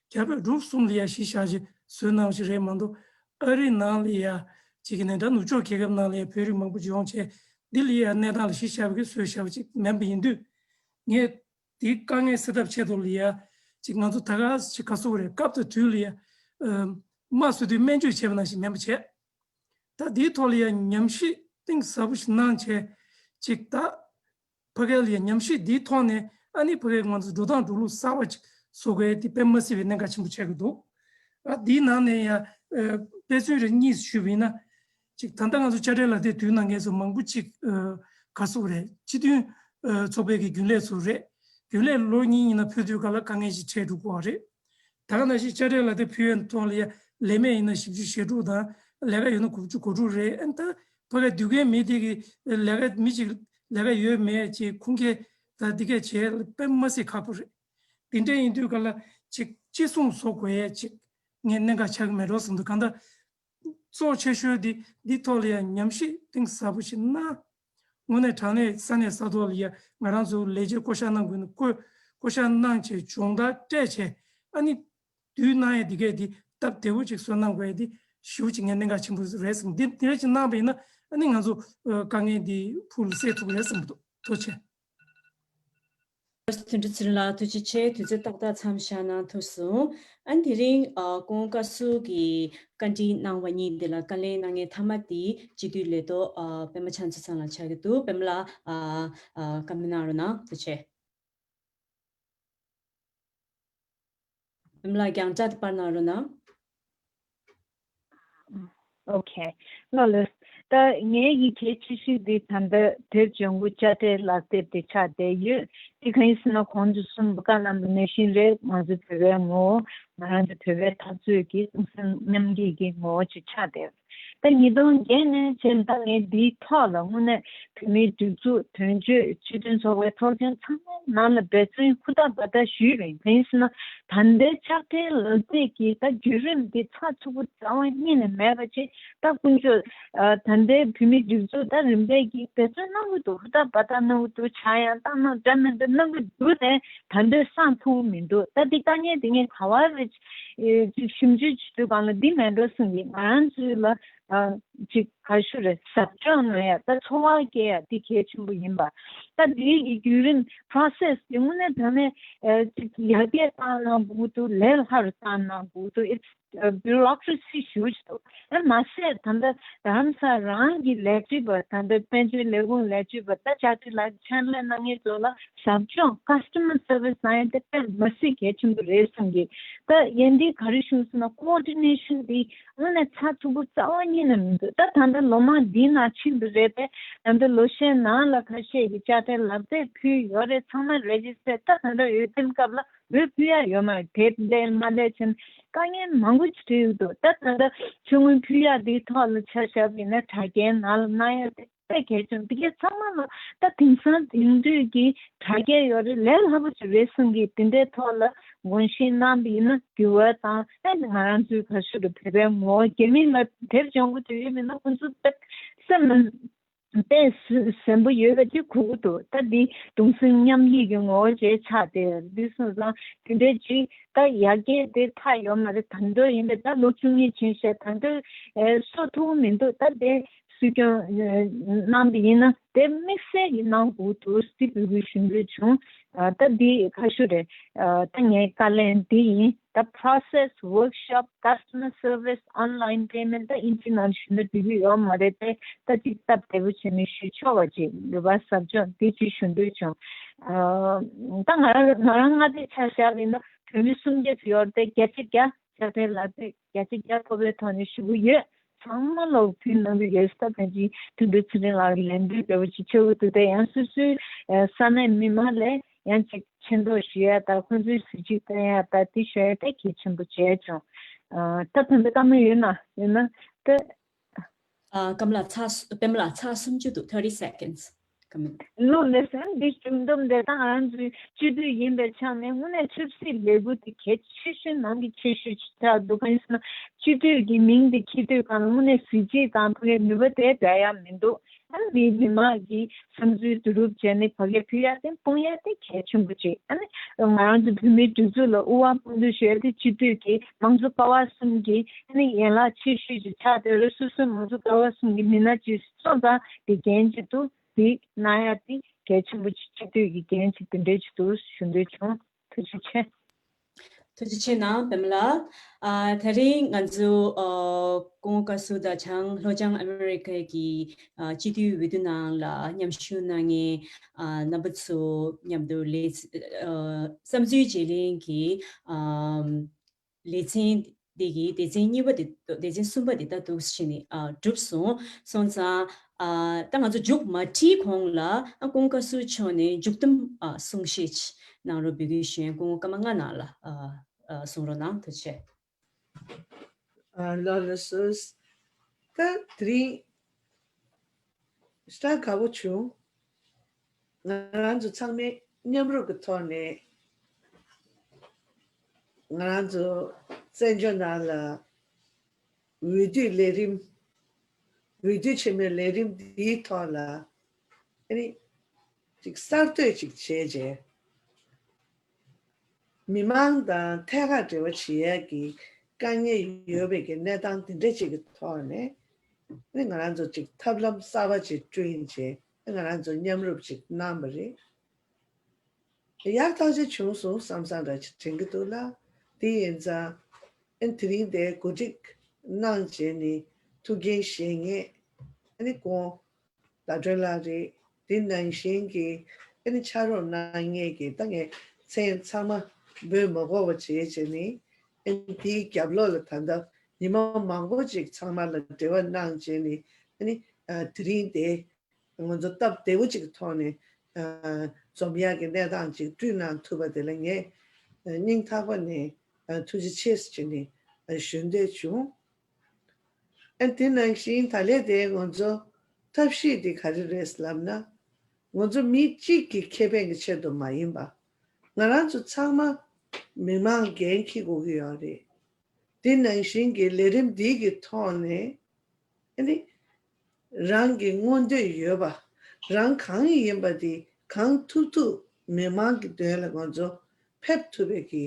རྒྱ་བལ་འབྲུག་གསུམ་ལ་ཡ་གཞི་བཞག་ཅིག་བཟོས་གནང་བ་ཞིག་རེད་མ་གཏོགས། ཨ་རི་ནང་ལ་ཡ་ཅིག་གི་ནས་ད་ནུབ་ཕྱོགས་རྒྱལ་ཁབ་ནང་ལ་ཡ་བོད་རིགས་མང་པོ་ཅིག་ཡོང་བྱས་འདི་ལ་ཡ་གནས་སྟངས་ལ་གཞི་བཞག་པའི་གི་བཟོས་བཞག་པ་ཅིག་མིན་པ་ཡིན་དུས། ངས་དེའི་དཀའ་ངལ་སེལ་ཐབས་ཆེད་དུ་ལ་ཡ། ཅིག་ང་ཚོ་ད་ག་ཅིག་ག་སོགས་རེད། སྐབས་དང་དུས་ལ་ཡ། ཨ་དམར་གསོད་དུས་སྨན་བཅོས་བྱས་པ་ནང་བཞིན་མིན་པ་བྱས། ད་དེའི་ཐོག་ལ་ཡ་ཉམས་ཞིབ་གཏིང་ཟབ་པོ་ཞིག་གནང་བྱས། ཅིག་ད་ཕ་གི་ལ་ཡ་ཉམས་ཞིབ་དེའི་ཐོག་ནས་ཨ་ནི་ཕ་གི་ང་ཚོ་འགྲོ་སྟངས་འགྲོ་ལུགས་གསར་བ་ཅིག་བཟོ་དགོས་དེ་དཔེ་མ་སྲིད་པའི་གནད་འགག་ཆེན་པོ་ཆགས་ཀྱི་འདུག་ཨ་དེའི་ནང་ནས་ཡ། ཨ་དཔེ་མཚོན་རེ་གཉིས་ཞུས་པ་ཡིན་ན། ཅིག་ད་ལྟ་ང་ཚོ་དཔྱ་ཁྲལ་ལག་དེབ་བསྡུ་གནང་མཁན་ཚོ་མང་པོ་ཅིག་ཨ་ག་སོགས་རེད། སྤྱི་མཐུན་ཨ་ཚོགས་པའི་གི་རྒྱུན་ལས་ཚོ་རེད། རྒྱུན་ལས་ལོ་གཉིས་ཡིན་ན་ཕུལ་དུས་ག་ལ་དཀའ་ངལ་ཞིག་འཕྲད་འགྲོ་གི་ཡོད་རེད། ད་ག་ནང་བཞིན་དཔྱ་ཁྲལ་ལག་དེབ་ཕུལ་བའི་ཐོག་ལ་ཡ་ལས་མེད་ཡིན་ན་བཞི་བཅུ་ཞེ་དྲུག་དང་ལས་ཀ་ཡོད་ན་དགུ་བཅུ་གོ་དྲུག་རེད། ཨ་ནི་ད་ཕ་གི་སྡོད་མཁན་མི་དེ་གི་ལས་ཀ་མི་གཅིག་ལས་ཀ་ཡོད་མེད་ཅིག་ཁུངས་སྐྱེལ་ད་འདི་གས་བྱས་དཔེ་མ་སྲིད་ཁག་པོ་རེད། དེ་འདྲ་ཡིན་དུས་ག་ལ་ཅིག་ཅི་གསུང་བཟོ་དགོས་ཡས་ཅིག་ངས་གནད་འགག་ཆགས་ཀྱི་མེད་འགྲོ་བསམ་འདུག་གང་ལྟར་གཙོ་ཆེ་ཤོས་འདི་འདི་ཐོག་ལ་ཡང་ཉམས་ཞིབ་གཏིང་ཟབ་པོ་ཞིག་གནང་། དངོས་གནས་དྲང་གནས་ས་གནས་ས་ཐོག་ལ་ཡ་ང་རང་ཚོ་ལས་བྱེད་བསྐོ་བཞག་གནང་དགོས་ན་བསྐོ་བསྐོ་བཞག་གནང་བྱས་སྦྱོང་བརྡར་སྤྲད་བྱས་ཨ་ནི་དུས་གནང་ཡས་འདི་གས་འདི་སྟབས་བདེ་བོ་ཅིག་བཟོ་གནང་དགོས་ཡས་འདི་ཞེ་པོ་ཅིག་ངས་གནད་འགག་ཆེན་པོ་རེད་བསམ། འདི་འདི་འདྲ་ཅིག་གནང་པ་ཡིན་ན་ཨ་ནི་ང་ཚོ་ཨ་དཀའ་ངལ་འདི་ཕུགས་ལ་སེལ་ཐུབ་ཀྱི་རེད་བསམ་གྱི་འདུག་ཐུགས་རྗེ་ཆེ། དོན་གྲུབ་ཚེ་རིང་ལགས་ཐུགས་རྗེ་ཆེ། དུས་ཚོད་ཏག་ཏག་མཚམས་བཞག་གནང་ཐུབ་སོང་། ཨ་ནི་དེ་རིང་ཨ་སྐུ་ངོ་བཀའ་ཟུར་གྱིས་བཀའ་འདྲི་གནང་བ་གཉིས་འདི་ལ་བཀའ་ལན་གནང་མཁན་མཐའ་མ་དེ་སྤྱི་འཐུས་ལས་ཐོག་ཨ་པད་མ་ཆང་བཙན་ཚང་ལགས་ཆགས་ཀྱི་འདུག་པད་མ་ལགས་ཨ་ཨ་བཀའ་མོལ་གནང་རོགས་གནང་། ཐུགས་རྗེ་ཆེ། པད་མ་ལགས་རྒྱང་བསྒྲགས་དེ་སྤར་གནང་རོགས་གནང་། ཨོ་ཁེ། ལགས་ལགས། ད་ངའི་ཡིག་གལ་ཆེ་ཤོས་དེ་ད་ལྟ་དེབ་ལྗང་གུ་དཔྱ་ཁྲལ་ལག་དེབ་དེ་ཆགས་བསྡད་ཡོད། དེ་གང་ཡིན་ཟེར་ན་གོང་དུ་གསུངས་པ་བཀའ་གནང་པ་ནང་བཞིན་རེད། ང་ཚོ་བོད་པའི་ངོ་བོ། ང་རང་ཚོ་བོད་པའི་འཐབ་རྩོད་ཀྱི་གསུང་སེམས་མཉམ་སྐྱེད་ཀྱི་ངོ་བོ་ཅིག་ཆགས་བསྡད། ད་ཉིས་སྟོང་བརྒྱད་ནས་བྱས་ད་ངས་འདིའི་ཐོག་ལ་དངོས་གནས་བོད་མིའི་སྒྲིག་འཛུགས་དོན་གཅོད་སྤྱི་མཐུན་ཚོགས་པའི་ཚོགས་ཆེན་ཚང་མའི་ནང་ལ་འབད་བརྩོན་ཧུར་ཐག་འབད་ཐག་ཞུས་པ་ཡིན། དེ་ཡིན་ཟེར་ན་ད་ལྟའི་ཕྱག་སྦྲེལ་ལག་རྩལ་གྱི་ད་བརྒྱུད་རིམ་འདི་ཚགས་ཚུད་པོ་རྩ་བ་ཉིད་ནས་མེད་པ་བྱས། ད་དཀོན་མཆོག་ཨ་ད་ལྟའི་བོད་མིའི་སྒྲིག་འཛུགས་ད་རིམ་པས་ཀྱིས་འབད་བརྩོན་གནང་གི་འདུག་ཧུར་ཐག་འབད་ཐག་གནང་གི་འདུག་བྱ་ཡང་བཏང་གནང་འདྲ་མི་འདྲ་གནང་གི་འདུག་ནས་ད་ལྟ་སང་ཐུབ་མི་འདུག་ད་འདི་དཀའ་ངལ་འདི་ངས་ག་བ་རེ་ཅིག་ཞིབ་འཇུག་བྱེད་དུས་སྒང་ལ་འདི་མེད་འགྲོ་གསུངས་ཀྱི། ང་རང་ཚོའི་ལ་ཨ་ཅིག་ག་ཞུ་རེད། ཟབ་སྦྱོང་གནང་ཡ་ད་འཚོ་བ་སྐྱེལ་ཡ་འདི་གལ་ཆེན་པོ་ཡིན་པ། ད་འདིའི་གི་བརྒྱུད་རིམ་process་འདི་དངོས་གནས་དྲང་གནས་ཨ་ཅིག་ཡར་རྒྱས་བཏང་གནང་དགོས་འདུག་ལས་སླ་རུ་བཏང་གནང་དགོས་འདུག It's a bureaucracy ཞེ་པོ་ཅིག་འདུག་ཨ་མ་ཟད་ད་ལྟ་རྡ་རམ་ས་ལ་རང་གི་ལས་བྱེད་པ་ད་ལྟ་དཔལ་འབྱོར་ལས་ཁུངས་ལས་བྱེད་པ་ད་ཕྱག་སྦྲེལ་ལག་ཕྱག་ལས་གནང་མཁན་ཚོ་ལ་ཟབ་སྦྱོང་customer service་གནང་ཡ་དེ་དཔེ་མ་སྲིད་གལ་ཆེན་པོ་རེད་བསམ་གི། ད་ཡན་འདི་ག་རེ་བྱུང་ཟེར་ན་coordination་འདི་དངོས་གནས་ཚགས་ཚུད་པོ་རྩ་བ་ཉིད་ནས་མི་འདུག་ད་ད་ལྟ་ལོ་མང་འདིའི་ནང་ཕྱིན་པ་རེད་པས། ད་ལྟ་ལོ་ཤས་ནང་ལ་ཁ་ཤས་ཀྱིས་ཕྱག་སྦྲེལ་ལག་རྩལ་ཕུལ་ཡོད་རེད། ཚང་མ་register་ད་ད་ལྟ་འོས་འདེམས་སྐབས་ལ་འོས་ཕུལ་ཡ་ཡོད་མ་རེད། དེབ་ལས་མ་ལས་ཕྱིན་དཀའ་ངལ་མང་པོ་ཅིག་འཕྲད་ཡོད་འདུག་ད་ད་ལྟ་ཆུ་དངུལ་ཕུལ་ཡ་འདིའི་ཐོག་ལ་ཆ་བཞག་པ་ཡིན་ན་དྲ་རྒྱའི་ནང་ལ་གནང་ཡ་དེ་དཔེ་གལ་ཆེན། འདི་གའི་ཚང་མ་ལ་ད་དེང་སང་དེང་དུས་ཀྱི་དྲ་རྒྱ་ཡོད་རེད། ལས་སླ་པོ་ཅིག་རེད་བསམ་གི། དེ་འདྲའི་ཐོག་ལ་དགོངས་བཞེས་གནང་བ་ཡིན་ན་འགྱུར་བ་དང་ཨ་ནི་ང་རང་ཚོའི་ག་ཞུ་རེད། བོད་པའི་ངོ་བོ་རྒྱ་མི་ལ་དེབ་སྦྱོང་གི་དུས་ཡོད་མིན་ན་ཁོང་ཚོ་དཔེ་སེམས་དཔེ་ཟེན་པོ་ཡོད་པ་ཅིག་གོ་གི་འདུག་ད་འདི་གདུང་སེམས་མཉམ་སྐྱེད་ཀྱི་ངོ་བོ་ཅིག་ཆགས་ཏེ་འདི་སོང་ཙང་དེ་འདྲའི་ཅིག་ད་ཡར་རྒྱས་དེ་ཐག་ཡོད་མ་རེད། ད་འདོད་ཡིན་པས་ད་ལོ་བཅུ་གཉིས་ཕྱིན་ཤག་ད་འདོད་ཨེ་གསོ་ཐུབ་མི་འདུག་ད་དེ་སྲིད་སྐྱོང་ཨེ་གནང་པ་ཡིན་ན་དེ་དམིགས་བསལ་གྱི་གནང་དགོས་འདུག་ཟེར་འབོད་སྐུལ་ཞུ་འདོད་བྱུང་། ཨ་ད་འདི་ཁ་ཤོ་རེད། ཨ་ད་ངའི་བཀའ་ལན་འདི་ཡིན། ད་process, workshop, customer service, online payment ད་ཨིན་ཇི་ནང་ཞུ་ན་འགྲིག་གི་ཡོད་མ་རེད་དེ། ད་ཅིག་སྟབས་བདེ་པོ་བྱས་ནས་ཞུ་ཆོག་པ་ཅིག་ལུས་པ་ཟབ་སྦྱོང་འདི་ཅིག་ཞུ་འདོད་བྱུང་། ཨ་ད་ང་རང་ང་རང་མངའ་སྡེ་ཆ་བཞག་པ་ཡིན་ན་བོད་མི་སུམ་བརྒྱ་ཙམ་ཡོད་རེད་དེ། བརྒྱ་ཆ་བརྒྱ་ཕྱག་འཚལ་ལག་རྩལ་བརྒྱ་ཆ་བརྒྱ་ཐོབ་པའི་ཐོག་ནས་ཞུ་གི་ཡོད། ཚང་མ་ལ་ཕུལ་གནང་གི་ཡོད། ད་ཕན་ཆད་དོན་གྲུབ་ཚེ་རིང་ལགས་ཀྱི་ལན་འདེབས་འདྲ་པོ་ཅིག་བྱེད་དགོས་འདུག་དེ་ཡང་སོ་སོའི་ས་གནས་མི་མང་ལ་ཡང་ཅིག་མཁྱེན་རྟོགས་ཞུ་ཡ་དང་ཁོང་ཚོའི་གཟི་བརྗིད་བསྟན་ཡ་དང་དེ་ཞུ་ཡ་དེ་གལ་ཆེན་པོ་བྱས་བྱུང་། ད་ཕན་པའི་བཀའ་མོལ་ཡོད་ན་ཡོད་ན་ད། ཨ་ཀམ་ལ་ཚར་སོ་པདྨ་ལགས་ཚར་སུམ་ཅུ་འདུག thirty seconds། ཀམ་ལ། ལོ་ལེ་སན་འདི་གཞུང་འདོམས་དེ་དང་ང་ཚོའི་སྤྱི་འཐུས་ཡིན་པའི་ཆ་ནས་དངོས་གནས་ཆབ་སྲིད་ལས་འགུལ་དེ་གལ་ཆེ་ཤོས་ནང་གི་ཆེ་ཤོས་ཆགས་འདུག་གང་ཡིན་ཟེར་ན་སྤྱི་འཐུས་ཀྱི་མིང་དེ་འཁྱེར་དུས་གང་ལ་དངོས་གནས་གཟི་བརྗིད་དང་ཕ་གིའི་ནུས་པ་དེ་འདྲ་ཡང་མི་འདུག་ཨ་ནི་མི་མང་གི་བསམ་ཚུལ་བསྡུ་རུབ་བྱས་ནས་ཕ་གིར་ཕུལ་ཡ་དེ་སྤུངས་ཡ་དེ་གལ་ཆེན་པོ་ཅིག་ཨ་ནི་ང་རང་ཚོ་བོད་མིའི་སྒྲིག་འཛུགས་ལ་དབུ་དབང་དཔུང་འདེགས་ཞུ་ཡ་དེ་སྤྱི་འཐུས་ཀྱི་མང་གཙོ་ཀ་བ་གསུམ་གྱི་ཨ་ནི་ཡན་ལག་ཆེ་ཤོས་ཅིག་ཆགས་བསྡད་རེད། སོ་སོའི་མང་གཙོ་ཀ་བ་གསུམ་གྱི་མི་སྣ་ཅིག་སོང་ཙང་དེ་འགན་ཅིག་འདུག་དེ་གནང་ཡ་དེ་གལ་ཆེན་པོ་ཅིག་སྤྱི་འཐུས་ཀྱི་འགན་ཅིག་དེ་འདྲ་ཅིག་འདུག་ཞུ་འདོད་བྱུང་། ཐུགས་རྗེ་ཆེ། ཐུགས་རྗེ་ཆེ་གནང་པདྨ་ལགས། ཨ་དེ་རིང་ང་ཚོ་ཨ་སྐུ་ངོ་བཀའ་ཟུར་དང་བྱང་ལྷོ་བྱང་ཨ་མི་རི་ཀའི་གི་ཨ་སྤྱི་འཐུས་འོས་བསྡུ་ནང་ལ་མཉམ་ཞུགས་གནང་མཁན་ཨ་རྣམ་པ་ཚོ་མཉམ་དུ་ལས་ཨ་བསམ་ཚུལ་བརྗེ་ལེན་གྱི་ཨ་ལེ་ཚན་འདི་གི་སྡེ་ཚན་གཉིས་པ་དེ་སྡེ་ཚན་གསུམ་པ་དེ་ད་འདུག་སེ་བྱས་ནས་ཨ་གྲུབ་སོང་། སོང་ཙང་ཨ་ད་ང་ཚོ་མཇུག་མ་ཁྲིད་གོང་ལ་ཨ་སྐུ་ངོ་བཀའ་ཟུར་མཆོག་ནས་མཇུག་བསྡོམས་ཨ་གསུང་བཤད་ཅིག་གནང་རོགས་འབོད་སྐུལ་ཞུ་ཡ་ཡིན། སྐུ་ངོ་སྐར་མ་ལྔ་ནང་ལ་ཨ་ཨ་གསུང་རོགས་གནང་། ཐུགས་རྗེ་ཆེ། ཨ་ལགས་ལགས་སོ། ད་དེ་རིང་ཞེ་དྲག་དགའ་པོ་བྱུང་། ང་རང་ཚོ་ཚང་མས་མཉམ་རུབ་ཀྱི་ཐོག་ནས་ང་རང་ཚོ་བཙན་བྱོལ་ནང་ལ་འོས་བསྡུའི་ལས་རིམ། འོས་བསྡུ་ཆེན་མོའི་ལས་རིམ་འདིའི་ཐོག་ལ་ཨ་ནི་ཅིག་གསར་གཏོད་ཅིག་བྱས་རྗེས། མི་མང་དང་ཐད་ཀར་འབྲེལ་བ་བྱེད་ཡས་ཀྱི་དཀའ་ངལ་ཡོད་པའི་གི་གནས་སྟངས་དེ་འདྲ་ཅིག་གི་ཐོག་ནས་ཨ་ནི་ང་རང་ཚོ་ཅིག་ཐབས་ལམ་གསར་པ་ཅིག་བསྐྲུན་རྗེས་ང་རང་ཚོ་མཉམ་རུབ་ཅིག་གནང་བ་རེད། ཡག་ཐག་ཆོད་བྱུང་སོང་བསམ་བསམ་འདྲ་ཅིག་དྲན་གྱི་འདུག་ལ། དེ་ཡིན་ཙང་ཨ་ནི་དེ་རིང་དེ་གོ་སྒྲིག་གནང་བྱས་ནས་ཐུགས་འགན་བཞེས་མཁན་ཨ་ནི་སྐུ་ངོ་ཟླ་སྒྲོན་ལགས་རེད། དེ་ནང་བཞིན་གྱི་ཨ་ནི་ཕྱག་རོགས་གནང་མཁན་གྱི་ད་ངས་མཚན་ཚང་མ་འབོད་མ་དགོས་པ་བྱས་བྱས་ནས་ཨ་ནི་དེའི་རྒྱབ་ལོགས་ལ་ད་ལྟ་ཉི་མ་མང་པོ་ཅིག་ཚང་མ་ལ་འབྲེལ་བ་གནང་བྱས་ནས་ཨ་ནི་ཨ་དེ་རིང་དེ་ང་ཚོ་སྟབས་བདེ་པོ་ཅིག་གི་ཐོག་ནས་ཨ་འཛོམས་ཡག་གི་གནས་སྟངས་ཅིག་བསྐྲུན་གནང་ཐུབ་པ་དེ་ལ་ངས་ཨ་སྙིང་ཐག་པ་ནས་ཨ་ཐུགས་རྗེ་ཆེ་ཟེར་ནས་ཨ་ཞུ་འདོད་བྱུང་། ཨ་དེ་ནང་བཞིན་ད་ལས་དེ་ང་ཚོ་ཐབས་ཤེས་དེ་ག་རེ་རེད་ལབ་ན། ང་ཚོ་མི་གཅིག་གི་ཁེ་ཕན་གྱི་ཆེད་དུ་མ་ཡིན་པ། ང་རང་ཚོ་ཚང་མ་མི་མང་འགན་འཁྱེར་དགོས་ཀྱི་ཡོད་རེད། དེ་ནང་བཞིན་གྱི་ལས་རིམ་འདི་གི་ཐོག་ནས་ཨ་ནི་རང་གི་མངོན་འདོད་ཡོད་པ། རང་གང་ཡིན་པ་དེ་གང་ཐུབ་ཐུབ་མི་མང་གི་དོན་ལ་ང་ཚོ་ཕེབས་ཐུབ་པའི་གི་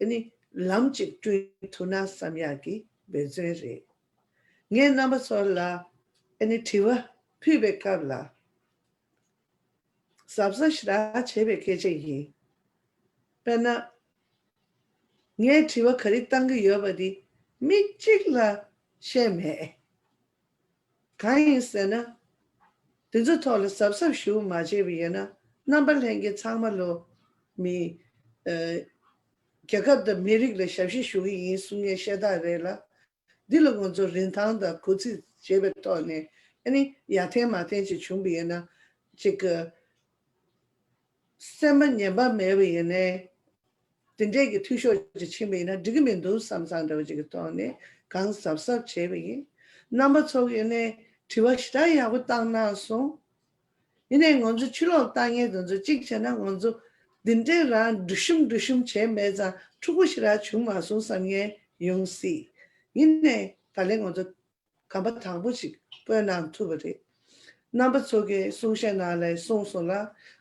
ཨ་ནི་ལམ་ཅིག་བསྐྲུན་ཐུབ་ན་བསམ་ཡག་གི་འབད་བརྩོན་རེད། ངས་རྣམ་པ་ཚོ་ལ་ཨ་ནི་དྲི་བ་ཕུལ་བའི་སྐབས་ལ་གཟབ་གཟབ་ཞེ་དྲག་བྱེད་པའི་སྐད་ཆ་ཡིན། དཔེར་ན། ངས་དྲི་བ་ག་རེ་བཏང་གི་ཡོད་པ་འདི་མི་གཅིག་ལ་བཤད་མེད། གང་ཡིན་ཟེར་ན། དེ་ཚོ་ཐོག་ལ་གཟབ་གཟབ་ཞུ་མ་བྱས་པ་ཡིན་ན། རྣམ་པ་ལྷན་རྒྱས་ཚང་མ་ལོ་མི་ཨ་རྒྱལ་ཁབ་དང་མི་རིགས་ལ་ཞབས་ཕྱི་ཞུ་གི་ཡིན་གསུང་མཁན་ཤ་སྟག་རེད་ལ། འདི་ལ་ང་ཚོ་རིན་ཐང་དང་གུས་བརྩི་བྱེད་པའི་ཐོག་ནས་ཨ་ནི་ཡར་འཐེན་མར་འཐེན་ཅིག་བྱུང་བ་ཡིན་ན། ཅིག་གི་སེམས་པ་ངན་པ་མེད་པ་ཡིན་ནའི། དེ་འདྲས་ཀྱི་འཐུས་ཤོར་ཅིག་ཕྱིན་པ་ཡིན་ན་འགྲིག་གི་མི་འདུག་བསམ་བསམ་འདྲ་བ་ཅིག་གི་ཐོག་ནས་གང་གཟབ་གཟབ་བྱས་པ་ཡིན། རྣམ་པ་ཚོ་ཡིན་ནའི་དྲི་བ་ཞེ་དྲག་ཡག་པོ་བཏང་གནང་སོང་། ཡིན་ནའི་ང་ཚོ་ཕྱི་ལོགས་ལྟ་མཁན་དེ་ཚོ་གཅིག་བྱས་ན་ང་ཚོ་འདི་འདྲའི་རང་འབྲི་ཤུམ་འབྲི་ཤུམ་བྱས་མེད་ཙང་འཁྲུག་པོ་ཞེ་དྲག་བྱུང་མ་སོང་བསམ་མཁན་ཡོང་སྲིད། ཡིན་ནའི་ད་ལན་ང་ཚོ་གོམ་པ་དང་པོ་ཞིག་སྤོས་གནང་ཐུབ་པ་རེད། རྣམ་པ་ཚོ་གིས་གསུང་བཤད་ནང་ལ་གསུངས་སོང་ལ།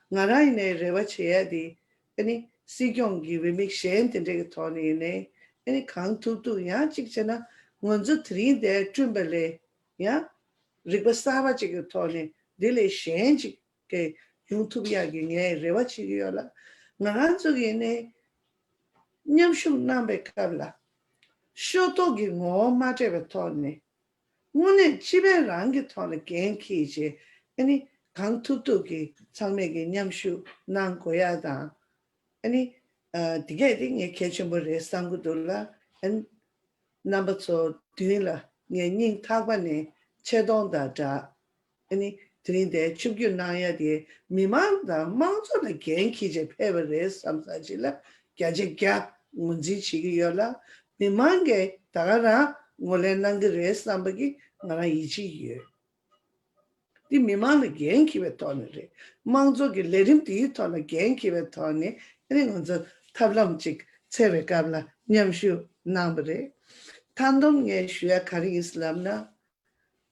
ང་རང་ཡིན་ནའི་རེ་བ་བྱེད་ཡ་དེ་ཨ་ནི་སྲིད་སྐྱོང་གི་འོས་མི་གཞན་དེ་འདྲ་གི་ཐོག་ནས་ཡིན་ནའི་ཨ་ནི་གང་ཐུབ་ཐུབ་ཡང་གཅིག་བྱས་ན་ང་ཚོ་དེ་རིང་འདིར་བསྐྲུན་པ་ལས་ཡང་རིག་པ་གསར་པ་ཅིག་གི་ཐོག་ནས་འདི་ལས་གཞན་ཅིག་གི་ཡོང་ཐུབ་ཡག་གི་ངས་རེ་བ་བྱེད་ཀྱི་ཡོད་ལ། ང་རང་ཚོ་གིས་ནི་མཉམ་ཞུགས་གནང་བའི་སྐབས་ལ་ཤོག་ཐོག་གི་ངོ་བོ་མ་སྤྲད་པའི་ཐོག་ནས་དངོས་གནས་སྤྱི་ཕན་རང་གི་ཐོག་ལ་འགན་འཁྱེར་བྱས་ཨ་ནི་གང་ཐུབ་ཐུབ་ཀྱིས་ཚང་མས་ཀྱི་མཉམ་ཞུགས་གནང་དགོས་ཡག་དང་། ཨ་ནི་ཨ་འདི་གས་དེ་ངས་གལ་ཆེན་པོ་རེད་བསམ་གྱི་འདུག་ལ། ཨ་ནི་རྣམ་པ་ཚོ་མདུན་ལ་ངས་སྙིང་ཐག་པ་ནས་ཆེ་མཐོང་དང་སྦྲགས། ཨ་ནི་དེ་རིང་འདིར་ཆིབས་བསྒྱུར་གནང་ཡ་དེ་མི་མང་དང་དམངས་གཙོ་ལ་འགན་འཁྱེར་བྱས་ཕེབས་པ་རེད་བསམ་ས་ཅིག་ལ་བརྒྱ་ཆ་བརྒྱ་ངོས་འཛིན་བྱེད་ཀྱི་ཡོད་ལ། མི་མང་གིས་ད་ག་རང་ངོས་ལེན་གནང་གི་རེད་བསམ་པ་གི་ང་རང་ཡིད་ཆེས་ཡོད། འདི་མི་མང་ལ་འགན་འཁྱེར་བའི་ཐོག་ནས་རེད། དམངས་གཙོ་གི་ལས་རིམ་དེའི་ཐོག་ལ་འགན་འཁྱེར་བའི་ཐོག་ནས་ཨ་ནི་ང་ཚོ་ཐབས་ལམ་ཅིག་འཚོལ་བའི་སྐབས་ལ་མཉམ་ཞུགས་གནང་བ་རེད། མཐའ་སྡོམ་ངས་ཞུ་ཡ་ག་རེ་ཡིན་ལབ་ན།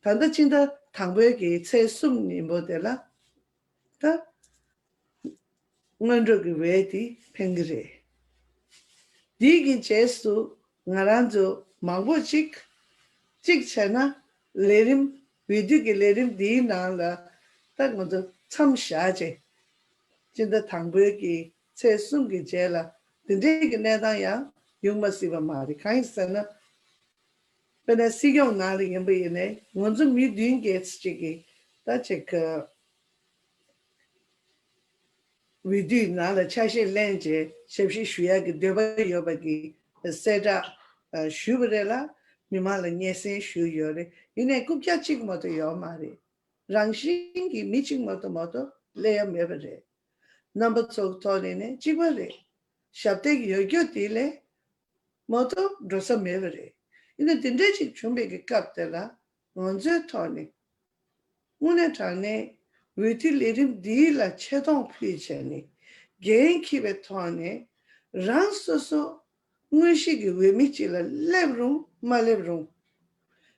ད་ལྟ་སྤྱི་ཟླ་དང་པོའི་གི་ཚེས་གསུམ་ཉིན་མོ་དེ་ལ་ད་སྔོན་འགྲོ་གི་འོས་དེ་འཕེན་གི་རེད། དེའི་གི་རྗེས་སུ་ང་རང་ཚོ་མང་པོ་ཅིག་གཅིག་བྱས་ན་ལས་རིམ་འོས་བསྡུ་གི་ལས་རིམ་འདིའི་ནང་ལ་ད་ང་ཚོ་མཚམས་བཞག་བྱས། སྤྱི་ཟླ་དང་པོའི་གི་ཚེས་གསུམ་གི་རྗེས་ལ་འདི་འདྲའི་གི་གནས་སྟངས་ཡང་ཡོང་མ་སྲིད་པ་མ་རེད། གང་ཡིན་ཟེར་ན། དཔེར་ན་སྲིད་སྐྱོང་ནང་ལ་ཡིན་པ་ཡིན་ནའི་ང་ཚོ་མི་བདུན་གྱིས་ཅིག་གི་ད་ཅིག་གི་འོས་བསྡུའི་ནང་ལ་ཆ་ཤས་ལེན་བྱས་ཞབས་ཕྱི་ཞུ་ཡག་གི་འདོད་པ་ཡོད་པ་གི་གསལ་བསྒྲགས་ཞུས་པ་རེད་ལ། མི་མང་ལ་སྙན་སེང་ཞུས་ཡོད་རེད། ཡིན་ནའི་རྐུབ་བཀྱག་གཅིག་མ་གཏོགས་ཡོད་མ་རེད། རང་བཞིན་གྱི་མི་གཅིག་མ་གཏོགས་མ་གཏོགས་སླེབས་ཡ་མེད་པ་རེད། རྣམ་པ་ཚོ་ཐོག་ནས་ནས་གཅིག་པ་རེད། ཞབས་སྟེགས་ཡོད་རྒྱུ་དེ་ལས་མ་གཏོགས་འགྲོ་ས་མེད་པ་རེད། ཡིན་ན་དེ་འདྲ་ཅིག་བྱུང་བའི་གི་སྐབས་དེ་ལ་ང་ཚོའི་ཐོག་ནས་དངོས་གནས་དྲང་གནས་འོས་བསྡུ་ལས་རིམ་འདིའི་ལ་ཆེ་མཐོང་ཕུལ་བྱས་ནས་འགན་འཁྱེར་བའི་ཐོག་ནས་རང་སོ་སོ་དངོས་གཞི་གི་འོས་མི་གཅིག་ལ་སླེབས་རུང་མ་སླེབས་རུང་།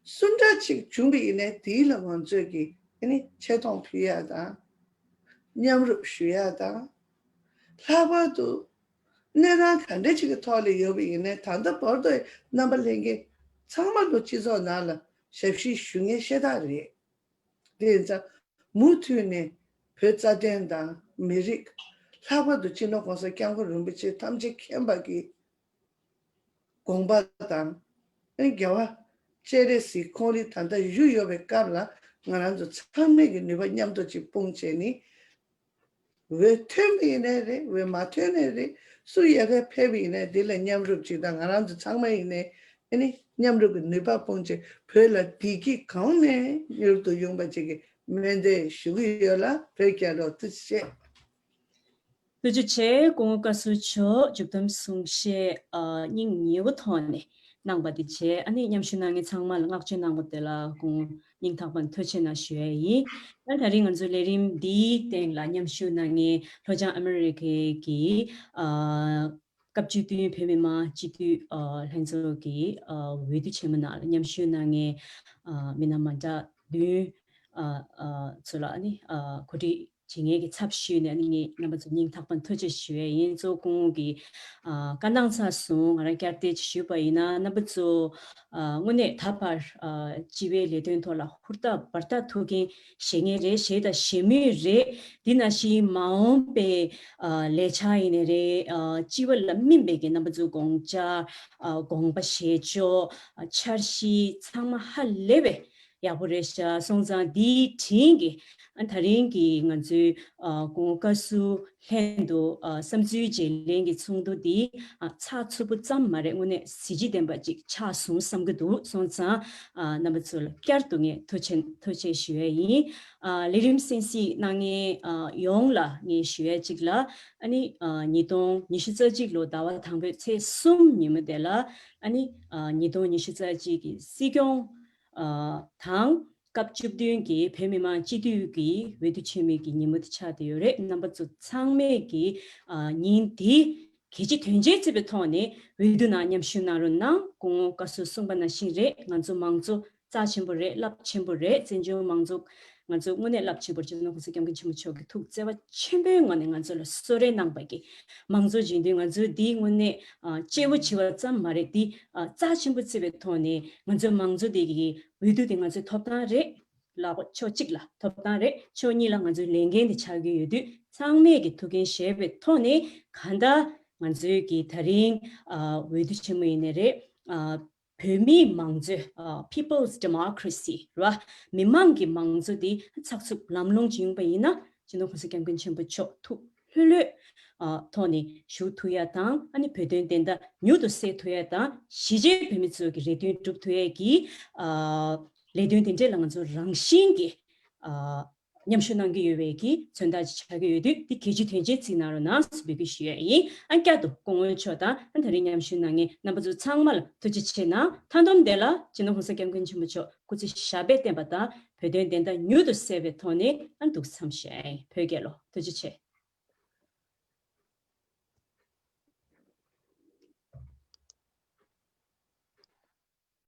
སུ་འདྲ་ཅིག་བྱུང་བ་ཡིན་ནའི་དེའི་ལ་ང་ཚོས་ཀྱི་ཨ་ནི་ཆེ་མཐོང་ཕུལ་ཡ་དང་། མཉམ་རུབ་ཞུ་ཡ་དང་། ལྷག་པར་དུ་གནས་སྟངས་ག་འདྲ་ཅིག་གི་ཐོག་ལ་ཡོད་པ་ཡིན་ནའི་ད་ལྟ་བར་དུ་རྣམ་པ་ལྷན་རྒྱས་ཚང་མ་ལོ་སྤྱི་ཚོགས་ནང་ལ་ཞབས་ཕྱི་ཞུ་མཁན་ཤ་སྟག་རེད། དེ་ཡིན་ཙང་མུ་མཐུད་ནས་བོད་རྩ་དོན་དང་མི་རིགས། ལྷག་པར་དུ་སྤྱི་ནོར་༸གོང་ས་༸སྐྱབས་མགོན་རིན་པོ་ཆེ་ཐམས་ཅད་མཁྱེན་པ་གི་དགོངས་པ་དང་། ཨེ་རྒྱལ་བ་སྤྱན་རས་གཟིགས་ཁོང་རང་ད་ལྟ་བཞུགས་ཡོད་པའི་སྐབས་ལ་ང་རང་ཚོ་ཚང་མས་ཀྱི་ནུས་པ་མཉམ་དུ་ཅིག་སྤུངས་བྱས་ནས། འོས་ཐོན་པ་ཡིན་ནའི་རེད། འོས་མ་ཐོན་ནའི་རེད། སུ་ཡ་ག་ཕེབས་པ་ཡིན་ནའི་འདི་ལ་མཉམ་རུབ་ཅིག་དང་ང་རང་ཚོ་ཚང་མ་ཡིན་ནའི་ཨ་ནི་མཉམ་རུབ་ཀྱི་ནུས་པ་སྤུངས་བྱས་བོད་ལ་བདེ་སྐྱིད་གོང་ནས་མྱུར་དུ་ཡོང་བ་ཅིག་གི་སྨོན་འདུན་ཞུ་གི་ཡོད་ལ། བོད་རྒྱལ་ལོ། ཐུགས་རྗེ་ཆེ། ཐུགས་རྗེ་ཆེ། སྐུ་ངོ་བཀའ་ཟུར་མཆོག་མཇུག་བསྡོམས་གསུང་བཤད་ཨ་སྙིང་ཉེ་བོ་ཐོག་ནས་གནང་པ་དེ་བྱས། ཨ་ནི་མཉམ་ཞུགས་གནང་མཁན་ཚང་མ་ལ་བསྔགས་བརྗོད་གནང་བ་དེ་ལ་སྐུ་ངོ་སྙིང་ཐག་པ་ནས་ཐུགས་རྗེ་ཆེ་གནང་ཞུ་ཡ་ཡིན། ཨ་ད་རིང་ང་ཚོའི་ལས་རིམ་འདིའི་སྟེང་ལ་མཉམ་ཞུགས་གནང་མཁན་ལྷོ་བྱང་ཨ་མི་རི་ཀའི་གི་ཨ་སྐབས་བཅུ་བདུན་བོད་མི་མང་སྤྱི་འཐུས་ཨ་ལྷན་ཚོགས་ཀྱི་ཨ་འོས་བསྡུ་ཆེན་མོ་ནང་ལ་མཉམ་ཞུགས་གནང་མཁན་ཨ་མི་སྣ་མ་འདྲ་བདུན་ཨ་ཨ་ཚོ་ལ་ཨ་ནི་ཨ་གོ་སྒྲིག་བྱེད་མཁན་གྱི་ཚབ་ཞུས་ནས་ཨ་ནི་ངས་རྣམ་པ་ཚོ་སྙིང་ཐག་པ་ནས་ཐུགས་རྗེ་ཆེ་ཞུ་ཡས་ཡིན། གཙོ་བོ་སྐུ་ངོ་གིས་ཨ་བཀའ་གནང་ཚར་སོང་། ང་རང་བསྐྱར་ཟློས་ཅིག་ཞུས་པ་ཡིན་ན། རྣམ་པ་ཚོ་ཨ་དངོས་གནས་ད་བར་ཨ་སྤྱི་པའི་ལས་དོན་ཐོག་ལ་ཧུར་ཐག་འབད་ཐག་ཐུག་མཁན་བཞེངས་མཁན་རེད། བཞེངས་དང་བཞེངས་མུས་རེད། འདི་ནང་བཞིན་མ་འོངས་པའི་ཨ་ལས་འཆར་ཡིན་ནའི་རེད། ཨ་སྤྱི་པ་ལ་སྨིན་པའི་གི་རྣམ་པ་ཚོ་དགོངས་འཆར་ཨ་དགོངས་པ་བཞེས་ཕྱོགས་ཨ་འཆར་གཞི་ཚང་མ་ཧ་ལས་པའི་ཡག་པོ་རེད་ཤག་སོང་ཙང་འདིའི་དྲིན་གྱིས་ཨ་ད་རིང་གི་ང་ཚོའི་ཨ་སྐུ་ངོ་བཀའ་ཟུར་ལྷན་དུ་ཨ་བསམ་ཚུལ་བརྗེ་ལེན་གྱི་ཚོགས་འདུ་འདི་ཨ་ཚགས་ཚུད་པོ་ཙམ་མ་རེད། དངོས་གནས་གཟི་བརྗིད་ལྡན་པ་ཅིག་ཆགས་སོང་བསམ་གྱི་འདུག་སོང་ཙང་ཨ་རྣམ་པ་ཚོ་ལ་བསྐྱར་དུ་ངས་ཐུགས་རྗེ་ཐུགས་རྗེ་ཞུ་ཡས་ཡིན། ཨ་ལས་རིམ་གསན་གཟིགས་གནང་མཁན་ཨ་ཡོངས་ལ་ངས་ཞུ་ཡས་གཅིག་ལ། ཨ་ནི་ཨ་ཉིས་སྟོང་ཉི་ཤུ་རྩ་གཅིག་ལོ་ཟླ་བ་དང་པོའི་ཚེས་གསུམ་ཉིན་མོ་དེ་ལ་ཨ་ནི་ཨ་ཉིས་སྟོང་ཉི་ཤུ་རྩ་གཅིག་གི་སྲིད་སྐྱོང་ཨ་དང་སྐབས་བཅུ་བདུན་གྱི་བོད་མི་མང་སྤྱི་འཐུས་ཀྱི་འོས་བསྡུ་ཆེན་མོའི་གི་ཉིན་མོ་དེ་ཆགས་བསྡད་ཡོད་རེད། རྣམ་པ་ཚོ་ཚང་མས་ཀྱི་ཨ་ཉིན་དེ་གལ་ཆེ་དོན་ཆེན་བརྩི་བའི་ཐོག་ནས་འོས་བསྡུ་ནང་མཉམ་ཞུགས་གནང་རོགས་གནང་། སྐུ་ངོ་བཀའ་ཟུར་གསུངས་པ་ནང་བཞིན་རེད། ང་ཚོ་མང་གཙོ་རྩ་ཆེན་པོ་རེད། རླབས་ཆེན་པོ་རེད། བཙན་བྱོལ་མང་གཙོ་ང་ཚོ་དངོས་གནས་རླབས་ཆེན་པོ་རེད། སྤྱི་ནོར་༸གོང་ས་༸སྐྱབས་མགོན་ཆེན་པོ་མཆོག་གིས་ཐུགས་བརྩེ་བ་ཆེན་པོའི་ངང་ནས་ང་ཚོ་ལ་གསོལ་རས་གནང་པ་གི་མང་གཙོ་བྱེད་དུས་ང་ཚོ་འདི་དངོས་གནས་ཨ་གཅེས་པོ་བྱེད་པ་ཙམ་མ་རེད། འདི་ཨ་རྩ་ཆེན་པོ་བརྩི་བའི་ཐོག་ནས་ང་ཚོའི་མང་གཙོ་དེ་གི་འོས་བསྡུ་དེ་ང་ཚོའི་ཐོབ་ཐང་རེད། ལ་ཕྱོགས་གཅིག་ལ་ཐོབ་ཐང་རེད། ཕྱོགས་གཉིས་ལ་ང་ཚོའི་ལས་འགན་དེ་ཆགས་ཀྱི་ཡོད་དུས་ཚང་མས་ཀྱི་ཐུགས་འགན་བཞེས་པའི་ཐོག་ནས་གང་ལྟར་ང་ཚོའི་གི་ད་རིང་ཨ་འོས་བསྡུ་ཆེན་མོ་ཡིན་ནའི་རེད། ཨ་བོད་མིའི་མང་གཙོའི་ཨ་People's Democracy་ར་མི་མང་གི་མང་གཙོ་དེ་ཚགས་ཚུད་ལམ་ལྷོང་ཅིག་ཡོང་པ་ཡིན་ན་སྤྱི་ནོར་༸གོང་ས་༸སྐྱབས་མགོན་ཆེན་པོ་མཆོག་ཐུགས་ལྷོད་ལྷོད་ཨ་ཐོག་ནས་བཞུགས་ཐུབ་ཡ་དང་། ཨ་ནི་བོད་དོན་བདེན་མཐའ་མྱུར་དུ་གསལ་ཐུབ་ཡ་དང་། གཞིས་བྱེས་བོད་མི་ཚོ་གི་རེ་འདུན་སྒྲུབ་ཐུབ་ཡ་གི་ཨ་ལས་དོན་དེ་འདྲས་ལ་ང་ཚོ་རང་བཞིན་གྱིས་ཨ་མཉམ་ཞུགས་གནང་གི་ཡོད་པའི་གི་མཚོན་རྟགས་ཅིག་ཆགས་ཀྱི་ཡོད་དུས། འདི་གལ་ཆེ་དོན་ཆེན་བརྩིས་གནང་རོགས་གནང་ཟེར་འབོད་སྐུལ་ཞུ་ཡས་ཡིན། ཨ་བསྐྱར་དུ་སྐུ་ངོ་མཆོག་དང་ཨ་ད་རིང་མཉམ་ཞུགས་གནང་མཁན་རྣམ་པ་ཚོ་ཚང་མ་ལ་ཐུགས་རྗེ་ཆེ་གནང་། མཐའ་སྡོམ་དེ་ལ་སྤྱི་ནོར་༸གོང་ས་༸སྐྱབས་མགོན་ཆེན་པོ་མཆོག་སྐུ་ཚེ་ཞབས་པད་བརྟན་པ་དང་། བོད་དོན་བདེན་མཐའ་མྱུར་དུ་གསལ་བའི་ཐོག་ནས་ཨ་འདུག་མཚམས་བཞག་ཡིན། བོད་རྒྱལ་ལོ། ཐུགས་རྗེ་ཆེ།